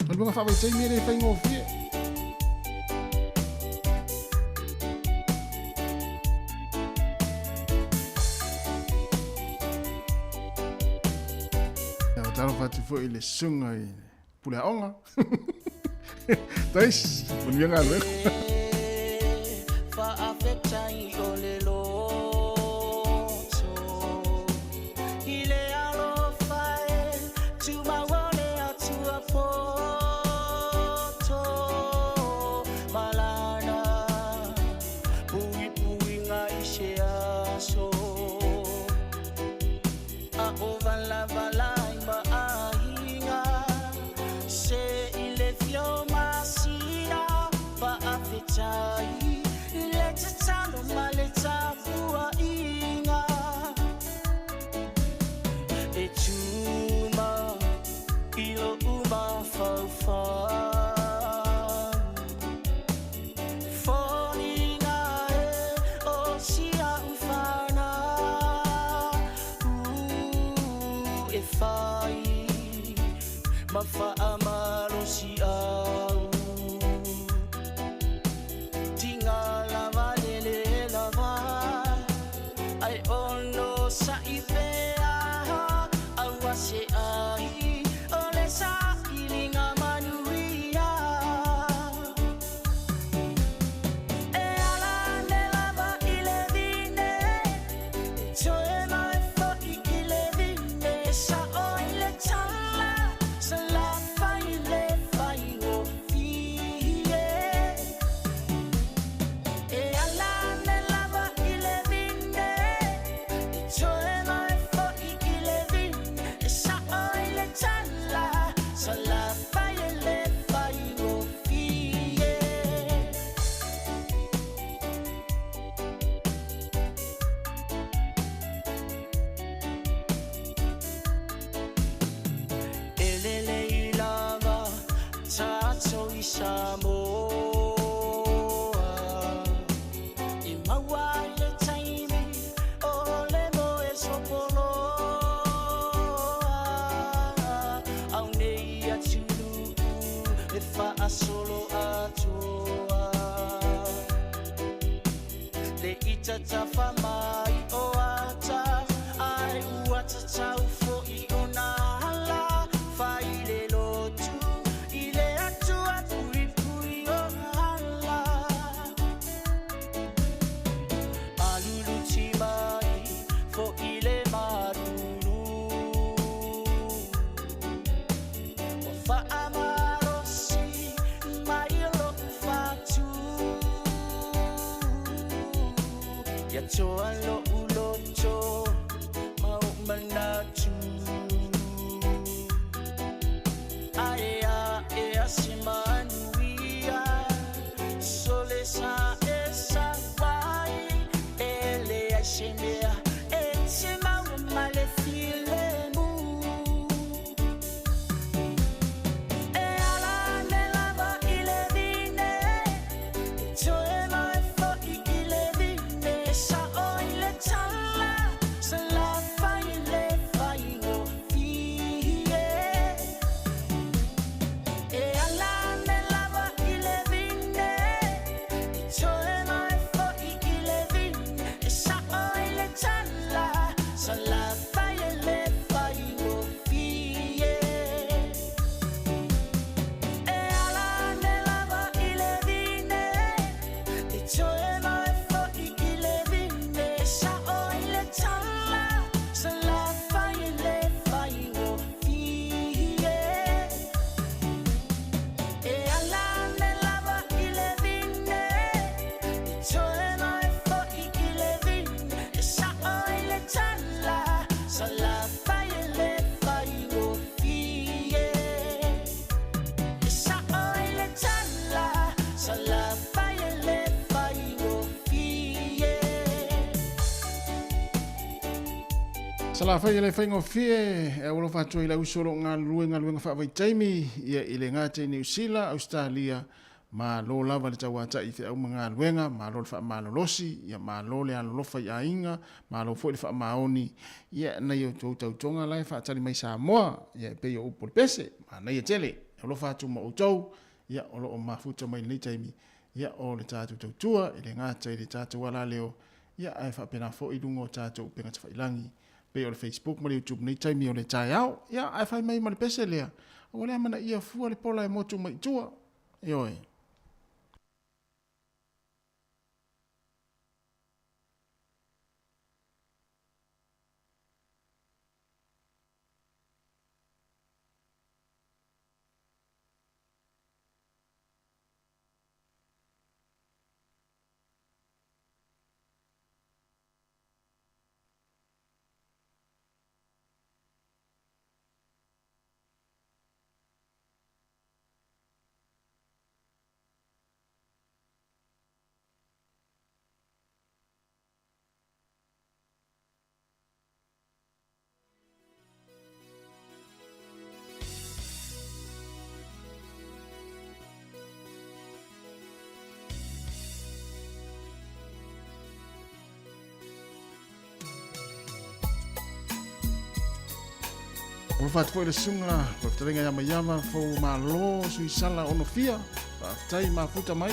Galuega faavaitaimi e le faigofie. Ia, talofa atu foi i le susuga i Pule aoga. Tais, manuia galuega. Faafetai o le loto i le alofa e tumau o le Atua poto ma lana puipuiga i se aso A o valavalai ma aiga Se i le fio masina Faafetai i le tatalo ma le tapuaiga E tuma i lo'u mafaufau Foliga e o si a'u fanau E fai ma faamalosiau Tiga lava lele lava Ae onosai pea Aua se ai o le sailiga manuia E ala ane lava i le vine E toe mai foi i le vine Sao i le tala Salafai le faigofie E ala ane lava i le vine E toe mai tatafa mai o ata Ai ua tatau fo'i ona ala Fai le lotu i le Atua puipui o ala Aluluti mai fo'i le malulu Ua faamalosi mai lo'u fatu Ia toa lo'u loto ma o'u manatu Ae a'e a se manuia Sole sa e sau ai E leai se mea e te maua mai le filemu E ala ane lava i le vine E toe mai fo'i i le vine Sa'o i le tala Salafai e le faigofie E ala ane lava i le vine E toe mai fo'i i le vine Sa'o i le tala Salafai e le faigofie E ala ane lava i le vine E toe mai fo'i i le vine Sa'o i le tala Salafai e le faigofie E ala ane lava i le vine E toe mai fo'i i le vine Sa'o i le tala Salafai e le faigofie Sa'o i le tala Salafai e le faigofie Salafai e le faigofie e aualofa atu ai i le uso o lo o galulue i galuega faavaitaimi ia i le gata i Niu Sila, Ausetalia, malo lava le tauatai i feau ma galuega, malo le faamalolosi, ia malo le alolofa i aiga, malo foi le faamaoni ia nai a outou tautoga la e faatali mai Samoa, ia e pei o upu o le pese, manaia tele. E alofa atu ma outou ia o lo o mafuta mai i lenei taimi ia o le tatou tautua e le gata i le tatou alaleo ia ae faapena foi i luga o tatou upega tafailagi pei o le Facebook ma le YouTube nei taimi o le taeao. Ia ae fai mai ma le pese lea, ua le amanaia fua le pola e motu mai i tua. Ioe. Alofa atu foi le susuga o le fetalaiga ia Maiava Fou Malo Suisala Onofia. Faafetai mafuta mai.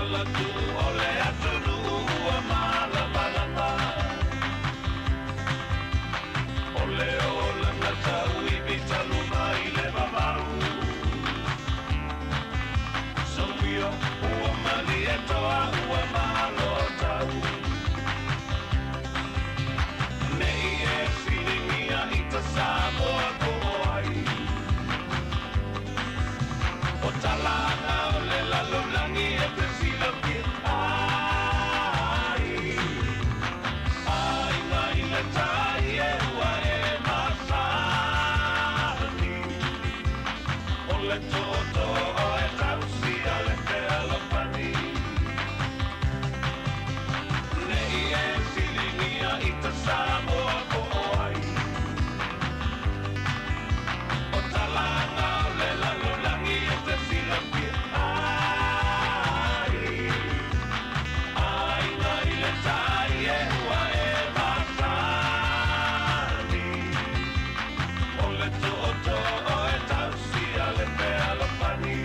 talatuu o le atunuu ua malamalama. O le olaga tauivi talu mai le vavau. Soia ua malie toa ua malo tau. Nei e siligia i ta Samoa po o ai. O talaga o le lalolagi e te silafia ai. Aiga i le tai e ua e masani. O le tootoo o e tausia le fealofani. Nei e siligia i ta Samoa po o ai. O talaga o le lalolagi e te silafia ai. Aiga i le tai e ua e masani. O le tootoo o e tausia le fealofani.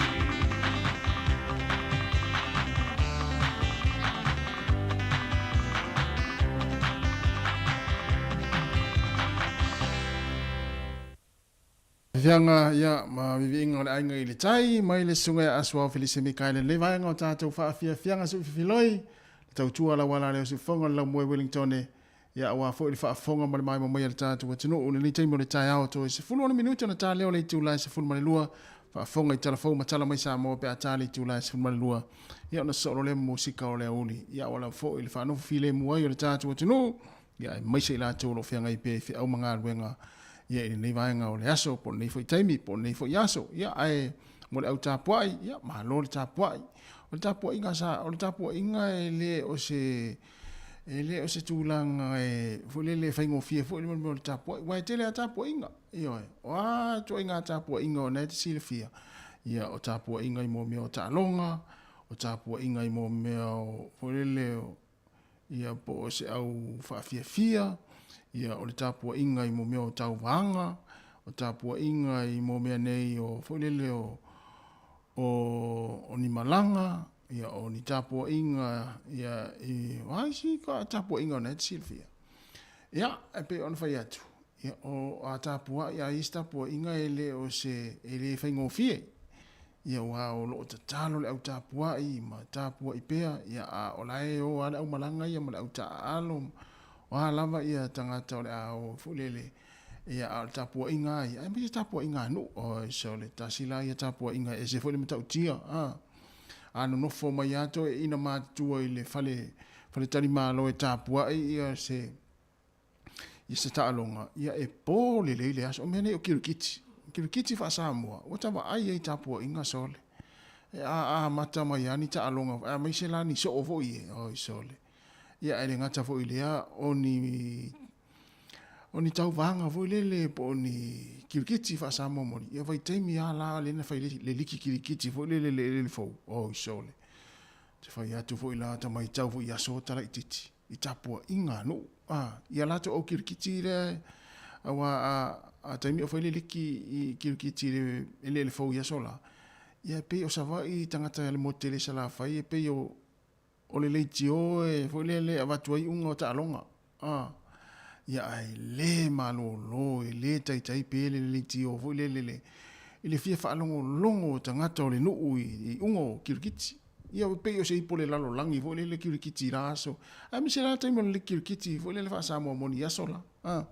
Fiafiaga ia ma viviiga o le aiga i le tai mai le susuga ia Asuao Felise Mikaele lenei vaega o tatou faafiafiaga suififiloi le tautua lauala lea o siufofoga o le laumoe Wellingtone ia aua foi le faafofoga ma le maimoa mai a le tatou atunuu lenei taimi o le taeao toe 16 minute ona ta lea o le itula e 12 faafofoga i tala fou ma tala mai Samoa pe a ta le itula e 12 ia ona sosoo loa lea ma musika o le aoauli ia aua lava foi le faanofo filemu ai o le tatou atunuu ia aemaise i latou o lo o feagai pea i feau ma galuega ia i lenei vaega o le aso po o lenei foi taimi po o lenei foi aso ia ae mo le au tapuai ia malo le tapuai. O le tapuaiga sa o le tapuaiga e le o se e le o se tulaga e foi lele e faigofie foi le mea o le tapuai aua e tele lava tapuaiga ioe. O a ituaiga tapuaiga o lena e te silafia ia o tapuaiga i mea o taaloga, o tapuaiga i mea o foi lele o ia po o se au faafiafia, ia o le tapuaiga i mea o tauvaga, o tapuaiga i mea nei o foi lele o o ni malaga, ia o ni tapuaiga ia i o a isi tapuaiga o lena e te silafia. Ia, e pei ona fai atu, ia o a tapuai a i ai se tapuaiga e le o se e le faigofie. Ia aua o lo o tatalo le au tapuai ma tapuai pea, ia a o la e o lava le aumalaga ia ma le au taaalo, o a lava ia tagata o le a o foi lele, ia a o le tapuaiga lava ia, aemaise tapuaiga a nuu, oi sole, tasi la ia tapuaiga e ese foi le matautia, a. A nonofo mai lava toeaiina matutua i le fale, faletalimalo e tapuai ia se i se taaloga, ia e po lelei le aso. O mea nei o kirikiti, kirikiti faa-Samoa, ua ta vaai ai i tapuaiga sole. E a amata mai lava ni taaloga, aemaise la ni soo foi e, oi sole. Ia ae le gata foi i lea, o ni o ni tauvaga foi lele po o ni kirikiti faa-Samoa moni, ia vaitaimi lava la lea na fai le liki kirikiti foi lele i le eleele fou, oi sole. Te fai atu foi la ta matau foi i aso ta laitiiti. i tapuaiga a nuu a ia latou au kirikiti lea aua a a taimi o fai le liki i kirikiti i le eleele fou i aso la, ia e pei o Savaii tagata le motu tele i Salafai e pei o o le leitio e foi lele e avatu ai iuga o taaloga a ia ae le malolo e le taitai pe le leitio foi lele i le fia faalogologo o tagata o le nuu i iuga o kirikiti. Ia e pei o se ipu o le lalolagi foi lele kirikiti i la aso. Aemaise la taimi o le kirikiti foi lele faa-Samoa moni i aso la. A.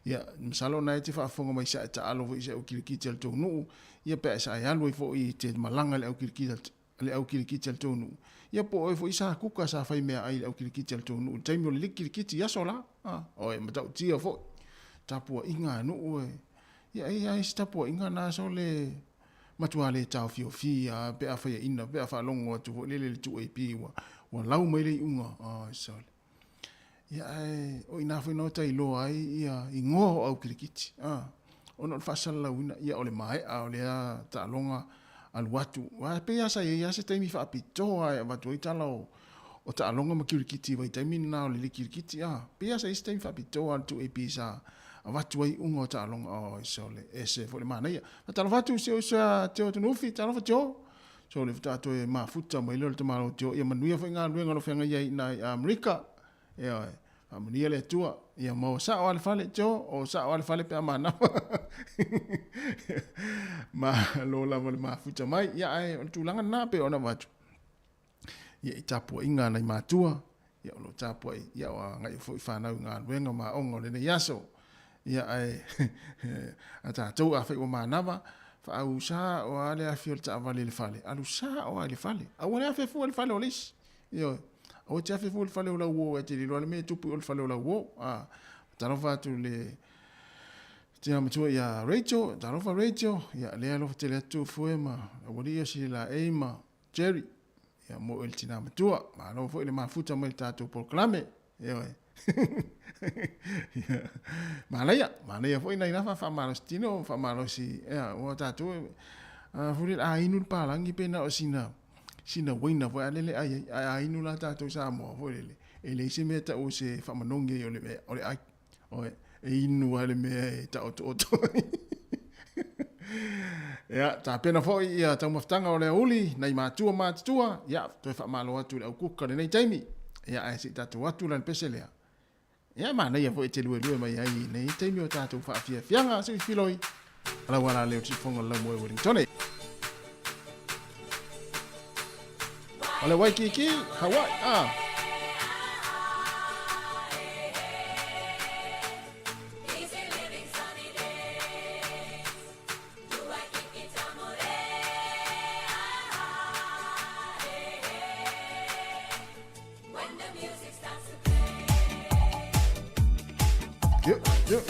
Ia, masalo o na e te faafofoga mai sa e taalo foi i se au kirikiti a le tou nuu, ia pe a e sa e alu ai foi i te malaga i le au kirikiti le au kirikiti a le tou nuu. Ia po o oe foi sa kuka sa fai meaai i le au kirikiti a le tou nuu i le taimi o le kirikiti i aso la. A. O e matautia foi. Tapuaiga a nuu e. Ia e i ai se tapuaiga na aso le Matua le taofiofia a pe a faiaina pe a faalogo atu foi lele i le 2AP ua ua lau mai le iuga ai sole. Ia ae o ina foi na ota iloa ai ia igoa o au kirikiti a ona o le faasalalauina ia o le maea o lea taaloga alu atu aua e pei lava sa i ai lava se taimi faapitoa e avatu ai tala o o taaloga ma kirikiti i vaitaimi lena o le kirikiti a pei lava sa i ai se taimi faapitoa a le 2AP sa avatu ai iuga o taaloga oi sole ese foi le manaia. Faatalofa atu i si ou uso ia Teo Tunuufi, talofa Teo. So le faatoa toe mafuta mai lea o le tamaloa Joe. Ia manuia foi galuega o lo o feagai ai i ina i Amerika. Ioe. Faamanuia le Atua. Ia maua sao lava le fale Joe, o sao lava le fale pe a manava. Malo lava le mafuta mai. Ia ae o le tulaga lena pei ona avatu. Ia i tapuaiga a nai matua, ia o lo o tapuai, ia o agai foi fanau i galuega ma aoga o lenei aso. Ia ae a tatou afai ua manava, faau sao lava le afi o le taavale i le fale, alu sao lava i le fale. Aua le afe fua i le fale o le isi. Ioe. Aua e te afe fua i le fale o lau uo, e te le iloa le mea e tupu i o i le fale o lau uo. A, talofa atu i le tina matua ia Rachel, talofa Rachel, ia lea alofa tele atu Fue ma aualii o Sililaei ma Jerry, ia mo oe le tina matua, malo foi le mafuta mai le tatou polokalame. Ioe. Ia, manaia, manaia foi nai la faamalosi tino, faamalosi, ia, ua tatou, a foi lele, a inu le palagi pe na o sina, sina uaina foi a lele ai ai, ae a inu la tatou Samoa foi lele, e leai se mea e tau o se faamanogi ai o le, o le ai. Oe, e inu lava le mea e taotooto ai. Ia, tapena foi ia taumafataga o le aoauli, nai matua matutua, ia, toe faamalo atu i le au kuka i lenei taimi. Ia, ae se i tatou atu la i le pese lea. Ia, manaia foi e te luelue mai ai i lenei taimi o tatou faafiafiaga, se i filoi. Alau ala leo siufofoga o le Laumua i Wellingtone. O le Waikiki, Hawaii, ah. Yeah, yeah.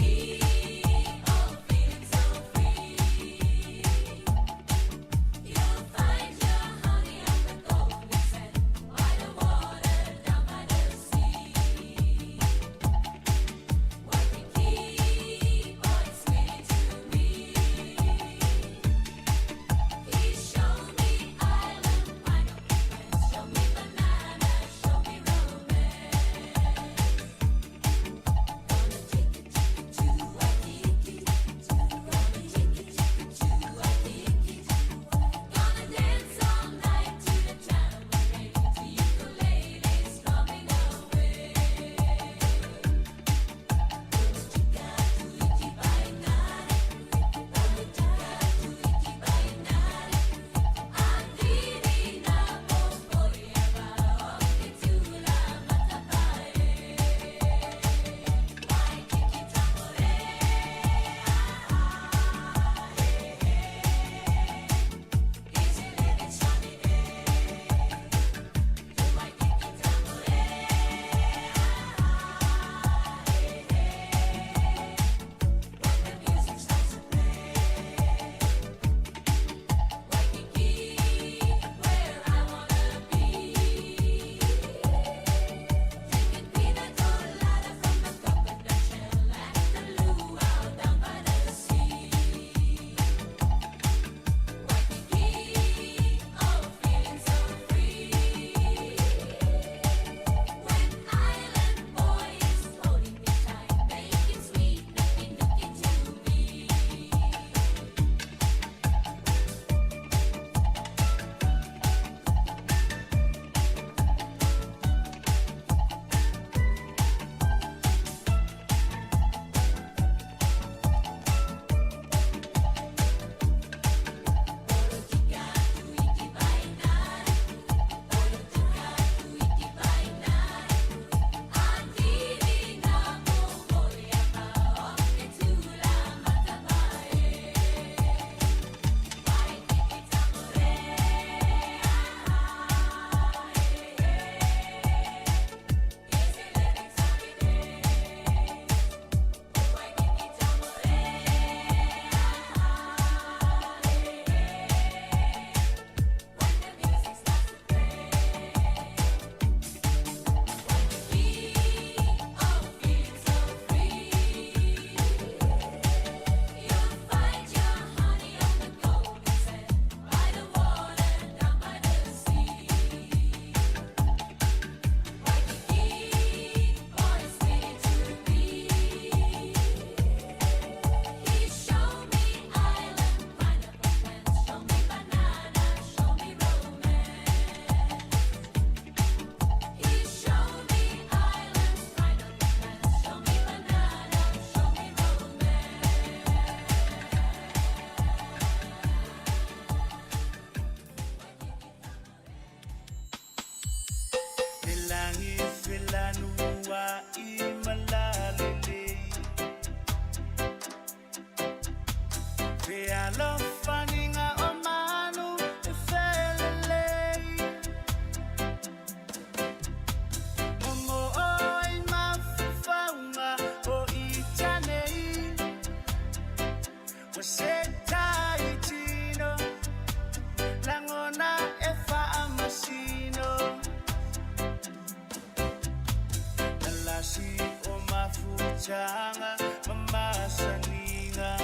amataga ma masaniga.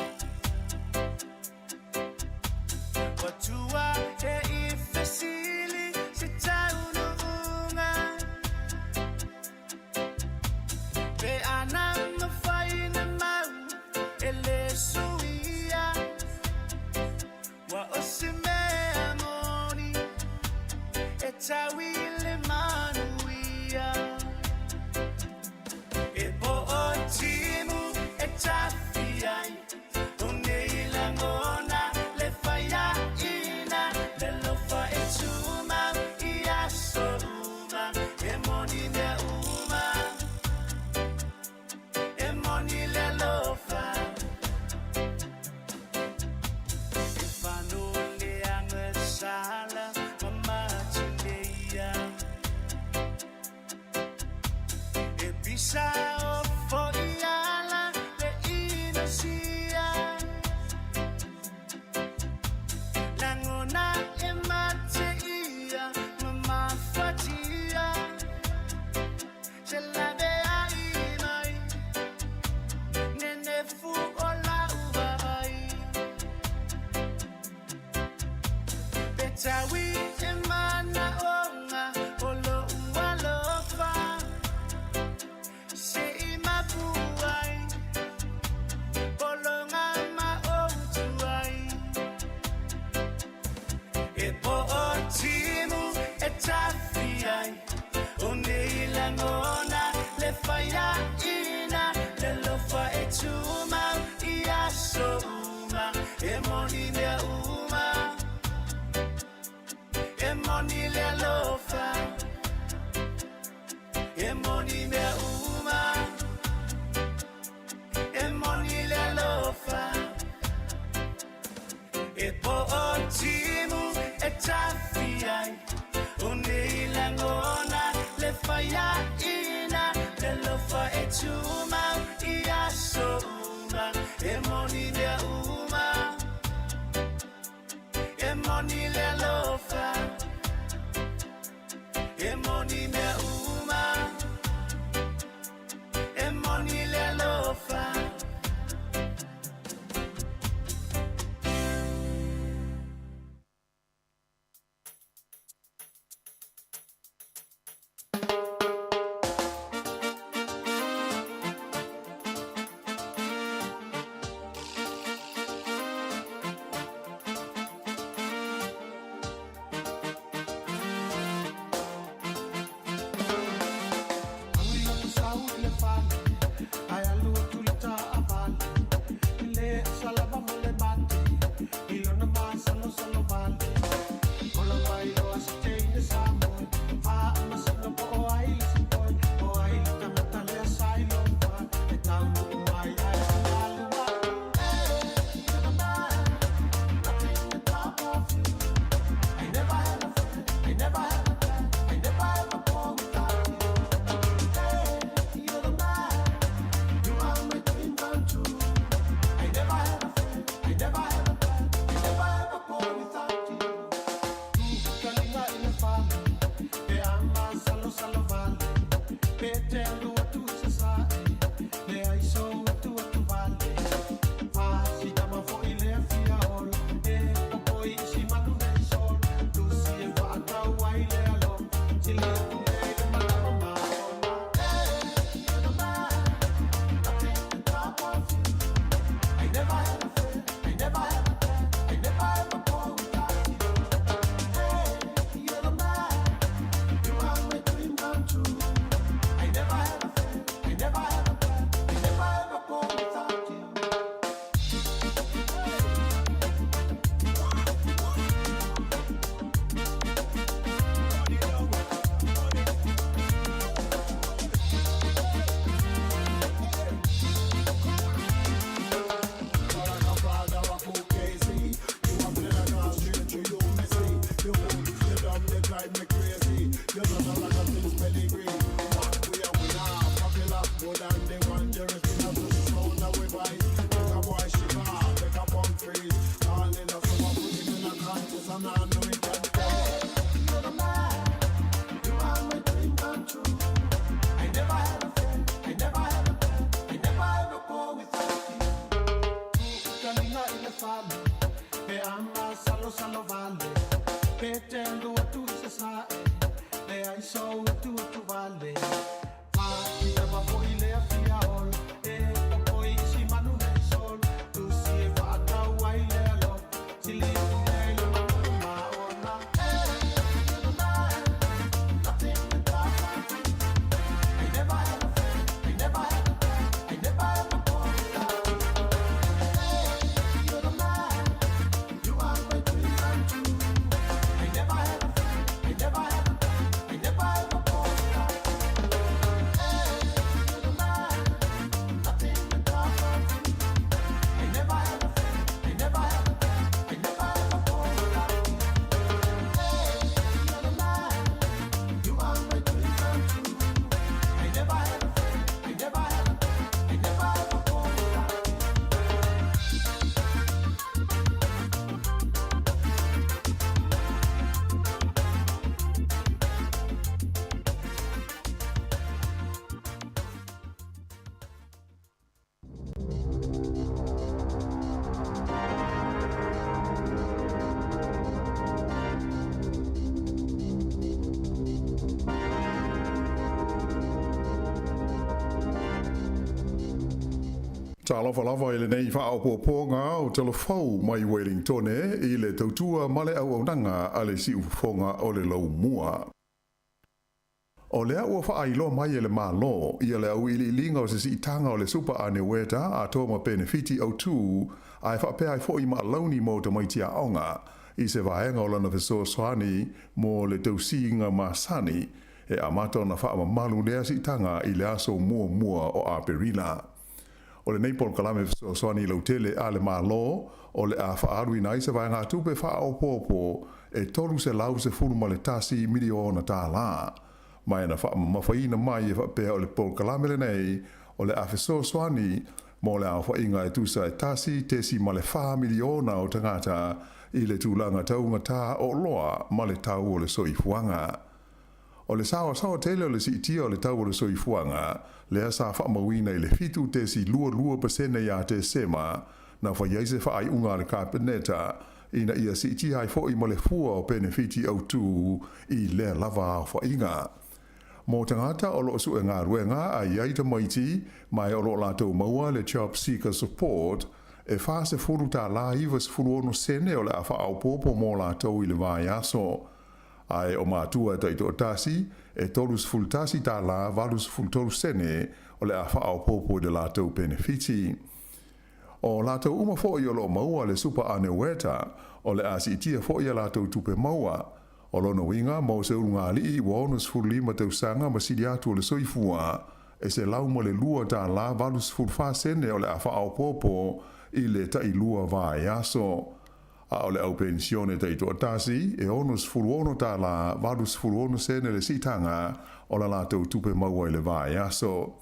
Ua tua e i fesili se taunuuga. Pe ana mafai na mau e le suia. Ua o se mea moni e tau i le manuia. E po o timu e tafi ai o nei lagona le faiaina le alofa e tumau i aso uma. E moni mea uma, e moni le alofa. E fanoleaga sala ma matileia. E pisa o fo'i ala le inosia. Lagona e mateia ma mafatia. Se laveai mai nenefu o lau vaai. Pe taui e manaoga o lo'u alofa. Se i mapu ai pologa ma ou tuai. E po o timu e tafi ai o nei lagona le faiaina le alofa e tumau i aso uma. E moni mea uma, e moni le alofa. E moni mea uma, e moni le alofa. E po o timu e tafi ai o nei lagona le faiaina le alofa e tumau i aso uma. E moni mea uma, e moni le alofa. E moni mea uma, e moni le alofa. I never had lou atuatu vale. Faatilava foi le afia ola e popoi i si manu nei solo. Tusi e faatau ai le alofa sili atu lea i lona maona. Hey, you're the man, nothing without you. I never had a friend, I never had a plan, I never ever go without you. Hey, you're the man, you are my dream come true. I never had a friend, I never had a plan, I never ever go without you. Hey, you're the man, nothing without you. I never had a friend, I never had a plan, I never ever go without you. Hey, you're the man, you are my dream come true. I never had a friend, I never had a plan, I never ever go without you. Talofa lava i lenei faaopoopoga o Tala Fou mai Uelintone i le tautua ma le auaunaga a le Siufofoga o le Laumua. O lea ua faailoa mai e le Malo ia le auiliiliga o se siitaga o le supa aneueta atoa ma penefiti autū ae faapea ai foi ma alauni mo tamaiti aoga i se vaega o lana fesoasoani mo le tausiga masani e amata ona faamamalu lea siitaga i le aso muamua o Aperila. O lenei polokalame fesoasoani lautele a le Malo o le a faaaluina ai se vaegatupe faaopoopo e $311 miliona tālā. Ma e na faamamafaina mai e faapea o le polokalame lenei o le a fesoasoani mo le aofaiga e tusa e 1.4 miliona o tagata i le tulaga taugatā o oloa ma le tau o le soifuaga. O le saoasaoa tele o le siitia o le tau o le soifuaga, lea sa faamauina i le 7.22% ia Tesema, na fai ai se faaiuga a le Kapeneta ina ia siitia ai foi ma le fua o penefiti autū i lea lava aofaiga. Mo tagata o lo o sue galuega a i ai tamaiti ma e o lo o latou maua le Job Seeker Support, e $40 96 sene o le a faaopoopo mo latou i le vaiaso. Ae o matua e taitoatasi, e $31 83 sene o le a faaopoopo i le latou penefiti. O latou uma foi o lo o maua le supa aneueta, o le a siitia foi a latou tupe maua. O lona uiga mo se ulugalii ua 65 tausaga ma sili atu o le soifua, e $102 84 sene o le a faaopoopo i le tailua vaiaso. A o le au penisione taitoatasi, e $66 86 sene le siitaga o la latou tupe maua i le vaiaso.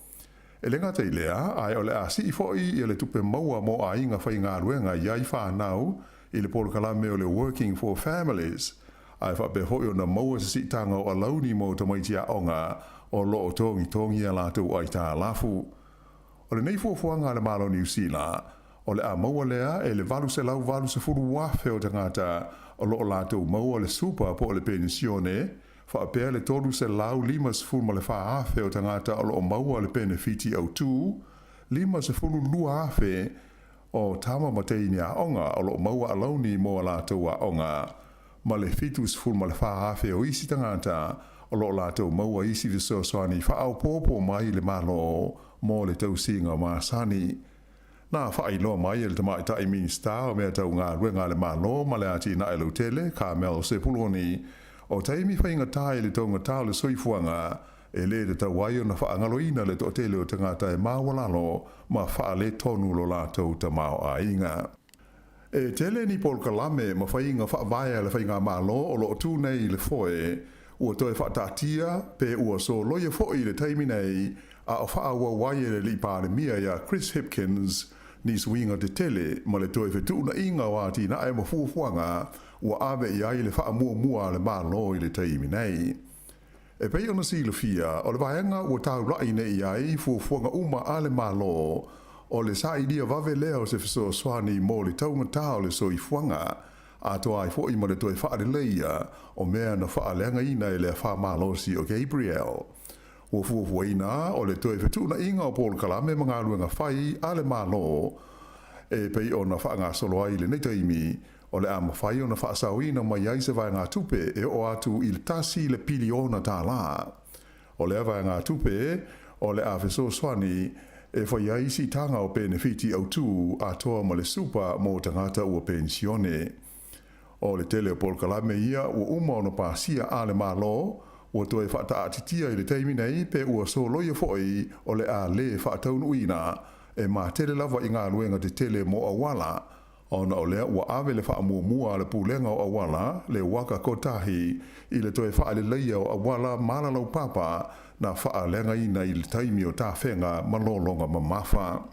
E le gata i lea, ae o le a sii foi ia le tupe maua mo aiga faigaluega i ai fanau i le polokalame o le Working for Families, ae faapea foi ona maua se siitaga o alauni mo tamaiti aoga o lo o togitogi a latou aitalafu. O lenei fuafuaga a le Malo o Niu Sila, o le a maua lea e le 880,000 o tagata o lo o latou maua le supa po o le penisione, faapea le 354,000 o tagata o lo o maua le penefiti autū, 52,000 o tama ma teine aoga o lo o maua alauni mo a latou aoga, ma le 74,000 o isi tagata o lo o latou maua isi fesoasoani faaopoopo mai le Malo mo le tausiga masani. Na faailoa mai e le tamaitai Minisita o Mea Tau Galuega a le Malo ma le Atinae Lautele, Carmel Sepuloni, o taimi faigata i le taugata o le soifuaga, e le tatau ai ona faagaloina le toatele o tagata e maualalo ma faaletonu lo latou tamaoaiga. E tele ni polokalame ma faiga faavae a le faigamalo o lo o tu nei i le foe, ua toe faataatia pe ua soloia foi i le taimi nei a o faaauau ai e le alii Palemia ia Chris Hipkins ni suiga tetele ma le toe fetuunaiga o atinae ma fuafuaga ua ave i ai le faamuamua a le Malo i le taimi nei. E pei ona silafia, o le vaega ua taulai nei i ai fuafuaga uma a le Malo, o le sailia vave lea o se fesoasoani mo le taugatā o le soifuaga, atoa ai foʻi ma le toe faaleleia o mea na faaleagaina e le afā malosi o Gabrielle. Ua fuafuaina o le toe fetuunaiga o polokalame ma galuega fai a le Malo e pei ona faagasolo ai i lenei taimi, o le a mafai ona faasaoina mai ai se vaegatupe e oo atu i le tasi le piliona tālā. O lea vaegatupe o le a fesoasoani e fai ai siitaga o penefiti autū atoa ma le supa mo tagata ua penisione. O le tele o polokalame ia ua uma ona pasia a le Malo, ua toe faataatitia i le taimi nei pe ua soloia foi o le a lē faataunuuina e matele lava i galuega tetele mo auala, ona o lea ua ave le faamuamua a le Pulega o Auala, le Waka Kotahi, i le toe faaleleia o auala ma alalaupapa na faaleagaina i le taimi o tafega ma lologa mamafa.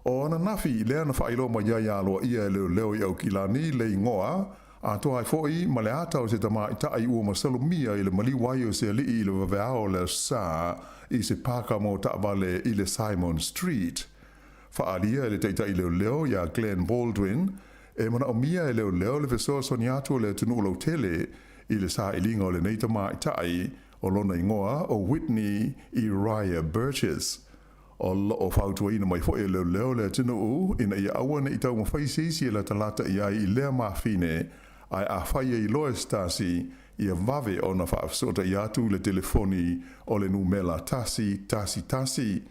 O ananafi lea na faailoa mai ai aloaia e leoleo i Aukilani le igoa, atoa ai foi ma le ata o se tamaitai ua masalomia i le maliu ai o se alii i le vaveao o le Aso Sa i se paka mo taavale i le Symonds Street. Faaalia e le taitai leoleo iā Glen Baldwin, e manaomia e leoleo le fesoasoani atu o le atunuu lautele i le sailiga o lenei tamaitai o lona igoa o Whitney Iraia Burgess. O lo o fautuaina mai foi e leoleo le atunuu ina ia aua ne i taumafai se isi e latalata i ai i lea mafine, ae afai e iloa e se tasi, ia vave ona faafesootai atu i le telefoni o le numela 111.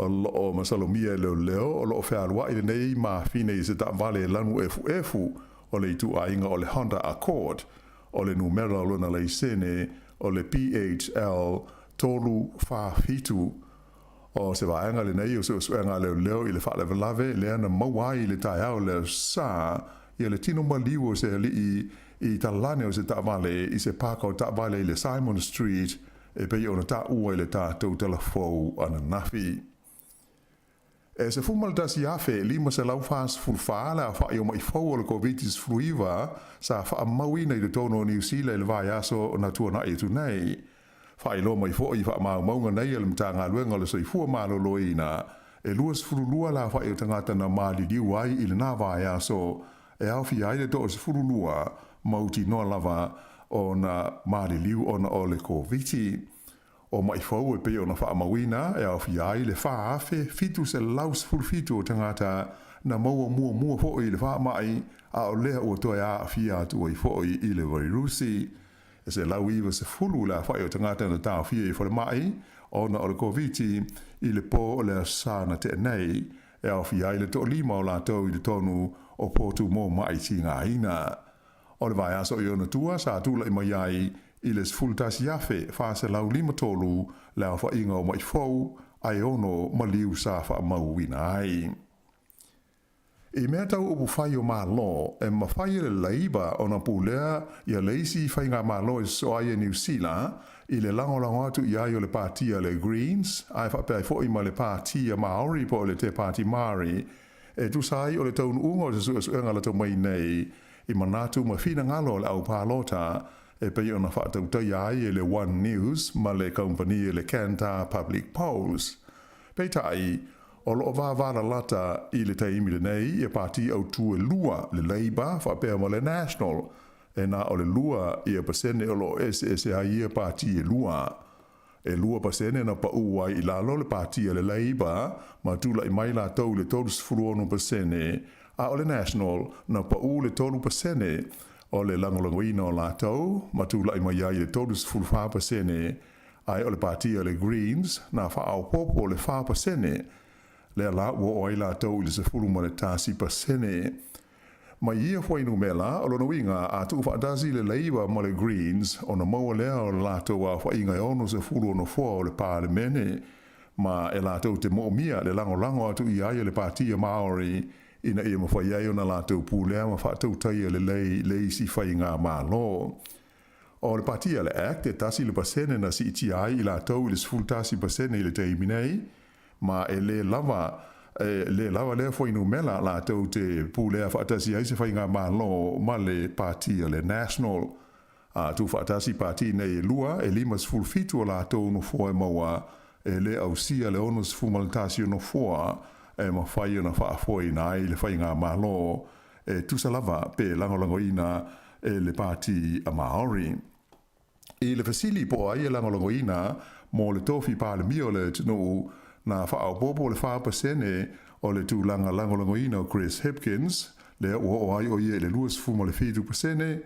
O lo o masalomia e leoleo o lo o fealuai lenei mafine i se taavale lanu efuefu o le ituaiga o le Honda Accord, o le numera o lona laisene o le PHL 347. O se vaega lenei o suesuega a leoleo i le faalavelave lea na maua ai i le taeao o le Aso Sa ia le tino maliu o se alii i talane o se taavale i se paka o taavale i le Symonds Street e pei ona taua i le tatou talafou ananafi. E 11,544 le aofa'i o ma'i fou o le Koviti-19 sa faamauina i totonu o Niu Sila i le vaiaso na tuana'i atu nei. Faailoa mai foi i faamaumauga nei a le Matagaluega o le Soifua Maloloina, e 22 le aofa'i o tagata na maliliu ai i lena vaiaso, e aofia ai le 12 mautinoa lava ona maliliu ona o le Koviti. O ma'i fou e pei ona faamauina e aofia ai le 4,717 o tagata na maua muamua foi i le faamai, a o lea ua toe aafia atu ai foi i le vairusi. E 190 le aofai o tagata na taofia i falemai ona o le Koviti i le po o le Aso Sa na tea nei, e aofia ai le toalima o latou i totonu o potu mo ma'i tigaina. O le vaiaso i ona tua sa tulai mai ai i le 11,453 le aofaiga o ma'i fou, ae ono maliu sa faamauina ai. I mea tau upufai o Malo, e mafai e le Leiba ona pulea ia le isi faigamalo e sosoo ai e Niu Sila i le lagolago atu i ai o le pati a le Greens, ae faapea ai foi ma le pati a Maori po o le Te Pāti Māori, e tusa ai o le taunuuga o se suesuega latou mai nei i manatu ma finagalo o le au palota e pei ona faatautaia ai e le One News ma le kamupani e le Kantar Public Polls. Peitai, o lo o vavalalata i le taimi lenei ia pati autū e lua, le Labour faapea ma le National, e na o le 2% o lo o eseese ai ia pati e lua. E 2% na paʻū ai i lalo le pati a le Labour ma tulai mai latou i le 36%, a o le National na paʻū le 3% o le lagolagoina o latou ma tulai mai ai i le 34%, ae o le pati a le Greens na faaopoopo le 4%, lea la ua oo ai latou i le 11%. Mai ia fuainumera, o lona uiga, a tuufaatasi le Labour ma le Greens, ona maua lea o le latou aofaiga e 60 nofoa o le Palemene, ma e latou te moomia le lagolago atu i ai e le Patia Maori ina ia mafai ai ona latou pulea ma faatautaia lelei le isi faigamalo. O le Patia le Act e 1% na siitia ai i latou i le 11% i le taimi nei, Ma e lē lava, e lē lava lea fuainumera latou te pulea faatasi ai se faigamalo ma le Pati a le National. A tuufaatasi pati nei e lua, e 57 o latou nofoa e maua, e lē ausia le 61 o nofoa e mafai ona faafoeina ai le faigamalo e tusa lava pe lagolagoina e le Pati a Maori. I le fesili po o ai e lagolagoina mo le tofi Palemia o le atunuu, na faaopoopo le 4% o le tulaga lagolagoina o Chris Hipkins, lea ua oo ai o ia i le 27%,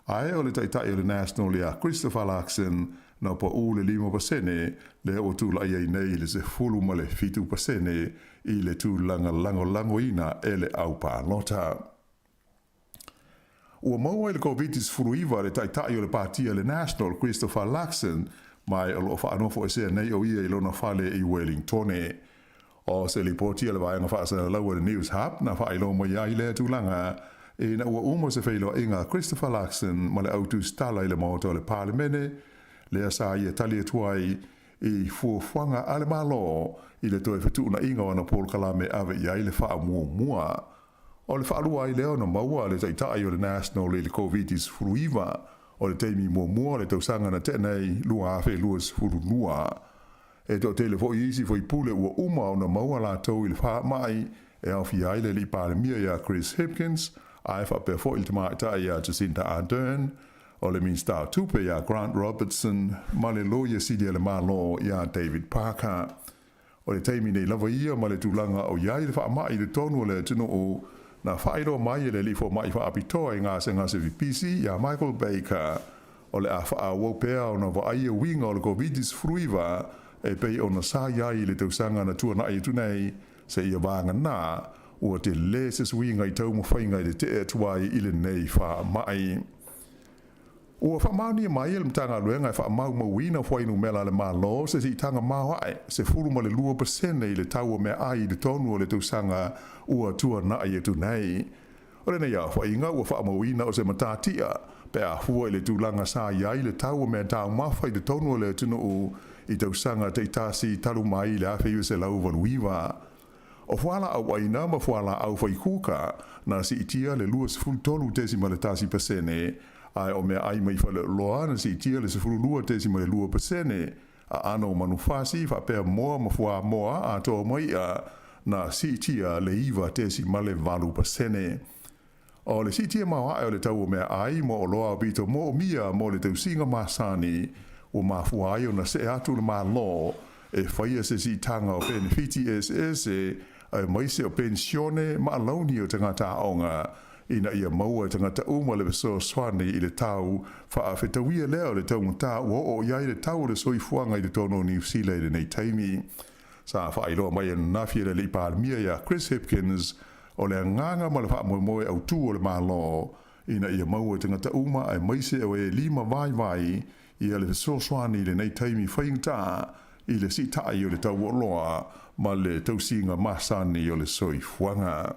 ae o le Taitai o le National ia Christopher Luxon na pau le 5%, lea ua tulai ai nei i le 17% i le tulaga lagolagoina e le au palota. Ua maua i le Koviti-19 le Taitai o le Pati a le National, Christopher Luxon, ma o lo o faanofoesea nei o ia i lona fale i Wellingtone. O se lipoti a le vaega faasalalau a le News Hub na faailoa mai ai lea tulaga ina ua uma se feiloaiga a Christopher Luxon ma le au tusitala i le Maota o le Palemene, lea sa ia tali atu ai i fuafuaga a le Malo i le toe fetuunaiga o ana polokalame ave i ai le faamuamua. O le faalua ai lea ona maua a le Taitai o le National i le Koviti-19, o le taimi muamua o le tausaga na tea nei 2022. E toatele foi isi faipule ua uma ona maua latou i le faamai, e aofia ai le Alii Palemia ia Chris Hipkins, ae faapea foi le Tamaitai ia Jacinda Ardern, o le Minisita o Tupe ia Grant Robertson ma le Loia Sili a le Malo ia David Parker. O le taimi nei lava ia ma le tulaga o i ai le faamai i totonu o le atunuu, na faailoa mai e le Alii Fomai Faapitoa i gasegase pipisi ia Michael Baker, o le a faaauau pea ona vaaia uiga o le Koviti-19 e pei ona sa i ai i le tausaga na tuanai atu nei, seia vagana ua tele se suiga i taumafaiga i le tee atu ai i lenei faamai. Ua faamaonia mai e le Matagaluega e Faamaumauina Fuainumera a le Malo se siitaga maoae 12% i le tau o meaai i totonu o le tausaga ua tuanai atu nei. O lenei aofaiga ua faamauina o se matatia pe a fua i le tulaga sa i ai le tau o mea taumafa i totonu o le atunuu i tausaga taitasi talu mai i le 1989. O fualaau aina ma fualaau faikuka na siitia le 23.1%, ae o meaai mai faleoloa na siitia le 12.2%, aano o manufasi faapea moa ma fuamoa atoa ma i'a na siitia le 9.8%. O le siitia maoae o le tau o meaai mo oloa aupito moomia mo le tausiga masani ua mafua ai ona see atu le Malo e faia se siitaga o penefiti eseese aemaise o penisione ma alauni o tagata aoga ina ia maua e tagata uma le fesoasoani i le tau faafetauia lea o le taugata ua oo i ai le tau o le soifuaga i totonu o Niu Sila i lenei taimi. Sa faailoa mai ananafi e le Alii Palemia ia Chris Hipkins o le agaga ma le faamoemoe autū o le Malo ina ia maua e tagata uma aemaise o e lima vaivai ia le fesoasoani i lenei taimi faigata i le siitai o le tau o oloa ma le tausiga masani o le soifuaga.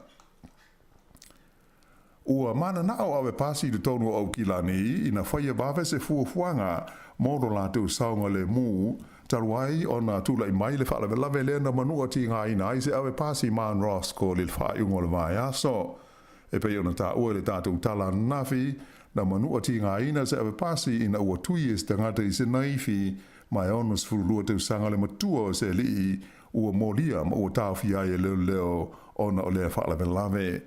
Ua mananao ave pasi i totonu o Aukilani ina faia vave se fuafuaga mo lo latou saogalemu, talu ai ona tulai mai le faalavelave lea na manua tigaina ai se ave pasi Mount Roskill i le faaiuga o le vaiaso. E pei ona taua i le tatou tala ananafi, na manua tigaina se ave pasi ina ua tui e se tagata i se naifi ma e 62 tausaga le matua o se alii ua molia ma ua taofia ai e leoleo ona o lea faalavelave.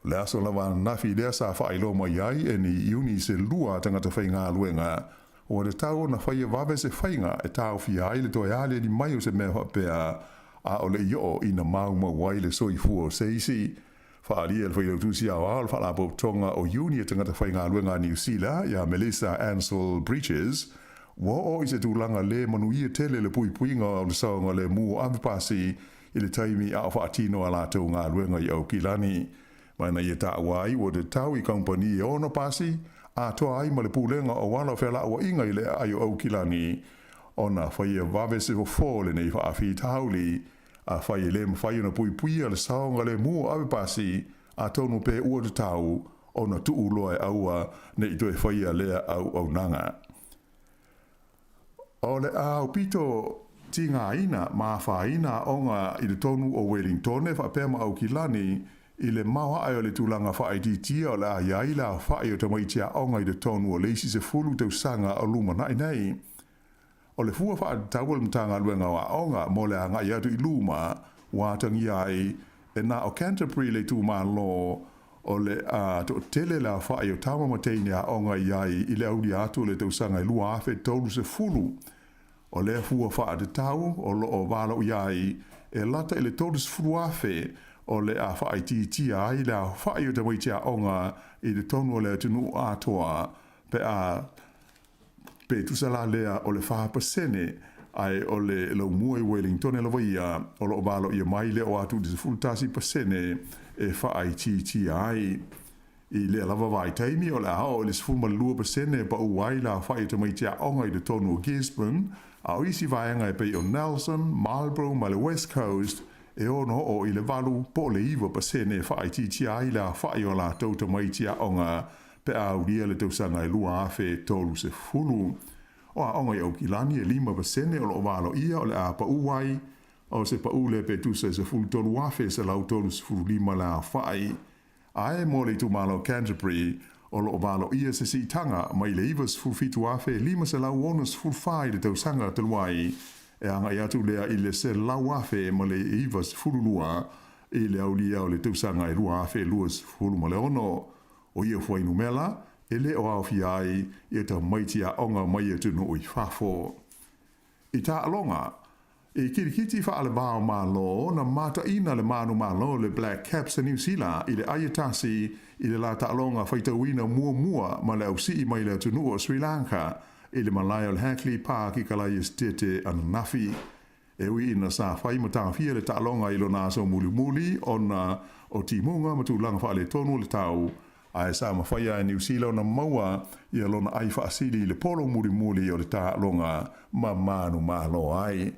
O le aso lava ananafi lea sa faailoa mai ai e ni iuni se lua a tagata faigaluega ua tatau ona faia vave se faiga e taofia ai le toe aliali mai o se mea faapea a o le i oo ina maumau ai le soifua o se isi. Faaalia e le Failautusi Aoao o le Faalapotopotoga o Iuni a Tagata Faigaluega a Niu Sila ia Melissa Ansell Bridges, ua oo i se tulaga lē manuia tele le puipuiga o le saogalemu o avepasi i le taimi a o faatino a latou galuega i Aukilani. Ma ina ia taua ai ua tatau i kamupani e ono pasi atoa ai ma le pulega o auala o felauaiga i le aai o Aukilani ona faia vave se fofo o lenei faafitauli. Afai e le mafai ona puipuia le saogalemu o avepasi, atonu pe ua tatau ona tuu loa e aua ne i toe faia lea auaunaga. O le aupito tigaina ma afaina aoga i totonu o Welingtone faapea ma Aukilani i le maoae o le tulaga faaitiitia o le a i ai le aofai o tamaiti aoga i totonu o le isi 10 tausaga o lumanai nei. O le fua faatatau a le Matagaluega o Aoga mo le agai atu i luma ua atagia ai E na o Canterbury le itumalo o le a toatele le aofa'i o tama ma teine aoga i ai i le aulia atu o le tausaga e 2030. O lea fua faatatau o lo o valoia ai e lata i le 30,000 o le a faaitiitia ai le aofa'i o tamaiti aoga i totonu o le atunuu atoa pe a pe tusa la lea o le 4%, ae o le laumua i Wellingtone lava ia o lo o valoia mai le oo atu i le 11% e faaitiitia ai. I lea lava vaitaimi, o le a oo i le 12% e pau ai le aofai o tamaiti aoga i totonu o Gisborne, a o isi vaega e pei o Nelson, Marlborough ma le West Coast e ono oo i le 8 po o le 9% e faaitiitia ai le aofai o a latou tamaiti aoga pe a aulia le tausaga e 2030. O aoga i Aukilani e 5% o lo o valoia o le a pau ai, o se pau lea pe tusa e 13,135 le aofai. Ae mo le itumalo Canterbury, o lo o valoia se siitaga mai le 97,564 i le tausaga talu ai, e agai atu lea i le 100,092 i le aulia o le tausaga e 2026. O ia fuainumera, e le o aofia ai ia tamaiti aoga mai atunuu i fafo. I taaloga, i kirikiti faale-va o Malo na mataina le manumalo le Black Caps a Niu Sila i le ai e tasi i le la taaloga faitauina muamua ma le ausii mai le atunuu o Sri Lanka i le malae o le Hagley Park i Kalaia Esitete ananafi. E ui ina sa fai ma taofia le taaloga i lona aso mulimuli ona o timuga ma tulaga faaletonu o le tau, ae sa mafai lava e Niu Sila ona maua ia lona ai faasili i le polo mulimuli o le taaloga ma manumalo ai.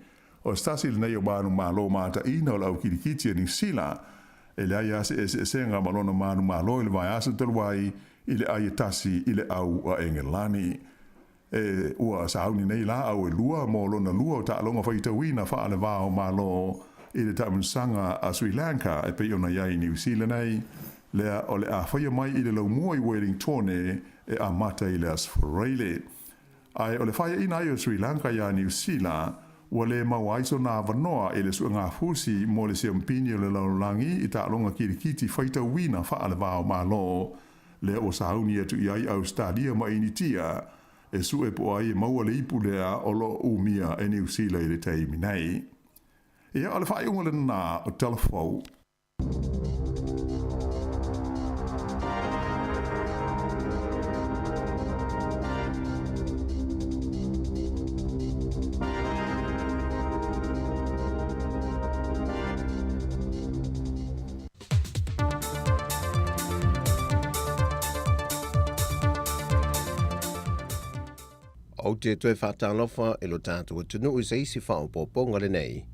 O se tasi lenei o manumalo mataina o le au kilikiti a Niu Sila, e leai lava se eseesega ma lona manumalo i le vaiaso talu ai i le ai e tasi i le au a Engelani. E ua sauni nei laau e lua mo lona lua o taaloga faitauina faale-va o Malo i le taamilosaga a Sri Lanka e pei ona i ai i Niu Sila nei, lea o le a faia mai i le laumua i Wellingtone e amata i le Aso Faraile. Ae o le faiaina ai o Sri Lanka iā Niu Sila, ua le maua ai sona avanoa i le suegafusi mo le siampini o le lalolagi i taaloga kilikiti faitauina faale-va o Malo lea ua sauni atu i ai Ausetalia ma Initia e sue po o ai e maua le ipu lea o lo o umia e Niu Sila i le taimi nei. Ia, o le faaiuga lena o Tala Fou. Ou te toe faatalofa i lo tatou atunuu i se isi faaopoopoga lenei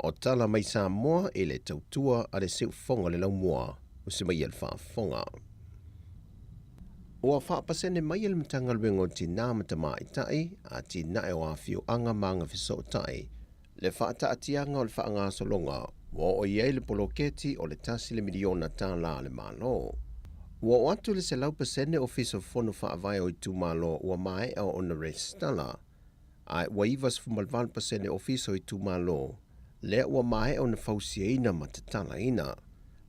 o Tala mai Samoa i le tautua a le Siufofoga o le Laumua o se mai le faafofoga. Ua faapasene mai e le Matagaluega o Tinā ma Tamaitai, Atinae o Afioaga ma Agafesootai Le faataatiaga o le faagasologa ua oo i ai le poloketi o le $1 miliona a le Malo. Ua oo atu le 100% Ofisa Fono Faavae o itumalo ua maea ona resitala, ae ua 98% ofisa o itumalo lea ua maea ona fausiaina ma tatalaina.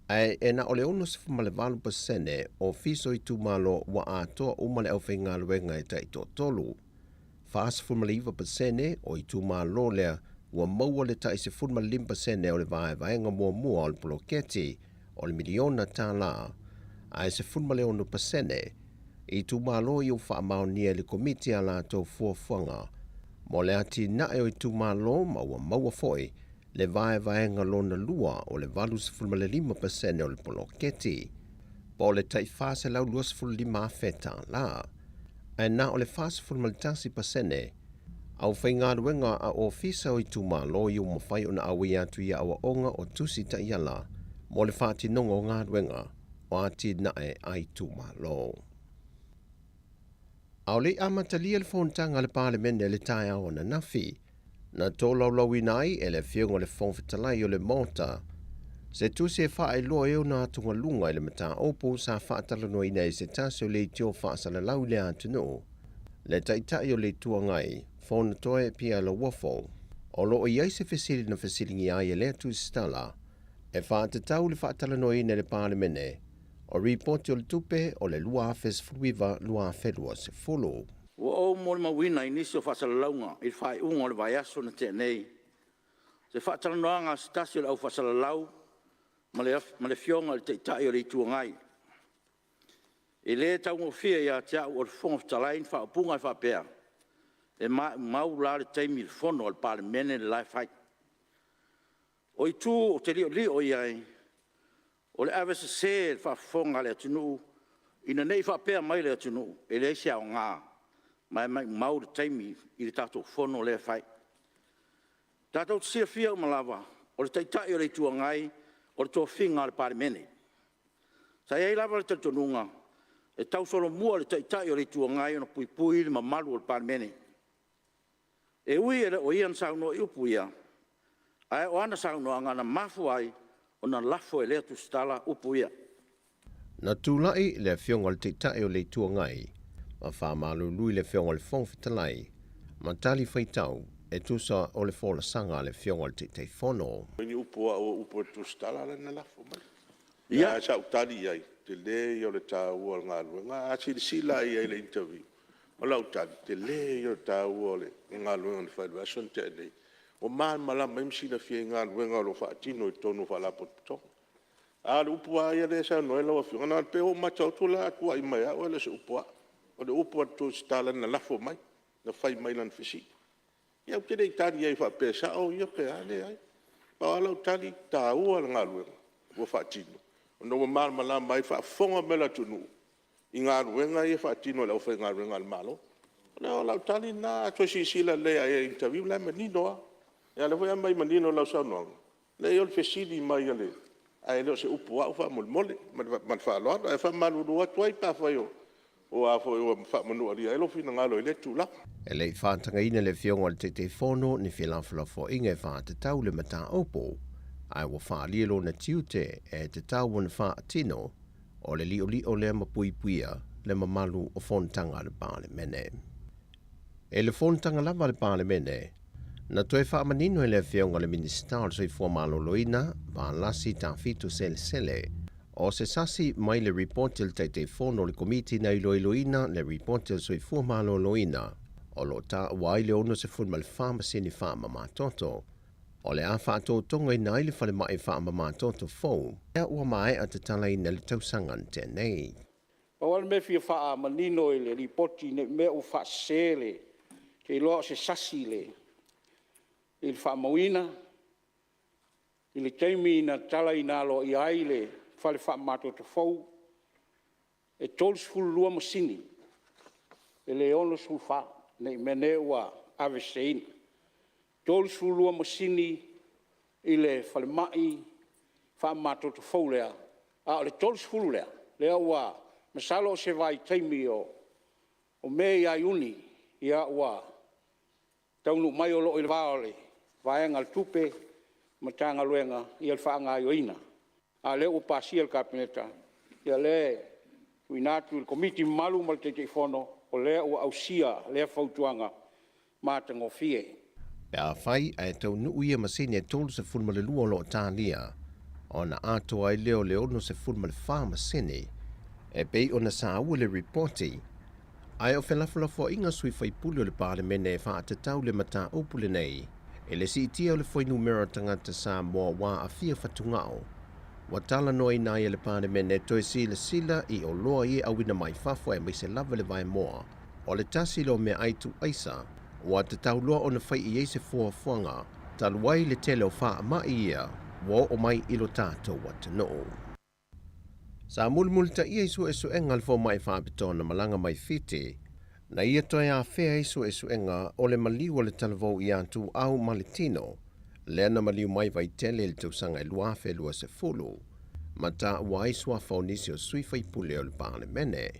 Ae e na o le 68% ofisa o itumalo ua atoa uma le aufaigaluega e taitoatolu. 49% o itumalo lea ua maua le tai 15% o le vaevaega muamua o le poloketi o le miliona tala, ae 16% itumalo i ua faamaonia e le Komiti a latou fuafuaga mo le atinae o itumalo ma ua maua foi le vaevaega lona lua o le 85% o le poloketi, po o le tai $425,000. Ae na o le 41% aufaigaluega a ofisa o itumalo i ua mafai ona auai atu i aoaoga o tusi taiala mo le faatinoga o galuega o atinae a itumalo. A o le i amatalia le fonotaga a le Palemene i le taeao ananafi, na tolaulauina ai e le Afioga i le Fofoga Fetalai o le Maota se tusi e faailoa ai ona atugaluga i le mataupu sa faatalanoaina e se tasi o leitio faasalalau i le atunuu, le Taitai o le Itu Agai, Fonotoe Pierre Lauofo. O lo o i ai se fesili na fesiligia ai e lea tusitala, E faatatau le faatalanoaina i le Palemene o Ripoti o le Tupe o le 2019, 2020. Ua ou molimauina i nisi o faasalalauga i le faaiuga o le vaiaso na tea nei, se faatalanoaga a se tasi o le au faasalalau ma le Afioga i le Taitai o le Itu Agai. E le taugofie ia te au o le Fofoga Fetalai ni faaupuga e faapea, e maumau la le taimi i le Fono a le Palemene le la e fai. O itu ou te liolio i ai, o le avesese i le faafofoga a le atunuu ina ne i faapea mai le atunuu, e leai se aoga ma e maumau le taimi i le tatou Fono lea e fai. Tatou te silafia uma lava, o le Taitai o le Itu Agai, o le tofiga a le Palemene. Sa i ai lava le talitonuga, e tausolomua i le Taitai o le Itu Agai ona puipui le mamalu o le Palemene. E ui e le o ia na saunoa i upu ia, ae o ana saunoaga na mafua ai ona lafo e lea tusitala upu ia. Na tulai le Afioga i le Taitai o le Itu Agai ma faamalulu i le Afioga i le Fofoga Fetalai ma talifuaitau e tusa o le folasaga a le Afioga i le Taitaifono. O ni upu a au o upu a le tusitala lea na lafo mai. Ia, ae sa ou tali i ai, tele ia o le taua o le galuega. A silasila lava i ai i le interview, o lau tali, tele ia o le taua o le galuega na fai i le vaiaso na tea nei, ua malamalama ai ma silafia ai galuega o lo o faatino i totonu o Faalapotopotoga. A o le upu lava ia lea e saunoa ai lau Afioga, ona e pei ua ou matau atu o le a tuuai mai ia au ae le o se upu a au. O le upu a le tusitala na lafo mai, na fai mai i lana fesili. Ia ou te le i tali i ai faapea e sao ia pe a, leai. Pau lava lau tali, e taua le galuega ua faatino ona ua malamalama ai le faafofoga mai a le atunuu i galuega ia e faatino e le aufaigaluega a le Malo. O lau tali lena, a toe silasila lelei lava i ai i le interview o la e manino lava. A o lea foi e aumai manino i lau saunoaga, leai o le fesili mai a le… ae le o se upu a au faamolemole. Ma le faaaloalo. Ae faamalulu atu ai pe afai ua faamanualia ai lou finagalo i lea tulaga. E le i faatagaina e le Afioga i le Taitaifono ni felafolafoaiga e faatatau le mataupu, ae ua faaalia lona tiute e tatau ona faatino o le liolio lea ma puipuia le mamalu o fonotaga a le Palemene. I le fonotaga lava a le Palemene, na toe faamanino e le Afioga i le Minisita o le Soifua Maloloina, Valasi Tafito Selesele, o se sasi mai le ripoti a le Taitaifono o le Komiti na iloiloina le ripoti a le Soifua Maloloina o lo o taua ai le 64 masini faamamatoto o le a faatotogaina ai le falemai faamamatoto fou lea ua maea tatalaina i le tausaga na tea nei. Pau lava le mea e fia faamanino i le Lipoti ne i mea ua faasese le… ou te iloa o se sasi i le faamauina i le taimi na tatalaina aloaia ai le fale faamamatoto fou, e 32 masini, e le 64, ne i meaane ua aveseseina. E 32 masini i le falemai faamamatoto fou lea, a o le 30 lea, lea ua… masalo o se vaitaimi o Me ia Iuni ua taunuu mai, o lo o i le va o le vaega a le Tupe Matagaluega le faagaoioiga, a o lea ua pasia e le Kapeneta. Ia o lea e tuuina atu i le Komiti mamalu ma le Taitaifono, o lea ua ausia lea fautuaga matagofie. Pe afai ae taunuu ia masini e 32 o lo o talia, ona atoa ai lea o le 64 masini e pei ona saua le ripoti, ae o felafolafoaiga sui faipule o le Palemene e faatatau le mataupu lenei i le siitia o le fuainumera o tagata Samoa ua aafia fatugao ua talanoaina ai e le Palemene toe silasila i oloa ia e auina mai fafo aemaise lava le vaemoa o le tasi lea o meaai tuuaisa ua tatau loa ona fai i ai se fuafuaga talu ai le tele o faamai ia ua oo mai i lo tatou atunuu. Sa mulimulitaia i suesuega a le fomai faapitoa na malaga mai Fiti, na ia toe afea ai suesuega o le maliu o le talavou ia Tuau ma le tino, lea na maliu mai Vaitele i le tausaga e 2020, ma taua ai suafa o nisi o sui faipule o le Palemene.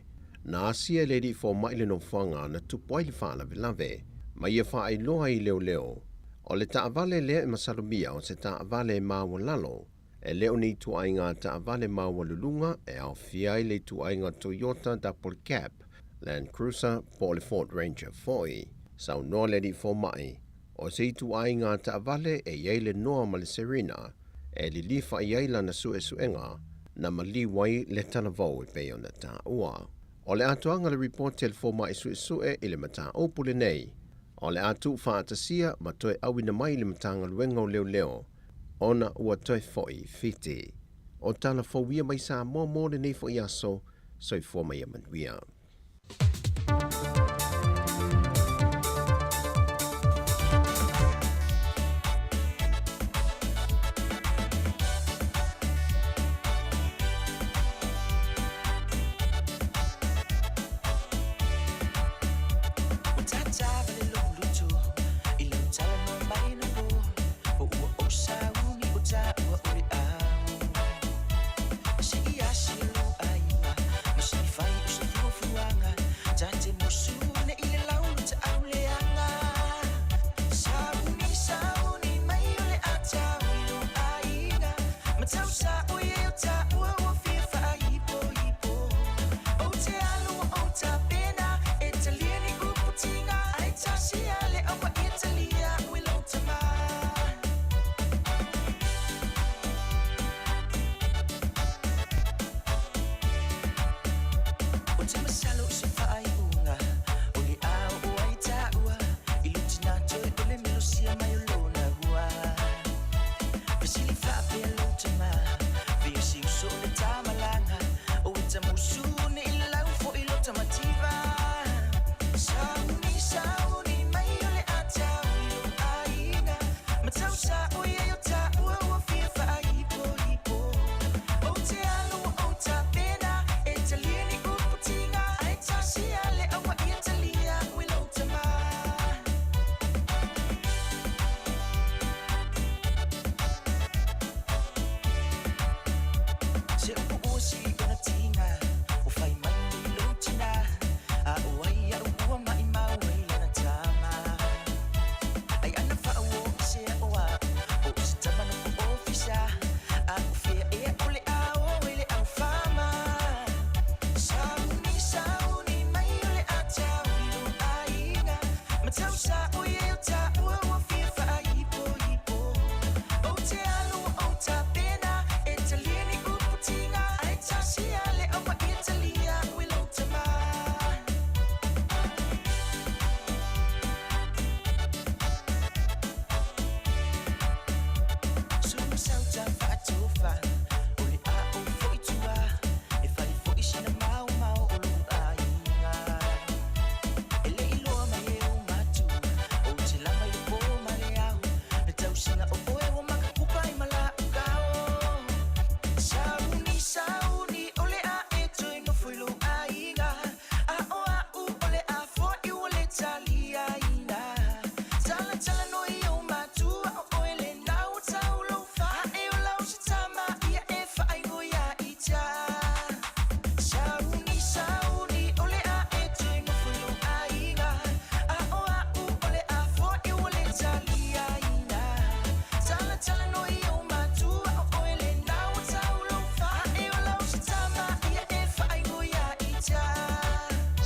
Na asia e le alii fomai le nofoaga na tupu ai le faalavelave, ma ia faailoa ai i leoleo, o le taavale lea e masalomia o se taavale e maualalo, E le o ni ituaiga taavale maualuluga e aofia ai le ituaiga Toyota Double Cab, Land Cruiser po o le Ford Ranger foi. Saunoa le alii fomai, o se ituaiga taavale e i ai le noa ma le Serena. e lilifa i ai lana suesuega na maliu ai le talavou e pei ona taua. O le atoaga o le ripoti a le Fomai Suesue i le mataupu lenei, o le a tuufaatasia ma toe auina mai i le Matagaluega o Leoleo ona ua toe foi i Fiti. O tala fou ia mai Samoa mo lenei foi aso. Soifua ma ia manuia.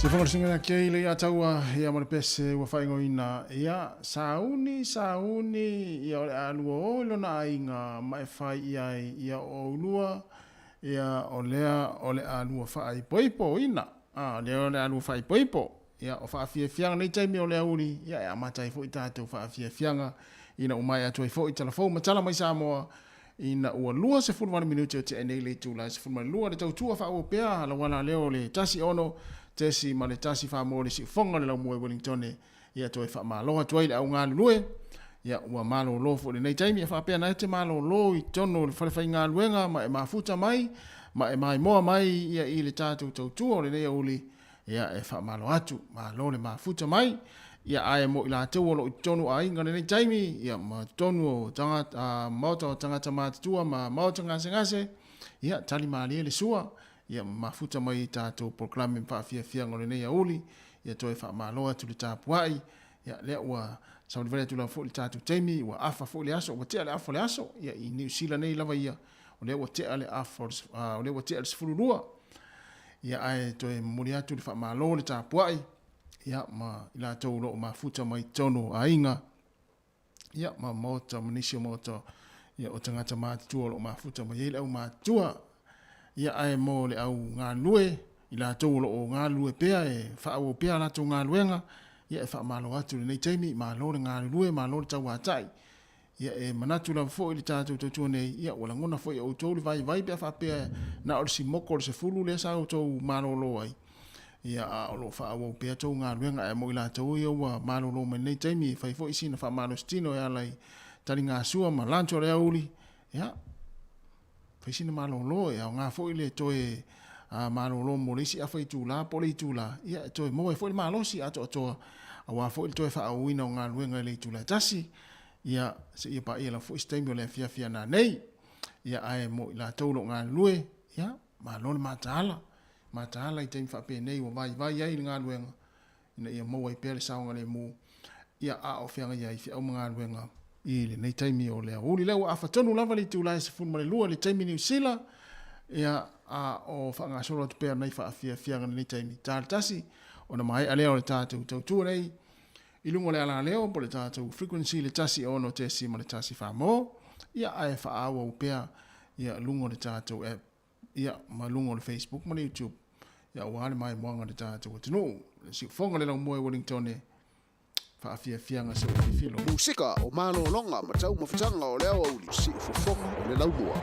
Se whangarsinga kei le ia taua ia ma le pese ua whaingoina ia sauni sauni ia o le alua o lona aiga ma e fai i ai ia o ulua ia o lea o le alua faaipoipo ina a lea o le alua faaipoipo ia o faafiafiaga nei taimi o le auli ia e amata ai foi tatou faafiafiaga ina ua maea atu ai foi tala fou ma tala mai Samoa ina ua 28 minute o tea nei le itula e 12 le tautua faaauau pea lauala lea o le 16 tesi ma le 1 faamoa le siufoga o le laumua i Wellingtone ia toe faamalo atu ai le au galulue ia ua malolo foi lenei taimi e faapea na e te malolo i totonu o le fale faigaluega ma e mafuta mai ma e maimoa mai ia i le tatou tautua o lenei auli ia e faamalo atu malo le mafuta mai ia ae mo i latou o lo o i totonu o aiga lenei taimi ia ma totonu o tagata maota o tagata matutua ma maota gasegase ia tali malie le sua ia ma mafuta mai i tatou polokalame ma faafiafiaga o lenei auli ia toe faamalo atu le tapuai ia lea ua savalivali atu lava foi le tatou taimi ua afa foi le aso ua tea le afa o le aso ia i Niu Sila nei lava ia o lea ua tea le afa o lea ua tea le 12 ia ae toe momoli atu le faamalo le tapuai ia ma i latou o lo o mafuta mai totonu o aiga ia ma maota ma nisi o maota. Ia, o tagata matutua o lo o mafuta mai ai le aumatutua. Ia, ae mo le au galulue, i latou o lo o galulue pea e faaauau pea a latou galuega, ia e faamalo atu i lenei taimi, malo le galulue, malo le tauatai. Ia e manatu lava foi le tatou tautua nei, ia ua lagona foi e outou le vaivai pe a faapea na o le simoko o le 10 lea sa outou malolo ai, ia a o lo o faaauau pea tou galuega. Ae mo i latou ia ua malolo mai lenei taimi e fai foi sina faamalositino e ala i taligasua ma lunch o le aoauli, ia fai sina malolo, e aoga foi le toe malolo mo le isi afa itula po o le itula, ia e toe maua ai foi le malosi atoatoa aua foi le toe faaauauina o galuega i le itula e tasi, ia seia paia lava foi se taimi o le afiafi a nanei. Ia ae mo i latou o lo o galulue, ia malo le mataala, mataala i taimi faapenei ua vaivai ai le galuega ina ia maua ai pea le saogalemu, ia a o feagai ai feau ma galuega i lenei taimi o le aoauli. Lea ua afa tonu lava le itula e 12 i le taimi Niu Sila, ia a o faagasolo atu pea nai faafiafiaga i lenei taimi ta le tasi, ona maea lea o le tatou tautua nei i luga o le alaleo po o le tatou frequency le 106.1 mo, ia ae faaauau pea ia luga o le tatou app ia ma luga o le Facebook ma le YouTube ia aua le maimoaga o le tatou atunuu. Le siufofoga le laumua i Wellington faafiafiaga se ua fifilo. Musika o malologa ma taumafataga o le aoauli, siufofoga o le laumua.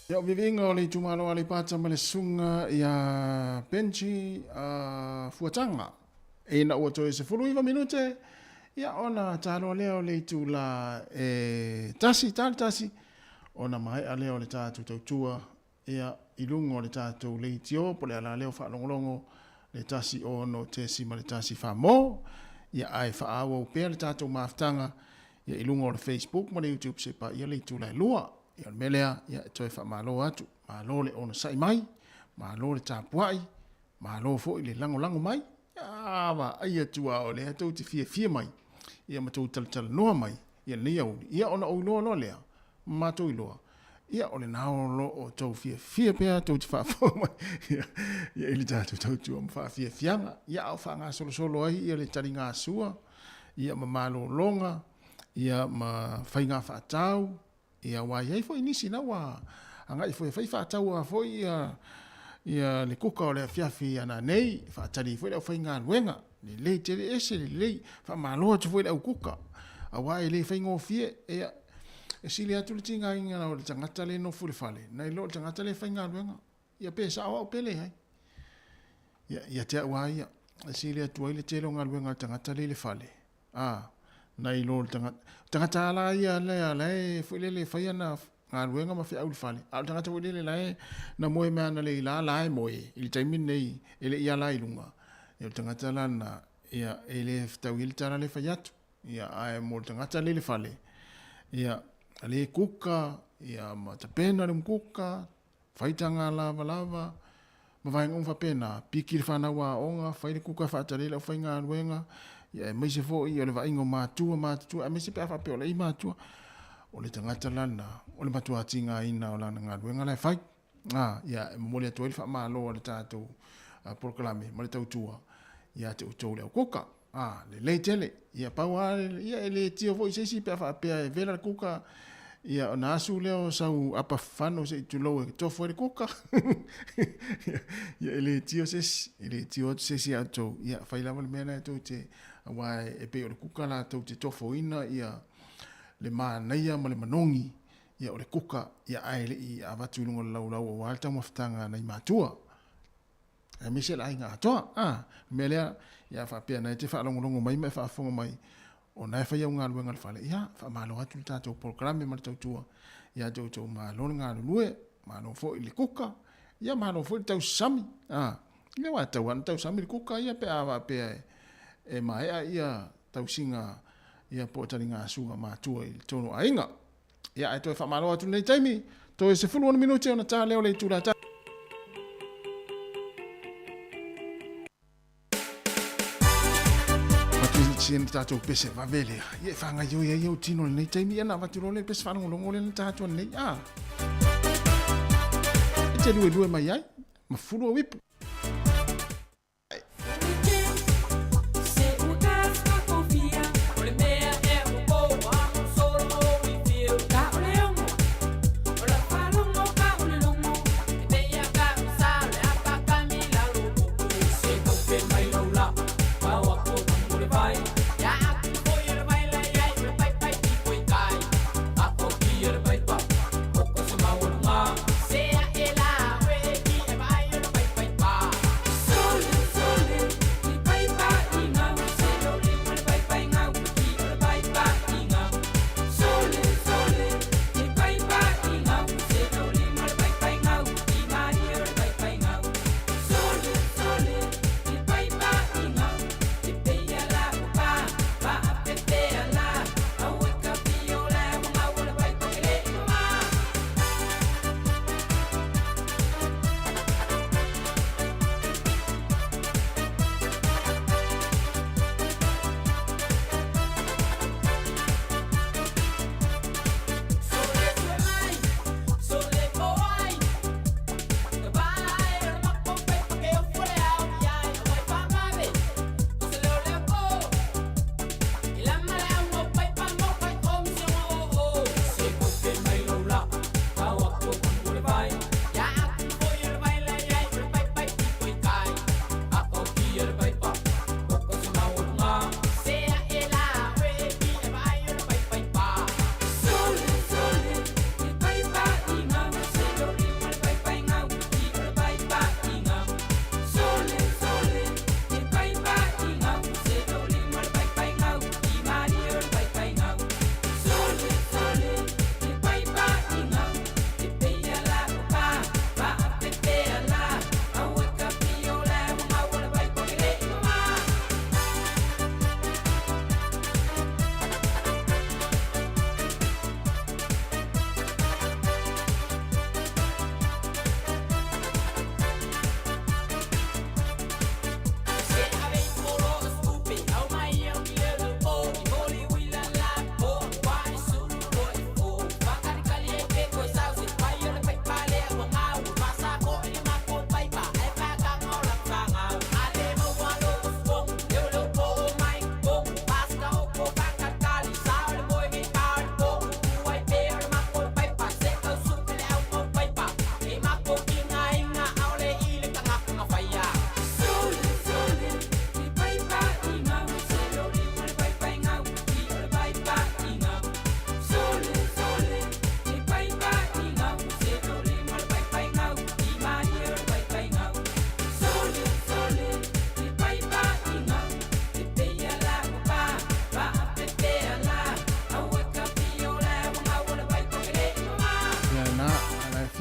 Ia, o viviiga o le itumalo o Aleipata ma le Susuga ia Benji Fuataga. Ina ua toe 19 minute, ia ona taloa lea o le itula e tasi, tali tasi, ona maea lea o le tatou tautua ia i luga o le tatou leitio po o le ala lea o faalogologo le 1 6.1 mo, ia ae faaauau pea le tatou mafutaga ia i luga o le Facebook ma le YouTube se paia le itula e 2. Ia o le mea lea, ia e toe faamalo atu, malo le onosai mai, malo le tapuai, malo foi le lagolago mai. Ia vaai atu lava o lea tou te fiafia mai, ia ma tou talatalanoa mai ia lenei aoauli, ia ona ou iloa loa lea, ma matou iloa, ia o lena o lo o tou fiafia pea tou te faafofoga mai ia i le tatou tautua ma faafiafiaga, ia a o faagasolosolo ai ia le taligasua, ia ma malologa, ia ma faiga faatau, Ia, aua e i ai foi nisi na ua agai foi e fai faatau foi ia, ia le kuka o le afiafi ana nei, faatali ai foi le aufaigaluega. Lelei tele ese lelei, faamalo atu foi i le au kuka, aua e le faigofie, ia, e sili atu le tigaina o le tagata lea e nofo i le fale, nai lo le tagata lea e faigaluega. Ia pe sao au pe leai. Ia, ia te au lava ia, e sili atu ai le tele o galuega a le tagata lea i le fale, a, nai lo le tagata, tagata lava la ia lea la e foi lele e fai ana galuega ma feau i le fale, a o le tagata foi lele la e na moe mai analeila la la e moe i le taimi lenei e le i ala i luga, ia o le tagata la lena, ia e le fetaui ai le tala lea e fai atu. Ia, ae mo le tagata lea i le fale, ia, lea e kuka, ia ma tapena le umukuka, fai taga lavalava, ma vaega uma faapena, piki le fanau aoga, fai le kuka faatali ai le aufaigaluega, ia aemaise foi o le vaaiga o matua matutua, aemaise pe a faapea o le ai matua, o le tagata la lena, o le matua tigaina o lana galuega la e fai. A, ia, e momoli atu ai le faamalo a le tatou polokalame ma le tautua ia te outou le aukuka. A, lelei tele. Ia, pau lava, ia, e le tio foi i se isi pe a faapea e vela le kuka, ia, ona asu lea o sau apa fano se i tulou e tofo ai le kuka. Ia, e le tio se isi, e le tio atu se isi ia outou. Ia, fai lava le mea lena e tou te, aua e pei o le kuka la tou te tofoina ia le manaia ma le manogi, ia, o le kuka, ia, ae le i avatu i luga o le laulau aua le taumafataga a nai matua. Aemaise le aiga atoa. A, le mea lea, ia faapea na e te faalogologo mai ma e faafofoga mai, o na e fai au galuega i le fale, ia, faamalo atu le tatou polokalame ma le tautua ia te outou, malo le galulue, malo foi le kuka, ia malo foi le tausami. A, ia aua e tatau lava ona tausami le kuka ia pe a faapea e maea ia tausiga ia po o taligasua matua i totonu o aiga. Ia, ae toe faamalo atu lenei taimi, toe 16 minute ona ta lea o le itula ta. Atu i tatou pese vave lea. Ia e whāngaioi ai au tino lenei taimi, ia na avatu loa le pese whaalongolongo lea na ta atu nei. Ah. E te lue lue mai ai, ma fulu au ipu.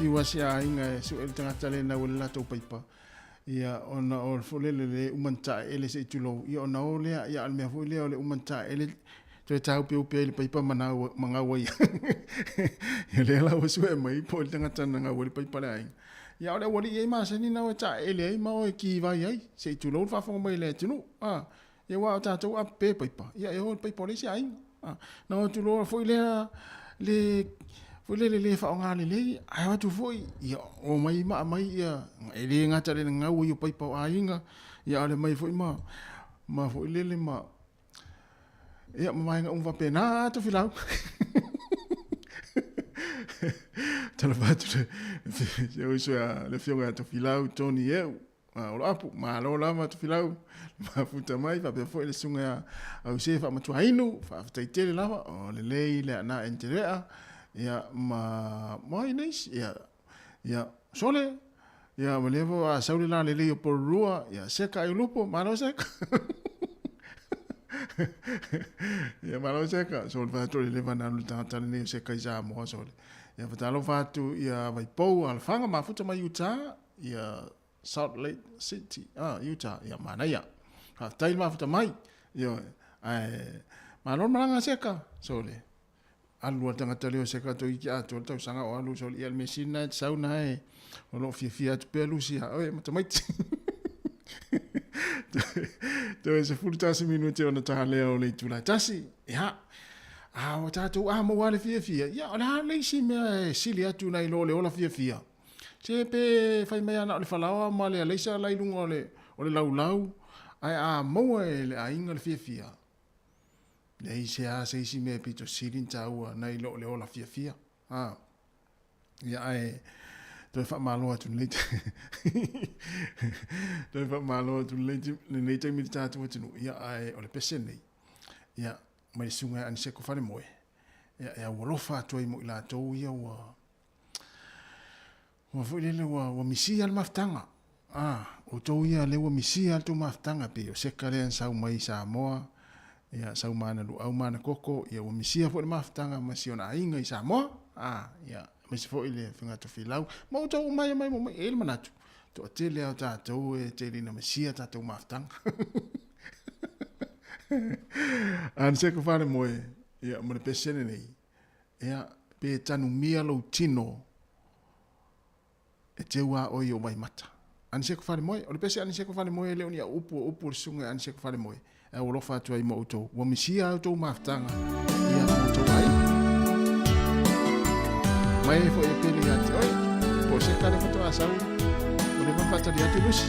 fiu lava si aiga e su'e le tagata lea e nau ai le latou paipa, ia ona o le foi lele le uma ona taeele se i tulou, ia ona o lea, ia a o le mea foi lea o le uma ona taeele toe taupeupe ai i le paipa ma nau ma gau ai. Ia lea la ua su'e mai po o le tagata na gau ai le paipa a le aiga. Ia a o le aualii e masani na o e taeele ai ma o e kivai ai se i tulou le faafofoga mai a le atunuu. A, ia aua o tatou a pepe paipa, ia e o i le paipa o le isi aiga. A, na o atu loa foi lea le foi lele le faaaoga lelei, ae o atu foi, ia omai ma aumai ia, e le gata i le gau ai o paipa o aiga, ia a o le aumai foi ma ma foi lele ma ia ma vaega uma faapena. A Tofilau. Talofa atu le si ou uso ia le afioga ia Tofilau Tony Eu. A o Loapu, malo lava Tofilau, le mafuta mai, faapea foi le susuga ia Ause Faamatuainu, faafetai tele lava, o lelei le ana entelea, ia ma ma ai nei isi, ia, ia, sole, ia ma lea foi a sau le la lelei o Porirua, ia Seka Aiolupo, malo Seka. Ia malo Seka, sole fai atu o le leva na alu le tagata lenei o Seka i Samoa sole. Ia fatalofa atu ia Vaipou Alafanga mafuta mai Utah, ia Salt Lake City, ah, Utah, ia manaia. Faafetai le mafuta mai. Ioe, ae malo le malaga a Seka, sole. Alu lava le tagata lea o Seka toeitiiti atoa le tausaga o alu, sole, ia le mea sili lena e te sau na e o lo o fiafia atu pea Lucy ia oe ma tamaiti. Toe 11 minute ona ta lea o le itula e tasi. Ia, a ua tatou a maua le fiafia, ia o le a le isi mea e sili atu nai lo le ola fiafia. Se pe fai mai ana o le falaoa ma le alaisa la i luga o le, o le laulau, ae a maua e le aiga le fiafia, leai se a se isi mea e pito sili ona taua nai lo le ola fiafia. A, ia ae toe faamalo atu lenei toe faamalo atu lenei lenei taimi i le tatou atunuu, ia ae o le pese lenei, ia mai le susuga ia Aniseko Falemoe, ia e aualofa atu ai mo i latou ia ua Ua foi lele ua, ua misia le mafutaga. Ah, outou ia lea ua misia le tou mafutaga pei o Seka lea na sau mai i Samoa, ia sau ma ana luau ma ana koko, ia ua misia foi le mafutaga ma si ona aiga i Samoa. Ah, ia aemaise foi le Afioga Tofilau ma outou uma ia mai ma mai. E i ai le manatu, toatele lava o tatou e tele ina misia tatou mafutaga. Ana Seka Falemoe, ia ma le pese lenei, Ia, pe tanumia lou tino e teu a oe i ou vaimata. Aniseko Falemoe, o le pese Aniseko Falemoe e le o ni au upu, o upu o le susuga ia Aniseko Falemoe, e aualofa atu ai ma outou. Ua misia a outou mafutaga, ia, ma outou aiga. Mai ai foi e pele ia te oe, po o se kare faatoa sau, ua leva ona faatali atu Lucy.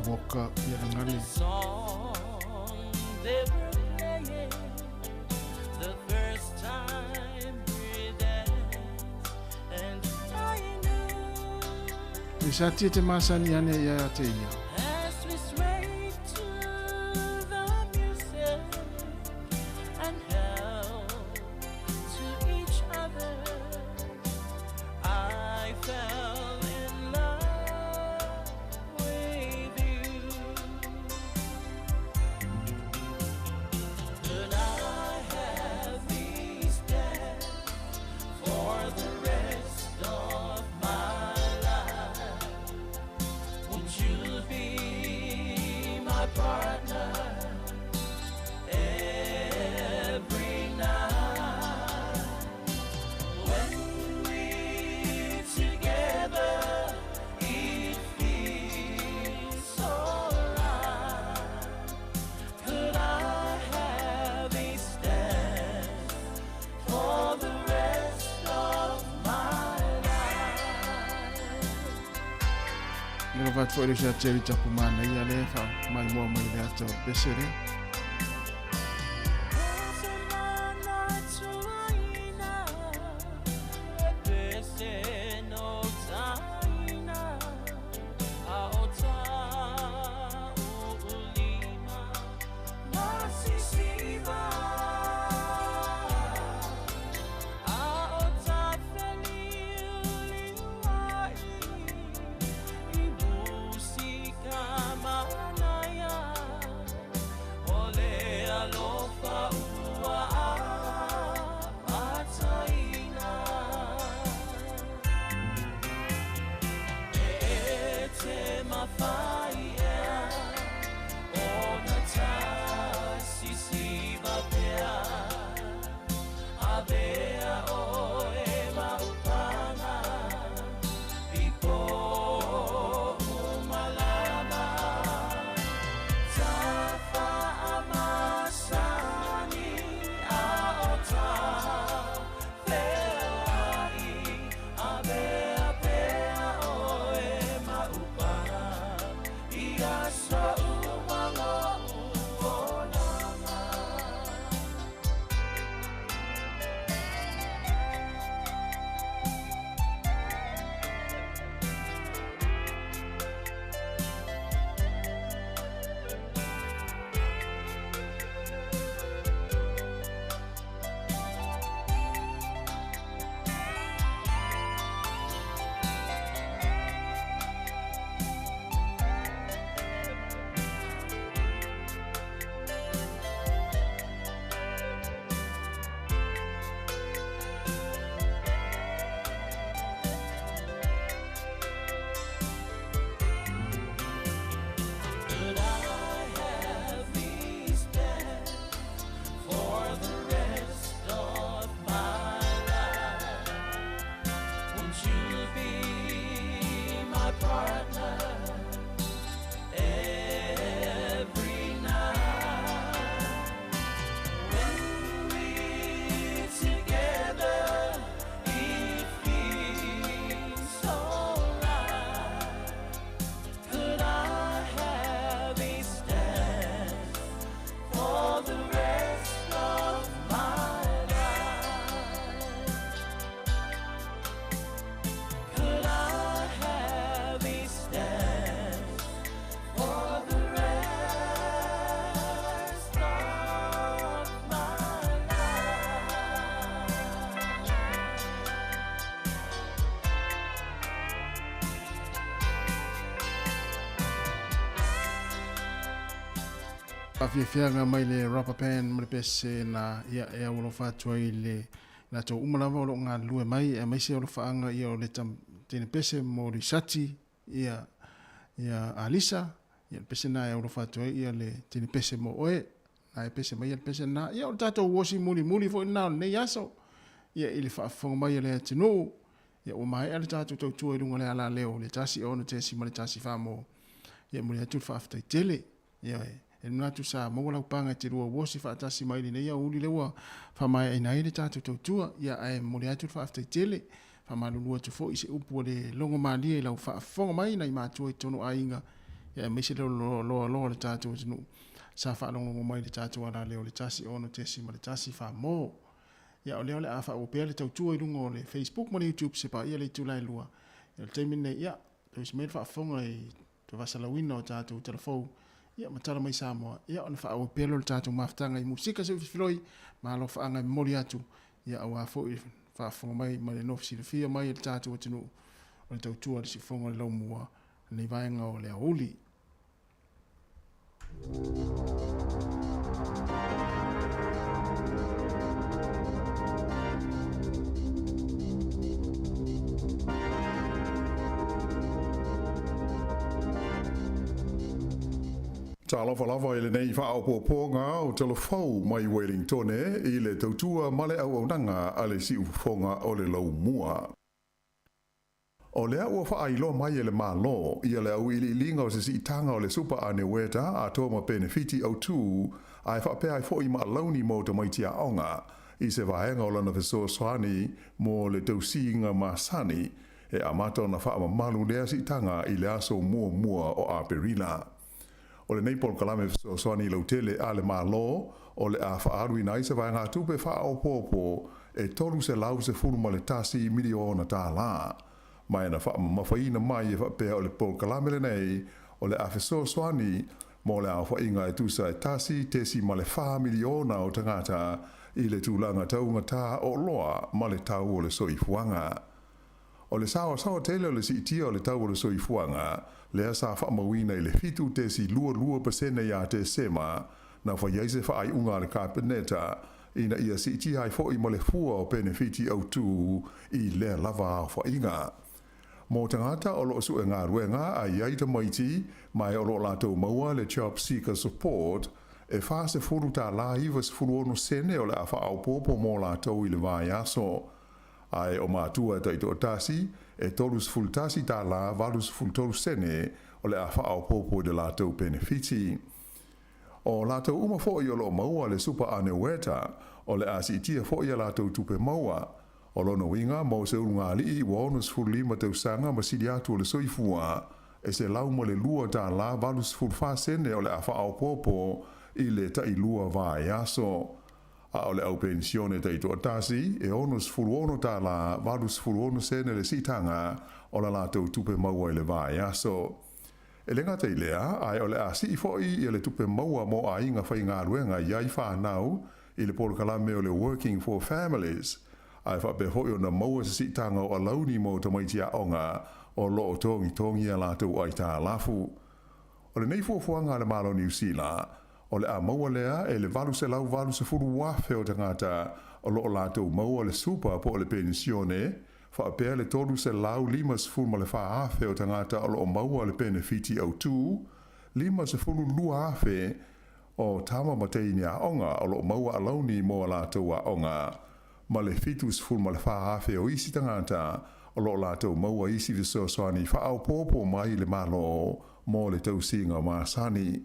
Walker ia Lagale. Lisati e te masani ane ia te ia. Le alofa atu foi i le uso ia Jerry Tapumana ia le fa mai moa mai le ata o le pese lea. Faafiafiaga mai le Rubber Band ma le pese na ia e aualofa atu ai le latou uma lava o lo o galulue mai aemaise o alofaaga ia o le tene pese mo Lisati ia ia Alisa ia le pese na e aualofa atu ai ia le tene pese mo oe na e pese mai ia le pese na ia o le tatou uosi mulimuli foi lena o lenei aso ia i le faafofoga mai a le atunuu ia ua maea le tatou tautua i luga o le alaleo le 1 6.1 mo ia momoli atu le faafetai tele. Ioe, e manatu sa maua lau paga e te lua uosi faatasi mai lenei aoauli lea ua faamaeaina ai le tatou tautua. Ia, ae momoli atu le faafetai tele. Faamalulu atu foi i se upu ua le logo malie i lau faafofoga mai nai matua i totonu o aiga. Ia aemaise le loaloa o le tatou atunuu sa faalogologo mai i le tatou alaleo i le 1 6.1 Famo. Ia o lea o le a faaauau pea le tautua i luga o le Facebook ma le YouTube se paia le itula e lua. Ia o le taimi lenei, ia, tausi mai le faafofoga i le faasalauina o tatou talafou, ia ma tala mai Samoa, ia ona faaauau pea lea o le tatou mafutaga i musika se filifiloi ma alofaaga e momoli atu, ia aua foi le faafofoga mai ma le nofo silafia mai e le tatou atunuu o le tautua a le siufofoga o le laumua lenei vaega o le aoauli. Talofa lava i lenei faaopoopoga o Talafou mai Uelintone i le tautua ma le auaunaga a le Siufofoga o le Laumua. O lea ua faailoa mai e le Malo ia le auiliiliga o se siitaga o le supa aneueta atoa ma penefiti autū ae faapea ai foi ma alauni mo tamaiti aoga i se vaega o lana fesoasoani mo le tausiga masani e amata ona faamamalu lea siitaga i le aso muamua o Aperila. O lenei polokalame fesoasoani lautele a le Malo o le a faaaluina ai se vaegatupe faaopoopo e $311 miliona tālā. Ma e na faamamafaina mai e faapea o le polokalame lenei o le a fesoasoani mo le aofaiga e tusa e 1.4 miliona o tagata i le tulaga taugatā o oloa ma le tau o le soifuaga. O le saoasaoa tele o le siitia o le tau o le soifuaga, lea sa faamauina i le 7.22% ia Tesema, na fai ai se faaiuga a le Kapeneta ina ia siitia ai foi ma le fua o penefiti autū i lea lava aofaiga. Mo tagata o lo o sue galuega a i ai tamaiti ma e o lo o latou maua le Job Seeker Support, e $40.96 o le a faaopoopo mo latou i le vaiaso. Ae o matua e taitoatasi, e $31.83 o le a faaopoopo i le latou penefiti. O latou uma foi o lo o maua le supa aneueta, o le a siitia foi a latou tupe maua. O lona uiga mo se ulugalii ua 65 tausaga ma sili atu o le soifua, e $102.84 o le a faaopoopo i le tailua vaiaso. A o le au penisione taitoatasi, e $66.86 le siitaga o la latou tupe maua i le vaiaso. E le gata i lea, ae o le a sii foi ia le tupe maua mo aiga faigaluega e i ai fanau i le polokalame o le Working for Families, ae faapea foi ona maua se siitaga o alauni mo tamaiti aoga o lo o togitogi a latou aitalafu. O lenei fuafuaga a le Malo o Niu Sila, o le a maua lea e le 880,000 o tagata o lo o latou maua le supa po o le penisione, faapea le 354,000 o tagata o lo o maua le penefiti autū, 52,000 o tama ma teine aoga o lo o maua alauni mo a latou aoga, ma le 74,000 o isi tagata o lo o latou maua isi fesoasoani faaopoopo mai le Malo mo le tausiga masani.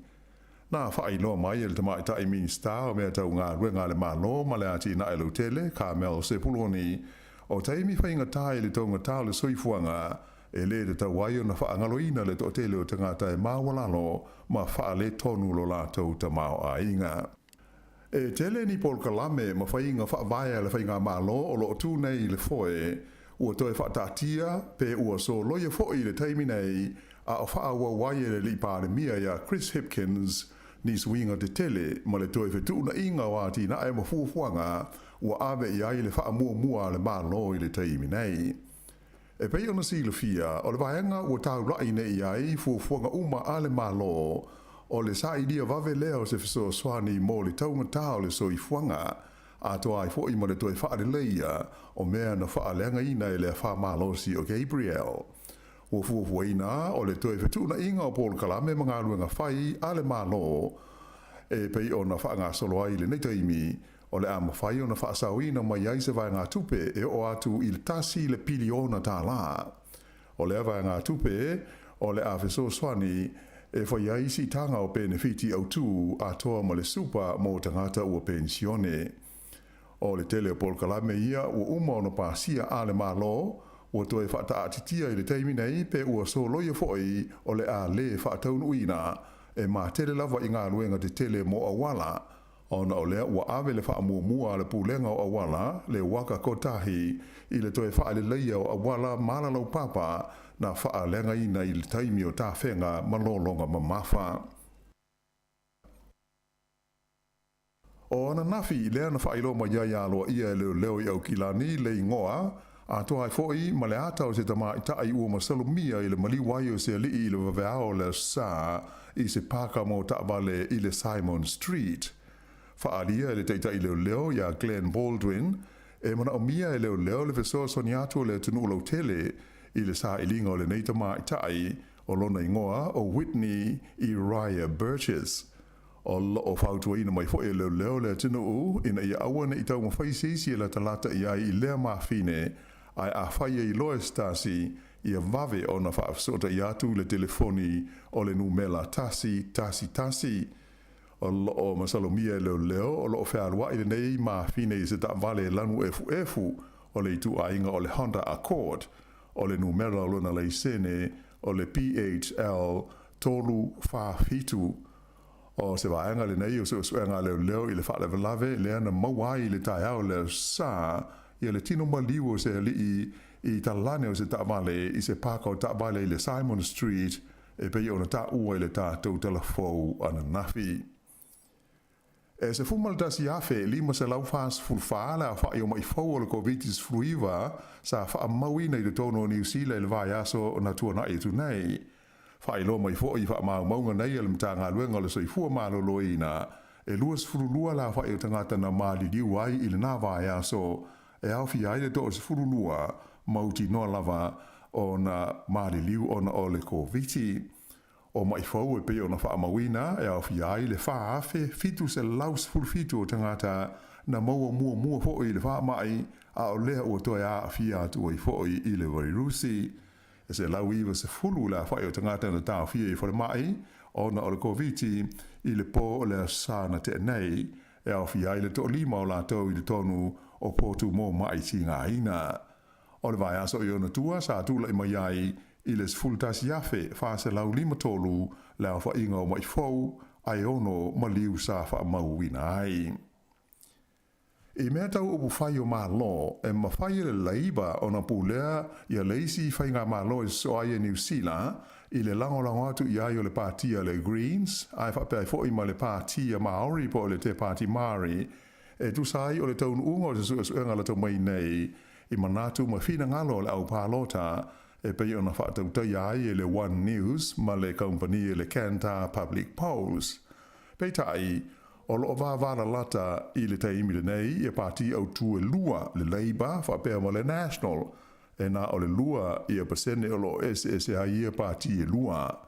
Na faailoa mai e le Tamaitai Minisita o Mea Tau Galuega a le Malo ma le Atinae Lautele, Carmel Sepuloni, o taimi faigata i le taugata o le soifuaga, e le tatau ai ona faagaloina le toatele o tagata e maualalo ma faaletonu lo latou tamaoaiga. E tele ni polokalame ma faiga faavae a le faigamalo o lo o tu nei i le foe ua toe faataatia pe ua soloia foi i le taimi nei a o faaauau ai e le alii Palemia ia Chris Hipkins ni suiga tetele ma le toe fetuunaiga o atinae ma fuafuaga ua ave i ai le faamuamua a le Malo i le taimi nei. E pei ona silafia, o le vaega ua taulai nei i ai fuafuaga uma a le Malo, o le sailia vave lea o se fesoasoani mo le taugata o le soifuaga, atoa ai foi ma le toe faaleleia o mea na faaleagaina e le afa malosi o Gabrielle. Ua fuafuaina o le toe fetuunaiga o polokalame ma galuega fai a le Malo e pei ona faagasolo ai i lenei taimi, o le a mafai ona faasaoina mai ai se vaegatupe e oo atu i le $1 piliona. O lea vaegatupe o le a fesoasoani e fai ai siitaga o penefiti autū atoa ma le supa mo tagata ua penisione. O le tele o polokalame ia ua uma ona pasia a le Malo Ua toe faataatitia i le taimi nei pe ua soloia foi o le a lē faataunuuina e matele lava i galuega tetele mo auala, ona o lea ua ave le faamuamua a le Pulega o Auala, le Waka Kotahi, i le toe faaleleia o auala ma ala laupapa na faaleagaina i le taimi o tafega ma lologa mamafa. O ananafi lea na faailoa mai ai aloaia e leoleo i Aukilani le igoa, atoa ai foi ma le ata o se tamaitai ua masalomia i le maliu ai o se alii i le vaveao o le Aso Sa i se paka mo taavale i le Simon Street. Faaalia e le taitai leoleo iā Glen Baldwin, e manaomia e leoleo le fesoasoani atu o le atunuu lautele i le sailiga o lenei tamaitai o lona igoa o Whitney Iraia Burgess. O lo o fautuaina mai foi e leoleo le atunuu ina ia aua ne i taumafai se isi e latalata i ai i lea mafine, ae afai e iloa e se tasi, ia vave ona faafesootai atu i le telefoni o le numela 111. O lo o masalomia e leoleo o lo o fealuai lenei mafine i se taavale lanu efuefu o le ituaiga o le Honda Accord, o le numera o lona laisene o le PHL 347. O se vaega lenei o suesuega a leoleo i le faalavelave lea na maua ai i le taeao o le Aso Sa ia le tino maliu o se alii i talane o se taavale i se paka o taavale i le Simon Street e pei ona taua i le tatou talafou ananafi. E 11,544 le aofa'i o ma'i fou o le Koviti-19 sa faamauina i totonu o Niu Sila i le vaiaso na tuana'i atu nei. Faailoa mai foi i faamaumauga nei a le Matagaluega o le Soifua Maloloina, e 22 le aofa'i o tagata na maliliu ai i lena vaiaso, e aofia ai le 12 mautinoa lava ona maliliu ona o le Koviti. O ma'i fou e pei ona faamauina e aofia ai le 4,717 o tagata na maua muamua foi i le faama'i, a o lea ua toe aafia atu ai foi i le vairusi. E 190 le afa'i o tagata na taofia i falemai ona o le Koviti i le po o le Aso Sa na tea nei, e aofia ai le toalima o latou i totonu o potu mo ma'i tigaina. O le vaiaso i ona tua sa tulai mai ai i le 11,453 le aofaiga o ma'i fou, ae ono maliu sa faamauina ai. I mea tau upufai o Malo, e mafai e le Leiba ona pulea ia le isi faigamalo e sosoo ai e Niu Sila i le lagolago atu i ai o le Pāti a le Greens, ae faapea ai foi ma le Pāti a Māori po o le Te Pāti Māori, e tusa ai o le taunuuga o se suesuega lata mai nei i manatu ma finagalo o le au palota e pei ona faatautaia ai e le One News ma le kamupani e le Kantar Public Polls. Peitai, o lo o vavalalata i le taimi lenei ia pati autū e lua, le Labour faapea ma le National, e na o le 2% o lo o eseese ai ia pati e lua.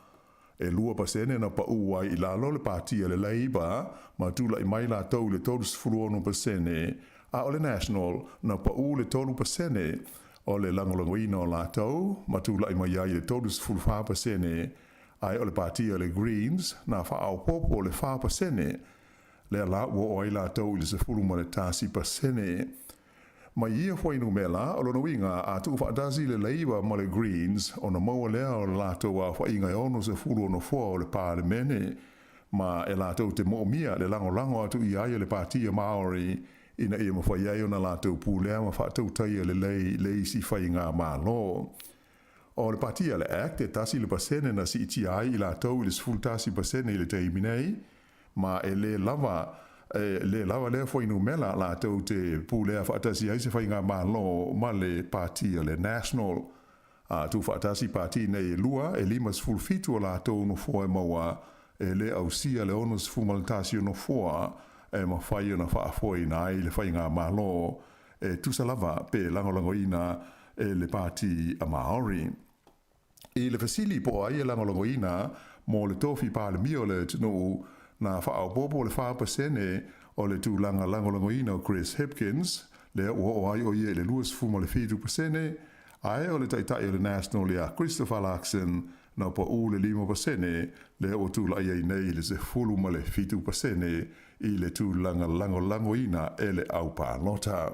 E 2% na paʻu ai i lalo le pati a le Labour ma tulai mai latou i le 36%, a o le National na paʻu le 3% o le lagolagoina o latou ma tulai mai ai i le 34%, ae o le pati a le Greens na faaopoopo le 4%, lea la ua oo ai latou i le 11%. Mai ia fuainumera, o lona uiga, a tuufaatasi le Labour ma le Greens, ona maua lea o le latou aofaiga e 60 nofoa o le Palemene, ma e latou te moomia le lagolago atu i ai e le Patia Maori ina ia mafai ai ona latou pulea ma faatautaia lelei le isi faigamalo. O le Patia le Act e 1% na siitia ai i latou i le 11% i le taimi nei, Ma e lē lava, e lē lava lea fuainumera latou te pulea faatasi ai se faigamalo ma le Pati a le National. A tuufaatasi pati nei e lua, e 57 o latou nofoa e maua, e lē ausia le 61 o nofoa e mafai ona faafoeina ai le faigamalo e tusa lava pe lagolagoina e le Pati a Maori. I le fesili po o ai e lagolagoina mo le tofi Palemia o le atunuu, na faaopoopo le 4% o le tulaga lagolagoina o Chris Hipkins, lea ua oo ai o ia i le 27%, ae o le taitai o le National ia Christopher Luxon na paʻu le 5%, lea ua tulai ai nei i le 17% i le tulaga lagolagoina e le aupalota.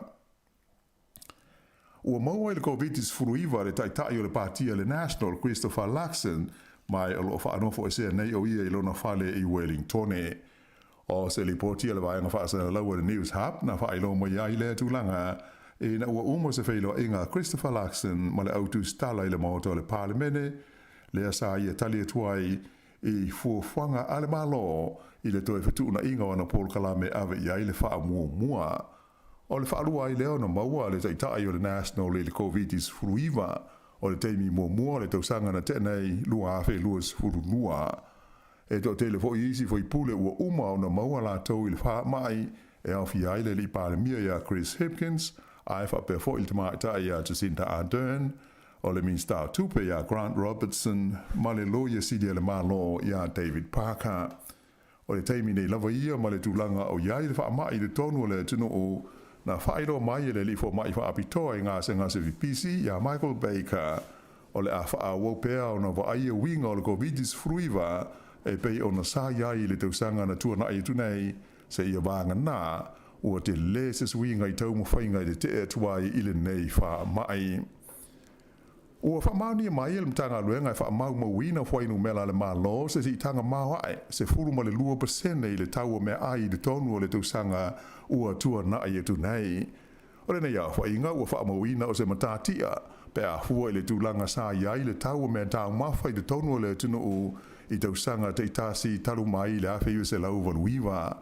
Ua maua i le Koviti-19 le Taitai o le Pati a le National, Christopher Luxon, ma o lo o faanofoesea nei o ia i lona fale i Wellingtone. O se lipoti a le vaega faasalalau a le Newshub na faailoa mai ai lea tulaga ina ua uma se feiloaiga a Christopher Luxon ma le au tusitala i le Maota o le Palemene, lea sa ia tali atu ai i fuafuaga a le Malo i le toe fetuunaiga o ana polokalame e ave i ai le faamuamua. O le faalua ai lea ona maua a le Taitai o le National i le Koviti-19, o le taimi muamua o le tausaga na tea nei 2022. E toatele foi isi faipule ua uma ona maua latou i le faamai, e aofia ai le Alii Palemia ia Chris Hipkins, ae faapea foi le Tamaitai ia Jacinda Ardern, o le Minisita o Tupe ia Grant Robertson ma le Loia Sili a le Malo ia David Parker. O le taimi nei lava ia ma le tulaga o i ai le faamai i totonu o le atunuu, na faailoa mai e le Alii Fomai Faapitoa i gasegase pipisi ia Michael Baker, o le a faaauau pea ona vaaia uiga o le Koviti-19 e pei ona sa i ai i le tausaga na tuanai atu nei, seia vagana ua tele se suiga i taumafaiga i le tee atu ai i lenei faamai. Ua faamaonia mai e le Matagaluega e Faamaumauina Fuainumera a le Malo se siitaga maoae 12% i le tau o meaai i totonu o le tausaga ua tuanai atu nei. O lenei aofaiga ua faamauina o se matatia pe a fua i le tulaga sa i ai le tau o mea taumafa i totonu o le atunuu i tausaga taitasi talu mai i le 1989.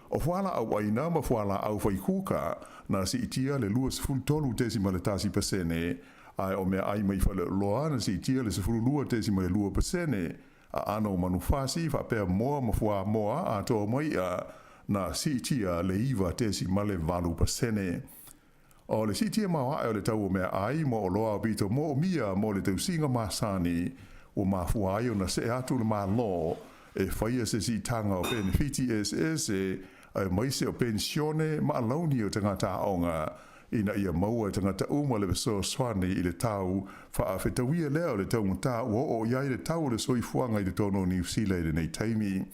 O fualaau aina ma fualaau faikuka na siitia le 23.1%, ae o meaai mai faleoloa na siitia le 12.2%, aano o manufasi faapea moa ma fuamoa atoa ma i'a na siitia le 9.8%. O le siitia maoae o le tau o meaai ma oloa aupito moomia mo le tausiga masani ua mafua ai ona see atu le Malo e faia se siitaga o penefiti eseese aemaise o penisione ma alauni o tagata aoga ina ia maua e tagata uma le fesoasoani i le tau faafetauia lea o le taugata ua oo i ai le tau o le soifuaga i totonu o Niu Sila i lenei taimi.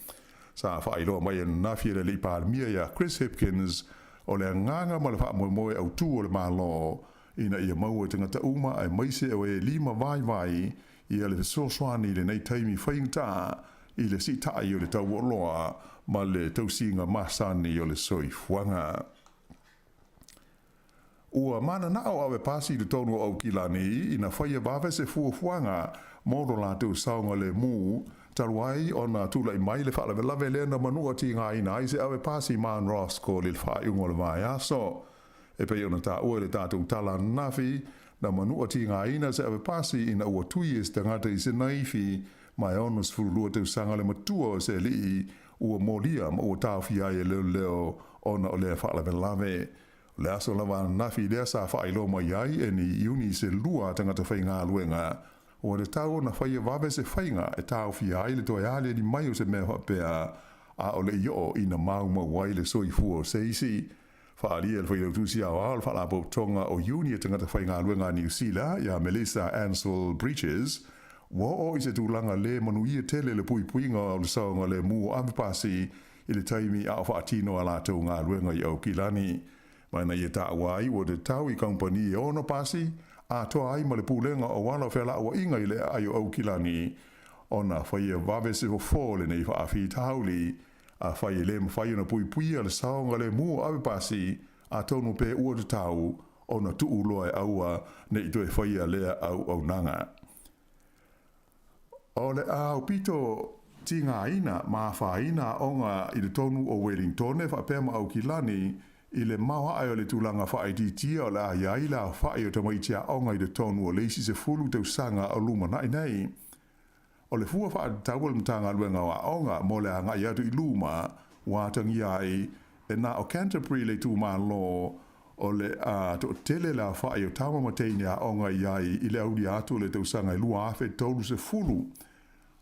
Sa faailoa mai ananafi e le Alii Palemia ia Chris Hipkins o le agaga ma le faamoemoe autū o le Malo ina ia maua e tagata uma aemaise o e lima vaivai ia le fesoasoani i lenei taimi faigata i le siitai o le tau o oloa ma le tausiga masani o le soifuaga. Ua mananao ave pasi i totonu o Aukilani ina faia vave se fuafuaga mo lo latou saogalemu, talu ai ona tulai mai le faalavelave lea na manua tigaina ai se ave pasi Mount Roskill i le faaiuga o le vaiaso. E pei ona taua i le tatou tala ananafi, na manua tigaina se ave pasi ina ua tui e se tagata i se naifi ma e 62 tausaga le matua o se alii ua molia ma ua taofia ai e leoleo ona o lea faalavelave. O le aso lava ananafi lea sa faailoa mai ai e ni iuni se lua a tagata faigaluega ua tatau ona faia vave se faiga e taofia ai le toe aliali mai o se mea faapea a o le i oo ina maumau ai le soifua o se isi. Faaalia e le Failautusi Aoao o le Faalapotopotoga o Iuni a Tagata Faigaluega a Niu Sila ia Melissa Ansell Bridges, ua oo i se tulaga lē manuia tele le puipuiga o le saogalemu o avepasi i le taimi a o faatino a latou galuega i Aukilani. Ma ina ia taua ai ua tatau i kamupani e ono pasi atoa ai ma le pulega o ala o fealaauaiga i le aai o Aukilani ona faia vave se fofo o lenei faafitauli. Afai e le mafai ona puipuia le saogalemu o avepasi, atonu pe ua tatau ona tuu loa e aua ne i toe faia lea auaunaga. O le aupito tigaina ma afaina aoga i totonu o Welingtone faapea ma Aukilani i le maoae o le tulaga faaitiitia o le a i ai le aofai o tamaiti aoga i totonu o le isi 10 tausaga o lumanai nei. O le fua faatatau a le Matagaluega o Aoga mo le agai atu i luma ua atagia ai e na o Canterbury le itumalo o le a toatele le aofai o tama ma teine aoga i ai i le aulia atu o le tausaga e 2030.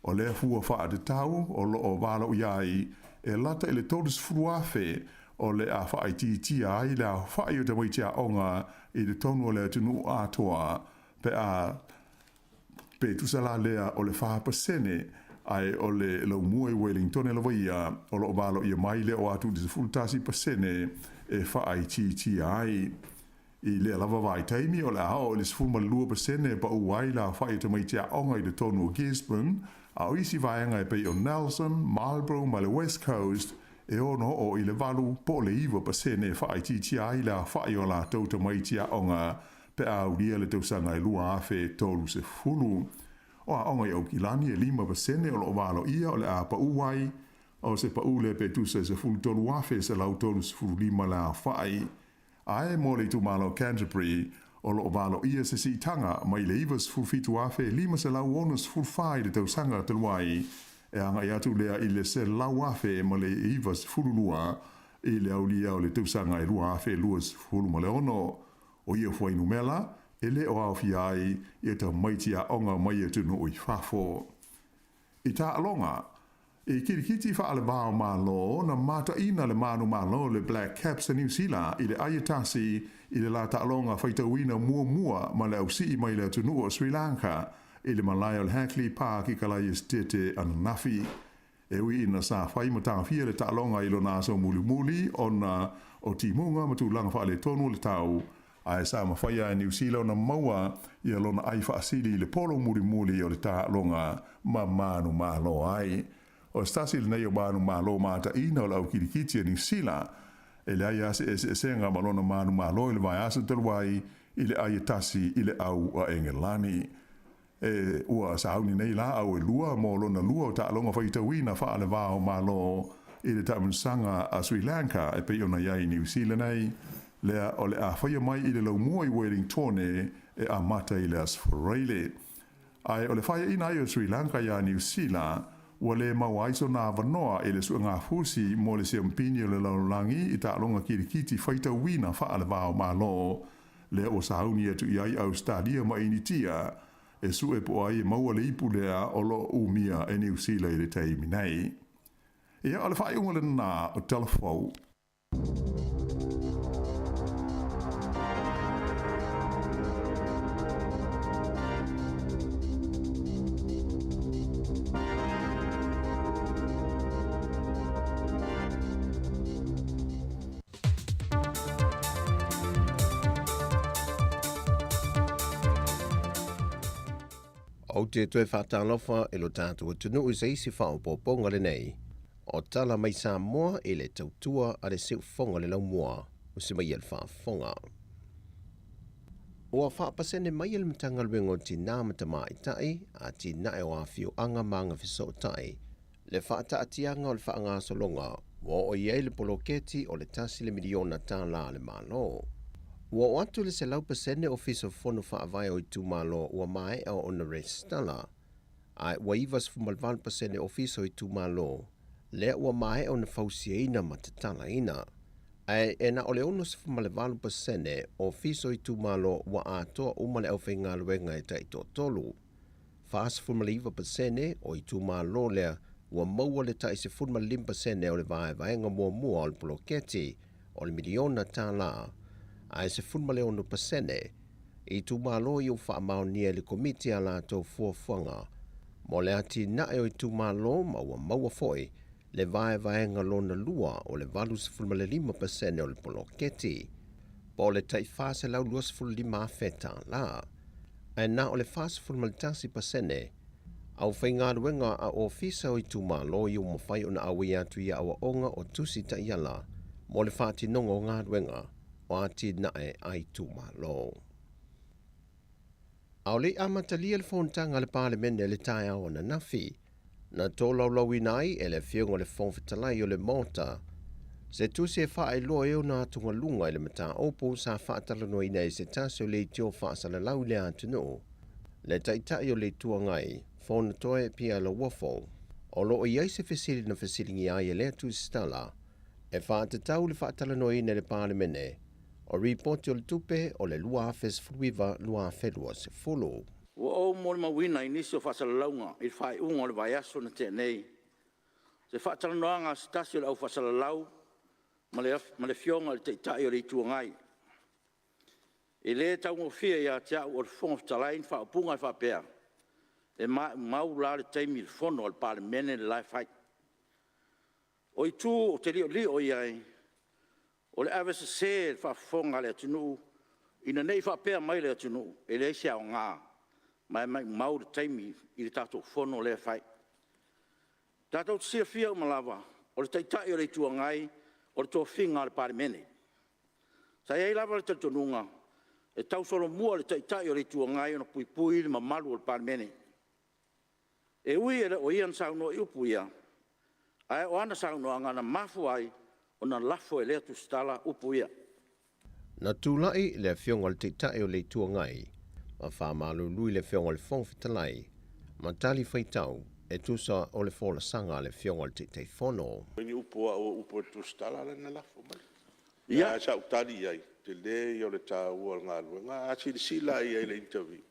O lea fua faatatau o lo o valaauia ai e lata i le 30,000 o le a faaitiitia ai le aofai o tamaiti aoga i totonu o le atunuu atoa pe a Pe tusa la lea o le 4%, ae o le laumua i Wellingtone lava ia o lo o valoia mai le oo atu i le 11% e faaitiitia ai. I lea lava vaitaimi, o le a oo i le 12% e paʻu ai le aofaʻi o tamaiti aoga i totonu o Gisborne, a o isi vaega e pei o Nelson, Marlborough ma le West Coast e ono oo i le 8 po o le 9% e faaitiitia ai le aofaʻi o a latou tamaiti aoga pe a aulia le tausaga e 2030. O aoga i Aukilani e 5% o lo o valoia o le a paʻu ai, o se paʻu lea pe tusa e 13,135 le aofaʻi. Ae mo le itumalo o Canterbury, o lo o valoia se siitaga mai le 97,564 i le tausaga talu ai, e agai atu lea i le 100,092 i le aulia o le tausaga e 2026. O ia fuainumela, e le o aofia ai ia tamaiti aoga mai atunuu i fafo. I taaloga, i kirikiti faale-va-o-Malo na mataʻina le manumalo le Black Caps a Niu Sila i le ai e tasi i le la taaloga faitauina muamua ma le ausiʻi mai le atunuu o Sri Lanka i le malae o le Hagley Park i Kalaiestete ananafi. E ui ina sa fai ma tagofia le taaloga i lona aso mulimuli ona o timuga ma tulaga faaletonu o le tau, ae sa mafai lava e Niu Sila ona maua ia lona ai faasili i le polo mulimuli o le taaloga ma manumalo ai. O se tasi lenei o manumalo mataina o le au kirikiti a Niu Sila, e leai lava se eseesega ma lona manumalo i le vaiaso talu ai i le ai e tasi i le au a Engelani. E ua sauni nei la au e lua mo lona lua o taaloga faitauina faale-va o Malo i le taamilosaga a Sri Lanka e pei ona i ai i Niu Sila nei, lea o le a faia mai i le laumua i Wellingtone e amata i le Aso Faraile. Ae o le faiaina ai o Sri Lanka iā Niu Sila, ua le maua ai sona avanoa i le suegafusi mo le siampini o le lalolagi i taaloga kilikiti faitauina faale-va o Malo lea ua sauni atu i ai Ausetalia ma Initia e sue po o ai e maua le ipu lea o lo o umia e Niu Sila i le taimi nei. Ia, o le faaiuga lena o Tala Fou. Ou te toe faatalofa i lo tatou atunuu i se isi faaopoopoga lenei o Tala mai Samoa i le tautua a le Siufofoga o le Laumua o Simaia le Faafofoga. Ua faapasene mai e le Matagaluega o Tinā ma Tamaitai, Atinae o Afioaga ma Agafesootai le faataatiaga o le faagasologa ua oo i ai le poloketi o le $1 miliona a le Malo. Ua oo atu le 100% Ofisa Fono Faavae o itumalo ua maea ona resitala, ae ua 98% ofisa o itumalo lea ua maea ona fausiaina ma tatalaina. Ae e na o le 68% ofisa o itumalo ua atoa uma le aufaigaluega e taitoatolu. 49% o itumalo lea ua maua le tai 15% o le vaevaega muamua o le poloketi o le miliona tālā, ae 16% itumalo i ua faamaonia e le Komiti a latou fuafuaga mo le atinae o itumalo ma ua maua foi le vaevaega lona lua o le 85% o le poloketi, po o le tai $425,000 tālā. Ae na o le 41% aufaigaluega a ofisa o itumalo i ua mafai ona auai atu i aoaoga o tusi taiala mo le faatinoga o galuega o atinae a itumalo. A o le i amatalia le fonotaga a le Palemene i le taeao ananafi, na tolaulauina ai e le Afioga i le Fofoga Fetalai o le Maota se tusi e faailoa ai ona atugaluga i le mataupu sa faatalanoaina e se tasi o leitio faasalalau i le atunuu, le Taitai o le Itu Agai, Fonotoe Pierre Lauofo. O lo o i ai se fesili na fesiligia ai e lea tusitala e faatatau le faatalanoaina e le Palemene o Ripoti o le Tupe o le 2019/2020. Ua ou molimauina i nisi o faasalalauga i le faaiuga o le vaiaso na tea nei, se faatalanoaga a se tasi o le au faasalalau ma le Afioga i le Taitai o le Itu Agai. E le taugofie ia te au o le Fofoga Fetalai ni faaupuga e faapea, e maumau la le taimi i le Fono a le Palemene le la e fai. O itu ou te liolio i ai, o le avesese i le faafofoga a le atunuu. Ina ne i faapea mai le atunuu e leai se aoga ma e maumau le taimi i le tatou Fono lea e fai. Tatou te silafia uma lava, o le Taitai o le Itu Agai, o le tofiga a le Palemene. Sa i ai lava le talitonuga, e tausolomua i le Taitai o le Itu Agai ona puipui le mamalu o le Palemene. E ui e le o ia na saunoa i upu ia, ae o ana saunoaga na mafua ai ona lafo e lea tusitala upu ia. Na tulai le Afioga i le Taitai o le Itu Agai ma faamalulu i le Afioga i le Fofoga Fetalai ma talifuaitau e tusa o le folasaga a le Afioga i le Taitaifono. O ni upu a au o upu a le tusitala lea na lafo mai. Ia. Ae sa ou tali i ai, tele ia o le taua o le galuega. A silasila lava i ai i le interview,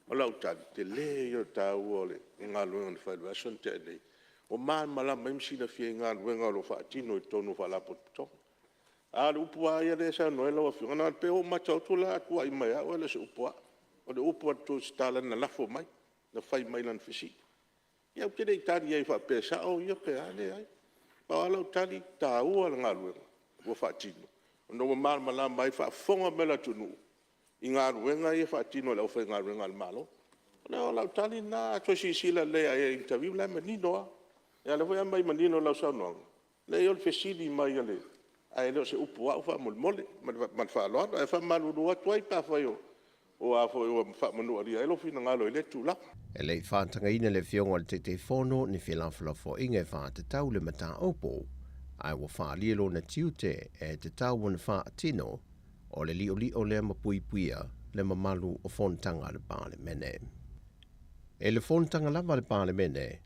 o lau tali, tele ia o le taua o le galuega na fai i le vaiaso na tea nei, ua malamalama ai ma silafia ai galuega o lo o faatino i totonu o Faalapotopotoga. A o le upu lava ia lea e saunoa ai lau Afioga, ona e pei ua ou matau atu o le a tuuai mai ia au ae le o se upu a au. O le upu a le tusitala na lafo mai, na fai mai i lana fesili. Ia ou te le i tali i ai faapea e sao ia pe a, e leai. Pau lava lau tali, e taua le galuega ua faatino ona ua malamalama ai le faafofoga mai a le atunuu i galuega ia e faatino e le aufaigaluega a le Malo. O lau tali lena, a toe silasila lelei lava i ai i le interview o la e manino lava. Ia o lea foi e aumai manino i lau saunoaga, leai o le fesili mai a le… ae le o se upu a au faamolemole. Ma le faaaloalo. Ae faamalulu atu ai pe afai ua faamanualia ai lou finagalo i lea tulaga. E le i faatagaina e le Afioga i le Taitaifono ni felafolafoaiga e faatatau i le mataupu, ae ua faaalia lona tiute e tatau ona faatino, o le liolio lea ma puipuia le mamalu o fonotaga a le Palemene. I le fonotaga lava a le Palemene,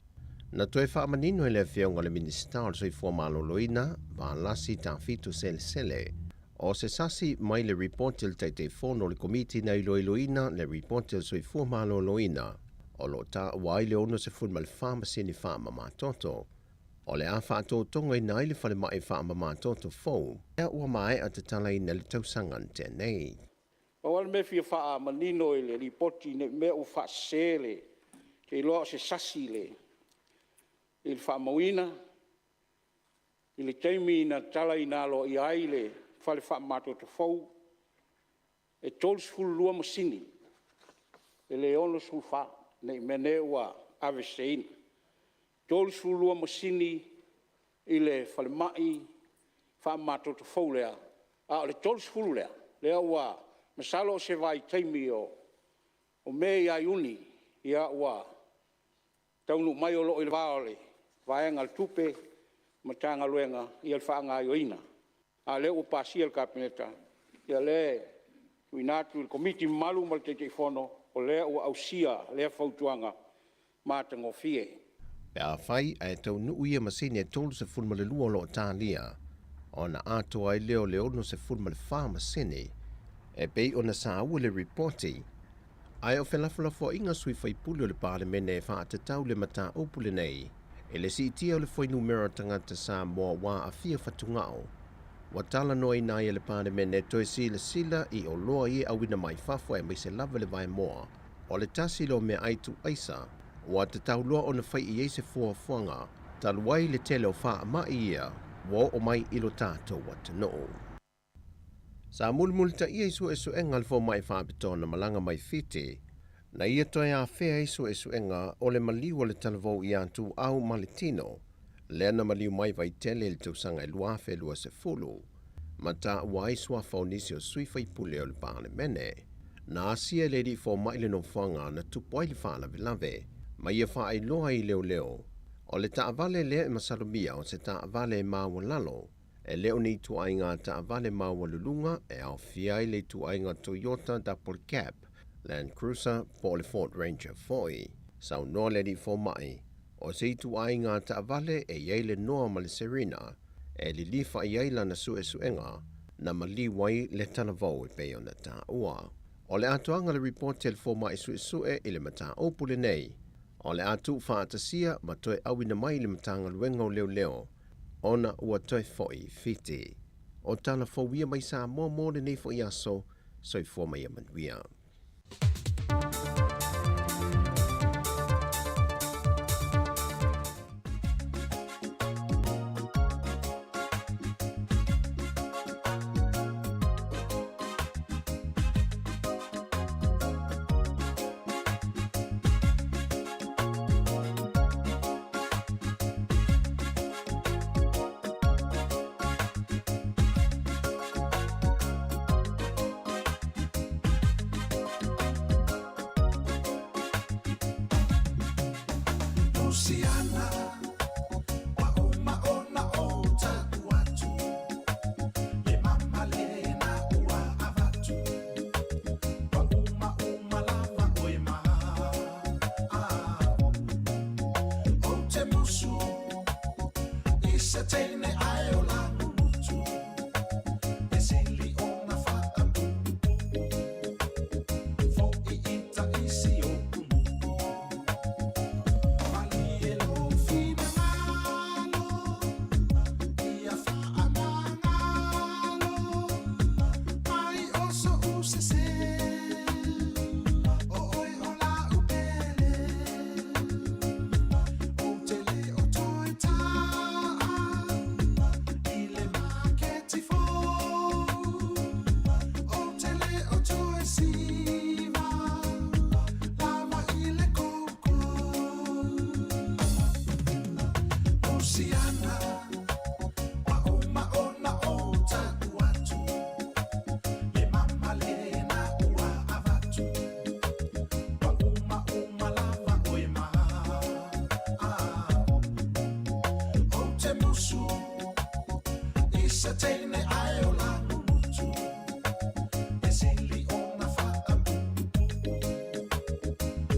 na toe faamanino e le Afioga i le Minisita o le Soifua Maloloina, Valasi Tafito Selesele, o se sasi mai le ripoti a le Taitaifono o le Komiti na iloiloina le ripoti a le Soifua Maloloina, o lo o taua ai le 64 masini faamamatoto, o le a faatotogaina ai le falemai faamamatoto fou, lea ua maea tatalaina i le tausaga na tea nei. Pau lava le mea e fia faamanino i le Lipoti ne i mea ua faasese le… ou te iloa o se sasi i le faamauina. I le taimi na tatalaina aloaia ai le fale faamamatoto fou, e 32 masini, e le 64, ne i meaane ua aveseseina. E 32 masini i le falemai faamamatoto fou lea, a o le 30 lea, lea ua… masalo o se vaitaimi o Me ia Iuni ua taunuu mai, o lo o i le va o le vaega o le Tupe Matagaluega le faagaoioiga, a o lea ua pasia e le Kapeneta. Ia o lea e tuuina atu i le Komiti mamalu ma le Taitaifono, o lea ua ausia lea fautuaga matagofie. Pe afai ae taunuu ia masini e 32 o lo o talia, ona atoa ai lea o le 64 masini e pei ona saua le ripoti, ae o felafolafoaiga sui faipule o le Palemene e faatatau le mataupu lenei i le siitia o le fuainumera o tagata Samoa ua aafia fatugao ua talanoaina ai e le Palemene toe silasila i oloa ia e auina mai fafo aemaise lava le vaemoa o le tasi lea o meaai tuuaisa ua tatau loa ona fai i ai se fuafuaga talu ai le tele o faamai ia ua oo mai i lo tatou atunuu. Sa mulimulitaia i suesuega a le fomai faapitoa na malaga mai Fiti, na ia toe afea ai suesuega o le maliu o le talavou ia Tuau ma le tino, lea na maliu mai Vaitele i le tausaga e 2020, ma taua ai suafa o nisi o sui faipule o le Palemene. Na asia e le alii fomai le nofoaga na tupu ai le faalavelave, ma ia faailoa ai i leoleo, o le taavale lea e masalomia o se taavale e maualalo, E le o ni ituaiga taavale maualuluga e aofia ai le ituaiga Toyota Double Cab, Land Cruiser po o le Ford Ranger foi. Saunoa le alii fomai, o se ituaiga taavale e i ai le noa ma le Serena e lilifa i ai lana suesuega na maliu ai le talavou e pei ona taua. O le atoaga o le ripoti a le fomai suesue i le mataupu lenei, o le a tuufaatasia ma toe auina mai i le Matagaluega o Leoleo ona ua toe foi i Fiti. O tala fou ia mai Samoa mo lenei foi aso. Soifua ma ia manuia. teine ae o Lagutu E sili ona faamu Fo'i i taisi o umu Malie lou finagalo Ia faamagalo Mai o so'u sesē O oe o la'u pele Ou te le o toe ta'a I le maketi fou Ou te le o toe siva Lava i le koko Luciana Ua uma ona ou ta'u atu Le mama lena ua avatu Ua uma uma lava oe ma Ou te musu I se teine ae o Lagumutu E sili ona faamu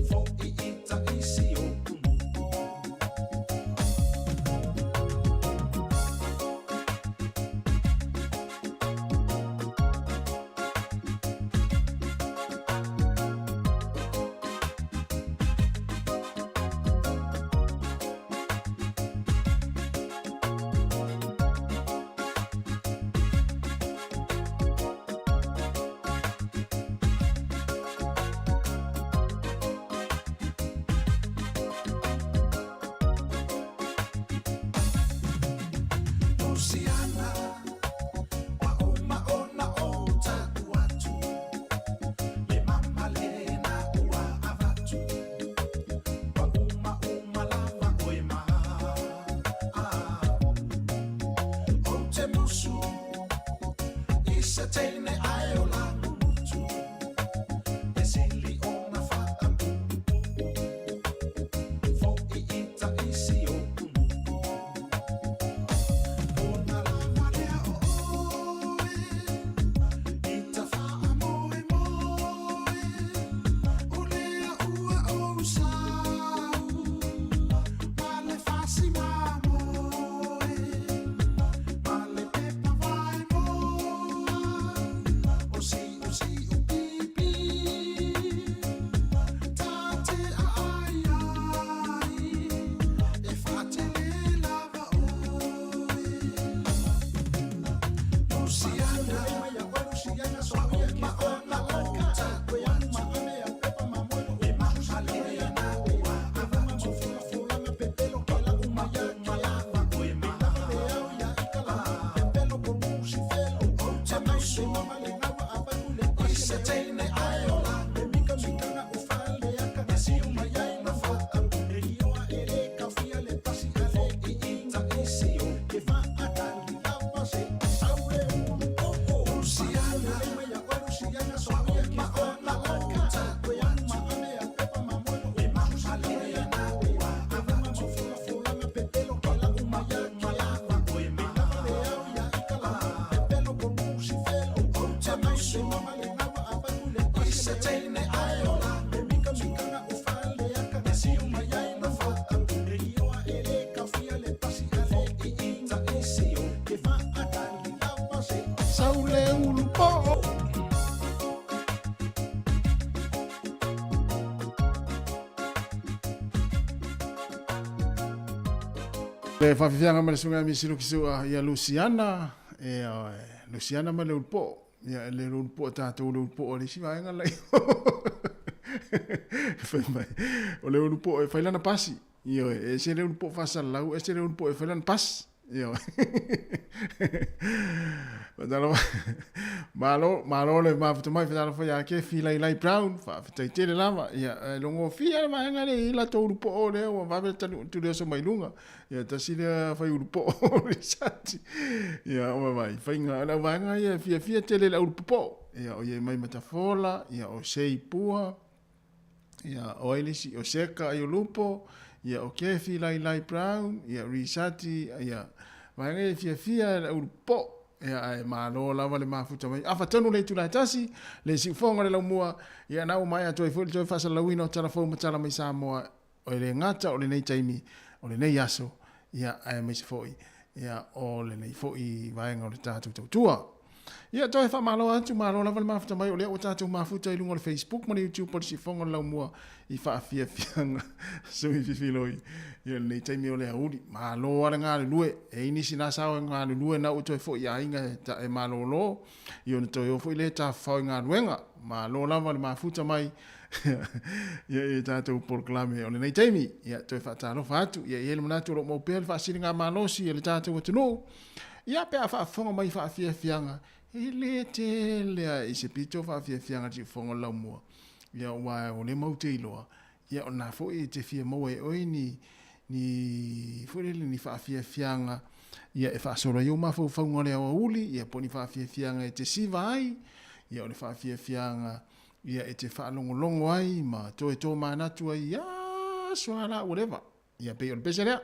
Fo'i i taisi o umu. Luciana Ua uma ona ou ta'u atu Le mama lena ua avatu Ua uma uma lava oe ma Ou te musu I se teine ae o Lagumutu E sili ona faamu Fo'i i taisi o umu Ona lava lea o oe I ta faamoemoe O lea ua ou sau Ma le fasi mamoe Ma le pepa vaemoa O si'usi'u pipi Ta te a'ai ai E faatele lava oe Luciana Ua uma ona ou ta'u atu Le mama lena ua avatu Ua uma uma lava oe ma Ou te musu I se teine ae o Lagumutu E sili ona faamu Fo'i i taisi o Luciana Ua uma ona ou ta'u atu Le mama lena ua avatu Ua uma uma lava oe ma Ou te musu I se teine ae o Lagumutu E sili ona faamu Fo'i i taisi o Sau le ulu po'o. Le faafiafiaga ma le susuga ia Misi Lukisu'a ia Luciana, ioe, Luciana ma le ulu po'o. Ia, e le ulu po'o tatou le ulu po'o a le isi vaega la i o. Fai mai, o le ulu po'o e fai lana pasi. Ioe, e ese le ulu po'o faasalalau, ese le ulu po'o e fai lana pasi. Ioe. Faatalofa. Malo, malo le mafuta mai, faatalofa ia Kefi Lailai Brown, faafetai tele lava. Ia, e logofia le vaega lea i latou ulu po'o lea ua vave le tali tulioso mai luga. Ia, tasi lea fai ulu po'o Risati. Ia, ua vai, faiga, o le au vaega ia e fiafia tele i le au ulu popo'o. Ia, o ia mai Matafola, ia, o Sei Pua, ia, o ai le isi, o Seka Aiolupo, ia, o Kefi Lailai Brown, ia, Risati, ia, vaega ia e fiafia i le au ulu popo'o. Ia, ae malo lava le mafuta mai. Afa tonu le itula e tasi, le siufofoga o le laumua, ia, na ua maea atu ai foi le toe faasalalauina o tala fou ma tala mai Samoa E le gata o lenei taimi, o lenei aso, ia, aemaise foi, ia, o lenei foi vaega o le tatou tautua. Ia, toe faamalo atu, malo lava le mafuta mai o lea ua tatou mafuta i luga o le Facebook ma le YouTube o le Siufofoga o le Laumua i faafiafiaga sui fifiloi ia lenei taimi o le aoauli. Malo lava le galulue, e i ai nisi na sao e galulue na ua toe foi i aiga e, ta, e malolo, ia ona toe o foi lea e tafafao i galuega. Malo lava le mafuta mai ia i tatou polokalame o lenei taimi. Ia toe faatalofa atu, ia i ai le manatu o lo o maua pea le faasiligamalosi e le tatou atunuu. Ia pe a faafofoga mai i faafiafiaga, e le tele a i se pito faafiafiaga i siufofoga o le laumua. Ia aua o lea matou te iloa, ia o lena foi e te fia maua e oe ni, ni, foi lele, ni faafiafiaga, ia e faasolo ai ou mafaufauga o le aoauli, ia po o ni faafiafiaga e te siva ai, ia o le faafiafiaga, ia e te faalogologo ai ma toe tomanatu ai i aso lava la ua leva. Ia pei o le pese lea.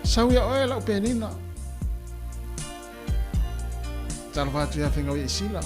Sau ia oe lau penina. Talofa atu ia Fegau ia Sila.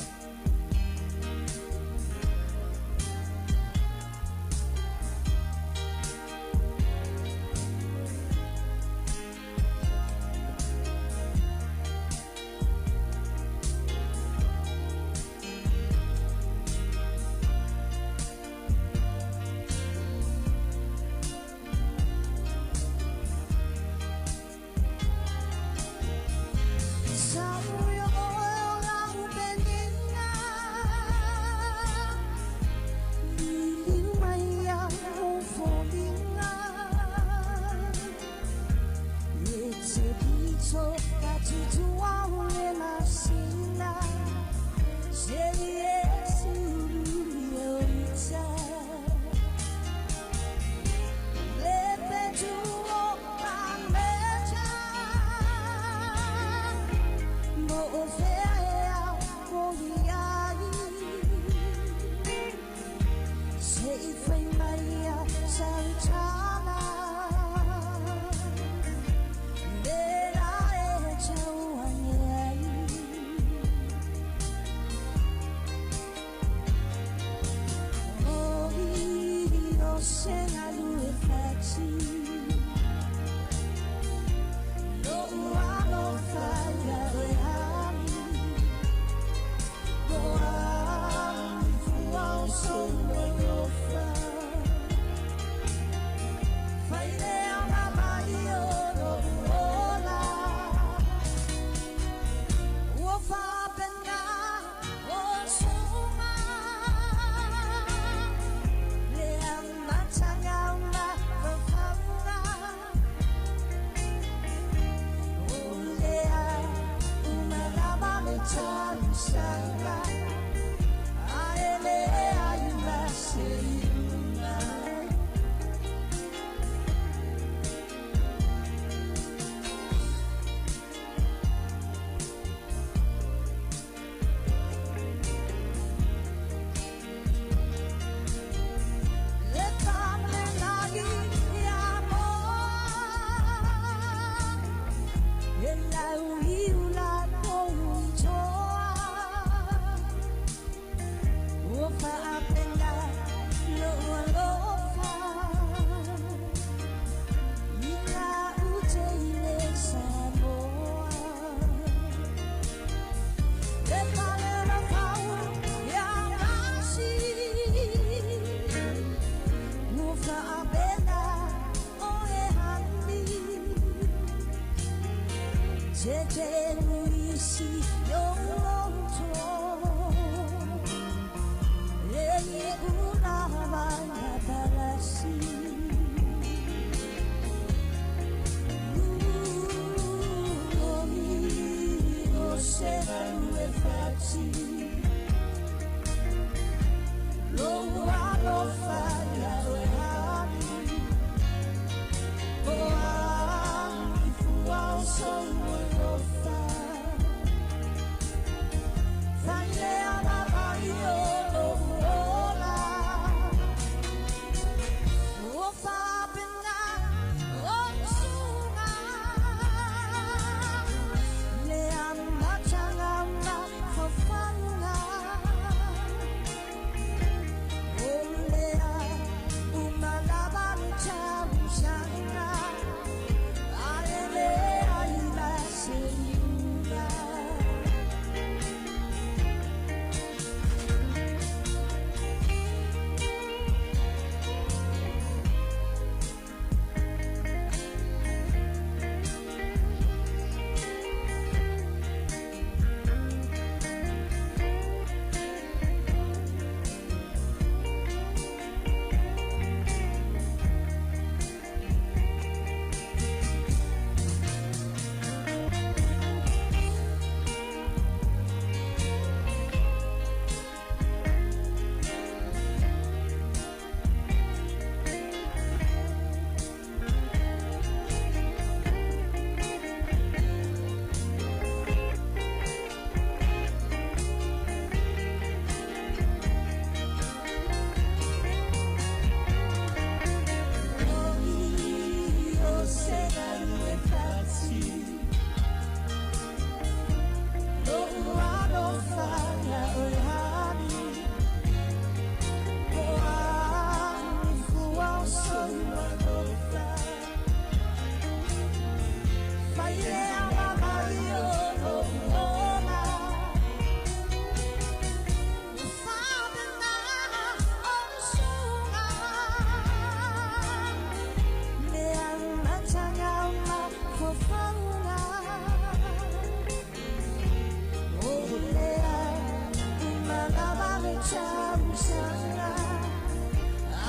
tausaga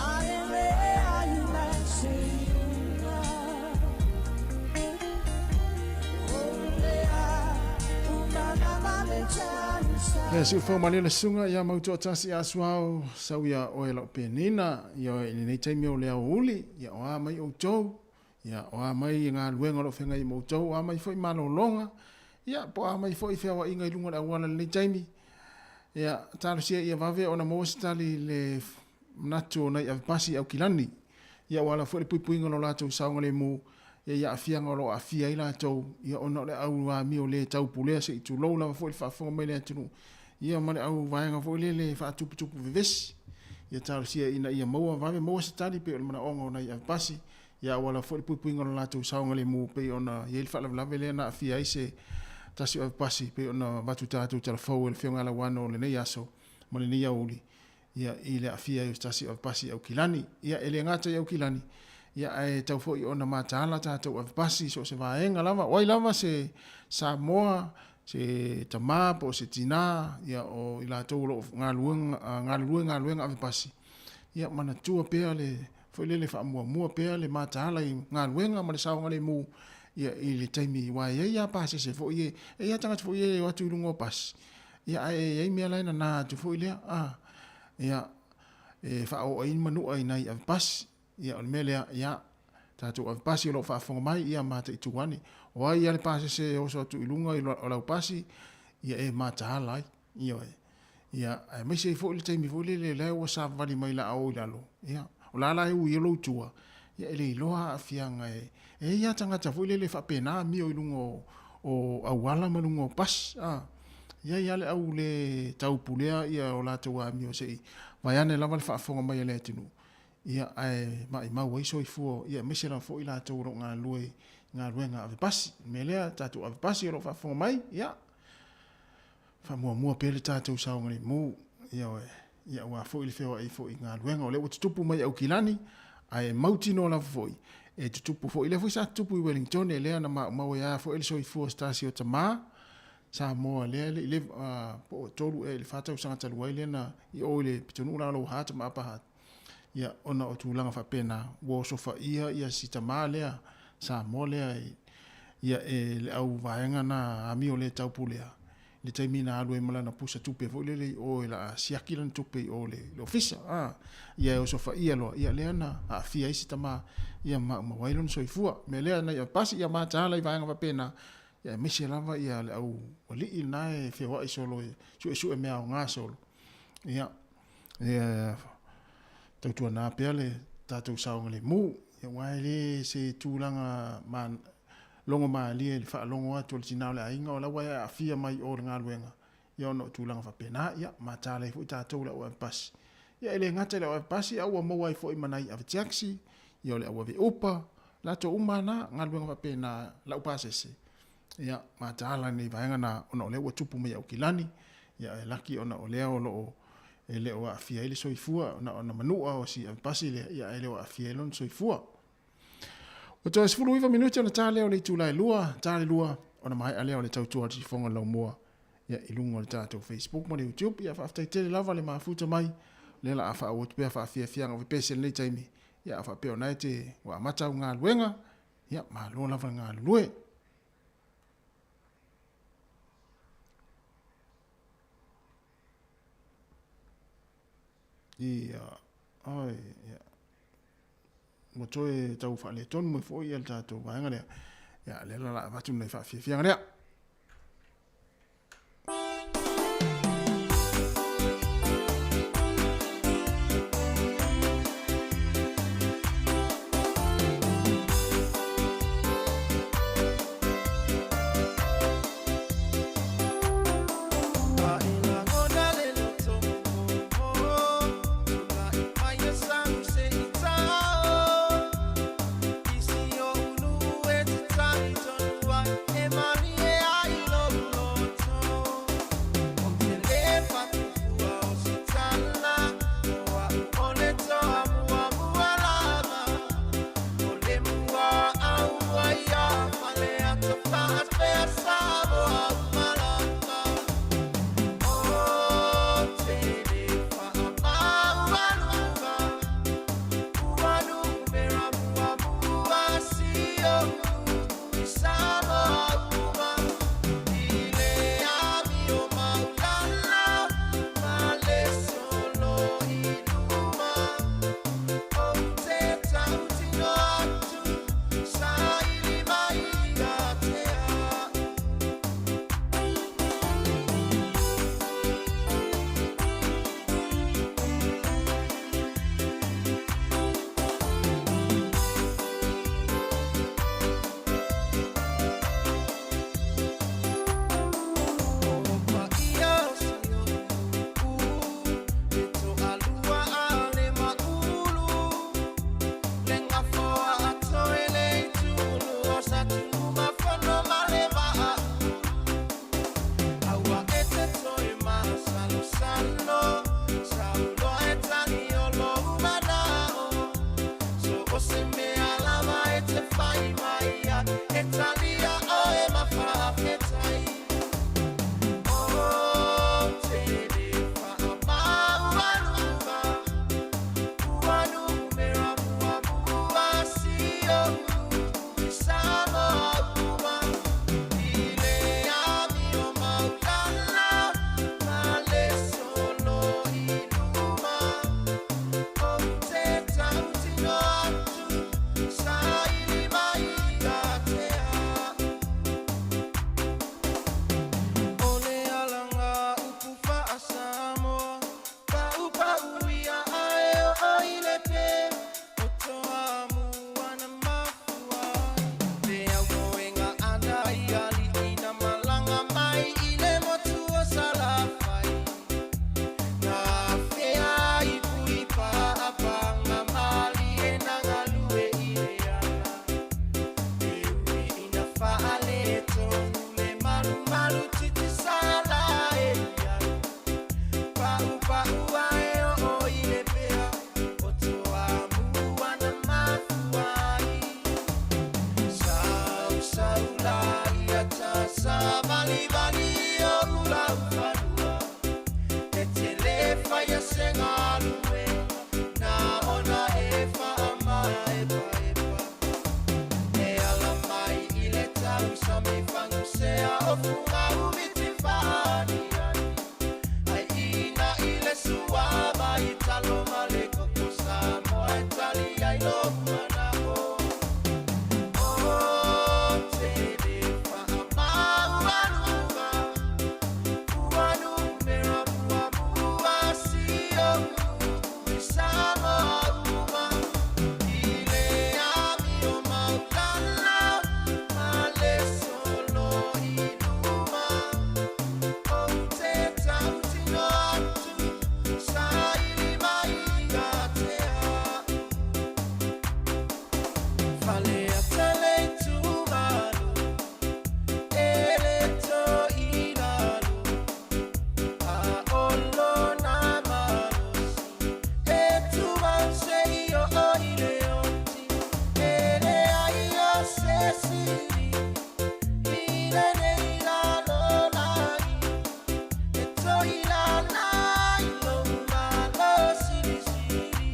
Ae leai la se iuga O le a uma lava le tausaga. Ia siu fou malie le susuga ia Mautoatasi Asuao sau ia oe lau penina ia oe i lenei taimi o le aoauli ia o a mai outou ia o a mai galuega o lo o feagai ma outou o a mai foi malologa ia po o a mai foi feaoaiga i luga o le auala i lenei taimi ia talosia ia vave ona maua se tali i le manatu o nai avepasi i Aukilani ia ua ala foi le puipuiga o lo latou saogalemu ia i aafiaga o lo o aafia ai latou ia ona o le au amio le taupulea se i tulou lava foi le faafofoga mai le atunuu ia ma le au vaega foi lele e faatuputupu vevesi ia talosia ina ia maua vave maua se tali pei o le manaoga o nai avepasi ia ua ala foi le puipuiga o lo latou saogalemu pei ona i ai le faalavelave lea na aafia ai se tasi o avepasi pei ona avatu tatou talafou e le Afioga ia Lauano o lenei aso ma lenei aoauli ia i le aafia ai o se tasi o avepasi i Aukilani. Ia e le gata i Aukilani, ia ae tau foi ona mataala tatou avepasi i so o se vaega lava, o ai lava se Samoa, se tama po o se tina, ia o i latou o lo o galuega, galulue galuega avepasi, ia manatua pea le foi lele faamuamua pea le mataala i galuega ma le saogalemu ia i le taimi aua e i ai lava pasese foi e, e i ai lava tagata foi e o atu i luga o pasi, Ia, ae e i ai mea la e nana atu foi lea, a, ia, e faaoo ai manua i nai avepasi. Ia, o le mea lea, ia, tatou avepasi o lo o faafofoga mai, ia mataitu ane. O ai lava le pasese e oso atu i luga o lau pasi, ia e mataala ai. Ioe. Ia, aemaise ai foi le taimi foi lele o la ua savavali mai la a o i lalo, ia, o la la e ui ai lou tua, ia e le iloa aafiaga e, e i ai lava tagata foi lele e faapena amio i luga o, o auala ma luga o pasi, a. I ai lava le au le taupulea ia o latou amio se i vaeane lava le faafofoga mai a le atunuu, ia ae maimau ai soifua, ia aemaise lava foi latou o lo o galulue i galuega ave pasi. O le mea lea, tatou ave pasi o lo o faafofoga mai, ia faamuamua pea le tatou saogalemu, ioe, ia aua foi le feoai foi i galuega. O lea ua tutupu mai i Aukilani, ae mautinoa lava foi, e tutupu foi, lea foi sa tutupu i Wellingtone, lea na maumau ai lava foi le soifua o se tasi o tama, Samoa lea e le i leva po o 3 ea i le 4 tausaga talu ai lea na i o i le pitonuu la o Louha Tama ia ona o tulaga faapena ua osofaia ia si tama lea Samoa lea ia e le au vaega na amio le taupulea i le taimi na alu ai ma lana pusa tupe foi lele i o e la siaki lana tupe i o le ofisa a ia e osofaia loa ia lea na aafia ai si tama ia maumau ai lona soifua mea lea na ia pasi ia mataala i vaega faapena Ia aemaise lava ia le au alii lena e feoai solo e suesue mea aoga solo. Ia, ia tautuana pea le tatou saogalemu. Ia aua e le se tulaga ma logo malie i le faalogo atu o le tina o le aiga o la ua e aafia mai o le galuega. Ia ona o tulaga faapena, ia mataala ai foi tatou le au ave pasi. Ia e le gata i le au ave pasi, a ua maua ai foi ma nai ave taxi, ia o le au ave upa, latou uma na, galuega faapena lau pasese. Ia mataala nei vaega na ona o lea ua tupu mai Aukilani, ia e laki ona o lea o lo o e le o aafia ai le soifua, na ona manua o si ave pasi lea, ia ae le o aafia ai lona soifua. Ua toe 19 minute ona ta lea o le itula e 2, ta le 2, ona maea lea o le tautua a le sifoga o le laumua ia, i luga o le tatou Facebook ma le YouTube. Ia, faafetai tele lava le mafuta mai. O lea la a faaauau atu pea faafiafiaga o pepese i lenei taimi. Ia, a faapea o na e te ua amata au galuega, ia, malo lava le galulue. Ia, ai, ia. Ua toe tau faaletonu mai foi ia le tatou vaega lea. Ia, lea la la avatu nai faafiafiaga lea. Faleata le itumalo, e le to ilalo, a o lona malosi, e tumau seia oo i le oti, e leai o se sili i lenei lalolagi, e toilala i lou malosilisili.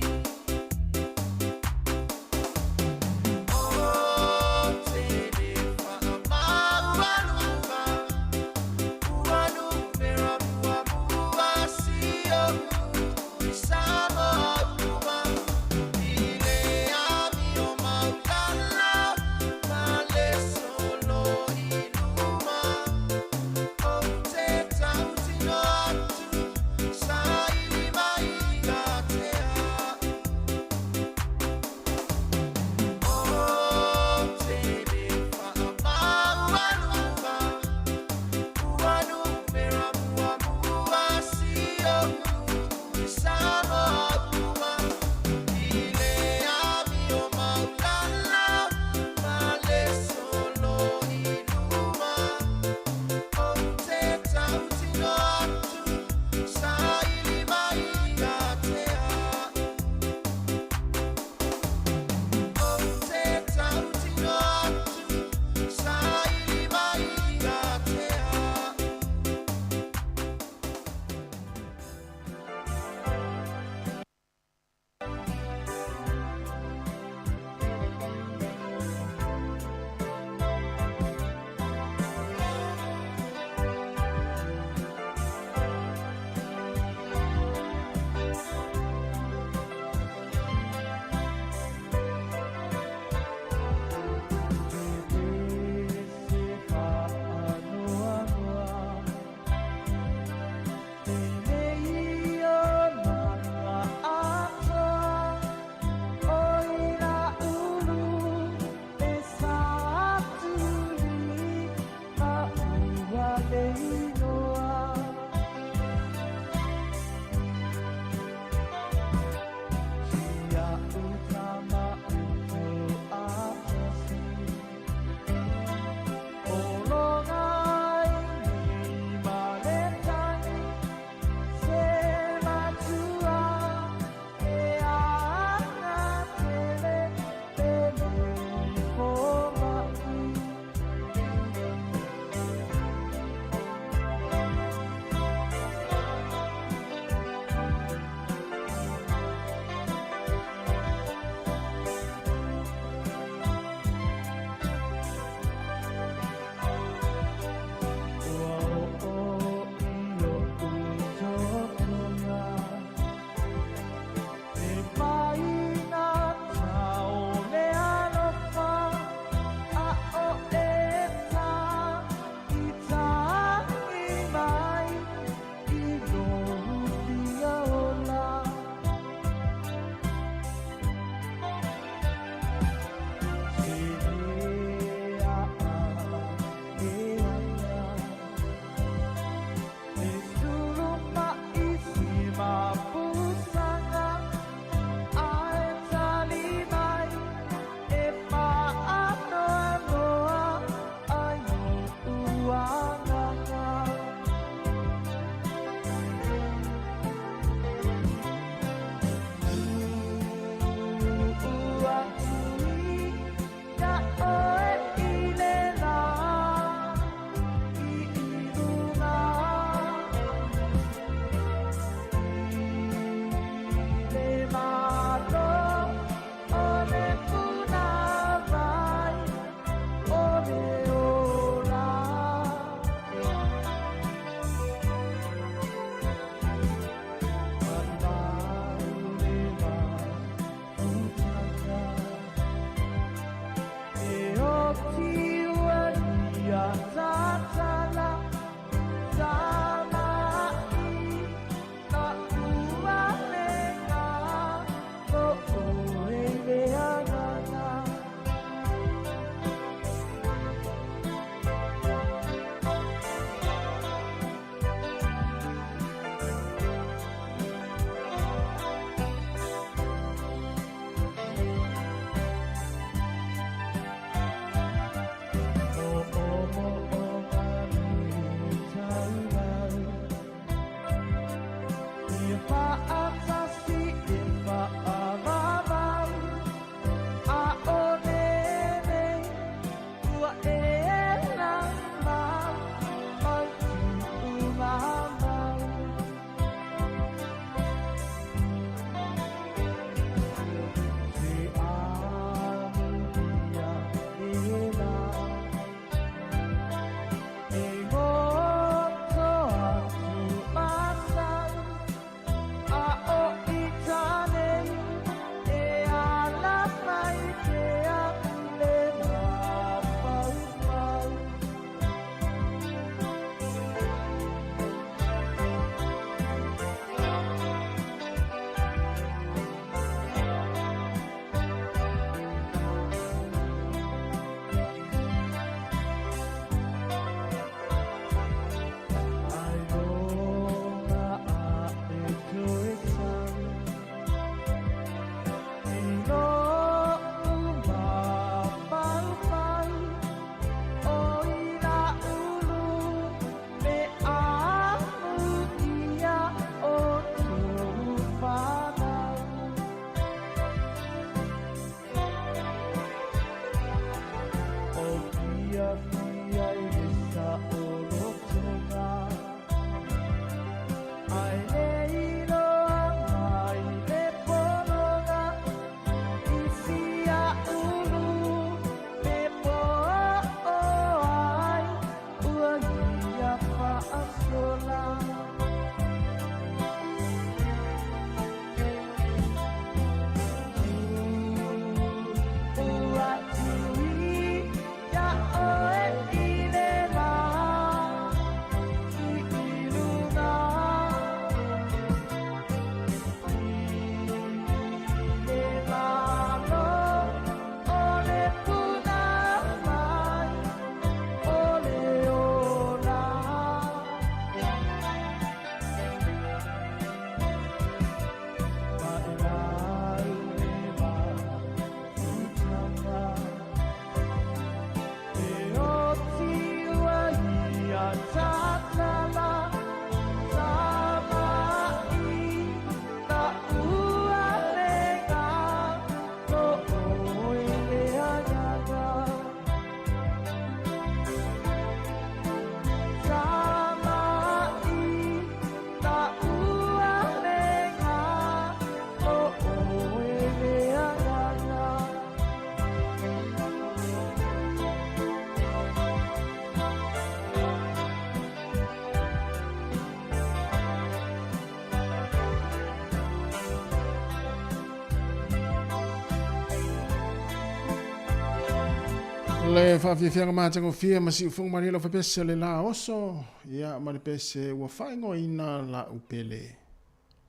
Le faafiafiaga matagofie ma siufogo malie lau faipese o le la oso, ia ma le pese ua faaigoaina la'u pele.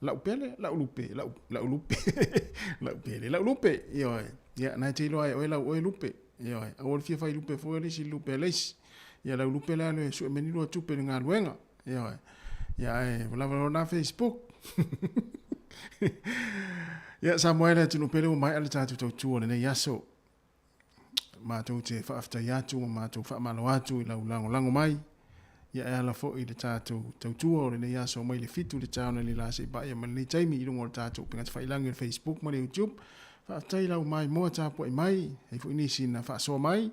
La'u pele, la'u lupe, la'u, la'u lupe, la'u pele, la'u lupe, ioe. Ia, na e te iloa e oe lau oe lupe, ioe. Aua le fia fai lupe foi o le isi lupe a le isi. Ia lau lupe le alu e sue mai ni lua tupe i le galuega, ioe. Ia ae ua lava loa lena Facebook. Ia, Samoa e le atunuu pele ua maea le tatou tautua o lenei aso. Matou te faafetai atu ma matou faamalo atu i lau lagolago mai ia e ala foi i le tatou tautua o lenei aso mai le 7 i le taeao nei la se i paia mai lenei taimi i luga o le tatou upega tafailagi o le Facebook ma le YouTube. Faafetai i lau maimoa tapuai mai, e i ai foi nisi na faasoa mai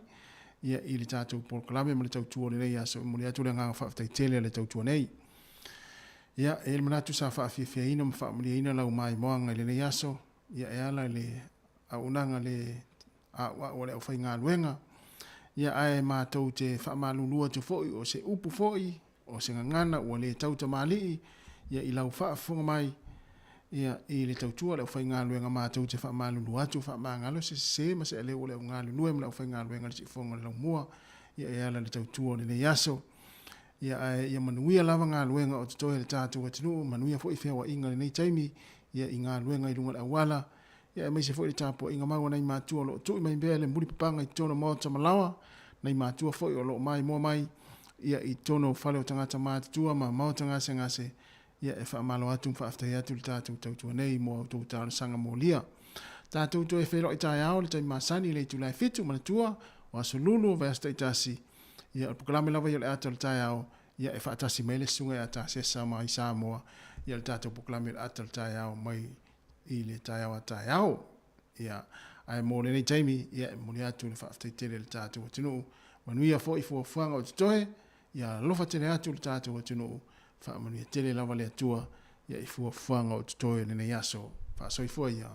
ia i le tatou polokalame ma le tautua o lenei aso. E momoli atu le agaga faafetai tele a le tautua nei. Ia, e i ai le manatu sa faafiafiaina ma faamalieina lau maimoaga i lenei aso, ia e ala i le auaunaga le a'ua'u a le aufaigaluega, ia ae matou te faamalulu atu foi o se upu foi, o se gagana ua le tau tamalii, ia i lau faafofoga mai, ia i le tautua a le aufaigaluega matou te faamalulu atu, faamagalo se sese ma se aleu o le au galulue ma le aufaigaluega i le siufofoga o le laumua, ia e ala i le tautua o lenei aso. Ia ae ia manuia lava galuega o totoe a le tatou atunuu, manuia foi feoaiga i lenei taimi, ia i galuega i luga o le auala, Ia aemaise foi le tapuaiga mau a nai matua o lo o tui mai pea le mulipapaga i totonu o maota ma laoa, nai matua foi o lo o maimoa mai ia i totonu o fale o tagata matutua ma maota gasegase, ia e faamalo atu ma faafetai atu i le tatou tautua nei mo a outou talosaga molia. Tatou toe feiloai taeao i le taimi masani i le itula e 7, manatua, o aso lulu o vaiaso taitasi, ia o le polokalame lava ia o le ata o le taeao, ia e faatasi mai le susuga ia Tasesa mai Samoa, ia o le tatou polokalame o le ata o le taeao mai i le taeao a taeao. Ia, ae mo lenei taimi, ia, e momoli atu le faafetai tele i le tatou atunuu. Manuia foi fuafuaga o totoe, ia alofa tele atu le tatou atunuu, faamanuia tele lava le Atua ia i fuafuaga o totoe i lenei aso. Faasoifua ia.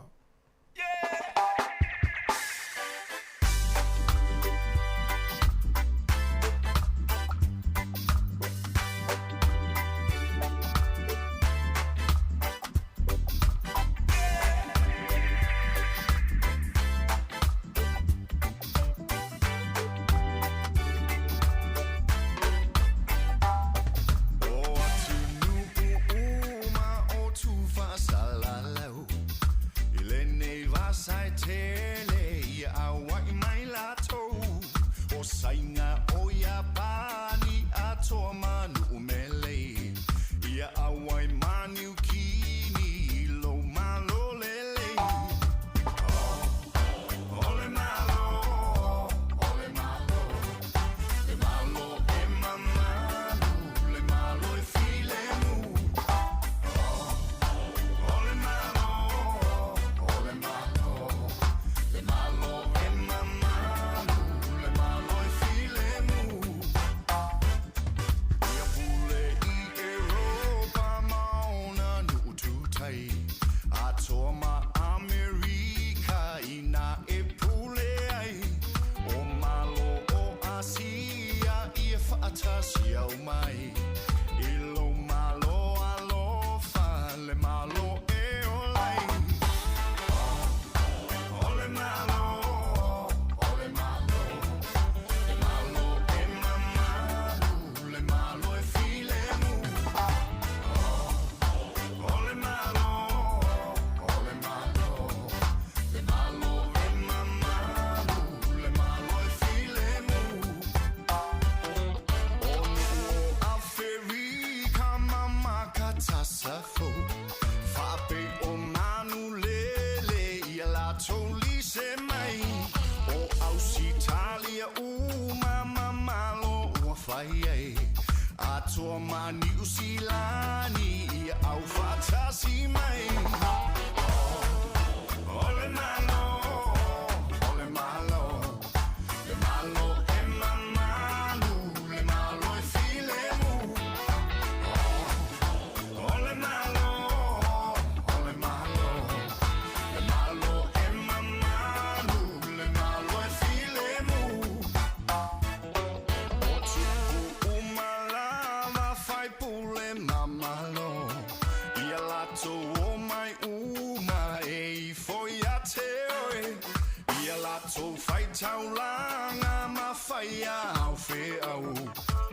Paia au feau,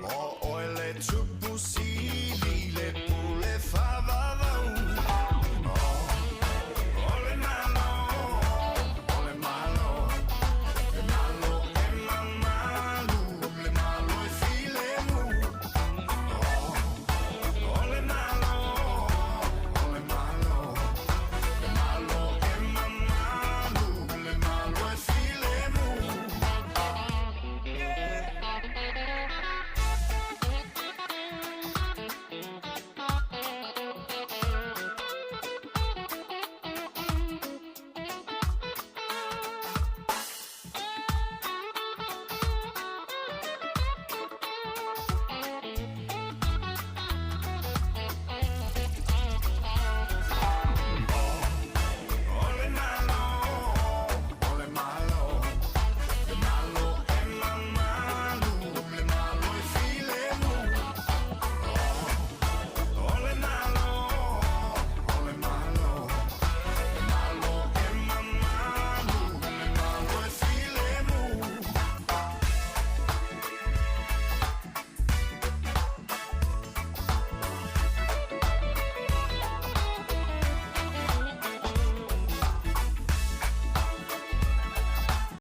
o oe le tupu.